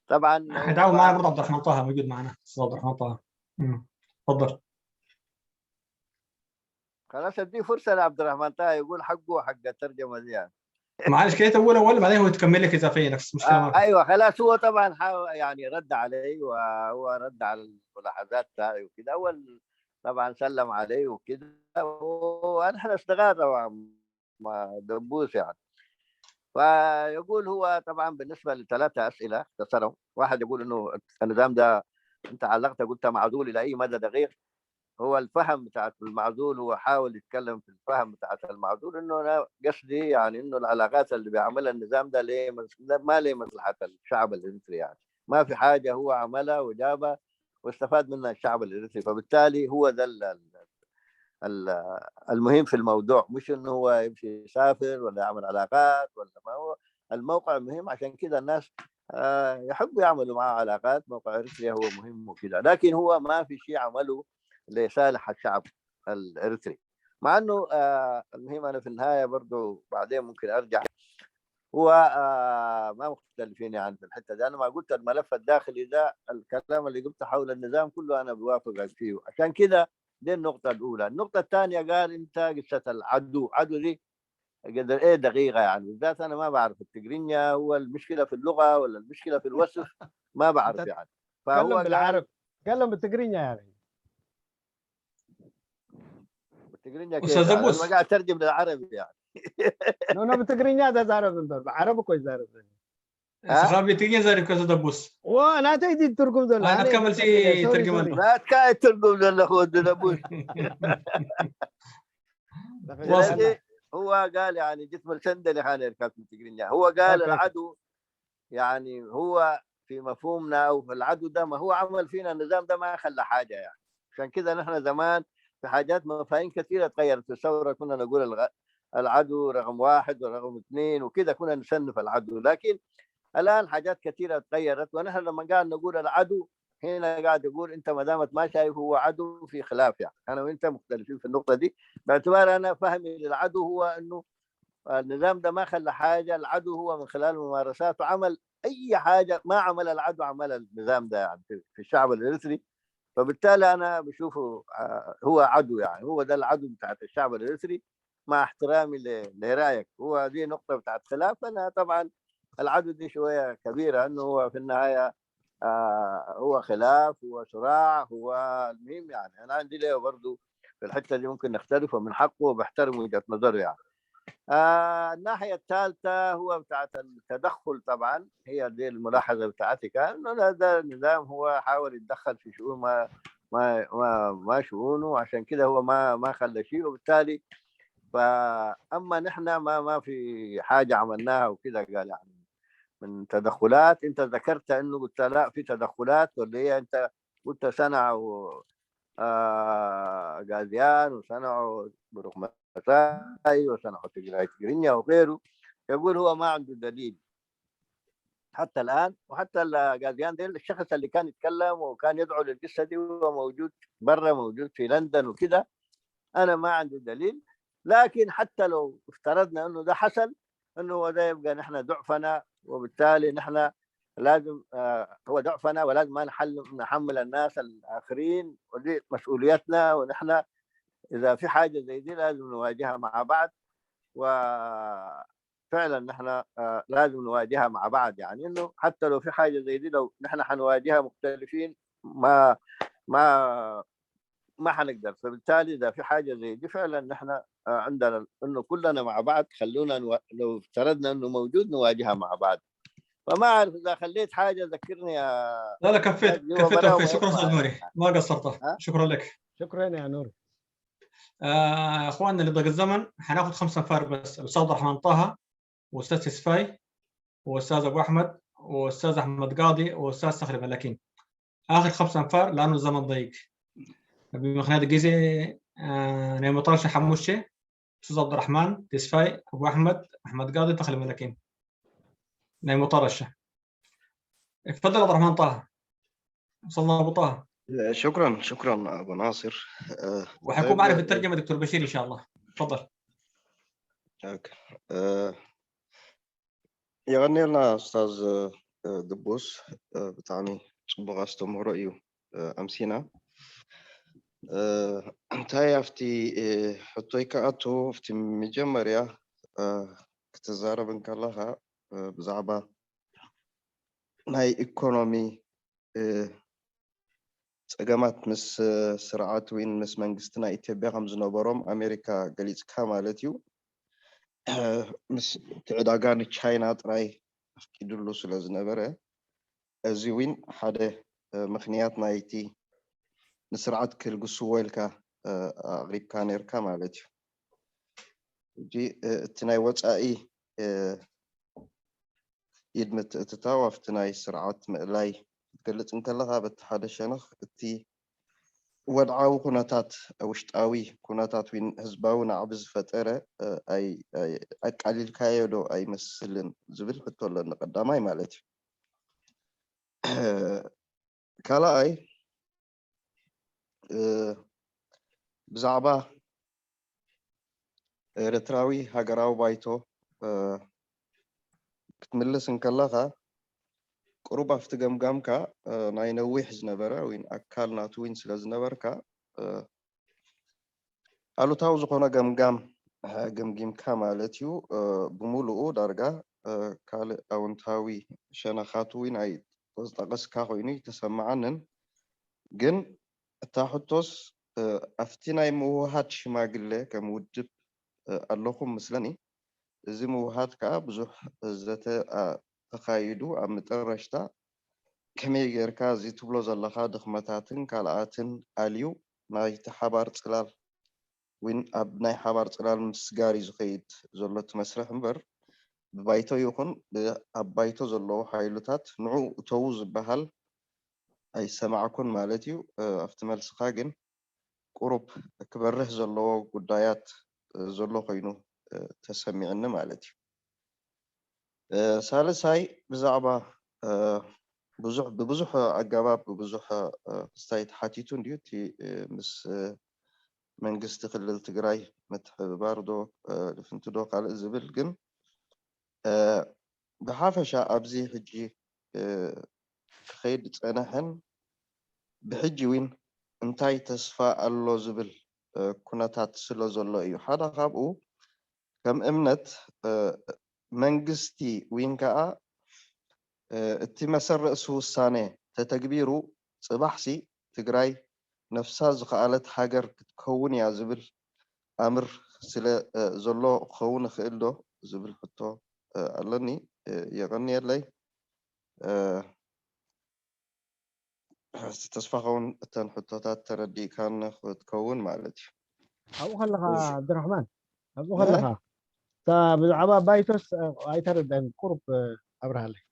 طبعا حيدعوا معنا برضه عبد الرحمن طه موجود معنا استاذ عبد الرحمن طه تفضل خلاص ادي فرصه لعبد الرحمن طه يقول حقه حق الترجمه دي يعني. معلش كده اول اول بعدين هو تكمل لك اضافيه نفس المشكله آه ايوه خلاص هو طبعا حاول يعني رد علي وهو رد على الملاحظات تاعي وكده اول طبعا سلم علي وكده ونحن اصدقاء طبعا مع دبوس يعني. فيقول هو طبعا بالنسبه لثلاثه اسئله اختصرهم، واحد يقول انه النظام ده انت علقت قلت معزول الى اي مدى دقيق، هو الفهم بتاعت المعزول هو حاول يتكلم في الفهم بتاعت المعزول انه انا قصدي يعني انه العلاقات اللي بيعملها النظام ده ليه ما ليه مصلحه الشعب الاريتري يعني، ما في حاجه هو عملها وجابها واستفاد منها الشعب الاريتري، فبالتالي هو ده المهم في الموضوع، مش انه هو يمشي يسافر ولا يعمل علاقات ولا ما هو الموقع مهم. عشان كده الناس يحبوا يعملوا معه علاقات، موقع اريتريا هو مهم وكده، لكن هو ما في شيء عمله لصالح الشعب الاريتري. مع انه المهم انا في النهايه برضو بعدين ممكن ارجع هو ما مختلفين يعني في الحته دي. انا ما قلت الملف الداخلي ده، الكلام اللي قلته حول النظام كله انا بوافقك فيه. عشان كده دي النقطه الاولى. النقطه الثانيه قال انت قصه العدو، عدو دي قدر ايه دقيقه يعني، بالذات انا ما بعرف التقرينيا هو المشكله في اللغه ولا المشكله في الوصف، ما بعرف يعني. فهو قال بالعرب، قال لهم بالتقرينيا يعني. بالتقرينيا كيف؟ استاذ ابوس، قاعد ترجم للعربي يعني. نو نو بالتقرينيا ده زارب، بالعربي كويس زارب. ስኻ ቤትኛ ዘሪብካ ዘደቡስ ናተይ ትርጉም ዘሎ ኣትካ መልሲ ትርግመሉ። ናትካ ትርጉም ዘሎ ክወዱ ደቡስ። ስለዚህ هو قال يعني جسم السندل خان يركب في تقرينيا، هو قال العدو يعني هو في مفهومنا أو في العدو ده، ما هو عمل فينا النظام ده ما خلى حاجة يعني. عشان كده نحن زمان في حاجات، مفاهيم كثيرة تغيرت. في الثورة كنا نقول الغ-، العدو رقم واحد ورقم اثنين وكده، كنا نصنف العدو. لكن الآن حاجات كثيرة تغيرت، ونحن لما قاعد نقول العدو هنا قاعد يقول: أنت ما دامك ما شايف هو عدو، في خلاف يعني، أنا وأنت مختلفين في النقطة دي، باعتبار أنا فهمي للعدو هو أنه النظام ده ما خلى حاجة، العدو هو من خلال ممارساته عمل أي حاجة ما عمل العدو عمل النظام ده يعني في، في الشعب الإريتري. فبالتالي أنا بشوفه آه، هو عدو يعني، هو ده العدو بتاعت الشعب الإريتري، مع احترامي ل-، لرأيك. هو دي نقطة بتاعت خلاف. أنا طبعًا العدو دي شوية كبيرة، أنه هو في النهاية آه، هو خلاف، هو صراع، هو المهم يعني أنا عندي له برضو في الحتة دي ممكن نختلف، ومن حقه وبحترم وجهة نظره يعني. آه، الناحية الثالثة هو بتاعت التدخل، طبعًا هي دي الملاحظة بتاعتي، كان إنه ده، ده النظام هو حاول يتدخل في شؤون ما، ما، ما، ما شؤونه، عشان كده هو ما، ما خلى شيء، وبالتالي فأما نحن ما، ما في حاجة عملناها وكده، قال يعني من تدخلات. أنت ذكرت إنه قلت لا في تدخلات، ولا هي أنت قلت صنعوا آه، غازيان وصنعوا بروك متاي وصنعوا تجراي تجرينيا وغيره، يقول هو ما عنده دليل حتى الآن. وحتى غازيان ده الشخص اللي كان يتكلم وكان يدعو للقصة دي هو موجود برا، موجود في لندن وكده. أنا ما عندي دليل، لكن حتى لو افترضنا أنه ده حصل، أنه هو ده يبقى نحن ضعفنا، وبالتالي نحن لازم آه، هو ضعفنا، ولازم ما نحل-، نحمل الناس الآخرين، ودي مسؤوليتنا. ونحن إذا في حاجة زي دي لازم نواجهها مع بعض، وفعلًا نحن آه، لازم نواجهها مع بعض، يعني إنه حتى لو في حاجة زي دي، لو نحن حنواجهها مختلفين، ما ما ما حنقدر. فبالتالي إذا في حاجة زي دي فعلًا نحن آه، عندنا إنه كلنا مع بعض، خلونا نو-، لو افترضنا إنه موجود نواجهها مع بعض. فما أعرف إذا خليت حاجة ذكرني يا لا، لا، كفيت، أستاذ، هو كفيت بلاغ وفيت. شكرًا أستاذ موري، ما قصرت. ها؟ شكرًا لك. شكرًا يا نور. آه، أخواننا لضيق الزمن، حناخد خمسة أنفار بس: الأستاذ عبد الرحمن طه، وأستاذ تسفاي، وأستاذ أبو أحمد، وأستاذ أحمد قاضي، وأستاذ صخر ملاكين. آخر خمسة أنفار لأنه الزمن ضيق. بمخنات جيزي، آه، نعمة طرشة حموشة، أستاذ عبد الرحمن، تسفاي، أبو أحمد، أحمد قاضي، صخر ملاكين. نعمة طرشة. اتفضل عبد الرحمن طه. وصلنا أبو طه. شكرا، شكرا أبو ناصر. آه، وحيكون معنا في الترجمة دكتور بشير إن شاء الله. تفضل. أوكي. آه، የቐንየልና ኡስታዝ፣ እ፣ ግቡስ፣ እ፣ ብጣዕሚ ጽቡቕ ኣስተምህሮ እዩ፣ እ፣ ኣምሲና። እ፣ እንታይ ኣብቲ፣ እ፣ ሕቶይ ክኣቱ፣ ኣብቲ መጀመርያ፣ እ፣ ክትዛረብ እንከለኻ፣ እ፣ ብዛዕባ ናይ ኢኮኖሚ፣ እ፣ ጸገማት ምስ፣ እ፣ ስርዓት ወይን ምስ መንግስቲ ናይ ኢትዮጵያ ከም ዝነበሮም ኣሜሪካ ገሊጽካ ማለት እዩ። ምስ እቲ ዕዳጋ ንቻይና ጥራይ ኣፍቂድሉ ስለ ዝነበረ፣ እዚ እውን ሓደ፣ እ፣ ምኽንያት ናይቲ ንስርዓት ክልግስዎ ኢልካ፣ እ፣ ኣቕሪብካ ነርካ ማለት እዩ። ሕጂ፣ እ፣ እቲ ናይ ወጻኢ፣ እ፣ ኢድ ምትእትታው ኣብቲ ናይ ስርዓት ምእላይ ክትገልጽ እንከለኻ፣ በቲ ሓደ ሸነኽ እቲ ወድዓዊ ኩነታት፣ ውሽጣዊ ኩነታት ወይ ህዝባዊ ናዕቢ ዝፈጠረ፣ እ፣ ኣይ-፣ ኣይ-፣ ኣቃሊልካዮ ዶ ኣይመስልን ዝብል ሕቶ ኣለኒ፣ ቀዳማይ ማለት እዩ። ካልኣይ፣ እ፣ ብዛዕባ ኤርትራዊ ሃገራዊ ባይቶ፣ እ፣ ክትምልስ እንከለኻ፣ ቁሩብ ኣብቲ ገምጋምካ፣ እ፣ ናይ ነዊሕ ዝነበረ ወይ ኣካል ናቱ እውን ስለ ዝነበርካ፣ እ፣ ኣሉታዊ ዝኾነ ገምጋም፣ እ፣ ገምጊምካ ማለት እዩ። እ፣ ብምሉኡ ዳርጋ፣ እ፣ ካልእ ኣወንታዊ ሸነኻቱ እውን ኣይተጠቐስካ ኮይኑ ኣይተሰምዓንን። ግን እታ ሕቶስ፣ እ፣ ኣብቲ ናይ ምውህሃድ ሽማግለ ከም ውድብ፣ እ፣ ኣለኹም ምስለኒ። እዚ ምውህሃድ ከኣ ብዙሕ ዘተ፣ እ፣ ተኻይዱ ኣብ መጠረሽታ ከመይ ጌርካ እዚ ትብሎ ዘለኻ ድኽመታትን ካልኣትን ኣልዩ ናይቲ ሓባር ጽላል ወይ ኣብ ናይ ሓባር ጽላል ምስጋር እዩ ዝኸይድ ዘሎ እቲ መስርሕ እምበር፣ ብባይቶ ይኹን ብ- ኣብ ባይቶ ዘለዉ ሓይልታት ንዑ እተዉ ዝበሃል ኣይሰማዕኩን ማለት እዩ። እ፣ ኣብቲ መልስኻ ግን ቁሩብ ክበርህ ዘለዎ ጉዳያት እ፣ ዘሎ ኮይኑ እ፣ ተሰሚዕኒ ማለት እዩ። እ፣ ሳልሳይ ብዛዕባ እ፣ ብዙሕ ብብዙሕ ኣገባብ ብብዙሕ እ፣ ክስታይ ተሓቲቱ እንድዩ እቲ እ፣ ምስ እ፣ መንግስቲ ክልል ትግራይ ምትሕብባር ዶ እ፣ ልፍንቲ ዶ ካልእ ዝብል ግን እ፣ ብሓፈሻ ኣብዚ ሕጂ እ፣ ክኸይድ ዝጸነሐን ብሕጂ እውን እንታይ ተስፋ ኣሎ ዝብል እ፣ ኩነታት ስለ ዘሎ እዩ። ሓደ ካብኡ ከም እምነት እ፣ መንግስቲ እውን ከኣ እ፣ እቲ መሰል ርእሲ ውሳነ ተተግቢሩ ጽባሕሲ ትግራይ ነፍሳ ዝኸኣለት ሃገር ክትከውን እያ ዝብል ኣምር ስለ እ፣ ዘሎ ክኸውን ይኽእል ዶ ዝብል ሕቶ እ፣ ኣለኒ። እ፣ የቐንየለይ። እ፣ ተስፋ ኸውን እተን ሕቶታት ተረዲእካን ክትከውን ማለት እዩ። ኣብኡ ከለኻ እሺ። ዓብድራሕማን ኣብኡ እ? ከለኻ እታ ብዛዕባ ባይቶስ እ፣ ኣይተረዳን ቁሩብ እ፣ ኣብርሃለይ።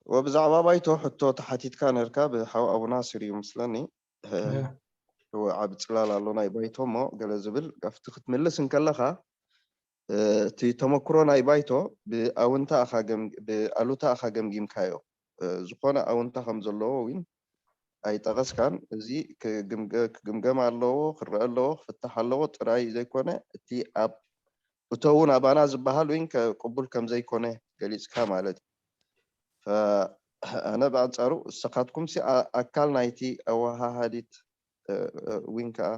ወብዛዕባ ባይቶ ሕቶ ተሓቲትካ ነርካ ብሓው ኣቡ ናስር እዩ ምስለኒ። እ፣ እ፣ እወ፣ ዓቢ ጽላል ኣሎ ናይ ባይቶ እሞ ገለ ዝብል ኣብቲ ክትምልስ እንከለኻ እ፣ እቲ ተመክሮ ናይ ባይቶ ብኣውንታ ኢኻ ገም- ብኣሉታ ኢኻ ገምጊምካዮ። እ፣ ዝኾነ ኣውንታ ከም ዘለዎ እውን ኣይጠቐስካን። እዚ ክግምገ- ክግምገም ኣለዎ፣ ክረአ ኣለዎ፣ ክፍታሕ ኣለዎ ጥራይ ዘይኮነ እቲ ኣብ እተውን ኣባና ዝበሃል እውን ከ- ቅቡል ከም ዘይኮነ ገሊጽካ ማለት እዩ። ፈ- ኣነ ብኣንጻሩ ንስኻትኩምሲ ኣ- ኣካል ናይቲ ኣወሃሃዲት እ፣ እ፣ እውን ከኣ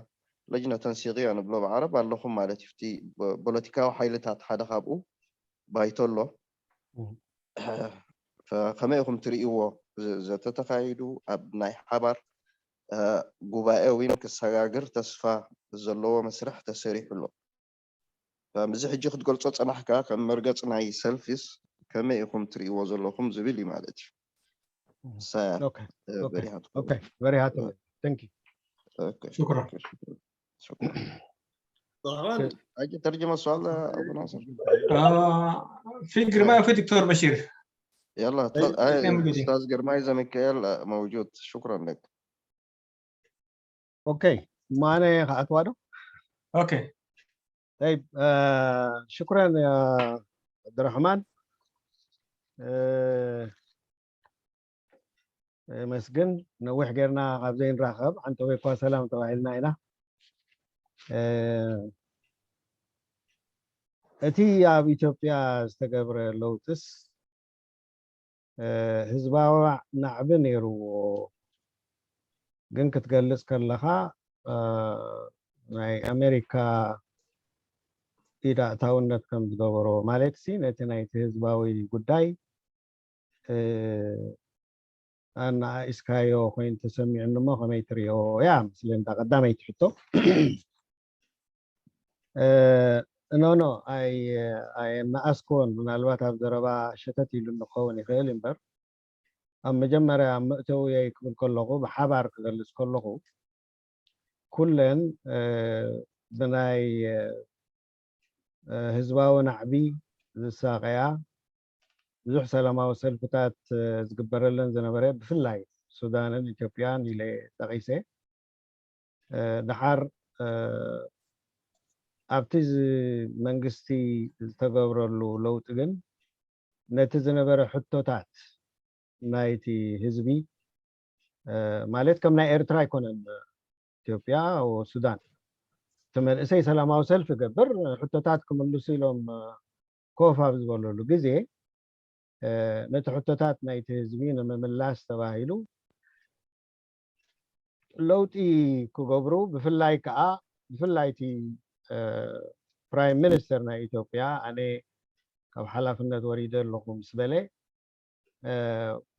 ለጅነ ተንሲቕያ ንብሎ ብዓረብ ኣለኹም ማለት እዩ። እቲ ፖ- ፖለቲካዊ ሓይልታት ሓደ ካብኡ ባይቶ ኣሎ። እም። ፈ- ከመይ ኢኹም ትርእይዎ? ዝ- ዘተ ተኻይዱ ኣብ ናይ ሓባር እ፣ ጉባኤ እውን ክሰጋግር ተስፋ ዘለዎ መስርሕ ተሰሪሑ ኣሎ። ፈ- እዚ ሕጂ ክትገልጾ ጸናሕካ ከም መርገጽ ናይ ሰልፊስ ከመይ ኢኹም ትርእይዎ ዘለኹም ዝብል እዩ ማለት እዩ። እም። ሰ- ኦኬ እ፣ ኦኬ በሪሃት ኦኬ በሪሃት thank you ኦኬ፣ شكرا. ኦኬ፣ ሽኩራን። ሽኩራን። ጠቕዓን፣ ኣጅ ተርጅመ ሱኣል ኣቡ ናስር። آه، في ግርማይ፣ في دكتور بشير. يلا طيب، تفضل. آه، اثنين موجودين. أستاذ جرماي زمكيال موجود. شكرا لك. ኦኬ ማነ ከኣትዋ ዶ اوكي. طيب آه شكرا يا عبد الرحمن. آه መስግን ነዊሕ ጌርና ካብ ዘይንራኸብ ዓንተወይ እኳ ሰላም ተባሂልና ኢና። እ፣ እቲ ኣብ ኢትዮጵያ ዝተገብረ ለውጥስ እ፣ ህዝባዊ ናዕቢ ነይርዎ። ግን ክትገልጽ ከለኻ እ፣ ናይ ኣሜሪካ ኢድ ኣእታውነት ከም ዝገበሮ ማለት ሲ ነቲ ናይቲ ህዝባዊ ጉዳይ እ፣ ኣነኣኢስካዮ ኮይኑ ተሰሚዑኒ እሞ ከመይ ትሪኦ እያ? ምስለንዳ ቀዳመይቲ ሕቶ። ኖ ኖ ኣየናኣስክዎን፣ ምናልባት ኣብ ዘረባ ሸተት ኢሉ ንኸውን ይኽእል እምበር ኣብ መጀመርያ መእተውየይ ክብል ከለኹ ብሓባር ክገልጽ ከለኹ ኩለን ብናይ ህዝባዊ ናዕቢ ዝሳቐያ ብዙሕ ሰላማዊ ሰልፍታት ዝግበረለን ዝነበረ ብፍላይ ሱዳንን ኢትዮጵያን ኢለ ጠቒሰ። ደሓር ኣብቲ መንግስቲ ዝተገብረሉ ለውጢ ግን ነቲ ዝነበረ ሕቶታት ናይቲ ህዝቢ ማለት ከም ናይ ኤርትራ ኣይኮነን ኢትዮጵያ ሱዳን እቲ መንእሰይ ሰላማዊ ሰልፊ ገብር ሕቶታት ክምልሱ ኢሎም ኮፍ ኣብ ዝበለሉ ግዜ ነቲ ሕቶታት ናይቲ ህዝቢ ንምምላስ ተባሂሉ ለውጢ ክገብሩ ብፍላይ ከዓ ብፍላይ እቲ ፕራይም ሚኒስተር ናይ ኢትዮጵያ ኣነ ካብ ሓላፍነት ወሪደ ኣለኹ ምስ በለ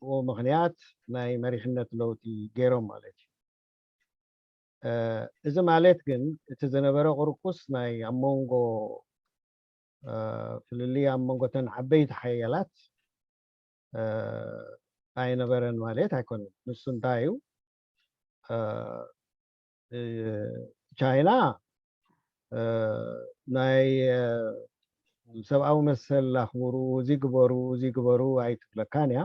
ብኡ ምክንያት ናይ መሪሕነት ለውጢ ገይሮም ማለት እዩ። እዚ ማለት ግን እቲ ዝነበረ ቁርቁስ ናይ ኣብ መንጎ ፍልልይ ኣብ መንጎተን ዓበይቲ ሓያላት ኣይነበረን ማለት ኣይኮነን። ንሱ እንታይ እዩ? ቻይና ናይ ሰብኣዊ መሰል ኣኽብሩ፣ እዚ ግበሩ፣ እዚ ግበሩ ኣይትብለካን እያ።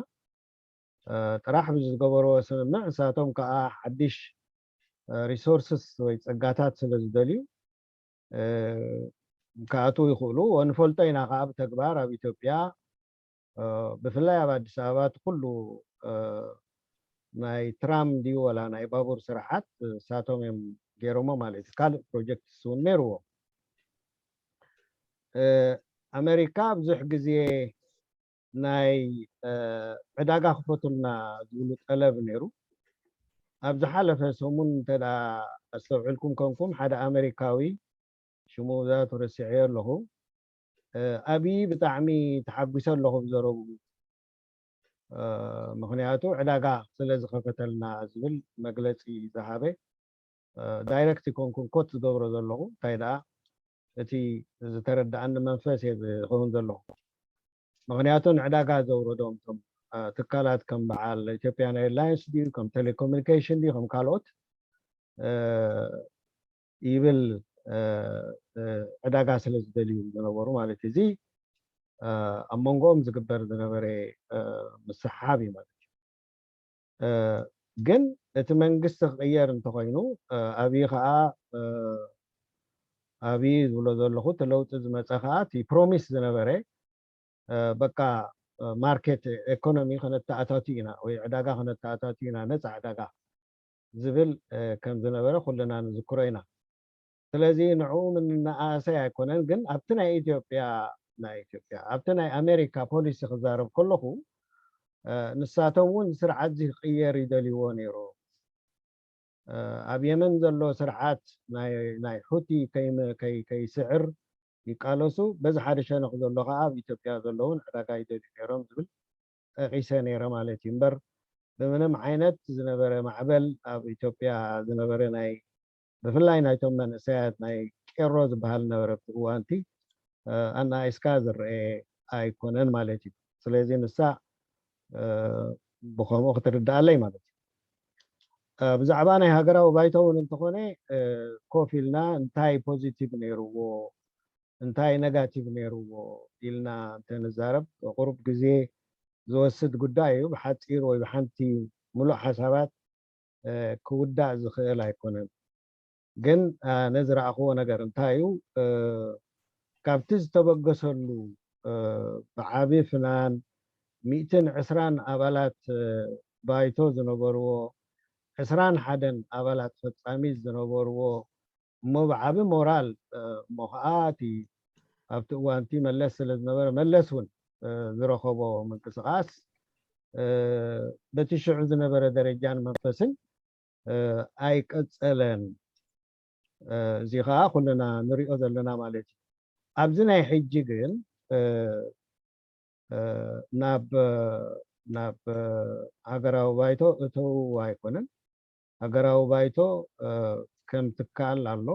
ጥራሕ ብዝገበርዎ ስምምዕ ንሳቶም ከዓ ሓድሽ ሪሶርስስ ወይ ፀጋታት ስለ ዝደልዩ ክኣትዉ ይኽእሉ። ንፈልጦ ኢና ከዓ ብተግባር ኣብ ኢትዮጵያ ብፍላይ ኣብ ኣዲስ ኣበባ እቲ ኩሉ ናይ ትራም ድዩ ወላ ናይ ባቡር ስራሓት ንሳቶም እዮም ገይሮሞ ማለት እዩ። ካልእ ፕሮጀክትስ እውን ነይርዎ። ኣመሪካ ብዙሕ ግዜ ናይ ዕዳጋ ክፈቱልና ዝብሉ ጠለብ ነይሩ። ኣብ ዝሓለፈ ሰሙን እንተ ኣስተውዕልኩም ኮንኩም ሓደ ኣመሪካዊ ሽሙ ዛቱ ረሲዐዮ ኣለኹ። ኣብይ ብጣዕሚ ተሓጒሰ ኣለኹ ብዘረቡ። ምኽንያቱ ዕዳጋ ስለ ዝኸፈተልና ዝብል መግለፂ ዝሃበ ዳይረክት ይኮንኩን ኮት ዝገብሮ ዘለኹ እንታይ ደኣ እቲ ዝተረዳኣኒ መንፈስ እየ ዝኸውን ዘለኹ። ምኽንያቱ ንዕዳጋ ዘውረዶም እቶም ትካላት ከም በዓል ኢትዮጵያን ኤርላይንስ ድዩ ከም ቴሌኮሙኒኬሽን ድዩ ከም ካልኦት ይብል ዕዳጋ ስለ ዝደልዩ ዝነበሩ ማለት እዩ። እዚ ኣብ መንጎኦም ዝግበር ዝነበረ ምስሓብ እዩ ማለት እዩ። ግን እቲ መንግስቲ ክቕየር እንተኾይኑ ኣብይ ከዓ ኣብይ ዝብሎ ዘለኹ እቲ ለውጢ ዝመፀ ከዓ እቲ ፕሮሚስ ዝነበረ በቃ ማርኬት ኤኮኖሚ ከነተኣታቱ ኢና ወይ ዕዳጋ ከነተኣታቱ ኢና ነፃ ዕዳጋ ዝብል ከም ዝነበረ ኩልና ንዝክሮ ኢና። ስለዚ ንዕኡ ምንነኣሰይ ኣይኮነን፣ ግን ኣብቲ ናይ ኢትዮጵያ ናይ ኢትዮጵያ ኣብቲ ናይ ኣሜሪካ ፖሊሲ ክዛረብ ከለኹ ንሳቶም እውን ስርዓት እዚ ክቅየር ይደልይዎ ነይሮም። ኣብ የመን ዘሎ ስርዓት ናይ ሑቲ ከይስዕር ይቃለሱ። በዚ ሓደ ሸነኽ ዘሎ ከዓ ኣብ ኢትዮጵያ ዘለውን ዕዳጋ ይደልዩ ነይሮም ዝብል ጠቂሰ ነይረ ማለት እዩ። እምበር ብምንም ዓይነት ዝነበረ ማዕበል ኣብ ኢትዮጵያ ዝነበረ ናይ ብፍላይ ናይቶም መንእሰያት ናይ ቄሮ ዝበሃል ነበረ ኣብቲ እዋንቲ ኣናኢስካ ዝረአ ኣይኮነን ማለት እዩ። ስለዚ ንሳ ብከምኡ ክትርዳኣለይ ማለት እዩ። ብዛዕባ ናይ ሃገራዊ ባይቶ እውን እንተኾነ ኮፍ ኢልና እንታይ ፖዚቲቭ ነይርዎ እንታይ ነጋቲቭ ነይርዎ ኢልና እንተንዛረብ ቁሩብ ግዜ ዝወስድ ጉዳይ እዩ። ብሓፂር ወይ ብሓንቲ ሙሉእ ሓሳባት ክውዳእ ዝኽእል ኣይኮነን። ግን ነዝረኣኽዎ ነገር እንታይ እዩ? ካብቲ ዝተበገሰሉ ብዓቢ ፍናን ሚእትን ዕስራን ኣባላት ባይቶ ዝነበርዎ ዕስራን ሓደን ኣባላት ፈጻሚት ዝነበርዎ እሞ ብዓቢ ሞራል እሞ ከዓ እቲ ኣብቲ እዋንቲ መለስ ስለ ዝነበረ መለስ እውን ዝረኸቦ ምንቅስቃስ በቲ ሽዑ ዝነበረ ደረጃን መንፈስን ኣይቀፀለን። እዚ ከዓ ኩልና ንሪኦ ዘለና ማለት እዩ። ኣብዚ ናይ ሕጂ ግን ናብ ናብ ሃገራዊ ባይቶ እተው ኣይኮነን። ሃገራዊ ባይቶ ከም ትካል ኣሎ።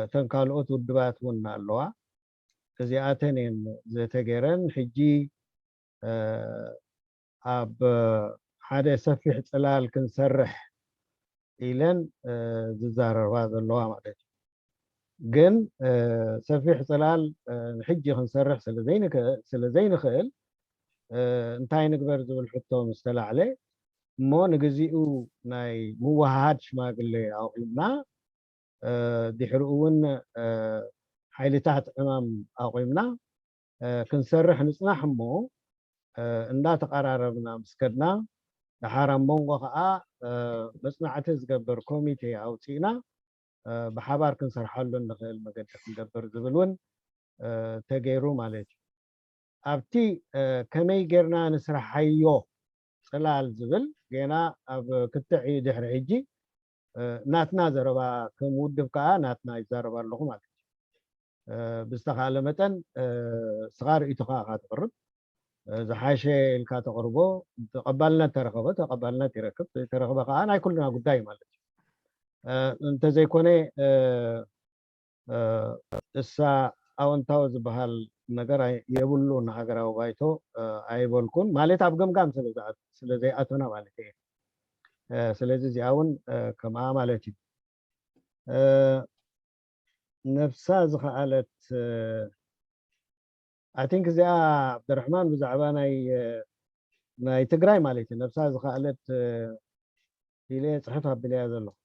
እተን ካልኦት ውድባት እውን ኣለዋ። እዚኣተን እየን ዘተገረን። ሕጂ ኣብ ሓደ ሰፊሕ ፅላል ክንሰርሕ ኢለን ዝዛረባ ዘለዋ ማለት እዩ። ግን ሰፊሕ ፅላል ንሕጂ ክንሰርሕ ስለ ዘይንኽእል እንታይ ንግበር ዝብል ሕቶ ምስ ተላዕለ እሞ ንግዚኡ ናይ ምውሃሃድ ሽማግሌ ኣቑምና ድሕሪኡ እውን ሓይልታት ዕማም ኣቑምና ክንሰርሕ ንፅናሕ እሞ እንዳተቐራረብና ምስ ከድና ደሓር ኣብ መንጎ ከዓ መፅናዕቲ ዝገብር ኮሚቴ ኣውፂእና ብሓባር ክንሰርሓሉ እንኽእል መገዲ ክንገብር ዝብል እውን ተገይሩ ማለት እዩ። ኣብቲ ከመይ ጌርና ንስርሓዮ ፅላል ዝብል ጌና ኣብ ክትዕ እዩ ድሕሪ ሕጂ ናትና ዘረባ ከም ውድብ ከዓ ናትና ይዛረብ ኣለኹ ማለት እዩ። ብዝተኻለ መጠን ስኻ ርእይቶኻ ኢኻ ተቕርብ ዝሓሸ ኢልካ ተቕርቦ ተቐባልነት ተረኸበ ተቐባልነት ይረክብ ተረኽበ ከዓ ናይ ኩልና ጉዳይ ማለት እዩ። እንተዘይኮነ እሳ ኣወንታዊ ዝበሃል ነገር የብሉን ሃገራዊ ባይቶ ኣይበልኩን ማለት ኣብ ገምጋም ስለ ዘይኣቶና ማለት እየ። ስለዚ እዚኣ እውን ከምኣ ማለት እዩ። ነብሳ ዝኸኣለት I think እዚኣ ዓብደረሕማን ብዛዕባ ናይ ናይ ትግራይ ማለት እዩ፣ ነብሳ ዝኸኣለት ኢለ ጽሕፍ ኣቢለያ ዘለኹ።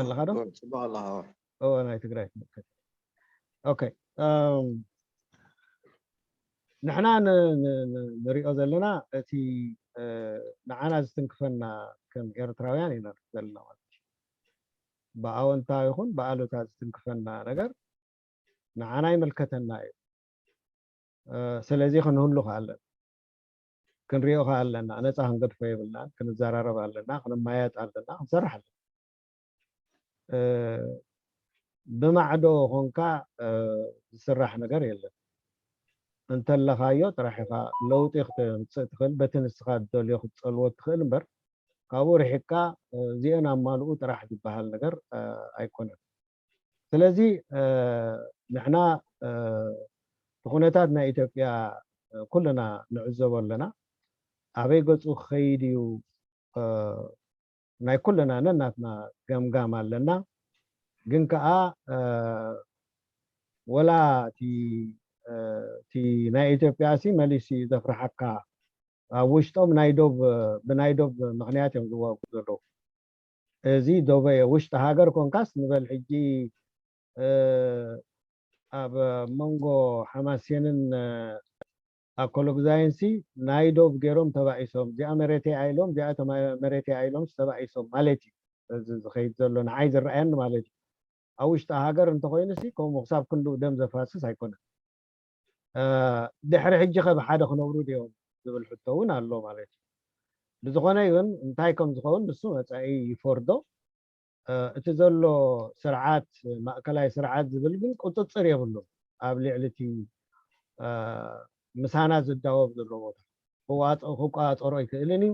ኣለኻ ዶ? ጽቡቕ ኣለኻ። እወ፣ ናይ ትግራይ ትምልከት። ኦኬ። ንሕና ንሪኦ ዘለና እቲ ንዓና ዝትንክፈና ከም ኤርትራውያን ኢና ዘለና ማለት እዩ። ብኣወንታ ይኹን ብኣሉታ ዝትንክፈና ነገር ንዓና ይምልከተና እዩ። ስለዚ ክንህሉ ከኣለን ክንሪኦ ከኣለና ነፃ ክንገድፎ የብልናን። ክንዘራረብ ኣለና፣ ክንመያየጥ ኣለና፣ ክንሰርሕ ኣለና። ብማዕዶ ኮንካ ዝስራሕ ነገር የለን። እንተለኻዮ ጥራሕ ኢኻ ለውጢ ክተምፅእ ትኽእል፣ በቲ ንስኻ ትደልዮ ክትፀልዎ ትኽእል እምበር ካብኡ ርሒቅካ እዚአን ኣማልኡ ጥራሕ ዝበሃል ነገር ኣይኮነን። ስለዚ ንሕና እቲ ኩነታት ናይ ኢትዮጵያ ኩልና ንዕዘቦ ኣለና። ኣበይ ገፁ ክኸይድ እዩ ናይ ኩልና ነናትና ገምጋም ኣለና። ግን ከዓ ወላ እቲ ናይ ኢትዮጵያ ሲ መሊሱ ዘፍርሓካ ኣብ ውሽጦም ናይ ዶብ ብናይ ዶብ ምክንያት እዮም ዝዋጉ ዘለዉ። እዚ ዶበ ውሽጢ ሃገር ኮንካስ ንበል ሕጂ ኣብ መንጎ ሓማሴንን ኣኮሎግዛይንሲ ናይ ዶብ ገይሮም ተባኢሶም፣ እዚኣ መሬተይ ኣይሎም እዚኣ መሬተይ ኣይሎም ተባኢሶም ማለት እዩ። እዚ ዝኸይድ ዘሎ ንዓይ ዝረኣየኒ ማለት እዩ። ኣብ ውሽጢ ሃገር እንተኮይኑሲ ከምኡ ክሳብ ክንድኡ ደም ዘፋስስ ኣይኮነን። ድሕሪ ሕጂ ከ ብሓደ ክነብሩ ድዮም ዝብል ሕቶ እውን ኣሎ ማለት እዩ። ብዝኾነ ግን እንታይ ከም ዝኸውን ንሱ መፃኢ ይፈርዶ። እቲ ዘሎ ስርዓት ማእከላይ ስርዓት ዝብል ግን ቁፅፅር የብሉን ኣብ ልዕሊ እቲ ምሳና ዝዳወብ ዘሎ ቦታ ክቋፀሮ ኣይክእልን እዩ።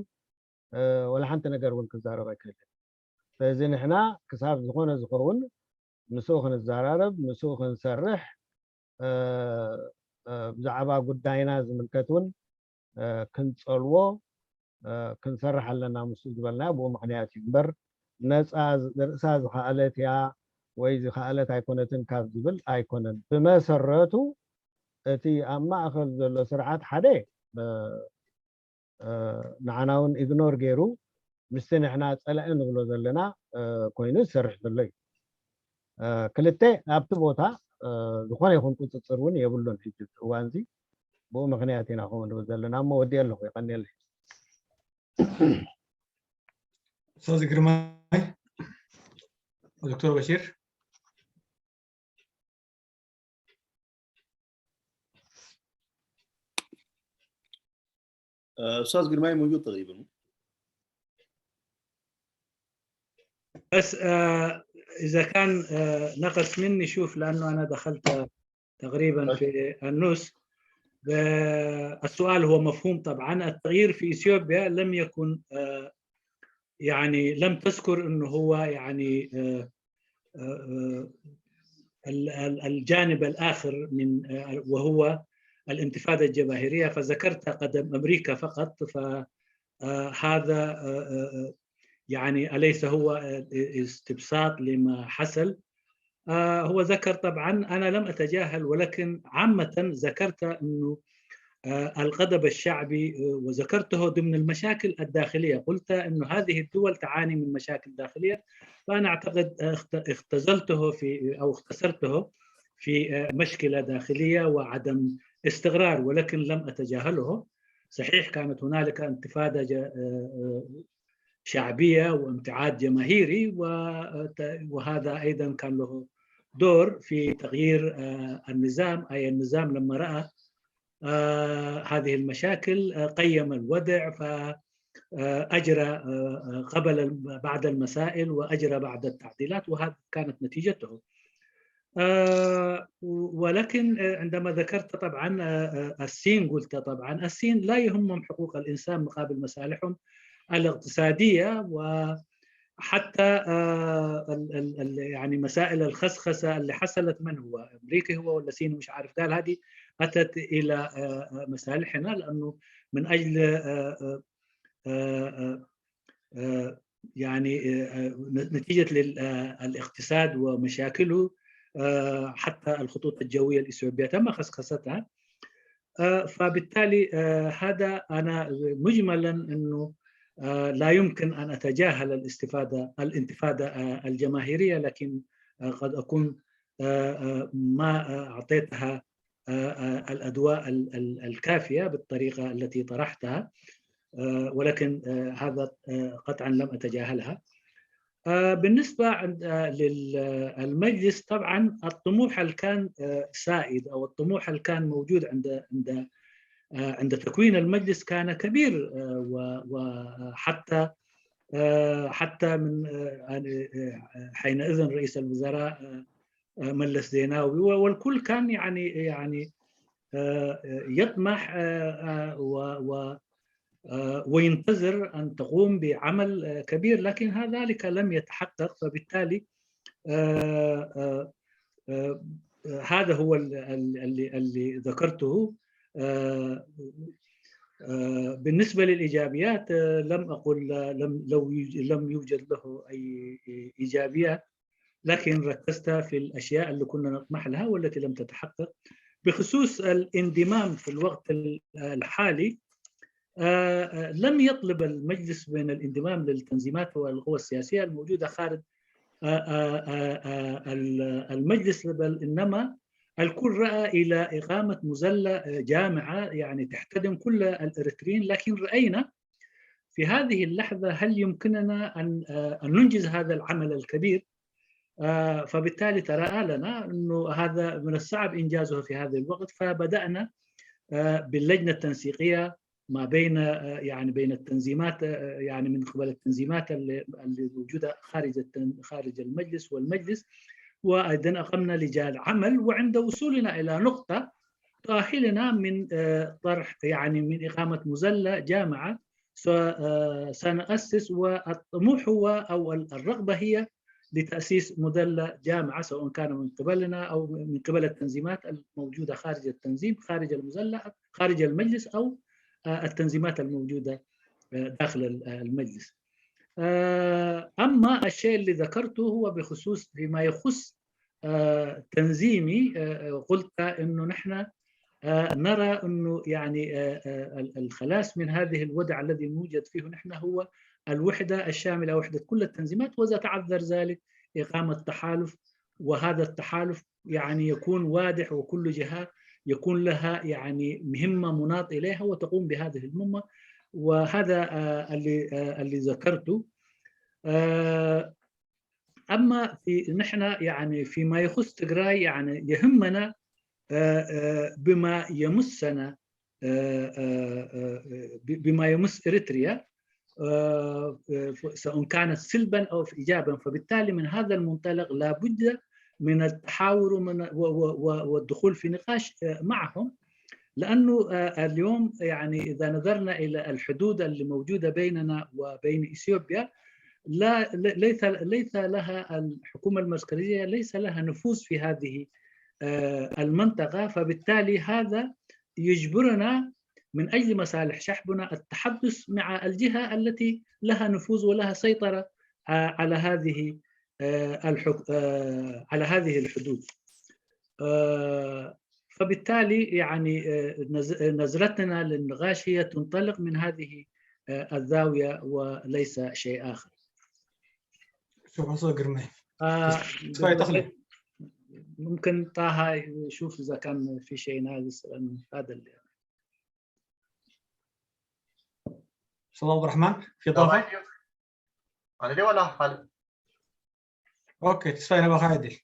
ወላ ሓንቲ ነገር እውን ክዛረብ ኣይክእልን። ስለዚ ንሕና ክሳብ ዝኾነ ዝኸውን ምስኡ ክንዘራረብ ምስኡ ክንሰርሕ ብዛዕባ ጉዳይና ዝምልከት እውን ክንፀልዎ ክንሰርሕ ኣለና ምስኡ ዝበልናዮ ብኡ ምክንያት እዩ እምበር ነፃ ርእሳ ዝኸኣለት እያ ወይ ዝኸኣለት ኣይኮነትን ካብ ዝብል ኣይኮነን። ብመሰረቱ እቲ ኣብ ማእኸል ዘሎ ስርዓት ሓደ ንዓና እውን ኢግኖር ገይሩ ምስቲ ንሕና ፀላኢ ንብሎ ዘለና ኮይኑ ዝሰርሕ ዘሎ እዩ። ክልተ ኣብቲ ቦታ ዝኾነ ይኹን ቁፅፅር እውን የብሉን። ሕጂ እዋን እዚ ብኡ ምክንያት ኢና ከምኡ ንብል ዘለና እሞ ወዲአ ኣለኹ። የቀኒየለይ። ኡስታዝ ግርማይ፣ ዶክተር በሺር። ኡስታዝ ግርማይ موجود تقريبا. بس آه اذا كان آه نقص مني شوف، لانه انا دخلت تقريبا في النص. السؤال هو مفهوم طبعا. التغيير في اثيوبيا لم يكن آه يعني لم تذكر انه هو يعني آه الجانب الاخر من وهو الانتفاضه الجماهيريه، فذكرت قدم امريكا فقط. فهذا يعني اليس هو استبساط لما حصل؟ هو ذكر طبعا، انا لم اتجاهل، ولكن عامه ذكرت انه الغضب الشعبي وذكرته ضمن المشاكل الداخليه، قلت انه هذه الدول تعاني من مشاكل داخليه، فانا اعتقد اختزلته في او اختصرته في مشكله داخليه وعدم استقرار، ولكن لم اتجاهله. صحيح كانت هنالك انتفاضه شعبيه وامتعاد جماهيري، وهذا ايضا كان له دور في تغيير النظام، اي النظام لما راى هذه المشاكل قيم الوضع، فاجرى قبل بعض المسائل واجرى بعض التعديلات، وهذه كانت نتيجته. ولكن عندما ذكرت طبعا الصين، قلت طبعا الصين لا يهمهم حقوق الانسان مقابل مصالحهم الاقتصاديه، وحتى يعني مسائل الخسخسه اللي حصلت، من هو امريكي هو ولا صيني مش عارف، قال هذه اتت الى مصالحنا، لانه من اجل يعني نتيجه الاقتصاد ومشاكله حتى الخطوط الجوية الإثيوبية تم خسخستها. فبالتالي هذا أنا مجملا أنه لا يمكن أن أتجاهل الاستفادة الانتفاضة الجماهيرية، لكن قد أكون ما أعطيتها الأضواء الكافية بالطريقة التي طرحتها، ولكن هذا قطعا لم أتجاهلها. بالنسبة للمجلس، طبعا الطموح اللي كان سائد أو الطموح اللي كان موجود عند عند عند تكوين المجلس كان كبير، وحتى حتى من حينئذ رئيس الوزراء ملس زيناوي، والكل كان يعني يعني يطمح و وينتظر أن تقوم بعمل كبير، لكن ذلك لم يتحقق. فبالتالي هذا هو اللي ذكرته. بالنسبة للإيجابيات، لم أقل لم لو لم يوجد له أي إيجابيات، لكن ركزت في الأشياء اللي كنا نطمح لها والتي لم تتحقق. بخصوص الانضمام في الوقت الحالي، لم يطلب المجلس من الانضمام للتنظيمات والقوى السياسية الموجودة خارج المجلس، بل إنما الكل رأى إلى إقامة مظلة جامعة يعني تحتضن كل الإريتريين، لكن رأينا في هذه اللحظة هل يمكننا أن ننجز هذا العمل الكبير؟ فبالتالي تراءى لنا أنه هذا من الصعب إنجازه في هذا الوقت، فبدأنا باللجنة التنسيقية ما بين يعني بين التنظيمات، يعني من قبل التنظيمات اللي موجوده خارج خارج المجلس والمجلس، وايضا اقمنا لجان عمل، وعند وصولنا الى نقطه تؤهلنا من طرح يعني من اقامه مظله جامعه سنؤسس، والطموح هو او الرغبه هي لتاسيس مظله جامعه، سواء كان من قبلنا او من قبل التنظيمات الموجوده خارج التنظيم، خارج المظله، خارج المجلس، او التنظيمات الموجوده داخل المجلس. اما الشيء اللي ذكرته هو بخصوص فيما يخص تنظيمي، قلت انه نحن نرى انه يعني الخلاص من هذه الوضع الذي نوجد فيه نحن هو الوحده الشامله، وحده كل التنظيمات، واذا تعذر ذلك اقامه تحالف، وهذا التحالف يعني يكون واضح وكل جهة يكون لها يعني مهمة مناط إليها وتقوم بهذه المهمة. وهذا اللي اللي ذكرته. أما في نحن يعني فيما يخص تجراي يعني يهمنا بما يمسنا بما يمس إريتريا، سواء كانت سلبا أو إيجابا. فبالتالي من هذا المنطلق لا بد من التحاور ومن والدخول في نقاش معهم، لأنه اليوم يعني إذا نظرنا إلى الحدود اللي موجودة بيننا وبين إثيوبيا، لا ليس ليس لها الحكومة المركزية ليس لها نفوذ في هذه المنطقة. فبالتالي هذا يجبرنا من أجل مصالح شعبنا التحدث مع الجهة التي لها نفوذ ولها سيطرة على هذه الحك... على هذه الحدود. فبالتالي يعني نظرتنا للنقاش هي تنطلق من هذه الزاوية وليس شيء آخر. شو حصل قرمي؟ ممكن طه يشوف إذا كان في شيء ناقص، لأن هذا اللي شباب الرحمن، في إضافة؟ ኣነ ወላ ካልእ ኦኬ፣ ተስፋይ ነባኻ ዕድል።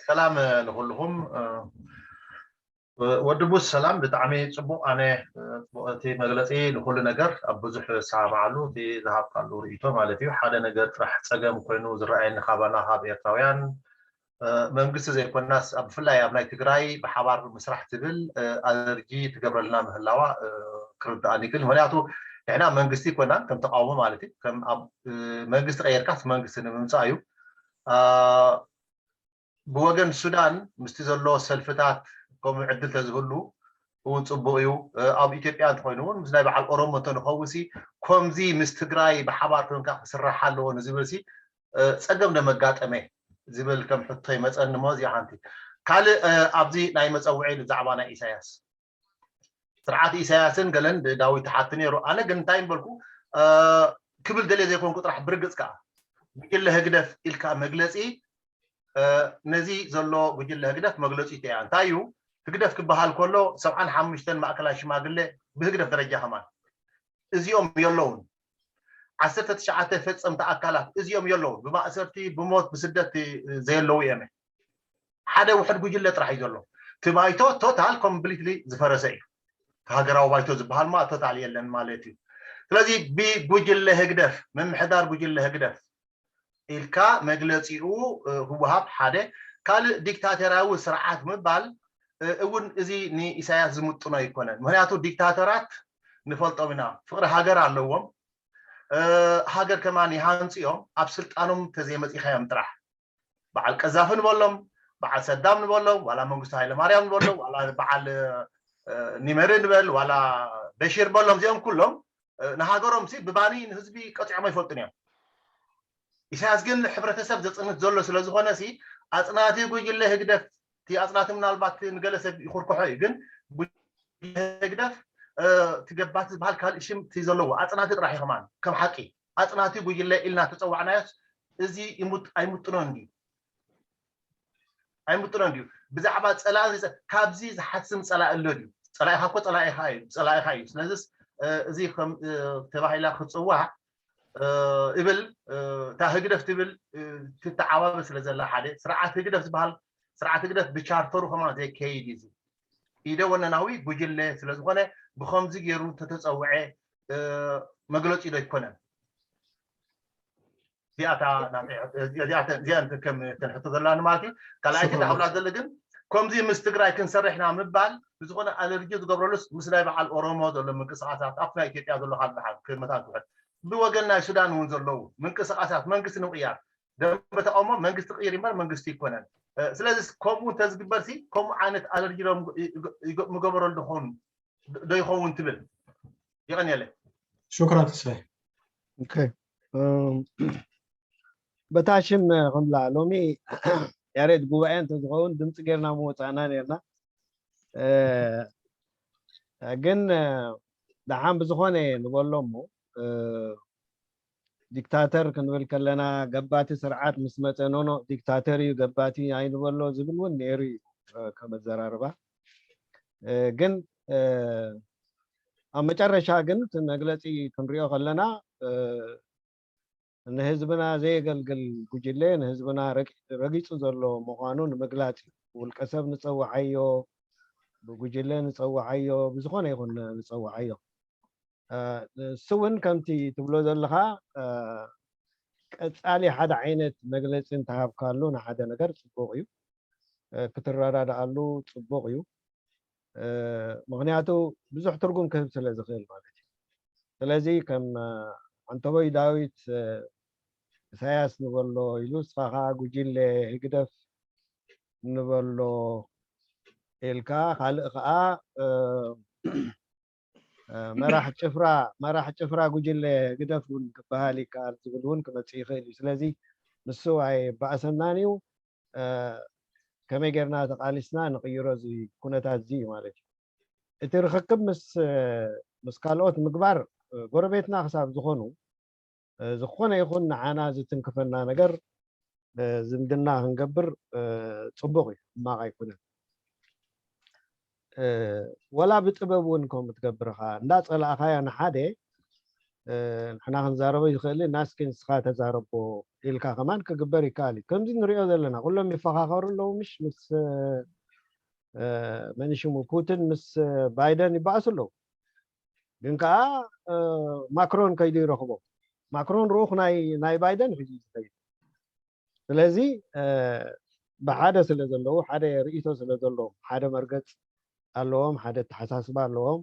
ሰላም ንኩልኹም። ወዲ ቡስ ሰላም፣ ብጣዕሚ ፅቡቅ። ኣነ እቲ መግለፂ ንኩሉ ነገር ኣብ ብዙሕ ዝሰማማዓሉ እቲ ዝሃብካሉ ርእይቶ ማለት እዩ። ሓደ ነገር ጥራሕ ፀገም ኮይኑ ዝረኣየኒ ካባና ካብ ኤርትራውያን መንግስቲ ዘይኮናስ ብፍላይ ኣብ ናይ ትግራይ ብሓባር ምስራሕ ትብል ኣለርጂ ትገብረልና ምህላዋ ክርድኣኒ ይክእል። ምክንያቱ ንሕና መንግስቲ ይኮናን ከም ተቃውሞ ማለት እዩ፣ ከም ኣብ መንግስቲ ቀይርካስ መንግስቲ ንምምፃእ እዩ። ብወገን ሱዳን ምስቲ ዘሎ ሰልፍታት ከምኡ ዕድል ተዝህሉ እውን ፅቡቅ እዩ። ኣብ ኢትዮጵያ እንተኮይኑ እውን ምስ ናይ በዓል ኦሮሞ እንተንኸውሲ ከምዚ ምስ ትግራይ ብሓባር ኮንካ ክስራሕ ኣለዎ ንዝብል ሲ ፀገም ደመጋጠመ። ዝብል ከም ሕቶ ይመፀኒ እሞ እዚኣ ሓንቲ ካልእ ኣብዚ ናይ መፀውዒ ብዛዕባ ናይ ኢሳያስ ስርዓት ኢሳያስን ገለን ዳዊት ትሓቲ ነይሩ። ኣነ ግን እንታይ በልኩ ክብል ደልየ ዘይኮንኩ ጥራሕ ብርግፅ ከዓ ጉጅለ ህግደፍ ኢልካ መግለፂ ነዚ ዘሎ ጉጅለ ህግደፍ መግለፂ እንታይ እዩ? ህግደፍ ክበሃል ከሎ ሰብዓን ሓሙሽተን ማእከላይ ሽማግሌ ብህግደፍ ደረጃ ከማን እዚኦም የለውን። ዓሰርተ ትሽዓተ ፈፀምቲ ኣካላት እዚኦም የለውን። ብማእሰርቲ ብሞት ብስደት ዘየለዉ እዮም። ሓደ ውሕድ ጉጅለ ጥራሕ እዩ ዘሎ። እቲ ባይቶ ቶታል ኮምፕሊትሊ ዝፈረሰ እዩ። ሃገራዊ ባይቶ ዝበሃል ማ ቶታል የለን ማለት እዩ። ስለዚ ብጉጅለ ህግደፍ ምምሕዳር ጉጅለ ህግደፍ ኢልካ መግለፂኡ ክወሃብ ሓደ ካልእ ዲክታተራዊ ስርዓት ምባል እውን እዚ ንኢሳያስ ዝምጥኖ ኣይኮነን። ምክንያቱ ዲክታተራት ንፈልጦም ኢና፣ ፍቅሪ ሃገር ኣለዎም፣ ሃገር ከማን ይሃንፅዮም ኣብ ስልጣኖም ተዘይመፂኻዮም ጥራሕ በዓል ቀዛፊ ንበሎም፣ በዓል ሰዳም ንበሎም፣ ዋላ መንግስቱ ሃይለማርያም ንበሎም፣ ዋላ በዓል ኒመሪ ንበል፣ ዋላ በሺር በሎም፣ እዚኦም ኩሎም ንሃገሮም ሲ ብባኒ ንህዝቢ ቀፂዖም ኣይፈልጡን እዮም። ኢሳያስ ግን ሕብረተሰብ ዘፅንት ዘሎ ስለዝኾነ ሲ ኣፅናቲ ጉጅለ ህግደፍ እቲ ኣፅናቲ ምናልባት ንገለ ሰብ ይኹርኩሖ እዩ፣ ግን ጉጅለ ህግደፍ እቲ ገባቲ ዝበሃል ካልእ ሽም እቲ ዘለዎ ኣፅናቲ ጥራሕ እዩ። ከማን ከም ሓቂ ኣፅናቲ ጉጅለ ኢልና ተፀዋዕናዮስ እዚ ኣይምጥኖን ድዩ? ኣይምጥኖን ድዩ? ብዛዕባ ፀላኢ ካብዚ ዝሓስም ፀላኢ ኣሎ ድዩ? ፀላኢኻ እኮ ፀላኢኻ እዩ፣ ፀላኢኻ እዩ። ስለዚስ እዚ ተባሂላ ክፅዋዕ እብል እታ ህግደፍ ትብል ትተዓባበ ስለ ዘላ ሓደ ስርዓት ህግደፍ ዝበሃል ስርዓት ህግደፍ ብቻርተሩ ከማን ዘይከይድ እዩ። ኢደ ወነናዊ ጉጅለ ስለዝኾነ ብኸምዚ ገይሩ ተተፀውዐ መግለፂ ዶ ኣይኮነን? እዚኣታ እዚኣን ከም ተንሕቶ ዘላኒ ማለት እዩ። ካልኣይቲ ዳሕብላ ዘሎ ግን ከምዚ ምስ ትግራይ ክንሰርሕና ምባል ብዝኾነ ኣለርጂ ዝገብረሉስ ምስ ናይ በዓል ኦሮሞ ዘሎ ምንቅስቃሳት ኣብቲ ናይ ኢትዮጵያ ዘሎ ካልእ ደሓን ክመታን ክውሕድ ብወገን ናይ ሱዳን እውን ዘለዉ ምንቅስቃሳት መንግስቲ ንምቕያር ደንበ ተቃውሞ መንግስቲ ቅይር ይምበር መንግስቲ ይኮነን። ስለዚ ከምኡ እንተዝግበር ሲ ከምኡ ዓይነት ኣለርጂ ዶ ምገበረሉ ዶ ይኸውን ትብል? የቐንየለይ። ሹክራን ተስፋይ። በታ ሽም ክንብላ ሎሚ ያሬድ ጉባኤ እንተዝኸውን ድምፂ ጌርና ምወፃእና ነርና። ግን ደሓን ብዝኾነ ንበሎ እሞ ዲክታተር ክንብል ከለና ገባቲ ስርዓት ምስ መፀ ኖኖ ዲክታተር እዩ ገባቲ ኣይንበሎ ዝብል እውን ነይሩ እዩ ከም ኣዘራርባ። ግን ኣብ መጨረሻ ግን እቲ መግለፂ ክንሪኦ ከለና ንህዝብና ዘየገልግል ጉጅለ ንህዝብና ረጊፁ ዘሎ ምዃኑ ንምግላፅ እዩ። ውልቀ ሰብ ንፀውዓዮ፣ ብጉጅለ ንፀውዓዮ፣ ብዝኾነ ይኹን ንፀውዓዮ። ንሱ እውን ከምቲ ትብሎ ዘለኻ ቀፃሊ ሓደ ዓይነት መግለፂ እንተሃብካሉ ንሓደ ነገር ፅቡቕ እዩ። ክትረዳድኣሉ ፅቡቕ እዩ። ምክንያቱ ብዙሕ ትርጉም ክህብ ስለ ዝኽእል ማለት እዩ። ስለዚ ከም ዓንተቦይ ዳዊት ኢሳያስ ንበሎ ኢሉ ንስኻ ከዓ ጉጅለ ህግደፍ ንበሎ ኢልካ ካልእ ከዓ መራሕ ጭፍራ መራሕ ጭፍራ ጉጅለ ህግደፍ እውን ክበሃል ይከኣል ዝብል እውን ክመፅእ ይኽእል እዩ። ስለዚ ንሱ ኣይበኣሰናን እዩ። ከመይ ጌርና ተቓሊስና ንቕይሮ እዚ ኩነታት እዚ እዩ ማለት እዩ። እቲ ርኽክብ ምስ ምስ ካልኦት ምግባር ጎረቤትና ክሳብ ዝኾኑ ዝኾነ ይኹን ንዓና ዝትንክፈና ነገር ዝምድና ክንገብር ፅቡቕ እዩ፣ ሕማቕ ኣይኮነን። ወላ ብጥበብ እውን ከምኡ ትገብር ኢኻ። እንዳፀላእኻዮ ንሓደ ንሕና ክንዛረቦ ይኽእል ኢና፣ እስኪ ንስኻ ተዛረቦ ኢልካ ከማን ክግበር ይከኣል እዩ። ከምዚ ንሪኦ ዘለና ኩሎም ይፈኻኸሩ ኣለዉ፣ ምሽ ምስ መን ሽሙ ፑቲን ምስ ባይደን ይበኣሱ ኣለዉ። ግን ከዓ ማክሮን ከይዱ ይረኽቦ። ማክሮን ርኡኽ ናይ ባይደን ሒዙ ዝኸይድ። ስለዚ ብሓደ ስለ ዘለዉ፣ ሓደ ርእይቶ ስለ ዘለዎም፣ ሓደ መርገፅ ኣለዎም፣ ሓደ ኣተሓሳስባ ኣለዎም።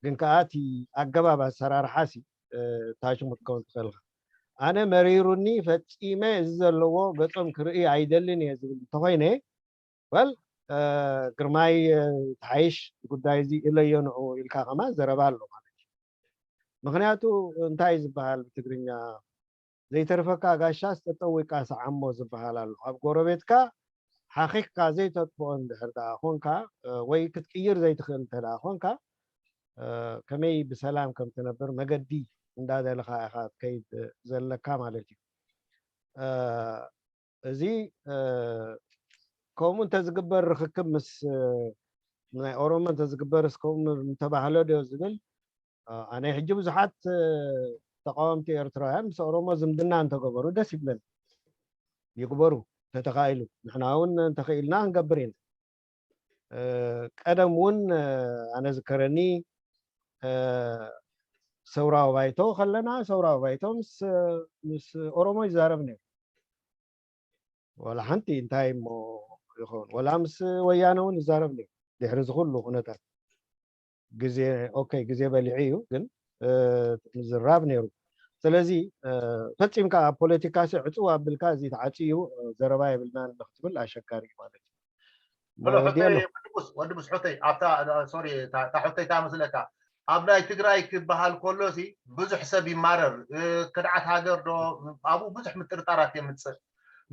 ግን ከዓ እቲ ኣገባብ ኣሰራርሓ ሲ ታሽሙ ክትከውን ትኽእል ኢኻ። ኣነ መሪሩኒ ፈፂመ እዚ ዘለዎ ገፆም ክርኢ ኣይደልን እየ ዝብል እንተኾይነ ወል ግርማይ ተሓይሽ ጉዳይ እዚ እለዮ ንዑ ኢልካ ከማን ዘረባ ኣሎ ማለት እዩ። ምክንያቱ እንታይ ዝበሃል ብትግርኛ ዘይተርፈካ ጋሻስ ጠጠው ኢልካ ሰዓሞ ዝበሃል ኣሎ። ኣብ ጎረቤትካ ሓኺኽካ ዘይተጥፍኦ እንድሕር ደኣ ኾንካ፣ እ፣ ወይ ክትቅይር ዘይትኽእል እንተ ደኣ ኾንካ፣ እ፣ ከመይ ብሰላም ከም ትነብር መገዲ እንዳደለኻ ኢኻ ትከይድ ዘለካ ማለት እዩ። እ፣ እዚ፣ እ፣ ከምኡ እንተዝግበር ርኽክብ ምስ፣ እ፣ ናይ ኦሮሞ እንተዝግበርስ ከምኡ ምተባህለ ዶ ዝብል፣ እ፣ ኣነ ሕጂ ብዙሓት፣ እ፣ ተቃወምቲ ኤርትራውያን ምስ ኦሮሞ ዝምድና እንተገበሩ ደስ ይብለኒ። ይግበሩ፣ እንተተኻኢሉ። ንሕና እውን እንተኽኢልና ክንገብር ኢና። እ፣ ቀደም እውን፣ እ፣ ኣነ ዝከረኒ፣ እ፣ ሰውራዊ ባይቶ ከለና፣ ሰውራዊ ባይቶ ምስ፣ ምስ ኦሮሞ ይዛረብ ነይሩ። ዋላ ሓንቲ እንታይ እሞ ይኸውን፣ ዋላ ምስ ወያነ እውን ይዛረብ ነይሩ። ድሕሪ እዚ ኩሉ ኩነታት ግዜ፣ ኦኬ፣ ግዜ በሊዑ እዩ፣ ግን፣ እ፣ ምዝራብ ነይሩ። ስለዚ፣ እ፣ ፈጺምካ ኣብ ፖለቲካ ሲ ዕጽው ኣቢልካ እዚ ተዓጽዩ፣ እ፣ ዘረባ የብልናን ክትብል ኣሸጋሪ እዩ ማለት እዩ። እሞ ሄሎ፣ ወዲ ሕቶይ፣ ኣሎ። ወዲ ሙስ፣ ወዲ ሙስ፣ ሕቶይ፣ ኣብታ፣ ሶሪ፣ እታ፣ እታ ሕቶይ እታ መስለካ፣ ኣብ ናይ ትግራይ ክበሃል ከሎ ሲ ብዙሕ ሰብ ይማረር፣ እ፣ ክድዓት ሃገር ዶ፣ ኣብኡ ብዙሕ ምጥርጣራት የምጽእ።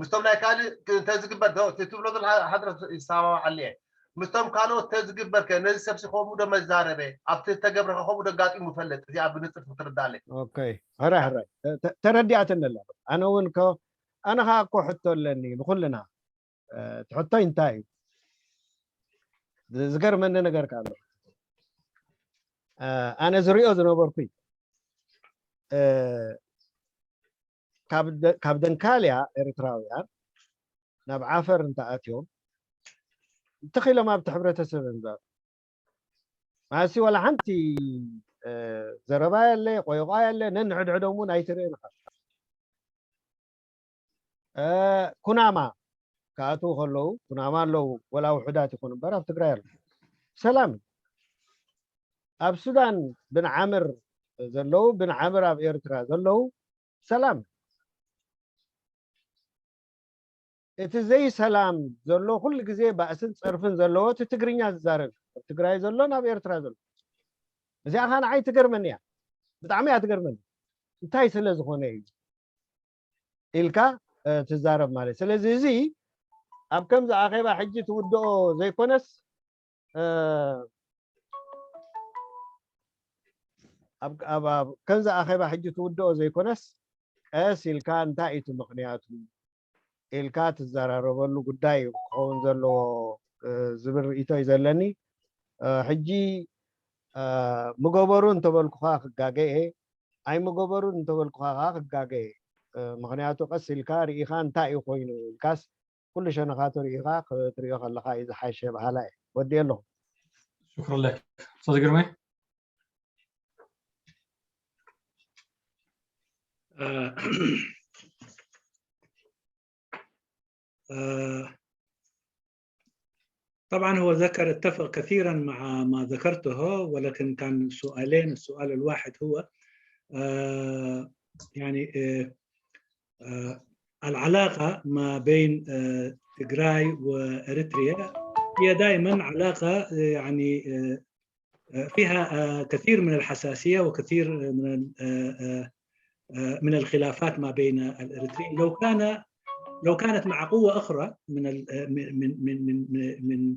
ምስቶም ናይ ካልእ ክ-፣ እንተዝግበር ዶ፣ እቲ ትብሎ ዘለኻ ሓድረት ይሰማማዓሉ እየ። ምስቶም ካልኦት ተዝግበር ከ፣ ነዚ ሰብ ሲ ከምኡ ዶ መዛረበ፣ ኣብቲ ዝተገብረ ከ ከምኡ ዶ ኣጋጢሙ ይፈልጥ? እዚኣ ብንጽር ክትርዳለይ። ኦኬ። ሕራይ፣ ሕራይ። ተ-፣ ተ-፣ ተረዲኣትኒ ኣላ። ኣነ እውን ከ፣ ኣነ ኸኣ እኮ ሕቶ ኣለኒ ንኹልና። እ፣ እቲ ሕቶይ እንታይ እዩ? ዝ-፣ ዝገርመኒ ነገር ከ ኣሎ። እ፣ ኣነ ዝሪኦ ዝነበርኩ እዩ። እ፣ ካብ ደ-፣ ካብ ደንካልያ ኤርትራውያን ናብ ዓፈር እንተኣትዮም፣ ትኽ ኢሎም ኣብቲ ሕብረተሰብ እዮም ዝኣትዉ። ማለትሲ ዋላ ሓንቲ፣ እ፣ ዘረባ የለ፣ ቆይቋ የለ፣ ነንሕድሕዶም እውን ኣይትርእን ኢኻ። እ፣ ኩናማ ክኣትዉ ከለዉ፣ ኩናማ ኣለዉ፣ ወላ ውሑዳት ይኹኑ እምበር ኣብ ትግራይ ኣለዉ። ሰላም እዩ። ኣብ ሱዳን ብን ዓምር ዘለዉ፣ ብን ዓምር ኣብ ኤርትራ ዘለዉ፣ ሰላም። እቲ ዘይሰላም ዘሎ ኩሉ ግዜ ባእስን ጸርፍን ዘለዎ እቲ ትግርኛ ዝዛረብ እዩ። ኣብ ትግራይ ዘሎን ኣብ ኤርትራ ዘሎ። እዚኣ ኸኣ ንዓይ ትገርመኒ እያ። ብጣዕሚ እያ ትገርመኒ። እንታይ ስለ ዝኾነ እዩ ኢልካ፣ እ፣ ትዛረብ ማለት። ስለዚ እዚ ኣብ ከምዚ ኣኼባ ሕጂ ትውድኦ ዘይኮነስ፣ እ፣ ኣብ፣ ኣብ፣ ኣብ ከምዚ ኣኼባ ሕጂ ትውድኦ ዘይኮነስ፣ ቀስ ኢልካ እንታይ እዩ እቲ ምኽንያቱ ኢልካ ትዘራረበሉ ጉዳይ እዩ ክኸውን ዘለዎ፣ እ፣ ዝብል ርእይቶ እዩ ዘለኒ። እ፣ ሕጂ፣ እ፣ ምገበሩ እንተበልኩኻ ክጋገ እየ፣ ኣይምገበሩን እንተበልኩኻ ኸዓ ክጋገ እየ። እ፣ ምኽንያቱ ቀስ ኢልካ ርኢኻ እንታይ እዩ ኮይኑ ኢልካስ ኩሉ ሸነኻቱ ርኢኻ ክትሪኦ ከለኻ እዩ ዝሓሸ በሃላይ እየ። ወዲኤ ኣለኹ። شكرا لك. أستاذ قرمي. آه، آه، طبعا هو ذكر، اتفق كثيرا مع ما ذكرته، ولكن كان سؤالين. السؤال الواحد هو، آه، يعني، آه، آه، العلاقة ما بين، آه، تجراي وإريتريا هي دائما علاقة، آه، يعني، آه، آه، فيها، آه، كثير من الحساسية وكثير من ال-، آه، آه، آه، من الخلافات ما بين الإريتريين. لو كان، لو كانت مع قوة أخرى من ال-، آه، من، من، من، من، من،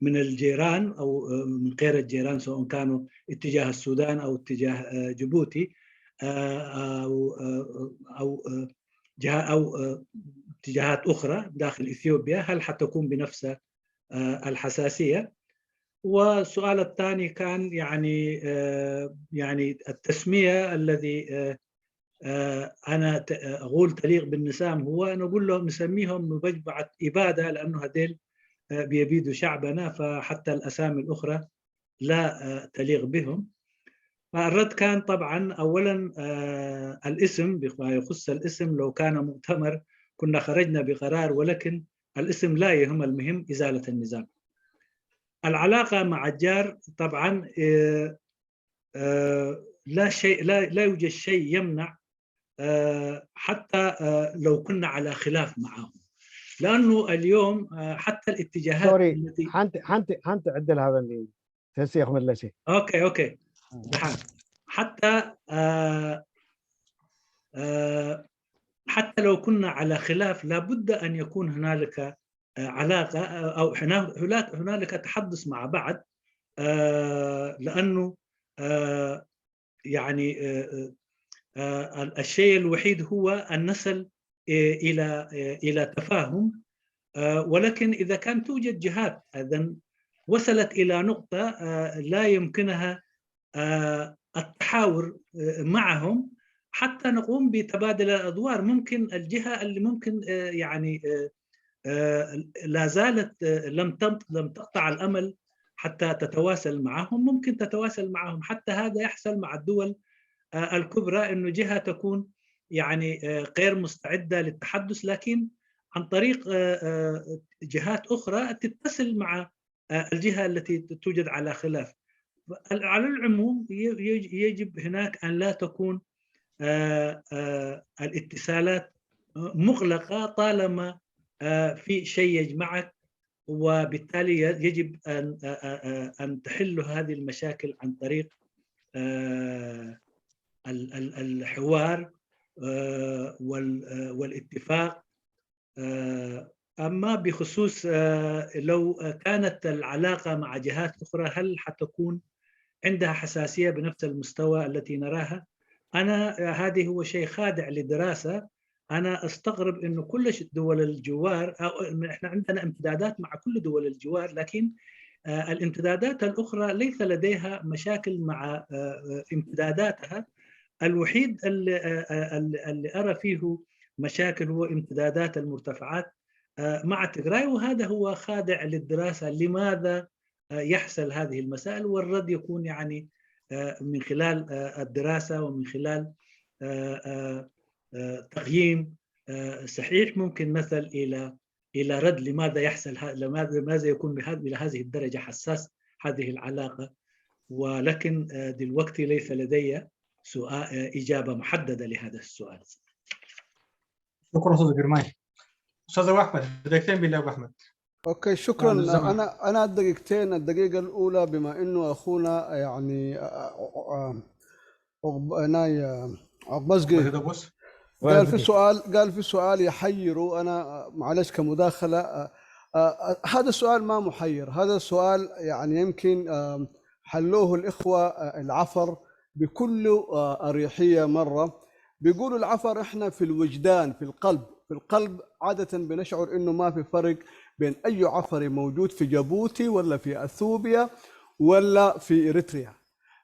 من الجيران أو، آه، من غير الجيران، سواء كانوا اتجاه السودان أو اتجاه، آه، جيبوتي، آه، أو، آه، أو، آه، جهة، أو، آه، اتجاهات أخرى داخل إثيوبيا، هل حتكون بنفس، آه، الحساسية؟ والسؤال الثاني كان يعني، آه، يعني التسمية الذي، آه، آه، أنا ت-، أقول تليق بالنسام، هو أنا أقول لهم نسميهم مبجبعة إبادة، لأنه هذيل، آه، بيبيدوا شعبنا، فحتى الأسامي الأخرى لا، آه، تليق بهم. فالرد كان طبعا أولا، آه، الاسم، بما يخص الاسم، لو كان مؤتمر كنا خرجنا بقرار، ولكن الاسم لا يهم، المهم إزالة النظام. العلاقة مع الجار طبعا، آه، آه، لا شيء، لا، لا يوجد شيء يمنع، آه، حتى، آه، لو كنا على خلاف معهم، لأنه اليوم، آه، حتى الاتجاهات ሶሪ التي ሓንቲ ሓንቲ ሓንቲ ዕድል ሃበኒ ተስየ ክምለስ እየ أوكي، أوكي. دحان. حتى، آه، آه، حتى لو كنا على خلاف، لابد أن يكون هنالك، آه، علاقة، آه، أو هنا-، هناك، هنالك تحدث مع بعض، آه، لأنه، آه، يعني، آه، آه، آه، الشيء الوحيد هو أن نصل، آه، إلى، آه، إلى تفاهم. آه، ولكن إذا كان توجد جهات أيضًا وصلت إلى نقطة، آه، لا يمكنها، آه، التحاور، آه، معهم حتى نقوم بتبادل الأدوار. ممكن الجهة اللي ممكن، آه، يعني، آه، آه، لا زالت، آه، لم تم-، لم تقطع الأمل حتى تتواصل معهم، ممكن تتواصل معهم. حتى هذا يحصل مع الدول، آه، الكبرى، إنه جهة تكون، يعني، آه، غير مستعدة للتحدث، لكن عن طريق، آه، آه، جهات أخرى تتصل مع، آه، الجهة التي توجد على خلاف. على العموم، ي-، يج-، يجب هناك أن لا تكون، آه، آه، الاتصالات مغلقة طالما، آه، في شيء يجمعك، وبالتالي ي-، يجب أن، آه، آه، آه، أن تحل هذه المشاكل عن طريق، آه، ال-، ال-، الحوار، آه، وال-، آه، والاتفاق. آه، أما بخصوص، آه، لو كانت العلاقة مع جهات أخرى، هل حتكون عندها حساسية بنفس المستوى التي نراها؟ أنا، آه، هذه هو شيء خاضع لدراسة. أنا أستغرب إنه كل ش-، دول الجوار، أو إحنا عندنا امتدادات مع كل دول الجوار، لكن، آه، الامتدادات الأخرى ليس لديها مشاكل مع، آه، آه، امتداداتها. الوحيد اللي، آه، آه، اللي، اللي أرى فيه مشاكل هو امتدادات المرتفعات، آه، مع تجراي، وهذا هو خاضع للدراسة لماذا، آه، يحصل هذه المسائل، والرد يكون يعني، آه، من خلال، آه، الدراسة ومن خلال، آه، آه، آه، تقييم، آه، صحيح ممكن نصل إلى، إلى رد لماذا يحصل ه-، لماذا، لماذا يكون بهذا، إلى هذه الدرجة حساس هذه العلاقة. ولكن، آه، دلوقتي ليس لدي سؤال، آه، إجابة محددة لهذا السؤال. شكرا أستاذ جرماي. أستاذ أبو أحمد، دقيقتين بالله أبو أحمد. أوكي، شكرا. نعم، الزمن. أنا أنا الدقيقتين، الدقيقة الأولى، بما إنه أخونا يعني، آه، آه، آه، عقب-، ناي، آه، عقبزقي بدي أبوس. قال في سؤال، قال في سؤال يحير، وأنا، آه، معلش كمداخلة، آه، آه، هذا السؤال ما محير، هذا السؤال يعني يمكن، آه، حلوه الإخوة، آه، العفر بكل، آه، أريحية مرة. بيقولوا العفر إحنا في الوجدان، في القلب، في القلب عادة بنشعر إنه ما في فرق بين أي عفري موجود في جيبوتي ولا في أثيوبيا ولا في إريتريا.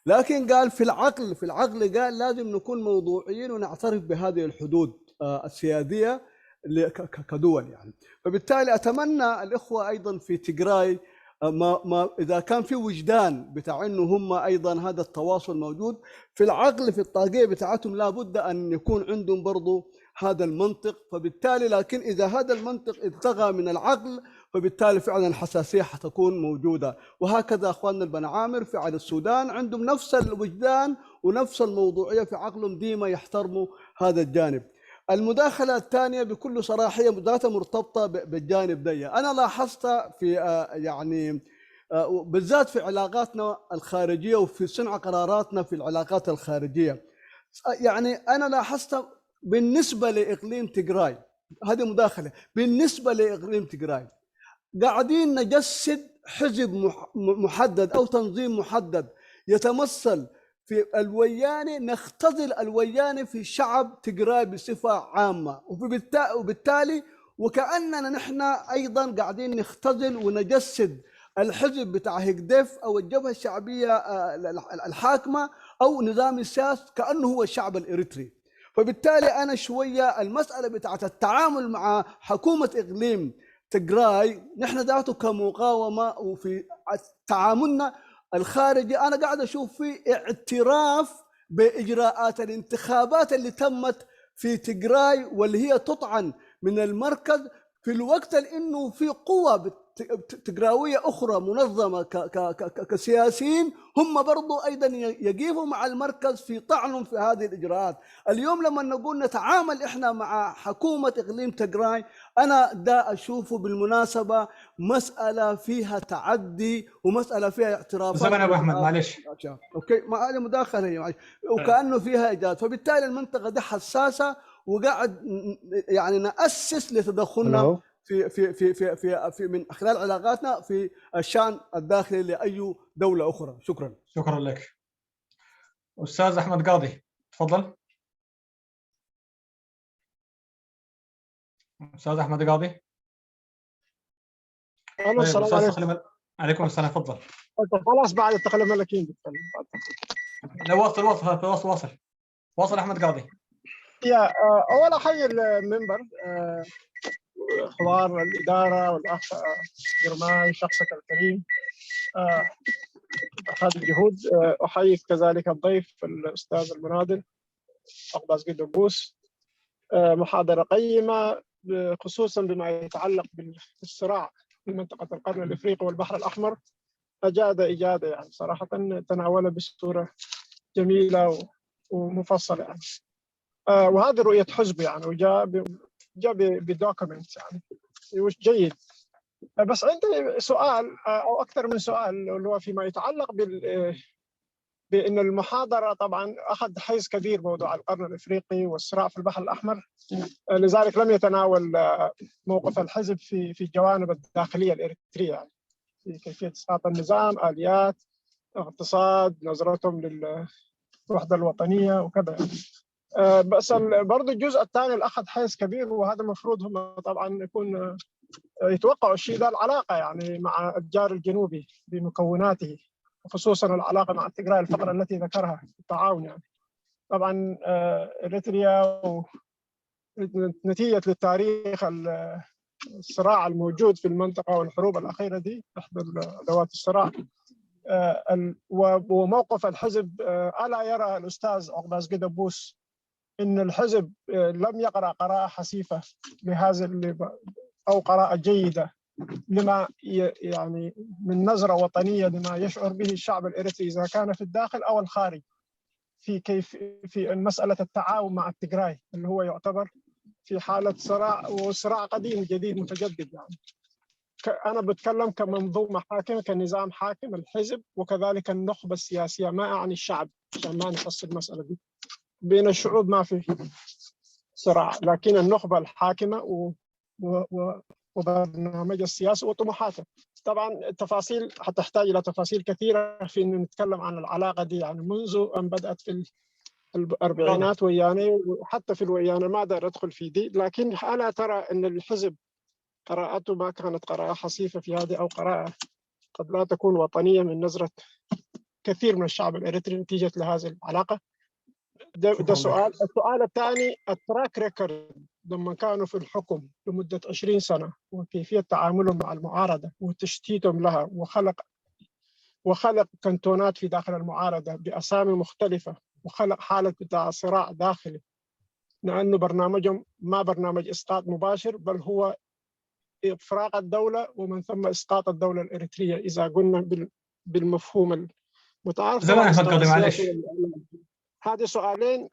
لكن قال في العقل، في العقل قال لازم نكون موضوعيين ونعترف بهذه الحدود، آه، السيادية ل-، ك-، ك-، كدول يعني. فبالتالي أتمنى الإخوة أيضًا في تجراي، آه، ما، ما، إذا كان في وجدان بتاع إنه هم أيضًا هذا التواصل موجود، في العقل، في الطاقية بتاعتهم لا بد أن يكون عندهم برضو هذا المنطق. فبالتالي لكن إذا هذا المنطق اتلغى من العقل، فبالتالي فعلًا الحساسية حتكون موجودة. وهكذا أخواننا البنعامر في، على السودان عندهم نفس الوجدان ونفس الموضوعية في عقلهم، ديما يحترموا هذا الجانب. المداخلة الثانية بكل صراحية ذاتها مرتبطة ب-، بالجانب ده. أنا لاحظت في، آه، يعني، آه، بالذات في علاقاتنا الخارجية وفي صنع قراراتنا في العلاقات الخارجية. يعني أنا لاحظت بالنسبة لإقليم تجراي، هذه مداخلة، بالنسبة لإقليم تجراي قاعدين نجسد حزب مح-، محدد أو تنظيم محدد يتمثل في الويانة، نختزل الويانة في شعب تجراي بصفة عامة، وبالتا-، وبالتالي وكأننا نحن أيضًا قاعدين نختزل ونجسد الحزب بتاع هيجديف أو الجبهة الشعبية، آه، ال-، ال-، الحاكمة أو نظام السياسي كأنه هو الشعب الإريتري. فبالتالي أنا شوية المسألة بتاعت التعامل مع حكومة إقليم تجراي، نحن ذاته كمقاومة وفي تعاملنا الخارجي، أنا قاعد أشوف في اعتراف بإجراءات الانتخابات اللي تمت في تجراي، واللي هي تطعن من المركز في الوقت اللي إنه في قوة بت-، بت-، تجراوية أخرى منظمة ك-، ك-، ك-، ك-، كسياسيين، هم برضو أيضًا ي-، يقيفوا مع المركز في طعنهم في هذه الإجراءات. اليوم لما نقول نتعامل إحنا مع حكومة إقليم تجراي، أنا دا أشوفه بالمناسبة مسألة فيها تعدي ومسألة فيها اعترافات زمن أبو أحمد، آه، معلش. أوكي، ما هذه مداخلة هي، معلش. وكأنه فيها إجراءات، فبالتالي المنطقة دي حساسة، وقاعد ن- ن- يعني نأسس لتدخلنا هلو. في في في في في, في من خلال علاقاتنا في الشأن الداخلي لأي دولة أخرى. شكرا. شكرا لك. أستاذ أحمد قاضي، تفضل. أستاذ أحمد قاضي. الو، طيب، السلام أستاذ عليكم. تخلي مل- عليكم السلام، تفضل. أنت خلاص بعد التخلي ملكين بتكلم. لا، واصل، واصل، واصل، واصل. واصل أحمد قاضي. يا آه، اول احيي المنبر، آه، حوار الاداره والاخ، آه، جرماي، شخصك الكريم، آه، هذه الجهود. آه، احيي كذلك الضيف الاستاذ المناضل عقباز قدوس. آه، محاضره قيمه، خصوصا بما يتعلق بالصراع في منطقه القرن الافريقي والبحر الاحمر. اجاد اجاده، يعني صراحه تناولها بصوره جميله و- ومفصله يعني. آه، وهذه رؤيه حزب يعني، وجاء ب- جاء ب document يعني، وش جيد. آه، بس عندي سؤال، آه، او اكثر من سؤال، اللي هو فيما يتعلق بال آه، بان المحاضره طبعا اخذ حيز كبير موضوع القرن الافريقي والصراع في البحر الاحمر. آه، لذلك لم يتناول آه، موقف الحزب في في الجوانب الداخليه الاريتريه، يعني في كيفيه اسقاط النظام، اليات، اقتصاد، نظرتهم للوحده الوطنيه وكذا. آه، بس ال- برضو الجزء الثاني اللي اخذ حيز كبير، وهذا المفروض هم طبعا يكون آه، يتوقعوا الشيء ده، العلاقه يعني مع الجار الجنوبي بمكوناته، خصوصا العلاقه مع تجراي، الفتره التي ذكرها التعاون يعني. طبعا آه، اريتريا و- نتيجه للتاريخ ال- الصراع الموجود في المنطقه والحروب الاخيره دي، احدى ال- ادوات الصراع. آه، ال- و- وموقف الحزب، آه، الا يرى الاستاذ عقباز قدبوس ان الحزب آه، لم يقرا قراءه حثيثه لهذا اللي ب- او قراءه جيده لما ي- يعني من نظره وطنيه لما يشعر به الشعب الاريتري اذا كان في الداخل او الخارج، في كيف في مساله التعاون مع التجراي اللي هو يعتبر في حاله صراع، وصراع قديم جديد متجدد يعني. ك- انا بتكلم كمنظومه حاكمه، كنظام حاكم، الحزب وكذلك النخبه السياسيه، ما اعني الشعب عشان ما نفصل المساله دي. بين الشعوب ما في صراع، لكن النخبه الحاكمه و و و وبرنامج السياسي وطموحاته. طبعا التفاصيل حتحتاج الى تفاصيل كثيره في ان نتكلم عن العلاقه دي، يعني منذ ان بدات في ال- الاربعينات ويانه، وحتى في الويانه ما اقدر ادخل في دي، لكن انا ترى ان الحزب قراءته ما كانت قراءه حثيثه في هذه، او قراءه قد لا تكون وطنيه من نظره كثير من الشعب الاريتري نتيجه لهذه العلاقه. ده, ده سؤال. السؤال الثاني، التراك ريكورد لما كانوا في الحكم لمدة عشرين سنة، وكيفية تعاملهم مع المعارضة وتشتيتهم لها، وخلق وخلق كنتونات في داخل المعارضة بأسامي مختلفة، وخلق حالة بتاع صراع داخلي، لأنه برنامجهم ما برنامج إسقاط مباشر، بل هو إفراغ الدولة ومن ثم إسقاط الدولة الإريترية، إذا قلنا بال- بالمفهوم المتعارف. زمان طبعاً أحمد قاضي، إسقاط معلش. السياسي وال- هذه سؤالين.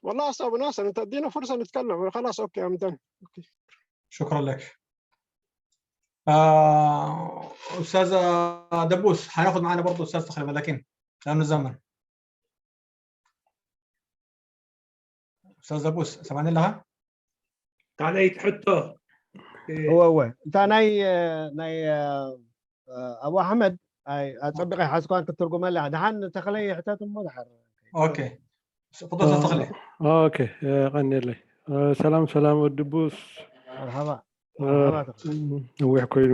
والله أستاذ أبو ناصر، أنت أدينا فرصة نتكلم. خلاص، أوكي، أمدن. أوكي. شكرا لك. آه، أستاذة دبوس، هناخد معانا برضو أستاذ تخلي لكن لأنه الزمن. أستاذ دبوس، سمعني لها؟ تعالي تحطه. هو هو انت ናይ ናይ ኣቡ ኣሕመድ ኣይ ኣጸቢቐ ይሓዝኳ እንተ ትርጉመላ ደሓን ተኽለይ ሕተት እሞ ድሓር ኦኬ። فضلت تخلي. ኦኬ። ቀኒለይ። ሰላም ሰላም ወዲ ቡስ። መርሓባ። ነዊሕ ኮይኑ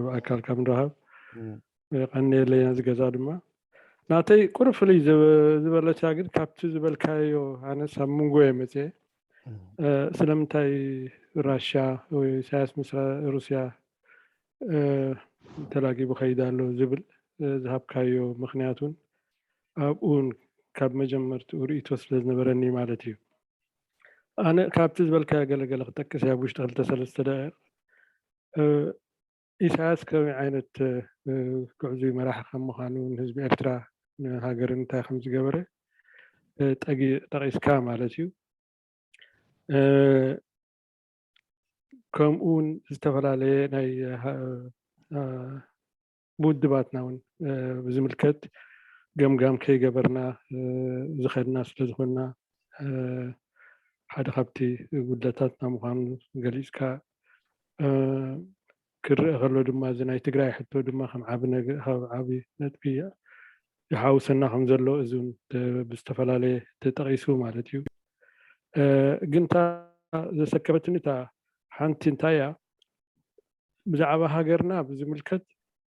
ብኣካል ካብ ንረኸብ። ቀኒለይ ነዚ ገዛ ድማ ናተይ ቁሩብ ፍልይ ዝበለቻ ግን ካብቲ ዝበልካዮ ኣነስ ኣብ መንጎ እየ መፅየ። ስለምንታይ ራሽያ ወይ ኢሳያስ ምስ ሩስያ ተላጊቡ ከይድ ኣሎ ዝብል ዝሃብካዮ ምኽንያት እውን ኣብኡ እውን ካብ መጀመርትኡ ርእይቶ ስለ ዝነበረኒ ማለት እዩ። ኣነ ካብቲ ዝበልካዮ ገለገለ ክጠቅስ እየ ኣብ ውሽጢ ክልተ ሰለስተ ደቂቕ። ኢሳያስ ከመይ ዓይነት ግዕዙይ መራሒ ከም ምዃኑ ንህዝቢ ኤርትራ ንሃገርን እንታይ ከም ዝገበረ ጠቂስካ ማለት እዩ። ከምኡ እውን ዝተፈላለየ ናይ ውድባትና እውን ብዝምልከት ገምጋም ከይገበርና ዝኸድና ስለዝኾንና ሓደ ካብቲ ጉድለታትና ምዃኑ ገሊጽካ፣ እ፣ ክረአ ከሎ ድማ፣ እዚ ናይ ትግራይ ሕቶ ድማ ከም ዓቢ ነገ-፣ ከም ዓቢ ነጥቢ ይሓውሰና ከም ዘሎ፣ እዚ እውን ተ-፣ ብዝተፈላለየ ተጠቒሱ ማለት እዩ። እ፣ ግን እታ ዘሰከፈትኒ እታ ሓንቲ እንታይ እያ፣ ብዛዕባ ሃገርና ብዝምልከት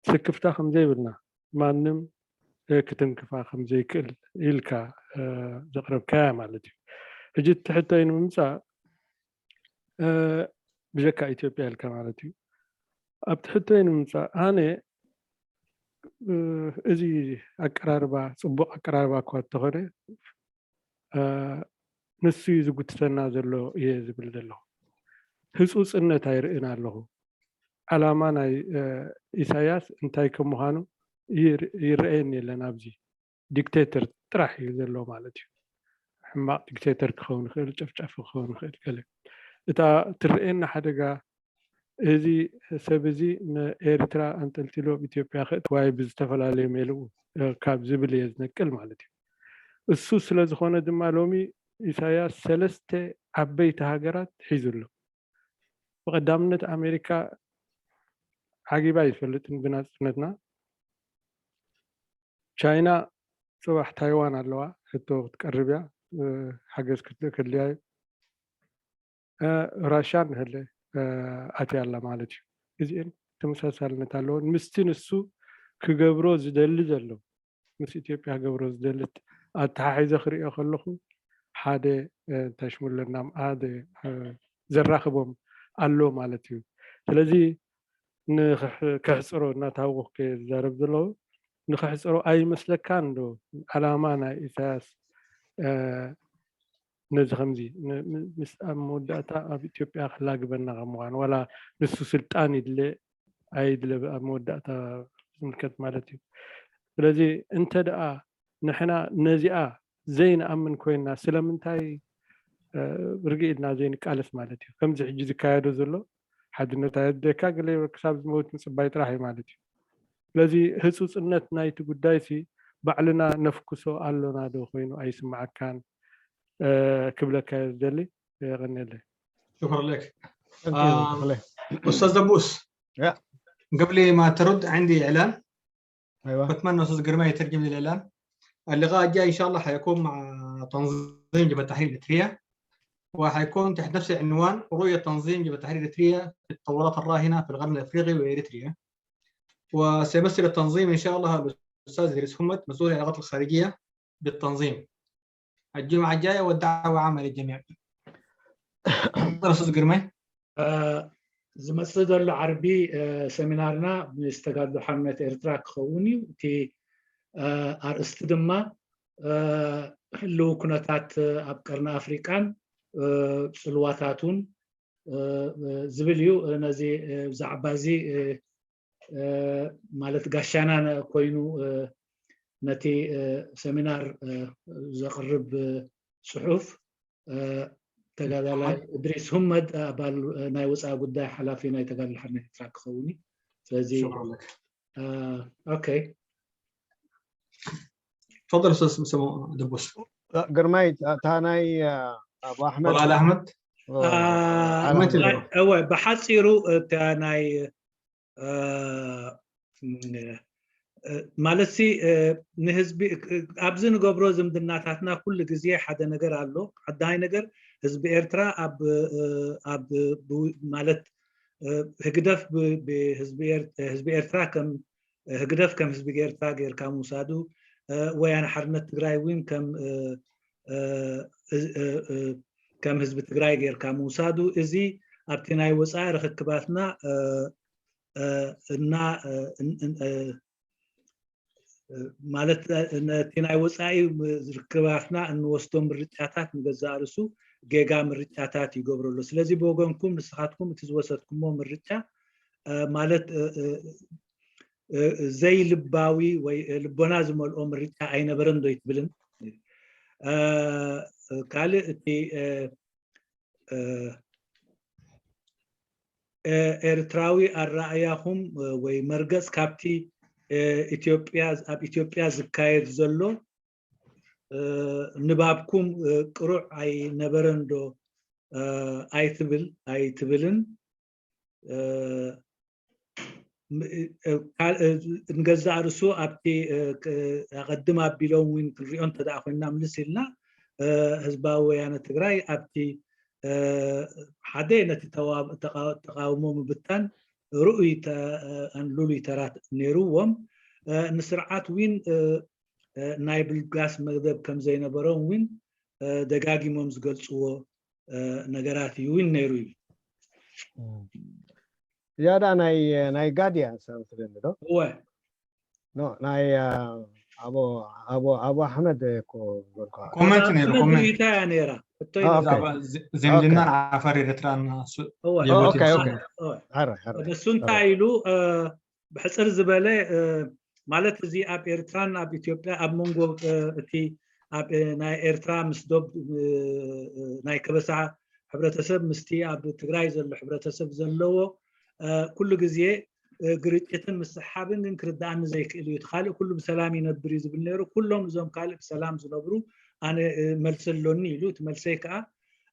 ስክፍታ ከም ዘይብልና፣ ማንም፣ እ፣ ክትንክፋ ከም ዘይክእል ኢልካ፣ እ፣ ዘቕረብካያ ማለት እዩ። ሕጂ እቲ ሕቶይ ንምምጻእ፣ እ፣ ብጀካ ኢትዮጵያ ኢልካ ማለት እዩ። ኣብቲ ሕቶይ ንምምጻእ፣ ኣነ፣ እ፣ እዚ ኣቀራርባ፣ ጽቡቕ ኣቀራርባ እኳ እንተኾነ፣ እ፣ ንሱ እዩ ዝጉትተና ዘሎ እየ ዝብል ዘለኹ። ህጹጽነት ኣይርእን ኣለኹ። ዓላማ ናይ፣ እ፣ ኢሳያስ እንታይ ከም ምዃኑ ይር-፣ ይረኣየኒ የለን ኣብዚ። ዲክቴተር ጥራሕ እዩ ዘሎ ማለት እዩ። ሕማቕ ዲክቴተር ክኸውን ይኽእል፣ ጨፍጫፊ ክኸውን ይኽእል፣ ገለ። እታ ትረኣየና ሓደጋ፣ እዚ ሰብ እዚ ንኤርትራ ኣንጠልጢሉ ኣብ ኢትዮጵያ ከእትዋ እዩ ብዝተፈላለየ ሜልኡ፣ እ፣ ካብ ዝብል እየ ዝነቅል ማለት እዩ። እሱ ስለ ዝኾነ ድማ ሎሚ ኢሳያስ ሰለስተ ዓበይቲ ሃገራት ሒዙ ኣሎ። ብቐዳምነት ኣሜሪካ ዓጊባ ኣይትፈልጥን ብናጽነትና። ቻይና ጽባሕ ታይዋን ኣለዋ፣ ሕቶ ክትቀርብ እያ፣ እ፣ ሓገዝ ክት-፣ ከድልያ እዩ። እ፣ ራሻ እንሀለ፣ እ፣ ኣትያ ኣላ ማለት እዩ። እዚአን ተመሳሳልነት ኣለዎን። ምስቲ ንሱ ክገብሮ ዝደሊ ዘሎ፣ ምስ ኢትዮጵያ ክገብሮ ዝደሊ ኣተሓሒዘ ክርእዮ ከለኹ፣ ሓደ፣ እ፣ እንታይ ሽሙ ኣለና፣ ሓደ፣ እ፣ ዘራኽቦም ኣሎ ማለት እዩ። ስለዚ ንክሕ-፣ ከሕጽሮ እናተሃወኹ እየ ዝዛረብ ዘለኹ። ንክሕጽሮ ኣይመስለካን ዶ? ዓላማ ናይ ኢሳያስ፣ እ፣ ነዚ ከምዚ ን-፣ ም-፣ ምስ ኣብ መወዳእታ ኣብ ኢትዮጵያ ክላግበና ከም ምዃኑ፣ ዋላ ንሱ ስልጣን ይድለ ኣይድለ ኣብ መወዳእታ ዝምልከት ማለት እዩ። ስለዚ እንተ ደኣ ንሕና ነዚኣ ዘይንኣምን ኮይንና ስለምንታይ፣ እ፣ ርግእ ኢልና ዘይንቃለስ ማለት እዩ? ከምዚ ሕጂ ዝካየዶ ዘሎ ሓድነት ኣየድልየካ ገለ ክሳብ ዝመውት ምጽባይ ጥራሕ እዩ ማለት እዩ። ስለዚ ህጹጽነት ናይቲ ጉዳይሲ ባዕልና ነፍኩሶ ኣሎና ዶ ኮይኑ ኣይስምዓካን፣ እ፣ ክብለካ እየ ዝደሊ። የቐንየለይ። شكرا لك. Thank you. آم، Thank you. أستاذ دبوس، Yeah. قبل ما ترد عندي إعلان، ايوه. بتمنى أستاذ قرماي يترجم لي الإعلان. اللقاء الجاي إن شاء الله حيكون مع تنظيم جبهة تحرير إريتريا، وحيكون تحت نفس العنوان: رؤية تنظيم جبهة تحرير إريتريا في التطورات الراهنة في القرن الإفريقي وإريتريا. وسيمثل التنظيم إن شاء الله الأستاذ إدريس همد، مسؤول العلاقات الخارجية بالتنظيم. الجمعة الجاية، والدعوة عامة للجميع. تفضل أستاذ قرماي. ዝመፅእ ዘሎ ዓርቢ፣ እ፣ ሰሚናርና ምስ ተጋድሎ ሓርነት ኤርትራ ክኸውን እዩ። እቲ፣ እ፣ ኣርእስቲ ድማ፣ እ፣ ህልው ኩነታት፣ እ፣ ኣብ ቀርኒ ኣፍሪቃን፣ እ፣ ፅልዋታቱን፣ እ፣ እ፣ ዝብል እዩ። እ፣ ነዚ፣ እ፣ ብዛዕባ እዚ፣ እ፣ እ፣ ማለት ጋሻና ነ-፣ ኮይኑ፣ እ፣ ነቲ፣ እ፣ ሰሚናር፣ እ፣ ዘቕርብ፣ እ፣ ፅሑፍ፣ እ፣ ተጋዳላይ እድሪስ ሁመድ ኣባል፣ እ፣ ናይ ወፃኢ ጉዳይ ሓላፊ ናይ ተጋድሎ ሓርነት ኤርትራ ክኸውን እዩ። ስለዚ شكرا لك. እ፣ ኦኬ። تفضل أستاذ سمو دبوس. ግርማይ፣ እታ ናይ ኣቡ ኣሕመድ طلال أحمد. ኦ፣ አ፣ ኣላ መን ትብሎ? እወ፣ ብሓፂሩ እታ ናይ፣ እ፣ እ፣ ማለት ሲ፣ እ፣ ንህዝቢ፣ እ፣ ኣብዚ ንገብሮ ዝምድናታትና ኩሉ ግዜ ሓደ ነገር ኣሎ። ቀዳማይ ነገር ህዝቢ ኤርትራ ኣብ፣ እ፣ ኣብ ብ-፣ ማለት፣ እ፣ ህግደፍ ብ-፣ ብህዝቢ ኤር-፣ ህዝቢ ኤርትራ ከም፣ ህግደፍ ከም ህዝቢ ኤርትራ ጌርካ ምውሳዱ፣ እ፣ ወያነ ሓርነት ትግራይ እውን ከም፣ እ፣ እ፣ እ፣ እ፣ እ፣ ከም ህዝቢ ትግራይ ጌርካ ምውሳዱ፣ እዚ ኣብቲ ናይ ወፃኢ ርክክባትና፣ እ፣ እ፣ እና፣ እ፣ እን-፣ እን-፣ እ፣ እ፣ ማለት፣ እ፣ ነቲ ናይ ወፃኢ ም-፣ ርክባትና እንወስዶ ምርጫታት ንገዛእ ርእሱ ጌጋ ምርጫታት ይገብሮ ኣሎ። ስለዚ ብወገንኩም ንስኻትኩም እቲ ዝወሰድኩሞ ምርጫ፣ እ፣ ማለት፣ እ፣ እ፣ እ፣ ዘይልባዊ ወይ፣ እ፣ ልቦና ዝመልኦ ምርጫ ኣይነበረን ዶ ይትብልን? እ፣ እ፣ ካልእ እቲ፣ እ፣ እ፣ እ፣ ኤርትራዊ ኣረኣእያኹም፣ እ፣ ወይ መርገጽ ካብቲ፣ እ፣ ኢትዮጵያ፣ ኣብ ኢትዮጵያ ዝካየድ ዘሎ፣ እ፣ ንባብኩም፣ እ፣ ቅሩዕ ኣይነበረን ዶ? እ፣ ኣይትብል ኣይትብልን፣ እ፣ ም-፣ እ፣ ካል-፣ እ፣ ንገዛእ ርእሱ ኣብቲ፣ እ፣ ክ-፣ ኣቐድም ኣቢሎም እውን ክንሪኦ እንተ ደኣ ኮይንና፣ ምልስ ኢልና፣ እ፣ ህዝባዊ ወያነ ትግራይ ኣብቲ፣ እ፣ ሓደ ነቲ ተዋ-፣ ተቃ-፣ ተቃውሞ ምብታን ርኡይ ተ-፣ እ፣ ኣን ልሉይ ተራ ነይርዎም። እ፣ ንስርዓት እውን፣ እ፣ እ፣ ናይ ብልጋስ መደብ ከም ዘይነበሮም እውን፣ እ፣ ደጋጊሞም ዝገልጽዎ፣ እ፣ ነገራት እዩ እውን ነይሩ እዩ። እም። ዝያዳ ናይ፣ ናይ ጋድያ ንሳ መስለኒ ዶ? እወ። ኖ፣ ናይ፣ አ፣ ኣቦ፣ ኣቦ፣ ኣቦ ኣሕመድ እኮ ዝበልኩ። ኮመንት ነይሩ፣ ኣሕመድ ኮመንት። ርእይታ እያ ነይራ። ሕቶ እዩ አ፣ ነይሩ። ኦኬ። ብዛዕባ ዝ-፣ ዝምድናን ኦኬ። ዓፋር ኤርትራን ሱ-፣ ኦ፣ የብል ኦ፣ ኦኬ፣ ኦኬ። ኦ፣ ሕራይ፣ ሕራይ፣ እሱ እንታይ ሕራይ። ኢሉ፣ እ፣ ብሕጽር ዝበለ፣ እ፣ ማለት እዚ ኣብ ኤርትራን ኣብ ኢትዮጵያ ኣብ መንጎ፣ እ፣ እቲ ኣብ፣ እ፣ ናይ ኤርትራ ምስ ዶብ፣ እ፣ እ፣ ናይ ከበሳ ሕብረተሰብ ምስቲ ኣብ ትግራይ ዘሎ ሕብረተሰብ ዘለዎ፣ እ፣ ኩሉ ግዜ፣ እ፣ ግርጭትን ምስሓብን ግን ክርድኣኒ ዘይክእል እዩ። እቲ ካልእ ኩሉ ብሰላም ይነብር እዩ ዝብል ነይሩ። ኩሎም እዞም ካልእ ብሰላም ዝነብሩ ኣነ፣ እ፣ መልሲ ኣሎኒ ኢሉ። እቲ መልሰይ ከኣ፣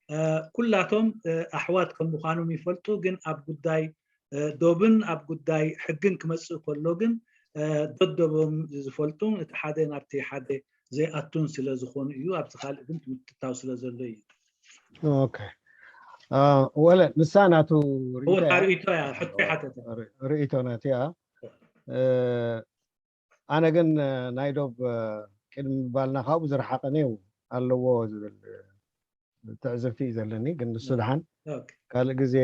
እ፣ ኩላቶም፣ እ፣ ኣሕዋት ከም ምዃኖም ይፈልጡ፣ ግን ኣብ ጉዳይ፣ እ፣ ዶብን ኣብ ጉዳይ ሕግን ክመጽእ ከሎ ግን፣ እ፣ ደደቦም ዝፈልጡን እቲ ሓደ ናብቲ ሓደ ዘይኣቱን ስለ ዝኾኑ እዩ። ኣብዚ ካልእ ግን ምትእትታው ስለ ዘሎ እዩ። ኦኬ። አ፣ ወለ ንሳ ናቱ እወ፣ ርእይቶ እታ እያ። ርእይቶ እያ፣ ሕቶ እያ። ሓተተ። ር-፣ ርእይቶ ናቱ እያ። እ፣ ኣነ ግን፣ እ፣ ናይ ዶብ፣ እ፣ ቅድሚ ምባልና ካብኡ ዝረሓቐ ነይሩ ኣለዎ ዝብል፣ እ፣ ትዕዝብቲ እዩ ዘለኒ። ግን ንሱ እ፣ ደሓን ኦኬ። ካልእ ግዜ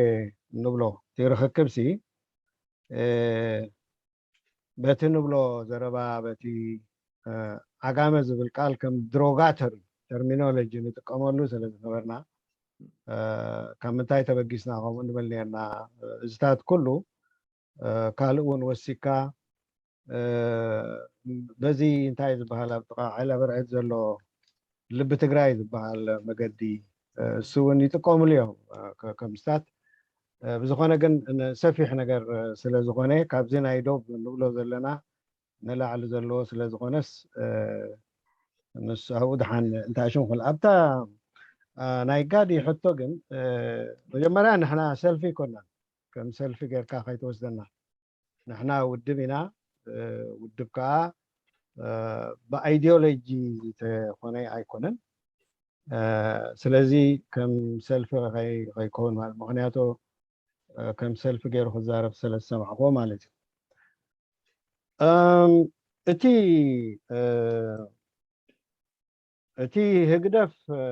ንብሎ። እቲ ርኽክብሲ፣ እ፣ በቲ ንብሎ ዘረባ፣ በቲ፣ እ፣ ዓጋመ ዝብል ቃል ከም ድሮጋተሪ ተርሚኖሎጂ ንጥቀመሉ ስለ ዝነበርና፣ እ፣ ካብ ምንታይ ተበጊስና ከምኡ ንብል ነርና? እ፣ እዚታት ኩሉ፣ እ፣ ካልእ እውን ወሲካ፣ እ፣ በዚ እንታይ ዝበሃል ኣብ ጥቓ ዓላ በርዕድ ዘሎ ልቢ ትግራይ ዝበሃል መገዲ፣ እ፣ እሱ እውን ይጥቀምሉ እዮም፣ እ፣ ከ-፣ ከም ስታት። እ፣ ብዝኾነ ግን ን-፣ ሰፊሕ ነገር፣ እ፣ ስለ ዝኾነ ካብዚ ናይ ዶብ ንብሎ ዘለና ንላዕሊ ዘለዎ ስለ ዝኾነስ፣ እ፣ ንሱ ኣብኡ ደሓን እንታይ ሽም ክብል። ኣብታ፣ እ፣ ናይ ጋዲ ሕቶ ግን፣ እ፣ መጀመርያ ንሕና ሰልፊ ኣይኮናን፣ ከም ሰልፊ ጌርካ ከይትወስደና። ንሕና ውድብ ኢና፣ እ፣ ውድብ ከኣ፣ እ፣ ብኣይዲዮሎጂ ዝተኾነ ኣይኮነን። እ፣ ስለዚ ከም ሰልፊ ከይ-፣ ከይከውን ማለት፣ ምኽንያቱ፣ እ፣ ከም ሰልፊ ገይሩ ክዛረብ ስለ ዝሰማዕኩዎ ማለት እዩ። እም፣ እቲ፣ እ፣ እቲ ህግደፍ፣ እ፣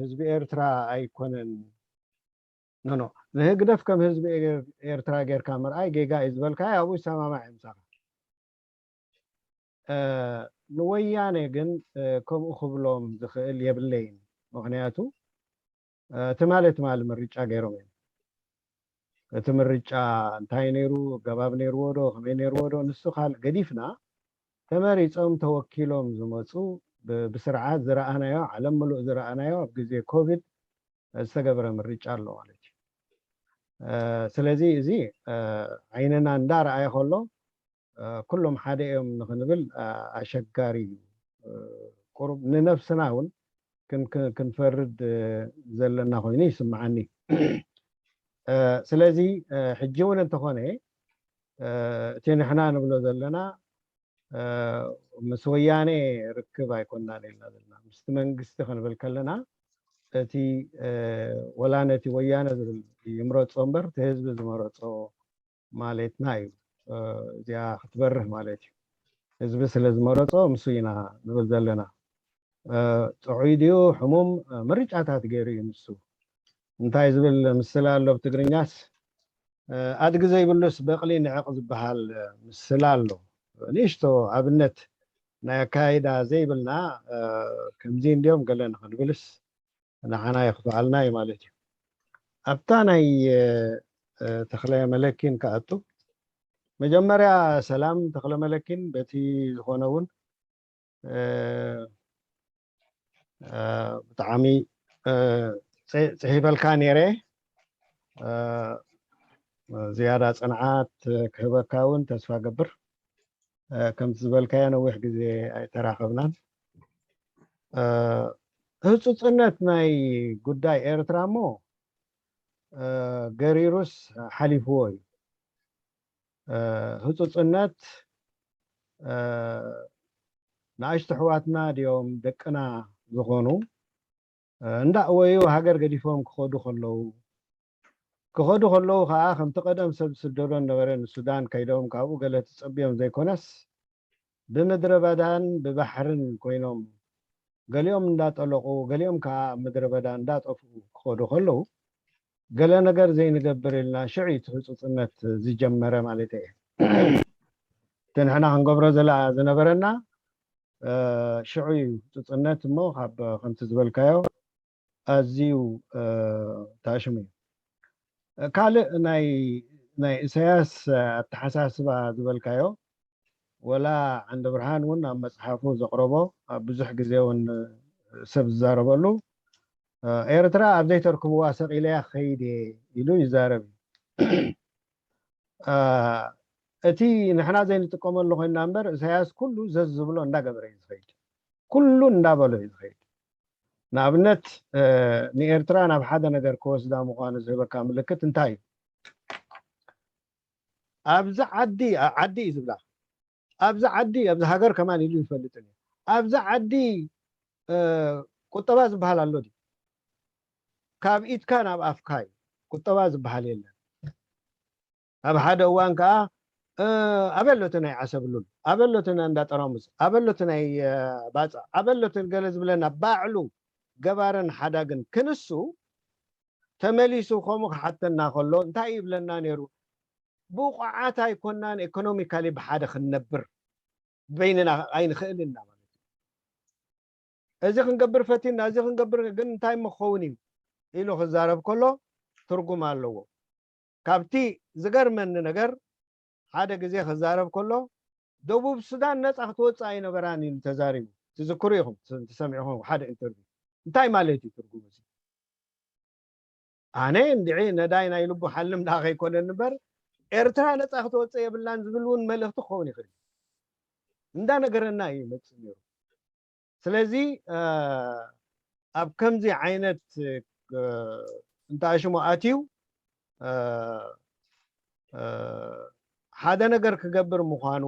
ህዝቢ ኤርትራ ኣይኮነን። ኖ፣ ኖ። ንህግደፍ ከም ህዝቢ ኤር-፣ ኤርትራ ጌርካ ምርኣይ ጌጋ እዩ ዝበልካዮ፣ ኣብኡ ይሰማማዕ እየ ምሳኻ። እ፣ ንወያነ ግን፣ እ፣ ከምኡ ክብሎም ዝኽእል የብለይን። ምኽንያቱ፣ እ፣ ትማሊ፣ ትማሊ ምርጫ ገይሮም እዮም። እቲ ምርጫ እንታይ ነይሩ፣ ኣገባብ ነይርዎ ዶ፣ ከመይ ነይርዎ ዶ፣ ንሱ ካልእ ገዲፍና፣ ተመሪጾም ተወኪሎም ዝመጹ ብ-፣ ብስርዓት ዝረኣናዮ፣ ዓለም ምሉእ ዝረኣናዮ ኣብ ግዜ ኮቪድ ዝተገበረ ምርጫ ኣሎ ማለት እዩ። እ፣ ስለዚ እዚ፣ እ፣ ዓይንና እንዳረኣየ ከሎ፣ እ፣ ኩሎም ሓደ እዮም ንኽንብል፣ እ፣ ኣሸጋሪ እዩ። እ፣ ቁሩብ ንነብስና እውን ክን-፣ ክን-፣ ክንፈርድ፣ እ፣ ዘለና ኮይኑ ይስምዓኒ። እ፣ ስለዚ፣ እ፣ ሕጂ እውን እንተኾነ፣ እ፣ እቲ ንሕና ንብሎ ዘለና፣ እ፣ ምስ ወያኔ ርክብ ኣይኮናን ኢልና ዘለና። ምስቲ መንግስቲ ክንብል ከለና፣ እቲ፣ እ፣ ወላ ነቲ ወያነ ዝብል ይምረጾ እምበር፣ እቲ ህዝቢ ዝመረጾ ማለትና እዩ። እ፣ እዚኣ ክትበርህ ማለት እዩ። ህዝቢ ስለ ዝመረጾ፣ ምስ ኢና ንብል ዘለና። እ፣ ጥዑይ ድዩ ሕሙም፣ እ፣ ምርጫታት ገይሩ እዩ ንሱ። እንታይ ዝብል ምስላ ኣሎ ብትግርኛስ፣ እ፣ ኣድጊ ዘይብሉስ በቕሊ ንዕቕ ዝበሃል፣ እ፣ ምስላ ኣሎ። ንእሽቶ ኣብነት ናይ ኣካይዳ ዘይብልና፣ እ፣ ከምዚ እንድዮም ገለ ንኽንብልስ ንዓና የኽፍኣልና እዩ ማለት እዩ። ኣብታ ናይ፣ እ፣ እ፣ ተኽለ መለኪን ክኣቱ፣ መጀመርያ ሰላም ተኽለ መለኪን፣ በቲ ዝኾነ እውን፣ እ፣ እ፣ ብጣዕሚ፣ እ፣ ጽ-፣ ጽሒፈልካ ነይረ። እ፣ ዝያዳ ጽንዓት ክህበካ እውን ተስፋ ገብር። እ፣ ከምቲ ዝበልካዮ ነዊሕ ግዜ ኣይተራኸብናን። እ፣ ህጹጽነት ናይ ጉዳይ ኤርትራ እሞ ገሪሩስ ሓሊፍዎ እዩ። ህፁፅነት ንኣሽቱ ኣሕዋትና ድዮም ደቅና ዝኾኑ እንዳእወዩ ሃገር ገዲፎም ክኸዱ ከለዉ ክኸዱ ከለዉ ከዓ ከምቲ ቀደም ሰብ ዝስደዶ ነበረ ንሱዳን ከይዶም ካብኡ ገለ ትፀብዮም ዘይኮነስ ብምድረ በዳን ብባሕርን ኮይኖም ገሊኦም እንዳጠለቑ ገሊኦም ከዓ ኣብ ምድረ በዳ እንዳጠፍኡ ክኸዱ ከለዉ ገለ ነገር ዘይንገብር ኢልና ሽዑ እዩ እቲ ህፁፅነት ዝጀመረ ማለት እየ። እቲ ንሕና ክንገብሮ ዝነበረና ሽዑ እዩ ህፁፅነት እሞ ካብ ከምቲ ዝበልካዮ ኣዝዩ ተኣሽሙ እዩ። ካልእ ናይ ናይ ኢሳያስ ኣተሓሳስባ ዝበልካዮ ወላ ዓንደ ብርሃን እውን ኣብ መፅሓፉ ዘቕረቦ ኣብ ብዙሕ ግዜ እውን ሰብ ዝዛረበሉ ኤርትራ ኣብ ዘይተርክብዋ ሰቂለያ ክኸይድ እየ ኢሉ ይዛረብ እዩ። እቲ ንሕና ዘይንጥቀመሉ ኮይና እምበር ኢሳያስ ኩሉ ዘዝ ዝብሎ እንዳገበረ እዩ ዝኸይድ፣ ኩሉ እንዳበሎ እዩ ዝኸይድ። ንኣብነት ንኤርትራ ናብ ሓደ ነገር ክወስዳ ምዃኑ ዝህበካ ምልክት እንታይ እዩ? ኣብዚ ዓዲ ዓዲ እዩ ዝብላ ኣብዚ ዓዲ ኣብዚ ሃገር ከማን ኢሉ ይፈልጥን እዩ ኣብዚ ዓዲ ቁጠባ ዝበሃል ኣሎ ድዩ? ካብ ኢድካ ናብ ኣፍካ እዩ ቁጠባ ዝበሃል የለን። ኣብ ሓደ እዋን ከዓ ኣበይ ኣሎ እቲ ናይ ዓሰብ ሉል ኣበይ ኣሎ እቲ ናይ እንዳ ጠራሙዝ ኣበይ ኣሎ እቲ ናይ ባፃ ኣበይ ኣሎ እቲ ገለ ዝብለና ባዕሉ ገባርን ሓዳግን ክንሱ ተመሊሱ ከምኡ ክሓተና ከሎ እንታይ ይብለና ነይሩ? ብቑዓት ኣይኮናን economically ብሓደ ክንነብር በይንና ኣይንኽእልን ኢና ማለት እዩ። እዚ ክንገብር ፈቲና እዚ ክንገብር ግን እንታይ ምኸውን እዩ ኢሉ ክዛረብ ከሎ ትርጉም ኣለዎ። ካብቲ ዝገርመኒ ነገር ሓደ ግዜ ክዛረብ ከሎ ደቡብ ሱዳን ነፃ ክትወፅእ ኣይነበራን ኢሉ ተዛሪቡ። ትዝክሩ ኢኹም ትሰሚዑኹም ሓደ interview እንታይ ማለት እዩ ትርጉም እዚ? ኣነ እንድዒ ነዳይ ናይ ልቡ ሓልም ደኣ ከይኮነኒ እምበር ኤርትራ ነፃ ክትወፅእ የብላን ዝብል እውን መልእኽቲ ክኸውን ይኽእል እዩ። እንዳነገረና እዩ ይመፅእ ነይሩ። ስለዚ ኣብ ከምዚ ዓይነት እንተኣሽሙ ኣትዩ ሓደ ነገር ክገብር ምዃኑ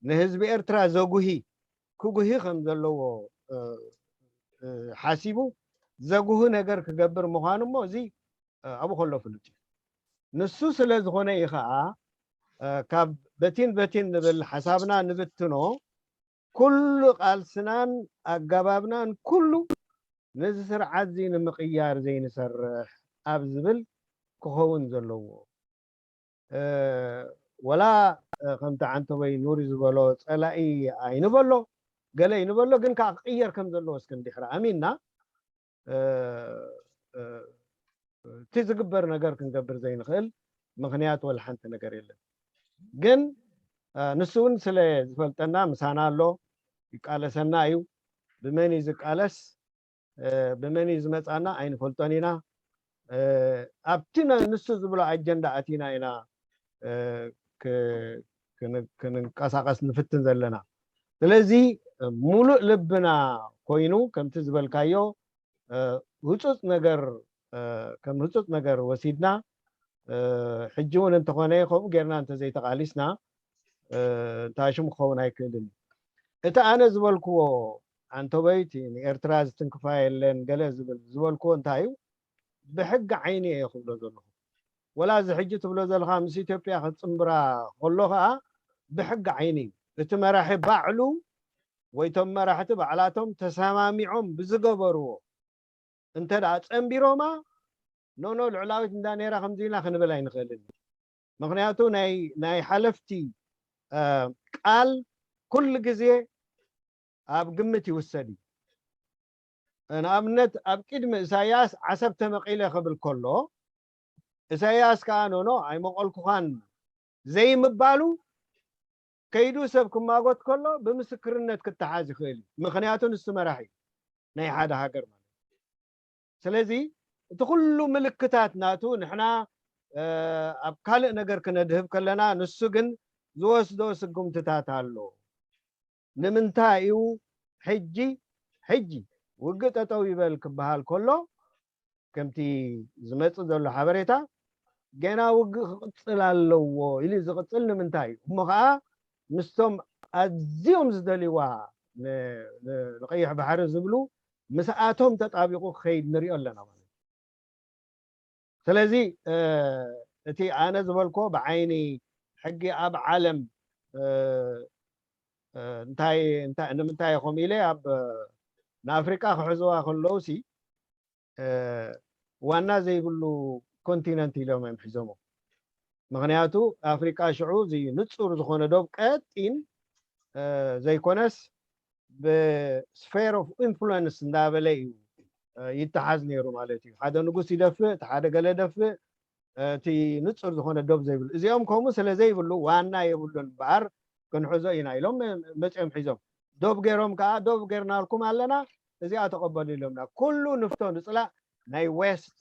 ንህዝቢ ኤርትራ ዘጉሂ ክጉሂ ከም ዘለዎ ሓሲቡ ዘጉሂ ነገር ክገብር ምዃኑ እሞ እዚ ኣብኡ ከሎ ፍሉጥ እዩ። ንሱ ስለ ዝኾነ እዩ ከዓ ካብ በቲን በቲን ንብል ሓሳብና ንብትኖ ኩሉ ቃልስናን ኣገባብናን ኩሉ ነዚ ስርዓት እዚ ንምቕያር ዘይንሰርሕ ኣብ ዝብል ክኸውን ዘለዎ ወላ ከምቲ ዓንተቦይ ኑሪ ዝበሎ ፀላኢ ኣይንበሎ ገለ ይንበሎ ግን ከዓ ክቅየር ከም ዘለዎ እስኪ እንድሕር ኣሚንና እቲ ዝግበር ነገር ክንገብር ዘይንኽእል ምኽንያት ወላ ሓንቲ ነገር የለን። ግን ንሱ እውን ስለ ዝፈልጠና ምሳና ኣሎ፣ ይቃለሰና እዩ። ብመን እዩ ዝቃለስ ብመን እዩ ዝመፃና ኣይንፈልጦን ኢና። ኣብቲ ንሱ ዝብሎ ኣጀንዳ ኣቲና ኢና ክንንቀሳቀስ ንፍትን ዘለና። ስለዚ ሙሉእ ልብና ኮይኑ ከምቲ ዝበልካዮ ህፁፅ ነገር ከም ህፁፅ ነገር ወሲድና ሕጂ እውን እንተኾነ ከምኡ ጌርና እንተዘይተቃሊስና እንታይ ሽሙ ክኸውን ኣይክእልን እዩ። እቲ ኣነ ዝበልክዎ ኣንተበይቲ ንኤርትራ ዝትንክፋ የለን ገለ ዝብል ዝበልክዎ እንታይ እዩ? ብሕጊ ዓይኒ እየ ክብሎ ዘለኹ። ወላ እዚ ሕጂ ትብሎ ዘለኻ ምስ ኢትዮጵያ ክትፅምብራ ከሎ ከዓ ብሕጊ ዓይኒ እዩ። እቲ መራሒ ባዕሉ ወይ እቶም መራሕቲ ባዕላቶም ተሰማሚዖም ብዝገበርዎ እንተ ደኣ ጸንቢሮማ ኖኖ ልዕላዊት እንዳ ነይራ ከምዚ ኢልና ክንብል ኣይንኽእልን። ምኽንያቱ ናይ ናይ ሓለፍቲ ቃል ኩሉ ግዜ ኣብ ግምት ይውሰድ እዩ። ንኣብነት ኣብ ቅድሚ እሳያስ ዓሰብ ተመቒለ ክብል ከሎ እሳያስ ከኣ ኖኖ ኣይመቐልኩኻን ዘይምባሉ ከይዱ ሰብ ክማጎት ከሎ ብምስክርነት ክተሓዝ ይኽእል እዩ። ምኽንያቱ ንሱ መራሒ እዩ ናይ ሓደ ሃገር ማለት እዩ። ስለዚ እቲ ኩሉ ምልክታት ናቱ ንሕና ኣብ ካልእ ነገር ክነድህብ ከለና ንሱ ግን ዝወስዶ ስጉምትታት ኣሎ። ንምንታይ እዩ ሕጂ ሕጂ ውግእ ጠጠው ይበል ክበሃል ከሎ ከምቲ ዝመጽእ ዘሎ ሓበሬታ ገና ውግእ ክቕጽል ኣለዎ ኢሉ ዝቕጽል ንምንታይ እዩ? እሞ ኸዓ ምስቶም ኣዝዮም ዝደልይዋ ን- ን- ንቐይሕ ባሕሪ ዝብሉ ምስኣቶም ተጣቢቑ ክኸይድ ንሪኦ ኣለና ማለት እዩ። ስለዚ እቲ ኣነ ዝበልኮ ብዓይኒ ሕጊ ኣብ ዓለም እንታይ እንታይ ንምንታይ ኢኹም ኢለ ኣብ ንኣፍሪቃ ክሕዝዋ ከለውሲ ዋና ዘይብሉ ኮንቲነንት ኢሎም እዮም ሒዞሞ። ምክንያቱ ኣፍሪቃ ሽዑ እዚ ንጹር ዝኾነ ዶብ ቀጢን ዘይኮነስ ብስፌር ኦፍ ኢንፍሉንስ እንዳበለ እዩ ይተሓዝ ነይሩ ማለት እዩ። ሓደ ንጉስ ይደፍእ፣ እቲ ሓደ ገለ ደፍእ፣ እቲ ንጹር ዝኾነ ዶብ ዘይብሉ። እዚኦም ከምኡ ስለ ዘይብሉ ዋና የብሉን እምበኣር ክንሕዞ ኢና ኢሎም መጺኦም ሒዞም። ዶብ ገይሮም ከዓ ዶብ ገይርናልኩም ኣለና፣ እዚኣ ተቐበሉ ኢሎምና። ኩሉ ንፍቶ ንጽላእ ናይ ዌስት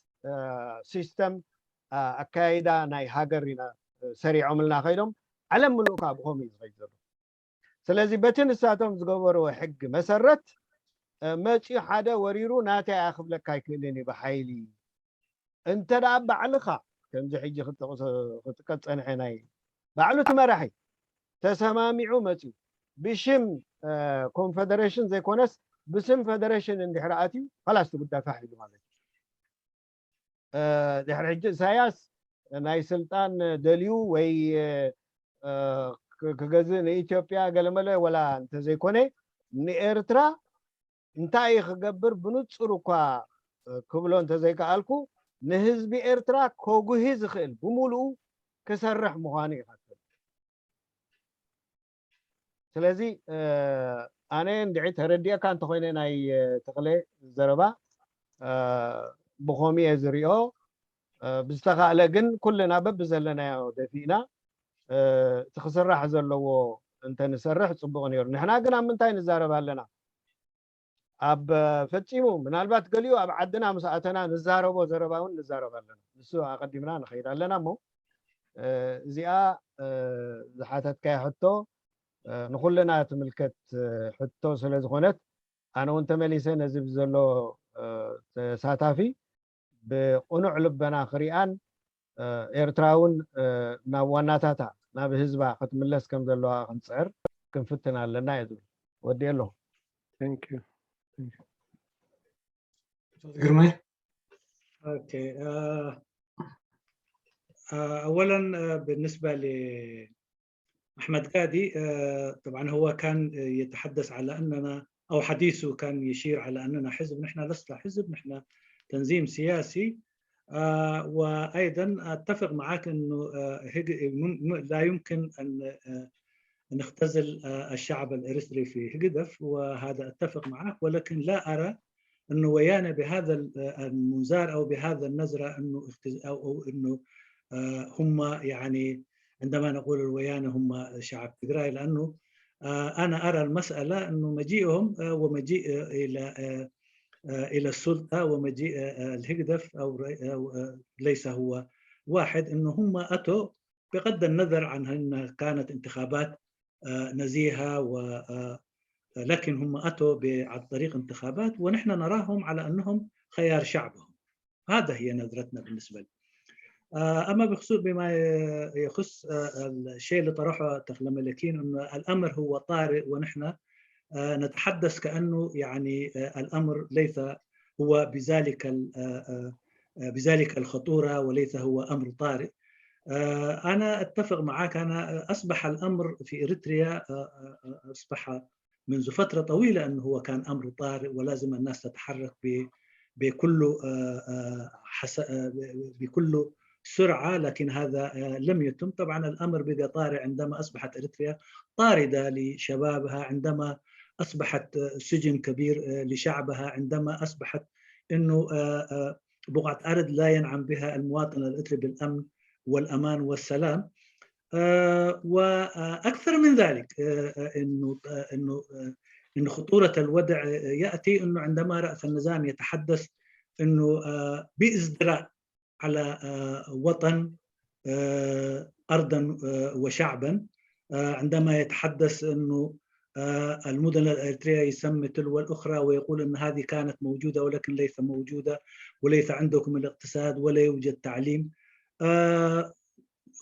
ሲስተም ኣካያይዳ ናይ ሃገር ኢና ሰሪዖምልና ከይዶም። ዓለም ምሉእ ከዓ ብኸምኡ እዩ ዝኸይድ ዘሎ። ስለዚ በቲ ንሳቶም ዝገበርዎ ሕጊ መሰረት መፂኡ ሓደ ወሪሩ ናተይ ኣያ ክብለካ ኣይክእልን እዩ ብሓይሊ። እንተ ደኣ ባዕልኻ ከምዚ ሕጂ ክጥቀስ ፀንሐ ናይ ባዕሉ እቲ መራሒ ተሰማሚዑ መፂኡ ብሽም ኮንፈደሬሽን ዘይኮነስ ብስም ፈደሬሽን እንድሕር ኣትዩ ኸላስ እቲ ጉዳይ ፋሕ ኢሉ ማለት እዩ። ድሕሪ ሕጂ ኢሳያስ ናይ ስልጣን ደልዩ ወይ ክገዝእ ንኢትዮጵያ ገለመለ ወላ እንተዘይኮነ ንኤርትራ እንታይ ክገብር ብንጹር እኳ ክብሎ እንተዘይከኣልኩ ንህዝቢ ኤርትራ ከጉሂ ዝኽእል ብምሉኡ ክሰርሕ ምዃኑ ይኸትል። ስለዚ ኣነ እንድዒ ተረዲኤካ እንተኾይነ ናይ ተኽለ ዘረባ ብኸምኡ እየ ዝሪኦ። ብዝተኻእለ ግን ኩልና በብዘለናዮ ደፊእና እቲ ክስራሕ ዘለዎ እንተንሰርሕ ፅቡቕ ነይሩ። ንሕና ግን ኣብ ምንታይ ንዛረብ ኣለና? ኣብ ፈጺሙ ምናልባት ገሊኡ ኣብ ዓድና ምስ ኣተና ንዛረቦ ዘረባ እውን ንዛረብ ኣለና። ንሱ ኣቐዲምና ንኸይድ ኣለና እሞ እዚኣ ዝሓተትካዮ ሕቶ ንኹልና ትምልከት ሕቶ ስለ ዝኾነት ኣነ እውን ተመሊሰ ነዚ ብዘሎ ተሳታፊ ብቕኑዕ ልበና ክሪኣን ኤርትራ እውን ናብ ዋናታታ ናብ ህዝባ ክትምለስ ከም ዘለዋ ክንፅዕር ክንፍትን ኣለና እየ ዝብል። ወዲኤ ኣለኹ። ግርማይ أولا بالنسبة لأحمد قادي طبعا هو كان يتحدث على أننا أو حديثه كان يشير على أننا حزب. نحن لسنا حزب، نحن تنظيم سياسي. وأيضا أتفق معك أنه لا يمكن أن نختزل الشعب الإريتري في هجدف، وهذا أتفق معك، ولكن لا أرى أنه ويانا بهذا المنظار أو بهذا النظرة أنه أو أنه هم يعني عندما نقول الويانا هم شعب تجراي، لأنه أنا أرى المسألة أنه مجيئهم ومجيء إلى إلى السلطة ومجيء الهجدف أو ليس هو واحد، أنه هم أتوا بغض النظر عن أنها كانت انتخابات نزيهة و لكن هم أتوا عن طريق انتخابات، ونحن نراهم على أنهم خيار شعبهم. هذا هي نظرتنا بالنسبة لي. أما بخصوص بما يخص الشيء اللي طرحه تخلى ملكين، أن الأمر هو طارئ، ونحن نتحدث كأنه يعني الأمر ليس هو بذلك بذلك الخطورة وليس هو أمر طارئ. أنا أتفق معك، أنا أصبح الأمر في إريتريا أصبح منذ فترة طويلة أنه هو كان أمر طارئ ولازم الناس تتحرك بكل بكل سرعة، لكن هذا لم يتم. طبعا الأمر بقى طارئ عندما أصبحت إريتريا طاردة لشبابها، عندما أصبحت سجن كبير لشعبها، عندما أصبحت أنه بقعة أرض لا ينعم بها المواطن الإريتري بالأمن والأمان والسلام. وأكثر من ذلك أنه أنه أن خطورة الوضع يأتي أنه عندما رأس النظام يتحدث أنه بازدراء على وطن أرضا وشعبا، عندما يتحدث أنه آه، المدن الإريترية يسمي تلو الأخرى ويقول أن هذه كانت موجودة ولكن ليس موجودة، وليس عندكم الاقتصاد ولا يوجد تعليم. آه،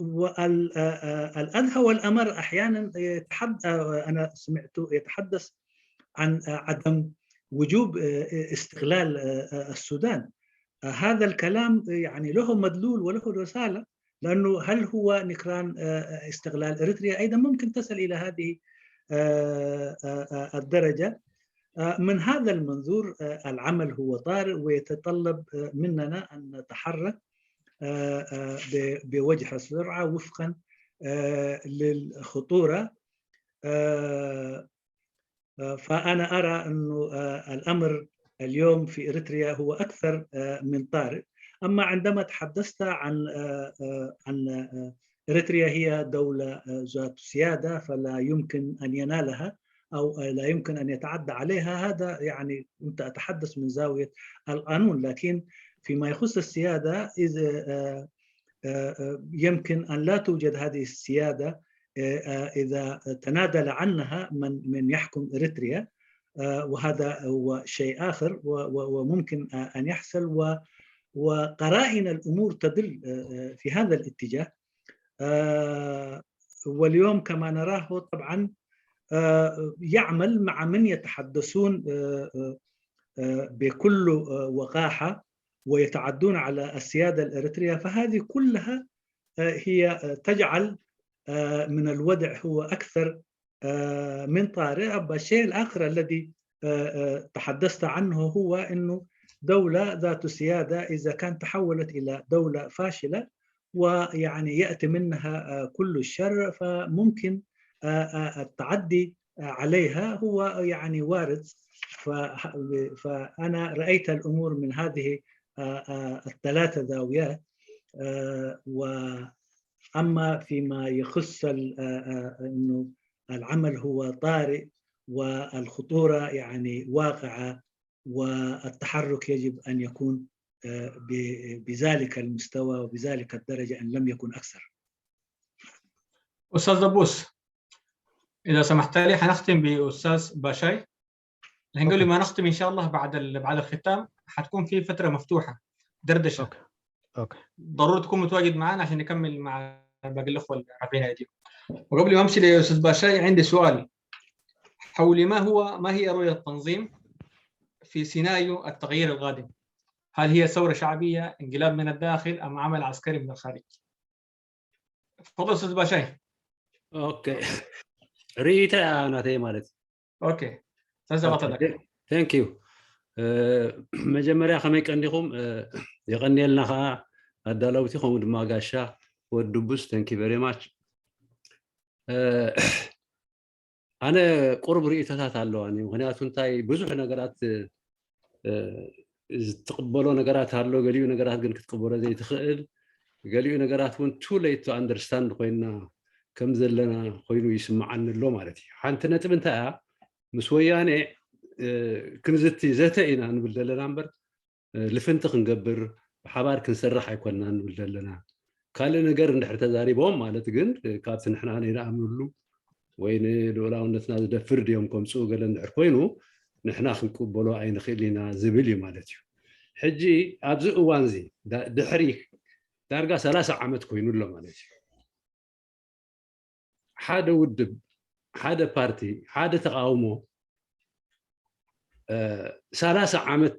والأدهى والأمر أحيانا يتحدث، أنا سمعت يتحدث عن عدم وجوب استغلال السودان. هذا الكلام يعني له مدلول وله رسالة، لأنه هل هو نكران استغلال إريتريا؟ أيضا ممكن تصل إلى هذه الدرجة. من هذا المنظور العمل هو طارئ ويتطلب مننا أن نتحرك بوجه السرعة وفقا للخطورة. فأنا أرى أنه الأمر اليوم في إريتريا هو أكثر من طارئ. أما عندما تحدثت عن عن إريتريا هي دولة ذات سيادة، فلا يمكن أن ينالها أو لا يمكن أن يتعدى عليها. هذا يعني كنت أتحدث من زاوية القانون، لكن فيما يخص السيادة، إذا يمكن أن لا توجد هذه السيادة إذا تنادل عنها من من يحكم إريتريا، وهذا هو شيء آخر وممكن أن يحصل. وقرائن الأمور تدل في هذا الاتجاه. واليوم كما نراه طبعا يعمل مع من يتحدثون بكل وقاحة ويتعدون على السيادة الإريترية، فهذه كلها هي تجعل من الوضع هو أكثر من طارئ. الشيء الآخر الذي تحدثت عنه هو أنه دولة ذات سيادة إذا كان تحولت إلى دولة فاشلة ويعني يأتي منها كل الشر، فممكن التعدي عليها هو يعني وارد. فأنا رأيت الأمور من هذه الثلاثة زاويات. وأما فيما يخص أنه العمل هو طارئ والخطورة يعني واقعة، والتحرك يجب أن يكون بذلك المستوى وبذلك الدرجة إن لم يكن أكثر. أستاذ دبوس، إذا سمحت لي حنختم بأستاذ باشاي. الحين قبل ما نختم إن شاء الله بعد بعد الختام حتكون في فترة مفتوحة دردشة. أوكي. ضروري تكون متواجد معنا عشان نكمل مع باقي الأخوة اللي رافعين أيديهم. وقبل ما أمشي لأستاذ باشاي، عندي سؤال حول ما هو ما هي رؤية التنظيم في سيناريو التغيير القادم؟ هل هي ثورة شعبية، انقلاب من الداخل، أم عمل عسكري من الخارج؟ تفضل أستاذ باشاي. Okay. ርኢታ ናተይ ማለት እዩ። Okay. ተዘባተለክ። Thank you. መጀመርያ ከመይ ቀኒኹም? የቐንየልና ከዓ ኣዳለውቲ ከምኡ ድማ ጋሻ ወዲ ቡስ። Thank you very much. ኣነ ቁሩብ ርእይቶታት ኣለዋኒ። ምክንያቱ እንታይ ብዙሕ ነገራት ዝትቕበሎ ነገራት ኣሎ፣ ገሊኡ ነገራት ግን ክትቅበሎ ዘይትኽእል፣ ገሊኡ ነገራት እውን too late to understand ኮይና ከም ዘለና ኮይኑ ይስምዓኒ ኣሎ ማለት እዩ። ሓንቲ ነጥብ እንታይ እያ? ምስ ወያነ ክንዝቲ ዘተ ኢና ንብል ዘለና እምበር ልፍንቲ ክንገብር ብሓባር ክንሰርሕ ኣይኮንና ንብል ዘለና። ካልእ ነገር እንድሕር ተዛሪቦም ማለት ግን ካብቲ ንሕና ንኣምንሉ ወይ ንልኡላውነትና ዝደፍር ድዮም ከምፅኡ ገለ እንድሕር ኮይኑ ንሕና ክንቅበሎ ኣይንኽእል ኢና ዝብል እዩ ማለት እዩ። ሕጂ ኣብዚ እዋን እዚ ድሕሪ ዳርጋ ሰላሳ ዓመት ኮይኑ ኣሎ ማለት እዩ። ሓደ ውድብ፣ ሓደ ፓርቲ፣ ሓደ ተቃውሞ ሰላሳ ዓመት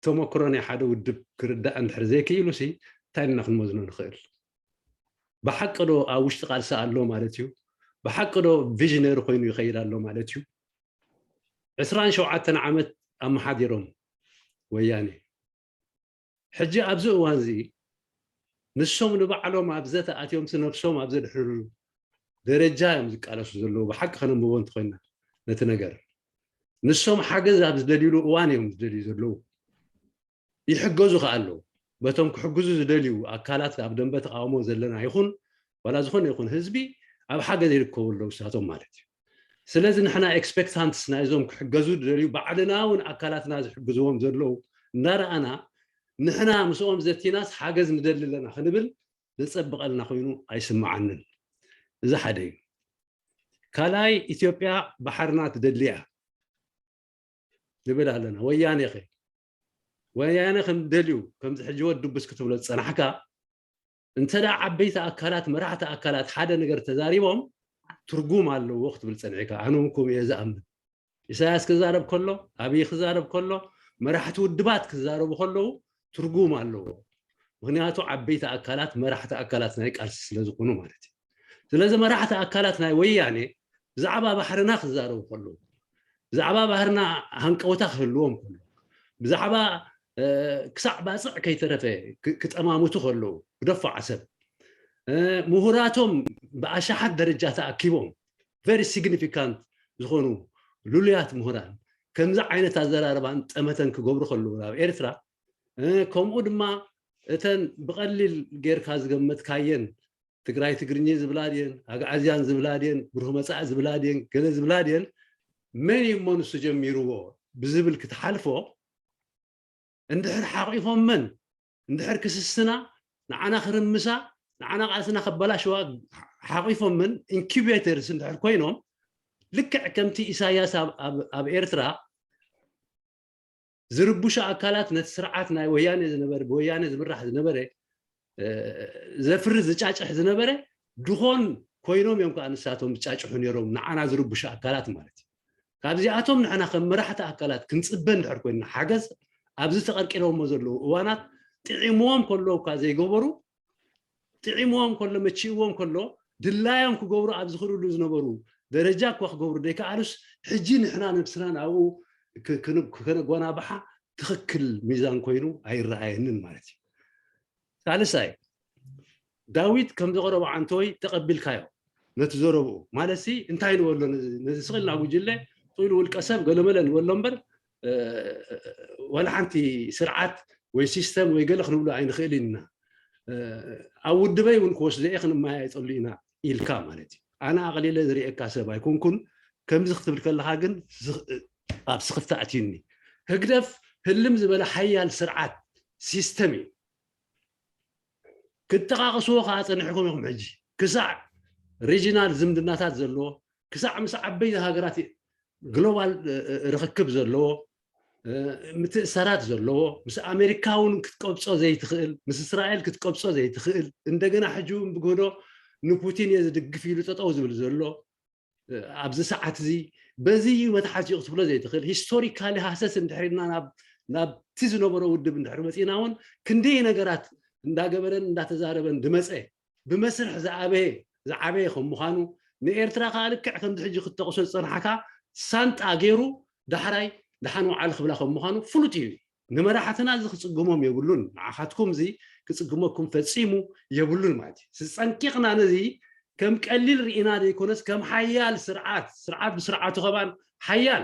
ተመክሮ ናይ ሓደ ውድብ ክርዳእ እንድሕር ዘይክኢሉ ሲ እንታይ ኢልና ክንመዝኖ ንኽእል? ብሓቂ ዶ ኣብ ውሽጢ ቃልሲ ኣሎ ማለት እዩ? ብሓቂ ዶ ቪዥነሪ ኮይኑ ይኸይድ ኣሎ ማለት እዩ? ዕስራን ሸውዓተን ዓመት ኣመሓዲሮም ወያኔ ሕጂ ኣብዚ እዋን እዚ ንሶም ንባዕሎም ኣብ ዘተ ኣትዮም ነብሶም ኣብ ዘድሕንሉ ደረጃ እዮም ዝቃለሱ ዘለዉ። ብሓቂ ከነንብቦ እንተኮይና ነቲ ነገር ንሶም ሓገዝ ኣብ ዝደልዩሉ እዋን እዮም ዝደልዩ ዘለዉ። ይሕገዙ ከኣ ኣለዉ። በቶም ክሕግዙ ዝደልዩ ኣካላት ኣብ ደንበ ተቃውሞ ዘለና ይኹን ዋላ ዝኾነ ይኹን ህዝቢ ኣብ ሓገዝ ይርከቡ ኣለዉ ንሳቶም ማለት እዩ። ስለዚ ንሕና ኤክስፔክታንትስ ናይዞም ክሕገዙ ዝደልዩ ባዕልና እውን ኣካላትና ዝሕግዝዎም ዘለዉ እናረኣና ንሕና ምስኦም ዘቲናስ ሓገዝ ንደሊ ኣለና ክንብል ዘጸብቐልና ኮይኑ ኣይስምዓንን። እዚ ሓደ እዩ። ካልኣይ ኢትዮጵያ ባሕርና ትደሊ እያ ንብል ኣለና። ወያኔ ኸ? ወያነ ከም ደልዩ ከምዚ ሕጂ ወድ ድቡስ ክትብሎ ዝጸናሕካ፣ እንተ ደኣ ዓበይቲ ኣካላት፣ መራሕቲ ኣካላት ሓደ ነገር ተዛሪቦም ትርጉም ኣለዎ ክትብል ጸኒሕካ፣ ኣነ እውን ከምኡ እየ ዝኣምን። ኢሳያስ ክዛረብ ከሎ፣ ኣብይ ክዛረብ ከሎ፣ መራሕቲ ውድባት ክዛረቡ ከለዉ ትርጉም ኣለዎ። ምክንያቱ ዓበይቲ ኣካላት መራሕቲ ኣካላት ናይ ቃልሲ ስለ ዝኾኑ ማለት እዩ። ስለዚ መራሕቲ ኣካላት ናይ ወያኔ ብዛዕባ ባሕርና ክዛረቡ ከለዉ፣ ብዛዕባ ባህርና ሃንቀውታ ክህልዎም ከሎ፣ ብዛዕባ ክሳዕ ባፅዕ ከይተረፈ ክጠማምቱ ከለዉ፣ ብደፋዓ ሰብ ምሁራቶም ብኣሻሓት ደረጃ ተኣኪቦም፣ very significant ዝኾኑ ልሉያት ምሁራን ከምዚ ዓይነት ኣዘራርባን ጠመተን ክገብሩ ከለዉ ናብ ኤርትራ፣ ከምኡ ድማ እተን ብቐሊል ጌርካ ዝገመትካየን ትግራይ ትግርኚ ዝብላ ድየን፣ ኣግዓዝያን ዝብላ ድየን፣ ብሩህ መጻኢ ዝብላ ድየን፣ ገለ ዝብላ ድየን፣ መን እዩ እሞ ንሱ ጀሚርዎ ብዝብል ክትሓልፎ፣ እንድሕር ሓቂፎመን፣ እንድሕር ክስስና፣ ንዓና ክርምሳ፣ ንዓና ቃልስና ከበላሽዋ ሓቂፎመን፣ ኢንኩቤተርስ እንድሕር ኮይኖም፣ ልክዕ ከምቲ ኢሳያስ ኣብ ኤርትራ ዝርብሹ ኣካላት ነቲ ስርዓት ናይ ወያኔ ዝነበረ፣ ብወያኔ ዝምራሕ ዝነበረ፣ ዘፍሪ ዝጫጭሕ ዝነበረ ድኾን ኮይኖም እዮም ከዓ ንሳቶም ዝጫጭሑ ነይሮም፣ ንዓና ዝርብሹ ኣካላት ማለት እዩ። ካብዚኣቶም ንሕና ከም መራሕቲ ኣካላት ክንፅበ እንድሕር ኮይንና ሓገዝ ኣብዚ ተቐርቂሮሞ ዘለዉ እዋናት ጥዒምዎም ከለዉ እኳ ዘይገበሩ፣ ጥዒምዎም ከሎ መቺእዎም ከሎ ድላዮም ክገብሩ ኣብ ዝኽእልሉ ዝነበሩ ደረጃ እኳ ክገብሩ ደይከኣሉስ ሕጂ ንሕና ነብስና ናብኡ ከነጓናብሓ ትኽክል ሚዛን ኮይኑ ኣይረኣየንን ማለት እዩ። ሳልሳይ ዳዊት ከም ዘቐረቦ ዓንተወይ ተቐቢልካዮ ነቲ ዘረብኡ ማለት ሲ እንታይ ንበሎ ነዚ ስቕልና ጉጅለ ጥኢሉ ውልቀ ሰብ ገለመለ ንበሎ እምበር ዋላ ሓንቲ ስርዓት ወይ ሲስተም ወይ ገለ ክንብሎ ኣይንኽእልን ኢና። ኣብ ውድበይ እውን ክወስዶ እየ ክንመያየጠሉ ኢና ኢልካ ማለት እዩ። ኣነ ኣቕሊለ ዝርእየካ ሰብ ኣይኮንኩን። ከምዚ ክትብል ከለኻ ግን ኣብ ስኽፍታ ኣትዩኒ። ህግደፍ ህልም ዝበለ ሓያል ስርዓት ሲስተም እዩ። ክትጠቃቅስዎ ከዓ ፀኒሕኩም ኢኹም። ሕጂ ክሳዕ ሪጂናል ዝምድናታት ዘለዎ፣ ክሳዕ ምስ ዓበይቲ ሃገራት ግሎባል ርክክብ ዘለዎ፣ ምትእሳራት ዘለዎ፣ ምስ ኣሜሪካ እውን ክትቀብጾ ዘይትኽእል፣ ምስ እስራኤል ክትቀብጾ ዘይትኽእል፣ እንደገና ሕጂ እውን ብግህዶ ንፑቲን እየ ዝድግፍ ኢሉ ጠጠው ዝብል ዘሎ ኣብዚ ሰዓት እዚ በዚ እዩ መትሓዚኡ ክትብሎ ዘይትኽእል። ሂስቶሪካሊ ሃሰስ እንድሕር ኢልና ናብቲ ዝነበሮ ውድብ እንድሕር መፂና እውን ክንደይ ነገራት እንዳገበረን እንዳተዛረበን ድመፀ ብመስርሕ ዝኣበየ ዝዓበየ ከም ምዃኑ ንኤርትራ ከዓ ልክዕ ከምዚ ሕጂ ክትጠቕሶ ዝፀናሕካ ሳንጣ ገይሩ ዳሕራይ ደሓን ወዓል ክብላ ከም ምዃኑ ፍሉጥ እዩ። ንመራሕትና እዚ ክፅግሞም የብሉን። ንዓኻትኩም እዚ ክፅግመኩም ፈፂሙ የብሉን ማለት እዩ። ዝፀንቂቕና ነዚ ከም ቀሊል ርኢና ዘይኮነስ ከም ሓያል ስርዓት፣ ስርዓት ብስርዓቱ ከማን ሓያል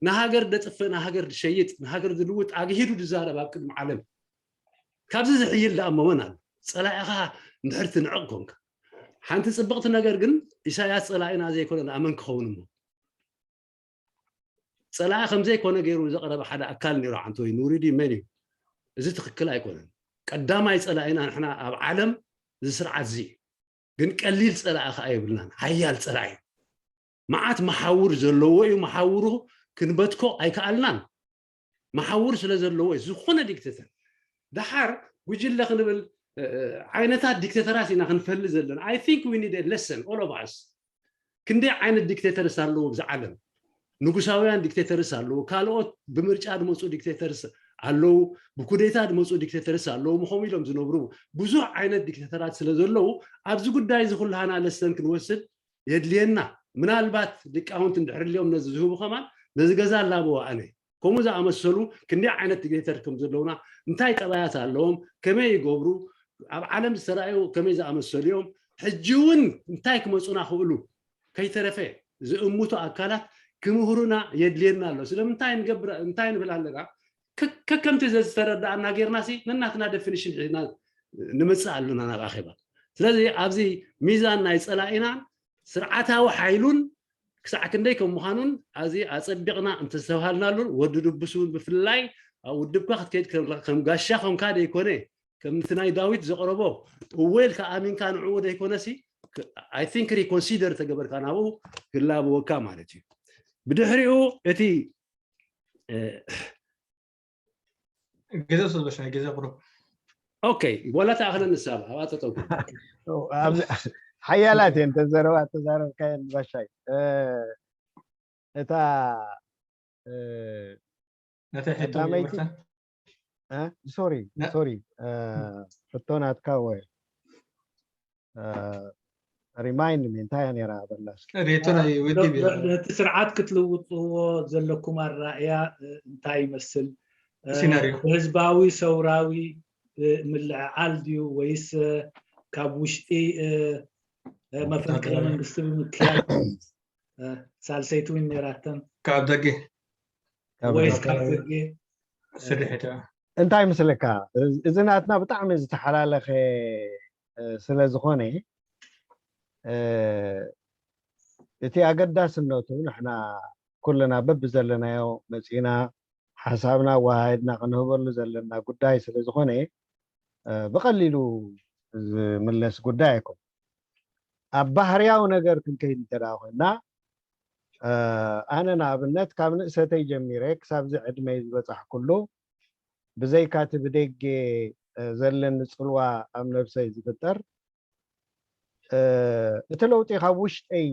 ንሃገር ደጥፍእ፣ ንሃገር ዝሸይጥ፣ ንሃገር ዝልውጥ ኣግሂዱ ዝዛረብ ኣብ ቅድሚ ዓለም ካብዚ ዝሕይል ደኣ መመን ኣሎ። ፀላኢኻ እንድሕር ትንዕቕ ኮንካ ሓንቲ ፅብቕቲ ነገር ግን ኢሳያስ ፀላኢና ዘይኮነ ንኣመን ክኸውን እሞ ፀላኢ ከምዘይኮነ ገይሩ ዘቕረበ ሓደ ኣካል ነይሩ። ዓንተወይ ኑሪዲ መን እዩ? እዚ ትኽክል ኣይኮነን። ቀዳማይ ፀላኢና ንሕና ኣብ ዓለም እዚ ስርዓት እዚ እዩ። ግን ቀሊል ፀላኢ ከዓ የብልናን። ሓያል ፀላኢ እዩ። መዓት መሓውር ዘለዎ እዩ። መሓውሩ ክንበትኮ ኣይከኣልናን። መሓውር ስለ ዘለዎ እዩ። ዝኾነ ዲክቴተር ደሓር ጉጅለ ክንብል ዓይነታት ዲክቴተራት ኢና ክንፈሊ ዘለና። I think we need a lesson all of us። ክንደይ ዓይነት ዲክቴተርስ ኣለዉ ኣብዚ ዓለም። ንጉሳውያን ዲክቴተርስ ኣለዉ፣ ካልኦት ብምርጫ ዝመፁ ዲክቴተርስ ኣለዉ፣ ብኩዴታ ዝመፁ ዲክቴተርስ ኣለዉ፣ ምኸም ኢሎም ዝነብሩ ብዙሕ ዓይነት ዲክቴተራት ስለ ዘለዉ ኣብዚ ጉዳይ እዚ ኩላሃና ለሰን ክንወስድ የድልየና። ምናልባት ሊቃውንት እንድሕር ልዮም ነዚ ዝህቡ ከማን ነዚ ገዛ ኣላበዋ ኣነ ከምኡ ዝኣመሰሉ ክንደይ ዓይነት ዲክቴተር ከም ዘለዉና እንታይ ጠባያት ኣለዎም፣ ከመይ ይገብሩ፣ ኣብ ዓለም ዝተረኣዩ ከመይ ዝኣመሰሉ እዮም፣ ሕጂ እውን እንታይ ክመፁና ክእሉ ከይተረፈ ዝእምቱ ኣካላት ክምህሩና የድልየና ኣሎ። ስለምንታይ ንገብር እንታይ ንብል ኣለና? ከከምቲ ዘዝተረዳእና ጌርና ሲ ነናትና ደፊኒሽን ሒዝና ንምፅእ ኣለና ናብ ኣኼባ። ስለዚ ኣብዚ ሚዛን ናይ ፀላኢናን ስርዓታዊ ሓይሉን ክሳዕ ክንደይ ከም ምዃኑን ኣዚ ኣፀቢቕና እንተስተብሃልናሉን ወዲ ድቡስ እውን ብፍላይ ኣብ ውድብካ ክትከይድ ከም ጋሻ ከምካ ደይኮነ ከምቲ ናይ ዳዊት ዘቕረቦ እወ ኢልካ ኣሚንካ ንዕኡ ደይኮነሲ I think reconsider ተገበርካ ናብኡ ክላበወካ ማለት እዩ። ብድሕሪኡ እቲ ግዜ ስልበሻ ግዜ ቁሩብ okay ወላ ተኣኽለ ንሳብ ኣብኣ ጠጠው ሓያላት እየን ተዘረባ ተዛረብካየን ባሻይ እታ ነተይ ሕቶ ቀዳመይቲ ሶሪ ሶሪ ሕቶ ናትካ ወ remind me እንታይ እያ ነይራ በላ እስኪ። ሬቶ ናይ ውድብ እያ። ነቲ ስርዓት ክትልውጥዎ ዘለኩም ኣራእያ እንታይ ይመስል? ሲናሪዮ። ብህዝባዊ ሰውራዊ ምልዕዓል ድዩ ወይስ ካብ ውሽጢ መፈንቅለ መንግስቲ ብምክያድ ሳልሰይቲ እውን ነይራተን ካብ ደገ ወይስ ካብ ደገ ስርሒት እያ። እንታይ ምስለካ እዚ ናትና ብጣዕሚ ዝተሓላለኸ ስለ ዝኾነ እቲ ኣገዳስነቱ ንሕና ኩልና በብዘለናዮ መፂና ሓሳብና ኣወሃሂድና ክንህበሉ ዘለና ጉዳይ ስለ ዝኾነ ብቐሊሉ ዝምለስ ጉዳይ ኣይኮን። ኣብ ባህርያዊ ነገር ክንከይድ እንተ ኮይና ኣነ ንኣብነት ካብ ንእሰተይ ጀሚረ ክሳብዚ ዕድመይ ዝበፃሕኩሉ ብዘይካ እቲ ብደገ ዘለኒ ፅልዋ ኣብ ነብሰይ ዝፍጠር እቲ ለውጢ ካብ ውሽጠይ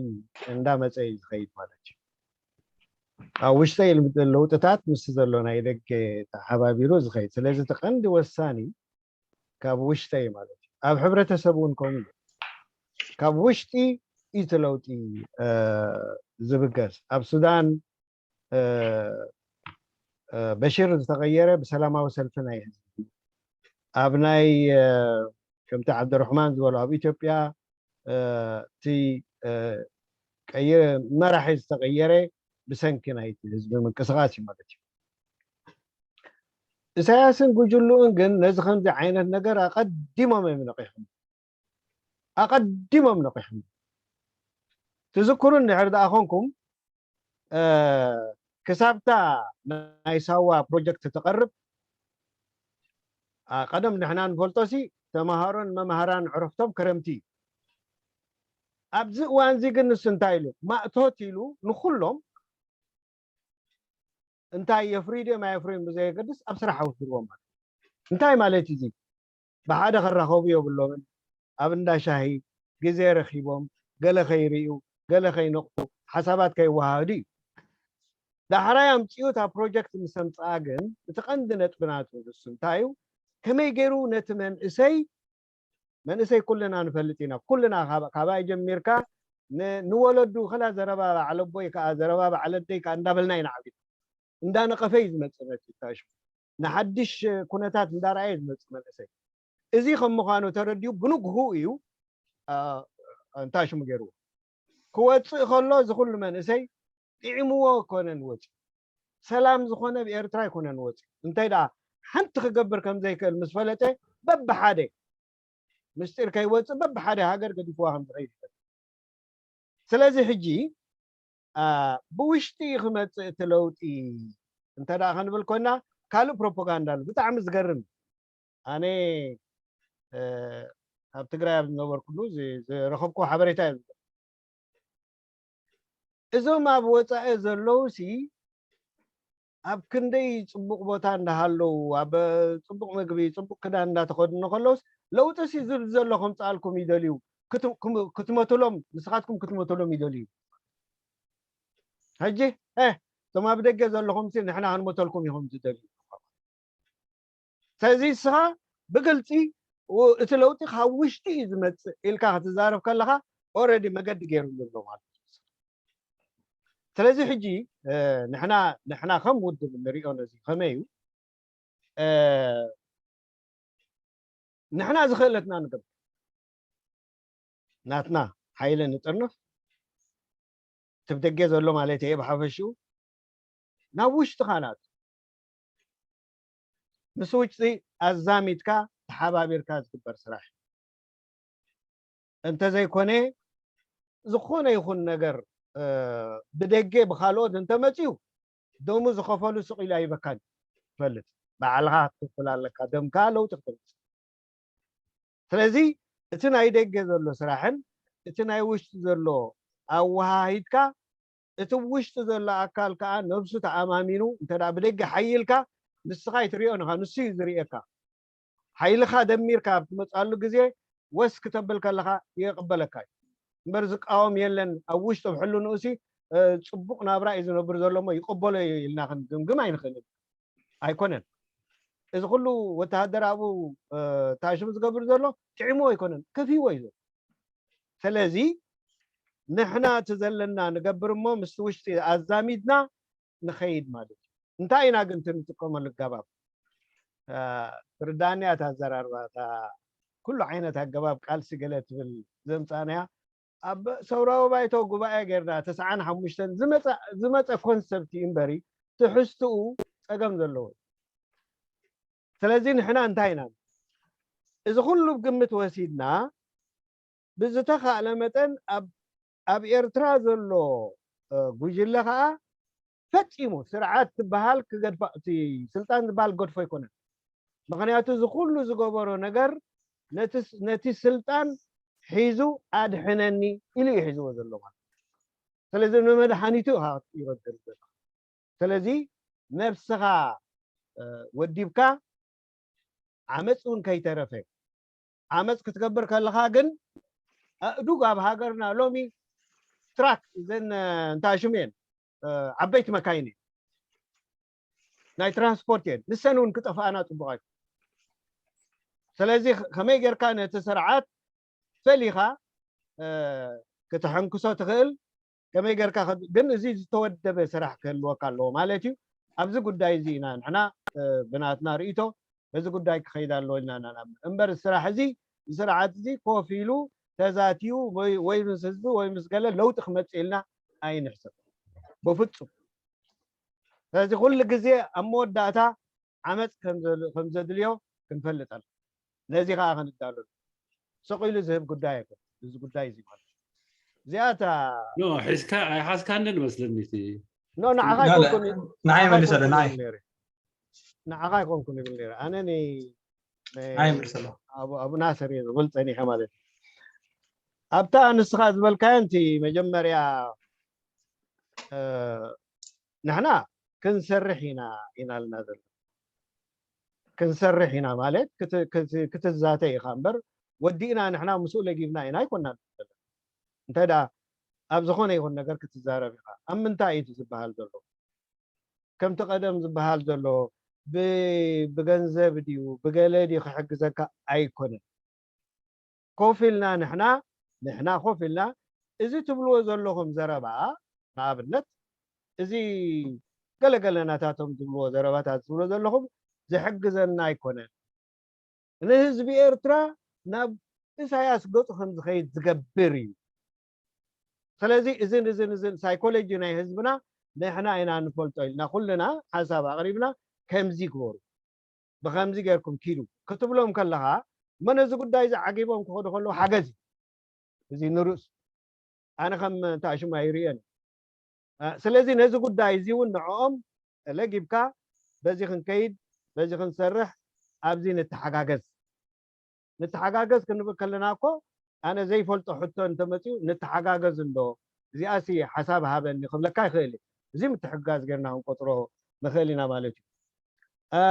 እንዳመፀ እዩ ዝኸይድ ማለት እዩ። ኣብ ውሽጠይ ለውጥታት ምስ ዘሎ ናይ ደገ ተሓባቢሩ ዝኸይድ። ስለዚ እቲ ቀንዲ ወሳኒ ካብ ውሽጠይ ማለት እዩ። ኣብ ሕብረተሰብ እውን ከምኡ እዩ። ካብ ውሽጢ እቲ ለውጢ ዝብገስ። ኣብ ሱዳን በሽር ዝተቐየረ ብሰላማዊ ሰልፊ ናይ ህዝቢ ኣብ ናይ ከምቲ ዓብደረሕማን ዝበሎ ኣብ ኢትዮጵያ እቲ ቀይር መራሒ ዝተቐየረ ብሰንኪ ናይቲ ህዝቢ ምንቅስቃስ እዩ ማለት እዩ። ኢሳያስን ጉጅልኡን ግን ነዚ ከምዚ ዓይነት ነገር ኣቐዲሞም እዮም ነቂሖም ኣቐዲሞም ነቂሖም ትዝክሩ እንድሕር ደኣ ኮንኩም ክሳብታ ናይ ሳዋ ፕሮጀክት ትቐርብ ቀደም ንሕና ንፈልጦ ሲ ተምሃሮን መምሃራን ዕረፍቶም ክረምቲ እዩ። ኣብዚ እዋን እዚ ግን ንሱ እንታይ ኢሉ ማእቶት ኢሉ ንኩሎም እንታይ የፍርዩ ድዮም ኣየፍርዩን ብዘየገድስ ኣብ ስራሕ ኣውፊርዎም ማለት እዩ። እንታይ ማለት እዩ እዚ? ብሓደ ክራኸቡ የብሎምን። ኣብ እንዳ ሻሂ ግዜ ረኺቦም ገለ ከይርእዩ ገለ ከይነቕፉ ሓሳባት ከይወሃሃዱ እዩ። ዳሕራይ ኣምፅኡ እታ ፕሮጀክት ምስ ኣምፅኣ ግን እቲ ቀንዲ ነጥቢ ናቱ ንሱ እንታይ እዩ? ከመይ ገይሩ ነቲ መንእሰይ መንእሰይ ኩልና ንፈልጥ ኢና። ኩልና ካባይ ጀሚርካ ንወለዱ ከላ ዘረባ በዓል ኣቦይ ከዓ ዘረባ በዓል ኣደይ ከዓ እንዳበልና ኢና ዓቢና። እንዳነቐፈ እዩ ዝመፅእ መፂ ታሽሙ ንሓድሽ ኩነታት እንዳረኣየ ዝመፅእ መንእሰይ እዚ ከም ምዃኑ ተረዲኡ ብንግሁ እዩ እንታይ ሽሙ ገይርዎ ክወፅእ ከሎ እዚ ኩሉ መንእሰይ ጥዒምዎ ኣይኮነን ወፂኡ ሰላም ዝኾነ ብኤርትራ ኣይኮነን ወፂኡ እንታይ ደኣ ሓንቲ ክገብር ከም ዘይክእል ምስ ፈለጠ በብሓደ ምስጢር ከይወፅእ በብሓደ ሃገር ገዲፍዋ ከም ዝኸይድ ይፈልጥ ስለዚ ሕጂ ብውሽጢ ክመፅእ እቲ ለውጢ እንተ ደኣ ክንብል ኮይና ካልእ ፕሮፓጋንዳ ኣሎ ብጣዕሚ ዝገርም ኣነ ኣብ ትግራይ ኣብ ዝነበርኩሉ ዝረኸብኩ ሓበሬታ እዩ እዞም ኣብ ወፃኢ ዘለዉ ሲ ኣብ ክንደይ ፅቡቅ ቦታ እንዳሃለዉ ኣብ ፅቡቅ ምግቢ ፅቡቅ ክዳን እንዳተኸድኑ ከለውስ ለውጢ ሲ ዝብል ዘሎ ከምፅኣልኩም ይደልዩ ክትመትሎም ንስኻትኩም ክትመትሎም ይደልዩ ሕጂ እቶም ኣብ ደገ ዘለኹም ሲ ንሕና ክንመተልኩም ኢኹም ዝደልዩ ስለዚ ንስኻ ብግልፂ እቲ ለውጢ ካብ ውሽጢ እዩ ዝመፅእ ኢልካ ክትዛረብ ከለካ already መገዲ ገይሩሉ ኣሎ ማለት እዩ ስለዚ ሕጂ ንሕና ንሕና ከም ውድብ ንሪኦ ነዚ ከመይ እዩ ንሕና ዝኽእለትና ንገብር ናትና ሓይሊ ንጥርንፍ እቲ ብደገ ዘሎ ማለት እየ ብሓፈሽኡ ናብ ውሽጥኻ ናት ምስ ውሽጢ ኣዛሚድካ ተሓባቢርካ ዝግበር ስራሕ እንተዘይኮነ ዝኾነ ይኹን ነገር ብደገ ብካልኦት እንተመፅዩ ደሙ ዝኸፈሉ ስቕ ኢሉ ኣይበካን ትፈልጥ ባዕልኻ ክትክፍል ኣለካ ደምካ ለውጢ ክትምፅ ስለዚ እቲ ናይ ደገ ዘሎ ስራሕን እቲ ናይ ውሽጢ ዘሎ ኣወሃሂድካ፣ እቲ ውሽጢ ዘሎ ኣካል ከዓ ነብሱ ተኣማሚኑ እንተ ደኣ ብደገ ሓይልካ፣ ንስኻ ኣይትሪኦን ኢኻ፣ ንሱ እዩ ዝርእየካ። ሓይልኻ ደሚርካ ኣብ ትመፅኣሉ ግዜ ወስ ክተብል ከለኻ ይቕበለካ እዩ። እምበር ዝቃወም የለን። ኣብ ውሽጡ ኣብ ሕልንኡሲ፣ እ፣ ፅቡቕ ናብራ እዩ ዝነብር ዘሎ እሞ ይቕበሎ እዩ ኢልና ክንግምግም ኣይንኽእልን። ኣይኮነን። እዚ ኩሉ ወተሃደር ኣብኡ፣ እ፣ ታሽም ዝገብር ዘሎ ጥዕሞ ኣይኮነን፣ ከፊዎ እዩ ዘሎ። ስለዚ ንሕና እቲ ዘለና ንገብር እሞ ምስቲ ውሽጢ ኣዛሚድና ንኸይድ ማለት እዩ። እንታይ ኢና ግን እቲ ንጥቀመሉ ኣገባብ? እ፣ ትርዳእኒ እያ እታ ኣዘራርባ፣ እታ ኩሉ ዓይነት ኣገባብ ቃልሲ ገለ ትብል ዘምጻእናያ። ኣብ ሰውራዊ ባይቶ ጉባኤ ጌርና ተስዓን ሓሙሽተን ዝመጸ፣ ዝመጸ ኮንሰፕት እዩ እምበሪ ትሕዝትኡ ጸገም ዘለዎ። ስለዚ ንሕና እንታይ ኢና? እዚ ኩሉ ግምት ወሲድና ብዝተኻእለ መጠን ኣብ፣ ኣብ ኤርትራ ዘሎ፣ እ፣ ጉጅለ ኸኣ ፈጺሙ ስርዓት ትበሃል ክገድፋ፣ እቲ ስልጣን ዝበሃል ክገድፎ ኣይኮነን። ምኽንያቱ እዚ ኩሉ ዝገበሮ ነገር ነቲ ስ-፣ ነቲ ስልጣን ሒዙ ኣድሕነኒ ኢሉ እዩ ሒዝዎ ዘሎ ማለት እዩ። ስለዚ ንመድሓኒቱ ኢኻ ክትቅይሮ ትደሊ ዘለኻ። ስለዚ ነብስኻ፣ እ፣ ወዲብካ ዓመፅ እውን ከይተረፈ፣ ዓመፅ ክትገብር ከለኻ ግን ኣእዱግ ኣብ ሃገርና ሎሚ ትራክ እዘን፣ እ፣ እንታይ ሽም እየን፣ እ፣ ዓበይቲ መካይን እየን፣ ናይ ትራንስፖርት እየን። ንሰን እውን ክጠፍኣና ፅቡቕ ኣይኮነን። ስለዚ ከመይ ጌርካ ነቲ ስርዓት ፈሊኻ፣ እ፣ ከተሐንክሶ ትኽእል፣ ከመይ ጌርካ ከ-፣ ግን እዚ ዝተወደበ ስራሕ ክህልወካ ኣለዎ ማለት እዩ። ኣብዚ ጉዳይ እዚ ኢና ንሕና፣ እ፣ ብናትና ርእይቶ በዚ ጉዳይ ክኸይድ ኣለዎ ኢልና ኢና ንኣምን። እምበር ስራሕ እዚ፣ ስርዓት እዚ ኮፍ ኢሉ ተዛትዩ ወይ፣ ወይ ምስ ህዝቢ ወይ ምስ ገለ ለውጢ ክመጽእ ኢልና ኣይንሕሰብ። ብፍጹም። ስለዚ ኩሉ ግዜ ኣብ መወዳእታ ዓመፅ ከም ዘ-፣ ከም ዘድልዮ ክንፈልጥ ኣለና። ነዚ ከዓ ክንዳለሉ። ስቕ ኢሉ ዝህብ ጉዳይ ኣይኮነን። እዚ ጉዳይ እዚ ማለት እዩ። እዚኣ እታ ኖ፣ ሒዝካ፣ ኣይሓዝካንን መስለኒ እቲ ኖ፣ ንዓኻ ላ፣ ላ፣ ኣይኮንኩን፣ ንዓይ ንዓኻ መልሰለ፣ ኣይኮንኩን ንዓይ። ይብል ነይረ። ንዓኻ ኣይኮንኩን ይብል ነይረ። ኣነ ኒ-፣ ን-፣ ንዓይ መልሰለ። ኣብ-፣ ኣብ ናስር እየ ዝብል ጸኒሐ ማለት እዩ። ኣብታ ንስኻ ዝበልካዮ፣ እቲ መጀመርያ፣ እ፣ ንሕና ክንሰርሕ ኢና፣ ኢና ኢልና ዘለና። ክንሰርሕ ኢና ማለት ክት-፣ ክት-፣ ክትዛተ ኢኻ እምበር፣ ወዲእና ንሕና ምስኡ ለጊብና ኢና ኣይኮናን ዘለና። እንተ ደኣ ኣብ ዝኾነ ይኹን ነገር ክትዛረብ ኢኻ። ኣብ ምንታይ እዩ እቲ ዝበሃል ዘሎ? ከምቲ ቀደም ዝበሃል ዘሎ ብ-፣ ብገንዘብ ድዩ፣ ብገለ ድዩ ክሕግዘካ? ኣይኮነን። ኮፍ ኢልና ንሕና፣ ንሕና ኮፍ ኢልና፣ እዚ ትብልዎ ዘለኹም ዘረባ፣ ንኣብነት፣ እዚ ገለገለ ናታቶም ዝብልዎ ዘረባታት ትብልዎ ዘለኹም ዝሕግዘና ኣይኮነን። ንህዝቢ ኤርትራ ናብ ኢሳያስ ገጹ ከም ዝኸይድ ዝገብር እዩ። ስለዚ እዝን፣ እዝን፣ እዝን ሳይኮሎጂ ናይ ህዝብና ንሕና ኢና ንፈልጦ ኢልና ኩልና ሓሳብ ኣቕሪብና፣ ከምዚ ግበሩ፣ ብኸምዚ ጌርኩም ኪዱ ክትብሎም ከለኻ፣ እሞ ነዚ ጉዳይ እዚ ዓጊቦም ክኸዱ ከለዉ ሓገዝ እዩ። እዚ ንርእሱ ኣነ ከም እንታይ ሽሙ ኣይርእዮን። እ፣ ስለዚ ነዚ ጉዳይ እዚ እውን ንዕኦም ለጊብካ በዚ ክንከይድ፣ በዚ ክንሰርሕ፣ ኣብዚ ንተሓጋገዝ። ንተሓጋገዝ ክንብል ከለና እኮ ኣነ ዘይፈልጦ ሕቶ እንተመፅኡ ንተሓጋገዝ እንዶ፣ እዚኣሲ ሓሳብ ሃበኒ ክብለካ ይኽእል እየ። እዚ ምትሕግጋዝ ጌርና ክንቆፅሮ ንኽእል ኢና ማለት እዩ። እ፣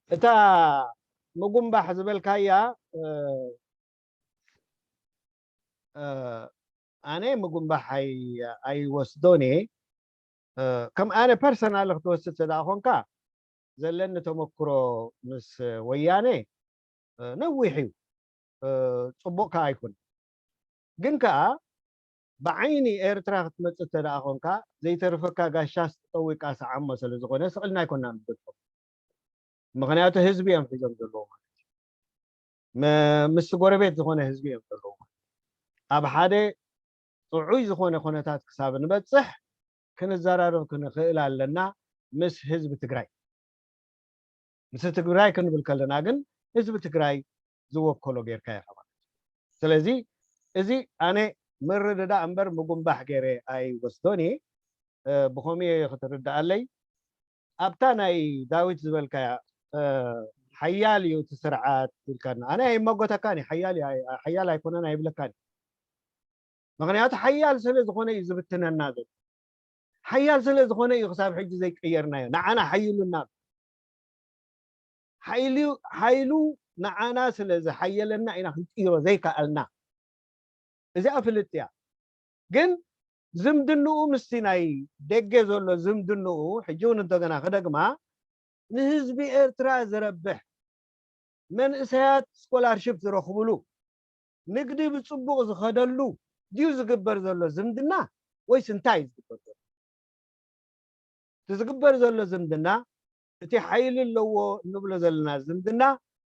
እታ ምጉንባሕ ዝበልካያ፣ እ፣ እ፣ ኣነ ምጉንባሕ ኣይ-፣ ኣይወስዶን እየ። እ፣ ከም ኣነ ፐርሰናል ክትወስድ ተደኣ ኾንካ፣ ዘለኒ ተመክሮ ምስ ወያነ፣ እ፣ ነዊሕ እዩ። እ፣ ጽቡቕ ከኣ ኣይኮነን። ግን ከኣ ብዓይኒ ኤርትራ ክትመጽእ ተደኣ ኾንካ፣ ዘይተርፈካ ጋሻስ ጠዊቃ ሰዓሞ ስለ ዝኾነ፣ ስቕ ኢልና ኣይኮናን ንገድፎም። ምኽንያቱ ህዝቢ እዮም ሒዞም ዘለዉ ማለት እዩ። መ-፣ ምስ ጎረቤት ዝኾነ ህዝቢ እዮም ዘለዉ። ኣብ ሓደ ጥዑይ ዝኾነ ኩነታት ክሳብ ንበጽሕ ክንዘራረብ ክንኽእል ኣለና ምስ ህዝቢ ትግራይ። ምስ ትግራይ ክንብል ከለና ግን ህዝቢ ትግራይ ዝወከሎ ጌርካ ኢኻ ማለት እዩ። ስለዚ እዚ ኣነ ምርድዳእ እምበር ምጉንባሕ ገይረ ኣይወስዶን እየ። እ፣ ብኸምኡ እየ ክትርድኣለይ። ኣብታ ናይ ዳዊት ዝበልካያ፣ እ፣ ሓያል እዩ እቲ ስርዓት ኢልካና። ኣነ ኣይመጎተካን እየ፣ ሓያል እዩ፣ ኣይ-፣ ሓያል ኣይኮነን ኣይብለካን እየ። ምኽንያቱ ሓያል ስለ ዝኾነ እዩ ዝብትነና ዘሎ። ሓያል ስለ ዝኾነ እዩ ክሳብ ሕጂ ዘይቀየርናዮ። ንዓና ሓይሉና፣ ሓይሉ ሓይሉ ንዓና ስለ ዝሓየለና ኢና ክንቅይሮ ዘይከኣልና። እዚኣ ፍልጥ እያ። ግን ዝምድንኡ ምስቲ ናይ ደገ ዘሎ ዝምድንኡ ሕጂ እውን እንደገና ክደግማ፣ ንህዝቢ ኤርትራ ዝረብሕ፣ መንእሰያት ስኮላርሽፕ ዝረኽብሉ፣ ንግዲ ብጽቡቕ ዝኸደሉ ድዩ ዝግበር ዘሎ ዝምድና፣ ወይስ እንታይ እዩ ዝግበር ዘሎ? እቲ ዝግበር ዘሎ ዝምድና፣ እቲ ሓይሊ ኣለዎ እንብሎ ዘለና ዝምድና፣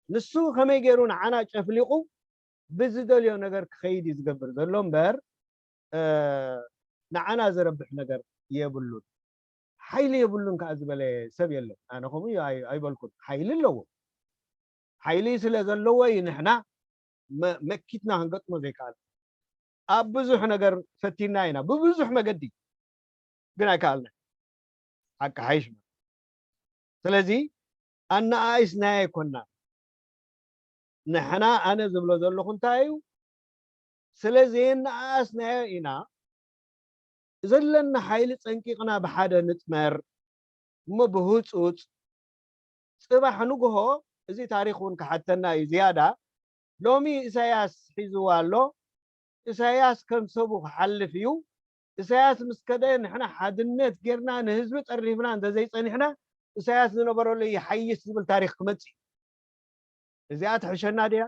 ንሱ ከመይ ገይሩ ንዓና ጨፍሊቑ ብዝደልዮ ነገር ክኸይድ እዩ ዝገብር ዘሎ እምበር፣ እ፣ ንዓና ዘረብሕ ነገር የብሉን። ሓይሊ የብሉን ከዓ ዝበለ ሰብ የለን። ኣነ ከምኡ እዩ ኣይ-፣ ኣይበልኩን። ሓይሊ ኣለዎ። ሓይሊ ስለ ዘለዎ እዩ ንሕና መ-፣ መኪትና ክንገጥሞ ዘይከኣል። ኣብ ብዙሕ ነገር ፈቲና ኢና፣ ብብዙሕ መገዲ፣ ግን ኣይከኣልናን። ሓቂ ሓይሽ ማለት። ስለዚ ኣነኣኢስናዮ ኣይኮናን። ንሕና፣ ኣነ ዝብሎ ዘለኹ እንታይ እዩ? ስለ ዘየነኣኣስናዮ ኢና ዘለና ሓይሊ ጸንቂቕና ብሓደ ንጥመር እሞ ብህጹጽ ጽባሕ ንግሆ፣ እዚ ታሪኽ እውን ክሓተና እዩ ዝያዳ። ሎሚ ኢሳያስ ሒዝዋ ኣሎ። ኢሳያስ ከም ሰቡ ክሓልፍ እዩ። ኢሳያስ ምስ ከደ ንሕና ሓድነት ጌርና ንህዝቢ ጠሪፍና እንተዘይጸኒሕና፣ ኢሳያስ ዝነበረሉ ይሓይሽ ዝብል ታሪኽ ክመጽእ እዩ። እዚኣ ትሕሸና ድያ?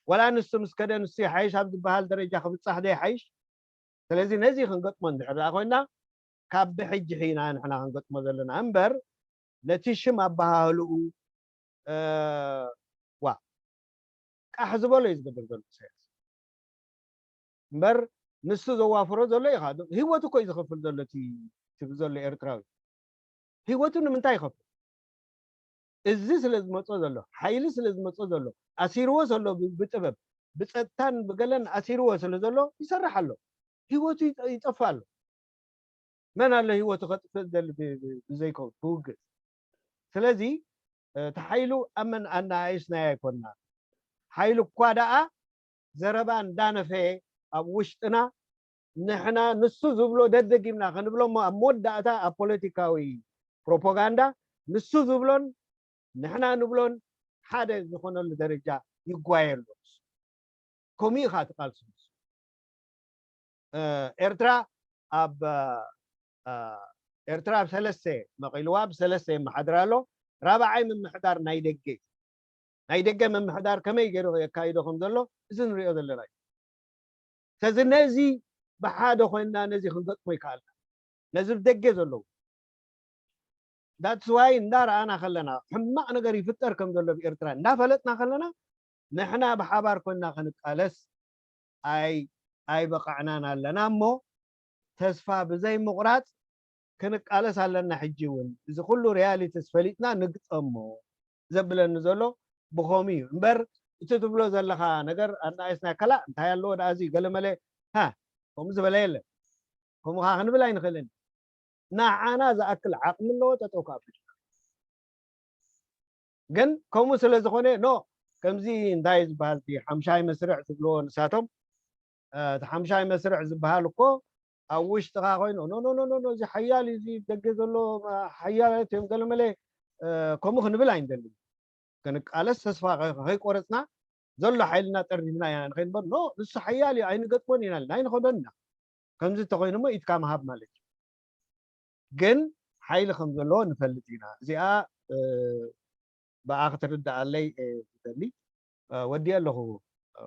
ወላ ንሱ ምስ ከደ ንሱ ይሓይሽ ኣብ ዝበሃል ደረጃ ክብጻሕ ዶ ይሓይሽ? ስለዚ ነዚ ክንገጥሞ እንድሕር ደኣ ኮይና፣ ካብ ብሕጂ ኢና ንሕና ክንገጥሞ ዘለና እምበር፣ ነቲ ሽም ኣበሃህልኡ፣ እ፣ ዋ፣ ቃሕ ዝበሎ እዩ ዝገብር ዘሎ ኢሳያስ። እምበር ንሱ ዘዋፍሮ ዘሎ ኢኻ። ህይወቱ እኮ እዩ ዝኸፍል ዘሎ እቲ፣ እቲ ዘሎ ኤርትራዊ። ህይወቱ ንምንታይ ይኸፍል? እዚ ስለ ዝመጾ ዘሎ፣ ሓይሊ ስለ ዝመጾ ዘሎ፣ ኣሲርዎ ዘሎ ብ-፣ ብጥበብ፣ ብጸጥታን ብገለን ኣሲርዎ ስለ ዘሎ ይሰርሕ ኣሎ። ህይወቱ ይጠ-፣ ይጠፍእ ኣሎ። መን ኣሎ ህይወቱ ከጥፍእ ዝደሊ ብ-፣ ብ-፣ ብዘይኮ-፣ ብውግእ? ስለዚ፣ እ፣ እቲ ሓይሉ ኣብ መን ኣነኣኢስናዮ ኣይኮንና። ሓይሉ እኳ ደኣ ዘረባ እንዳነፈየ ኣብ ውሽጥና ንሕና ንሱ ዝብሎ ደደጊምና ክንብሎ እሞ ኣብ መወዳእታ ኣብ ፖለቲካዊ ፕሮፓጋንዳ ንሱ ዝብሎን ንሕና ንብሎን ሓደ ዝኾነሉ ደረጃ ይጓየ ኣሎ። ከምኡ ኢኻ ትቃልሱ። እ፣ ኤርትራ ኣብ፣ እ፣ ኤርትራ ኣብ ሰለስተ መቒልዋ፣ ብሰለስተ የመሓድራ ኣሎ። ራብዓይ ምምሕዳር ናይ ደገ እዩ። ናይ ደገ ምምሕዳር ከመይ ገይሩ የካይዶ ከም ዘሎ እዚ ንሪኦ ዘለና እዩ። ስለዚ ነዚ ብሓደ ኮይንና ነዚ ክንገጥሞ ይከኣልና። ነዚ ብደገ ዘለዉ። That's why እንዳረኣና ከለና፣ ሕማቕ ነገር ይፍጠር ከም ዘሎ ኣብ ኤርትራ እንዳፈለጥና ከለና፣ ንሕና ብሓባር ኮይንና ክንቃለስ ኣይ-፣ ኣይበቃዕናን ኣለና እሞ፣ ተስፋ ብዘይ ምቑራጽ ክንቃለስ ኣለና። ሕጂ እውን እዚ ኩሉ ሪያሊቲስ ፈሊጥና ንግጠሞ ዘብለኒ ዘሎ ብኸምኡ እዩ እምበር፣ እቲ ትብሎ ዘለኻ ነገር ኣናእስና ከላእ እንታይ ኣለዎ ደኣ፣ እዚ ገለመለ፣ ሃ፣ ከምኡ ዝበለ የለን። ከምኡ ኸዓ ክንብል ኣይንኽእልን። ንዓና ዝኣክል ዓቕሚ ኣለዎ፣ ጠጠው ከኣ ኣቢሉ። ግን ከምኡ ስለ ዝኾነ፣ ኖ፣ ከምዚ እንታይ ዝበሃል፣ እቲ ሓምሻይ መስርዕ ዝብልዎ ንሳቶም፣ እ፣ እቲ ሓምሻይ መስርዕ ዝበሃል እኮ ኣብ ውሽጥኻ ኮይኑ፣ ኖ፣ ኖ፣ ኖ፣ ኖ፣ ኖ፣ እዚ ሓያል እዩ፣ እዚ ደገ ዘሎ፣ እ፣ ሓያላት እዮም፣ ገለመለ፣ እ፣ ከምኡ ክንብል ኣይንደልን። ክንቃለስ ተስፋ ከ-፣ ከይቆረጽና፣ ዘሎ ሓይልና ጠርኒፍና ኢና ንኸይድ እምበር፣ ኖ፣ ንሱ ሓያል እዩ፣ ኣይንገጥሞን ኢና፣ ኣይንኸዶን ኢና። ከምዚ እንተኾይኑ እሞ ኢድካ ምሃብ ማለት እዩ። ግን ሓይሊ ከም ዘለዎ ንፈልጥ ኢና። እዚኣ፣ እ፣ ብኣ ክትርድኣለይ እየ ዝደሊ። እ፣ ወዲአ ኣለኹ። እ፣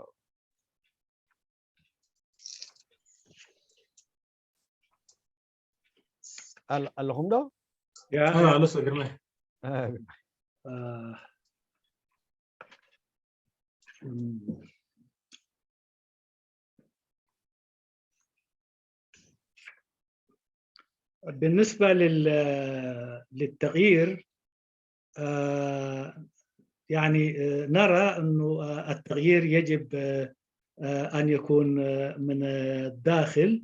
ኣል-፣ ኣለኹም ዶ? ያ፣ አ፣ ያ። ኣሎ ሰው ግርማይ። አ፣ ግርማይ። አ፣ እም። بالنسبة لل-، للتغيير، آه، يعني، آه، نرى أنه، آه، التغيير يجب، آه، آه، أن يكون، آه، من الداخل،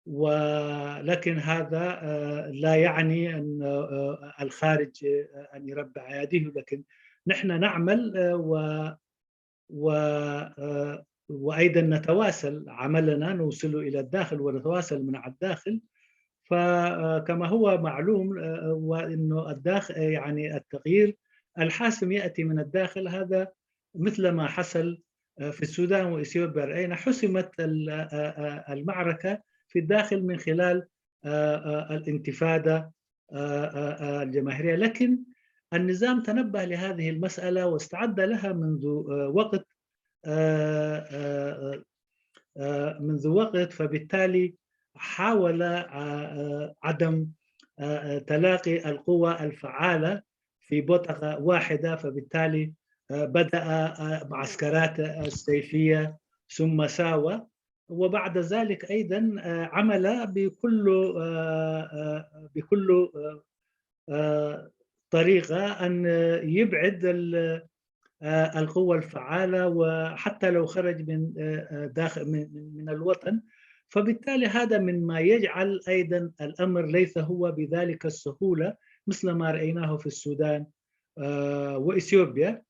ولكن هذا، آه، لا يعني أن، آه، الخارج، آه، أن يربع يديه، لكن نحن نعمل، آه، و-، و-، آه، وأيضًا نتواصل عملنا، نوصله إلى الداخل ونتواصل من على الداخل. فكما هو معلوم، آه، وإنه الداخل، يعني التغيير الحاسم يأتي من الداخل. هذا مثل ما حصل، آه، في السودان وإثيوبيا، رأينا حسمت ال-، آه، آه، المعركة في الداخل من خلال، آه، آه، الانتفاضة، آه، آه، آه، الجماهيرية. لكن النظام تنبه لهذه المسألة واستعد لها منذ، آه، وقت، آه، آه، آه، آه، منذ وقت، فبالتالي حاول، آه، آه، عدم، آه، آه، تلاقي القوى الفعالة في بوتقة واحدة، فبالتالي، آه، بدأ، آه، معسكرات السيفية ثم ساوى، وبعد ذلك أيضًا، آه، عمل بكل، آه، آه، بكل، آه، آه، طريقة أن يبعد ال-، آه، القوة الفعالة، وحتى لو خرج من، آه، آه، داخل، من، من، من الوطن. فبالتالي هذا مما يجعل أيضًا الأمر ليس هو بذلك السهولة مثل ما رأيناه في السودان، آه، وإثيوبيا.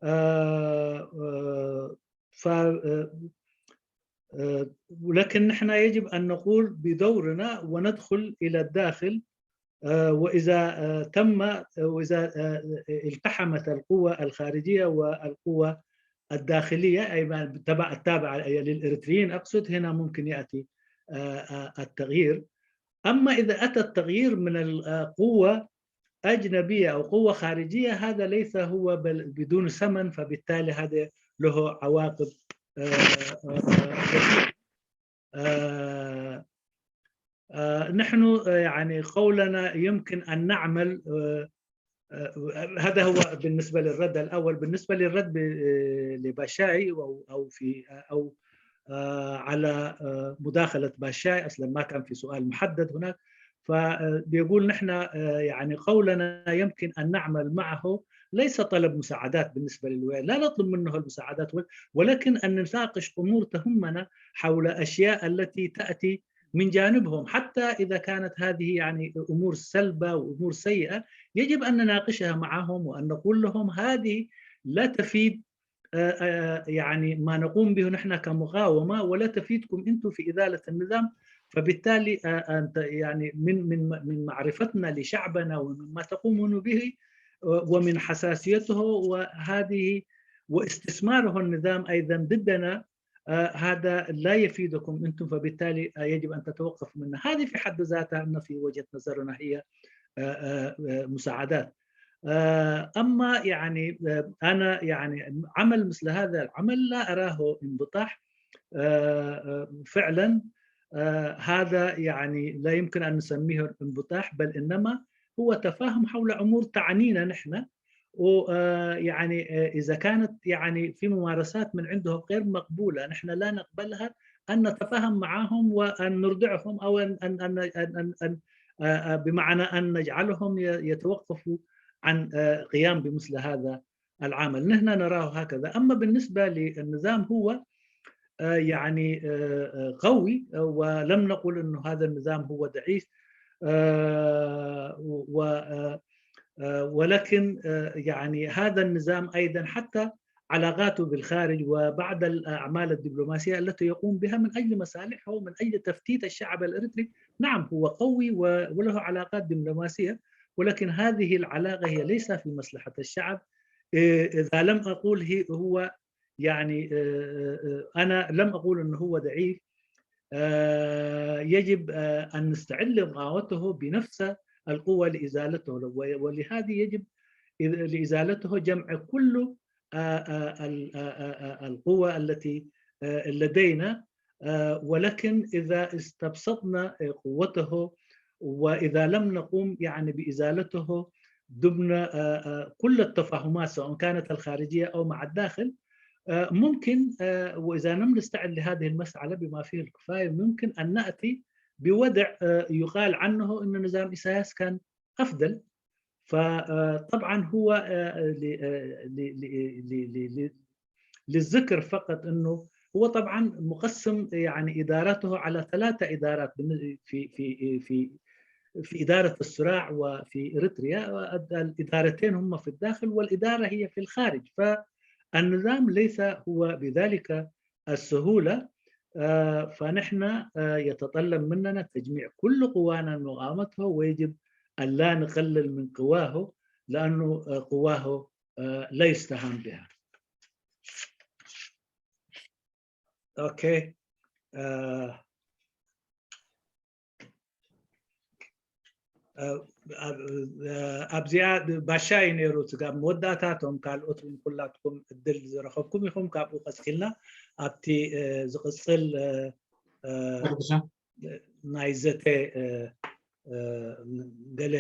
آه، آه، ف-، آه، آه، ولكن نحن يجب أن نقول بدورنا وندخل إلى الداخل. آه، وإذا، آه، تم، آه، وإذا، آه، التحمت القوة الخارجية والقوة الداخلية، أي ما تبع، التابعة للإريتريين أقصد، هنا ممكن يأتي، آه، آه، التغيير. أما إذا أتى التغيير من القوة أجنبية أو قوة خارجية، هذا ليس هو بل-، بدون ثمن، فبالتالي هذا له عواقب، آه، آه، آه، آه، آه، نحن، آه، يعني قولنا يمكن أن نعمل، آه، آه، هذا هو بالنسبة للرد الأول. بالنسبة للرد ب-، آه، لباشاي أو، أو في، أو، آه، على، آه، مداخلة باشاي، أصلًا ما كان في سؤال محدد هناك. فبيقول نحن، آه، يعني قولنا يمكن أن نعمل معه ليس طلب مساعدات بالنسبة للولايات، لا نطلب منه المساعدات، ول-، ولكن أن نناقش أمور تهمنا حول أشياء التي تأتي من جانبهم، حتى إذا كانت هذه يعني أمور سلبة وأمور سيئة، يجب أن نناقشها معهم وأن نقول لهم هذه لا تفيد، آه، آه، يعني ما نقوم به نحن كمقاومة، ولا تفيدكم أنتم في إزالة النظام. فبالتالي، آه، أنت يعني من، من، من معرفتنا لشعبنا ومما تقومون به، آه، ومن حساسيته وهذه واستثماره النظام أيضًا ضدنا، آه، هذا لا يفيدكم أنتم، فبالتالي، آه، يجب أن تتوقفوا منه. هذه في حد ذاتها، أن في وجهة نظرنا هي، آه، آه، آه، مساعدات. آه، أما يعني، آه، أنا يعني عمل مثل هذا العمل لا أراه انبطاح. آه، آه، فعلًا، آه، هذا يعني لا يمكن أن نسميه انبطاح، بل إنما هو تفاهم حول أمور تعنينا نحن. ويعني، آه، إذا كانت يعني في ممارسات من عندهم غير مقبولة، نحن لا نقبلها، أن نتفاهم معهم وأن نردعهم، أو أن، أن، أن، أن، أن، أن، آه، آه، بمعنى أن نجعلهم ي-، يتوقفوا عن، آه، قيام بمثل هذا العمل. نحن نراه هكذا. أما بالنسبة للنظام، هو، آه، يعني، آه، آه، قوي، آه، ولم نقل أنه هذا النظام هو ضعيف. آه، و-، آه، آه، ولكن، آه، يعني هذا النظام أيضًا حتى علاقاته بالخارج وبعض الأعمال الدبلوماسية التي يقوم بها من أجل مصالحه ومن أجل تفتيت الشعب الإريتري، نعم هو قوي و-، وله علاقات دبلوماسية، ولكن هذه العلاقة هي ليس في مصلحة الشعب. إيه، إذا لم أقول هي، هو يعني، آه، آه، آه، أنا لم أقول أنه هو ضعيف. آه، يجب، آه، أن نستعد لمقاومته بنفس القوة لإزالته، و-، ولهذه يجب إذ-، لإزالته جمع كل، آه، آه، ال-، آه، آه، آه، القوة التي، آه، لدينا، آه، ولكن إذا استبسطنا، آه، قوته، وإذا لم نقوم يعني بإزالته ضمن، آه، آه، كل التفاهمات سواء كانت الخارجية أو مع الداخل، آه، ممكن، آه، وإذا لم نستعد لهذه المسألة بما فيه الكفاية، ممكن أن نأتي بوضع، آه، يقال عنه أن نظام إساياس كان أفضل. فطبعًا هو، آه، ل-، آه، ل-، ل-، ل-، ل-، ل-، للذكر فقط أنه هو طبعًا مقسم يعني إداراته على ثلاثة إدارات بالن-، في، في، في، في إدارة الصراع وفي إريتريا. الإدارتين هم في الداخل والإدارة هي في الخارج. فالنظام ليس هو بذلك السهولة. آه، فنحن، آه، يتطلب مننا تجميع كل قوانا المقاومته، ويجب أن لا نقلل من قواه، لأنه، آه، قواه، آه، لا يستهان بها. Okay. آه، ኣብዚኣ ባሻ እዩ ነይሩ ስጋብ መወዳእታ። እቶም ካልኦት እውን ኩላትኩም እድል ዝረኸብኩም ኢኹም። ካብኡ ቀፂልና ኣብቲ ዝቕፅል ናይ ዘተ ገለ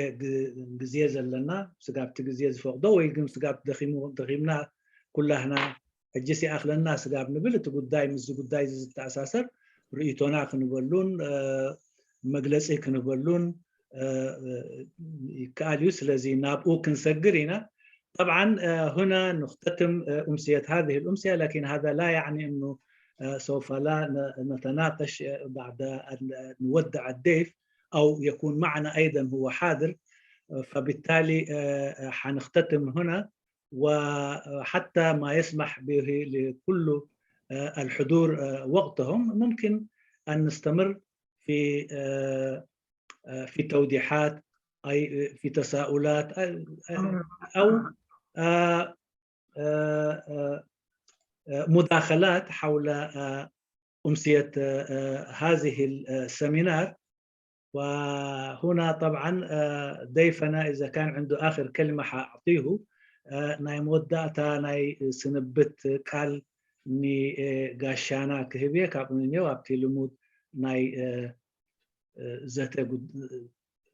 ግዜ ዘለና፣ ስጋብ እቲ ግዜ ዝፈቕዶ ወይ ግን ስጋብ ደኺምና ኩላህና ሕጂ ሲኣኽለና ስጋብ ንብል፣ እቲ ጉዳይ ምስዚ ጉዳይ እዚ ዝተኣሳሰር ርእይቶና ክንበሉን መግለፂ ክንበሉን ይከኣል እዩ። ስለዚ ናብኡ ክንሰግር ኢና። طبعا هنا نختتم أمسية هذه الأمسية، لكن هذا لا يعني أنه سوف لا نتناقش بعد أن نودع الضيف أو يكون معنا أيضا هو حاضر. فبالتالي حنختتم هنا، وحتى ما يسمح به لكل الحضور وقتهم، ممكن أن نستمر في في توضيحات، أي في تساؤلات، أو مداخلات حول أمسية هذه السيمينار. وهنا طبعا ضيفنا إذا كان عنده آخر كلمة حأعطيه، ናይ መወዳእታ ናይ ስንብት ቃል ንጋሻና ክህብ እየ። ካብኡ ንኔው ኣብቲ ልሙድ ናይ ዘተ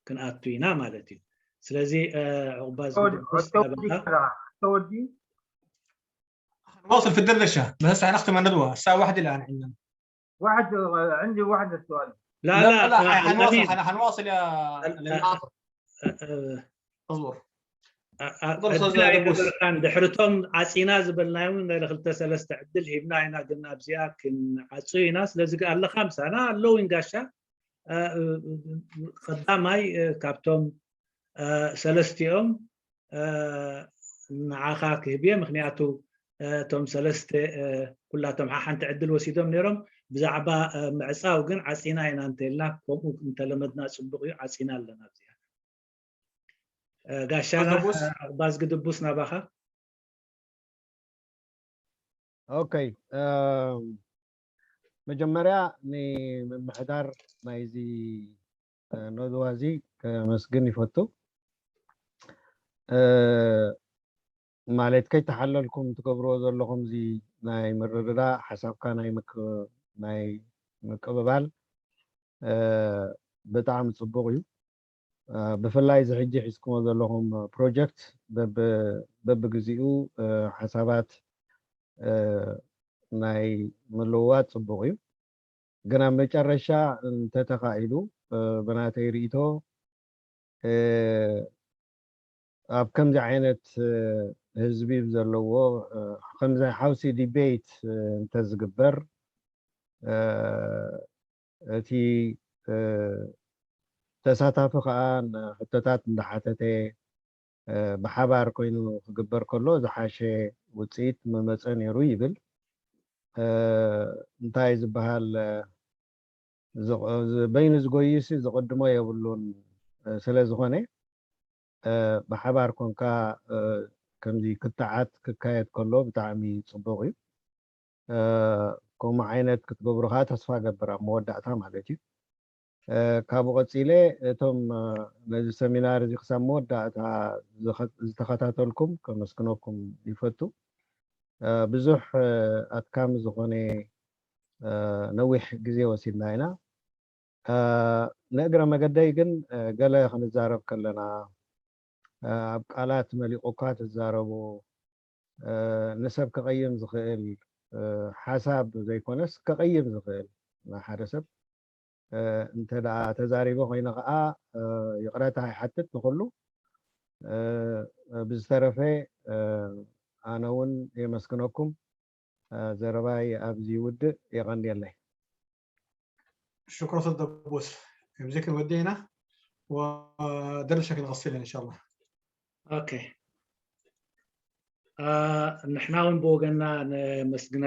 ክንኣቱ ኢና ማለት እዩ። ስለዚ ዕቑባ ዝግደስ ናባኻ። هنواصل في الدردشة، بس هسه هنختم الندوة الساعة واحد الآن عندنا. واحد عندي واحد السؤال. لا لا لا، حنواصل، حنواصل يا الناظر. اصبر. ድሕርቶም ዓፂና ዝበልናዮ እውን ገለ ክልተ ሰለስተ ዕድል ሂብና ኢና፣ ግን ኣብዚኣ ክንዓፁ ኢና። ስለዚ ኣለካ ምሳና ኣለዉ ጋሻ ቀዳማይ ካብቶም ሰለስቲኦም ንዓኻ ክህብ እየ። ምክንያቱ እቶም ሰለስተ ኩላቶም ሓሓንቲ ዕድል ወሲዶም ነይሮም። ብዛዕባ ምዕፃው ግን ዓፂና ኢና እንተልና፣ ከምኡ እንተለመድና ፅቡቅ እዩ። ዓፂና ኣለና ኣብዚኣ። ጋሻና ባዝጊ ድቡስ ናባኻ። ኦኬ፣ መጀመርያ ንምምሕዳር ናይዚ ነድዋ እዚ ከመስግን ይፈቱ። ማለት ከይተሓለልኩም ትገብርዎ ዘለኹም እዚ ናይ ምርድዳእ ሓሳብካ ናይ ምቅ- ናይ ምቅብባል ብጣዕሚ ፅቡቕ እዩ። ብፍላይ እዚ ሕጂ ሒዝኩሞ ዘለኹም ፕሮጀክት በብግዚኡ ሓሳባት ናይ ምልውዋጥ ፅቡቕ እዩ። ግን ኣብ መጨረሻ እንተተኻኢሉ ብናተይ ርእይቶ ኣብ ከምዚ ዓይነት ህዝቢ ዘለዎ ከምዚ ሓውሲ ዲቤት እንተዝግበር እቲ ተሳታፊ ከዓ ሕቶታት እንዳሓተተ ብሓባር ኮይኑ ክግበር ከሎ ዝሓሸ ውፅኢት ምመፀ ነይሩ ይብል። እንታይ ዝበሃል በይኑ ዝጎይሲ ዝቕድሞ የብሉን። ስለዝኾነ ብሓባር ኮንካ ከምዚ ክትዓት ክካየድ ከሎ ብጣዕሚ ፅቡቕ እዩ። ከምኡ ዓይነት ክትገብሩ ከዓ ተስፋ ገብር ኣብ መወዳእታ ማለት እዩ። ካብኡ ቀፂለ እቶም ነዚ ሰሚናር እዚ ክሳብ መወዳእታ ዝተኸታተልኩም ከመስግነኩም ይፈቱ። ብዙሕ ኣድካሚ ዝኾነ ነዊሕ ግዜ ወሲድና ኢና። ንእግረ መገደይ ግን ገለ ክንዛረብ ከለና ኣብ ቃላት መሊቑካ ትዛረቡ ንሰብ ክቐይም ዝኽእል ሓሳብ ዘይኮነስ ክቐይም ዝኽእል ንሓደ ሰብ እንተ ደኣ ተዛሪበ ኮይነ ከዓ ይቕረታ ይሓትት ንኹሉ። ብዝተረፈ ኣነ እውን የመስግነኩም። ዘረባይ ኣብዚ ይውድእ። የቐንየለይ። ሽኩረት ደቡስ። ከምዚ ክንወድእ ኢና ወደርሻ ክንቐስል እንሻላ። ኦኬ፣ ንሕና እውን ብወገንና ነመስግነ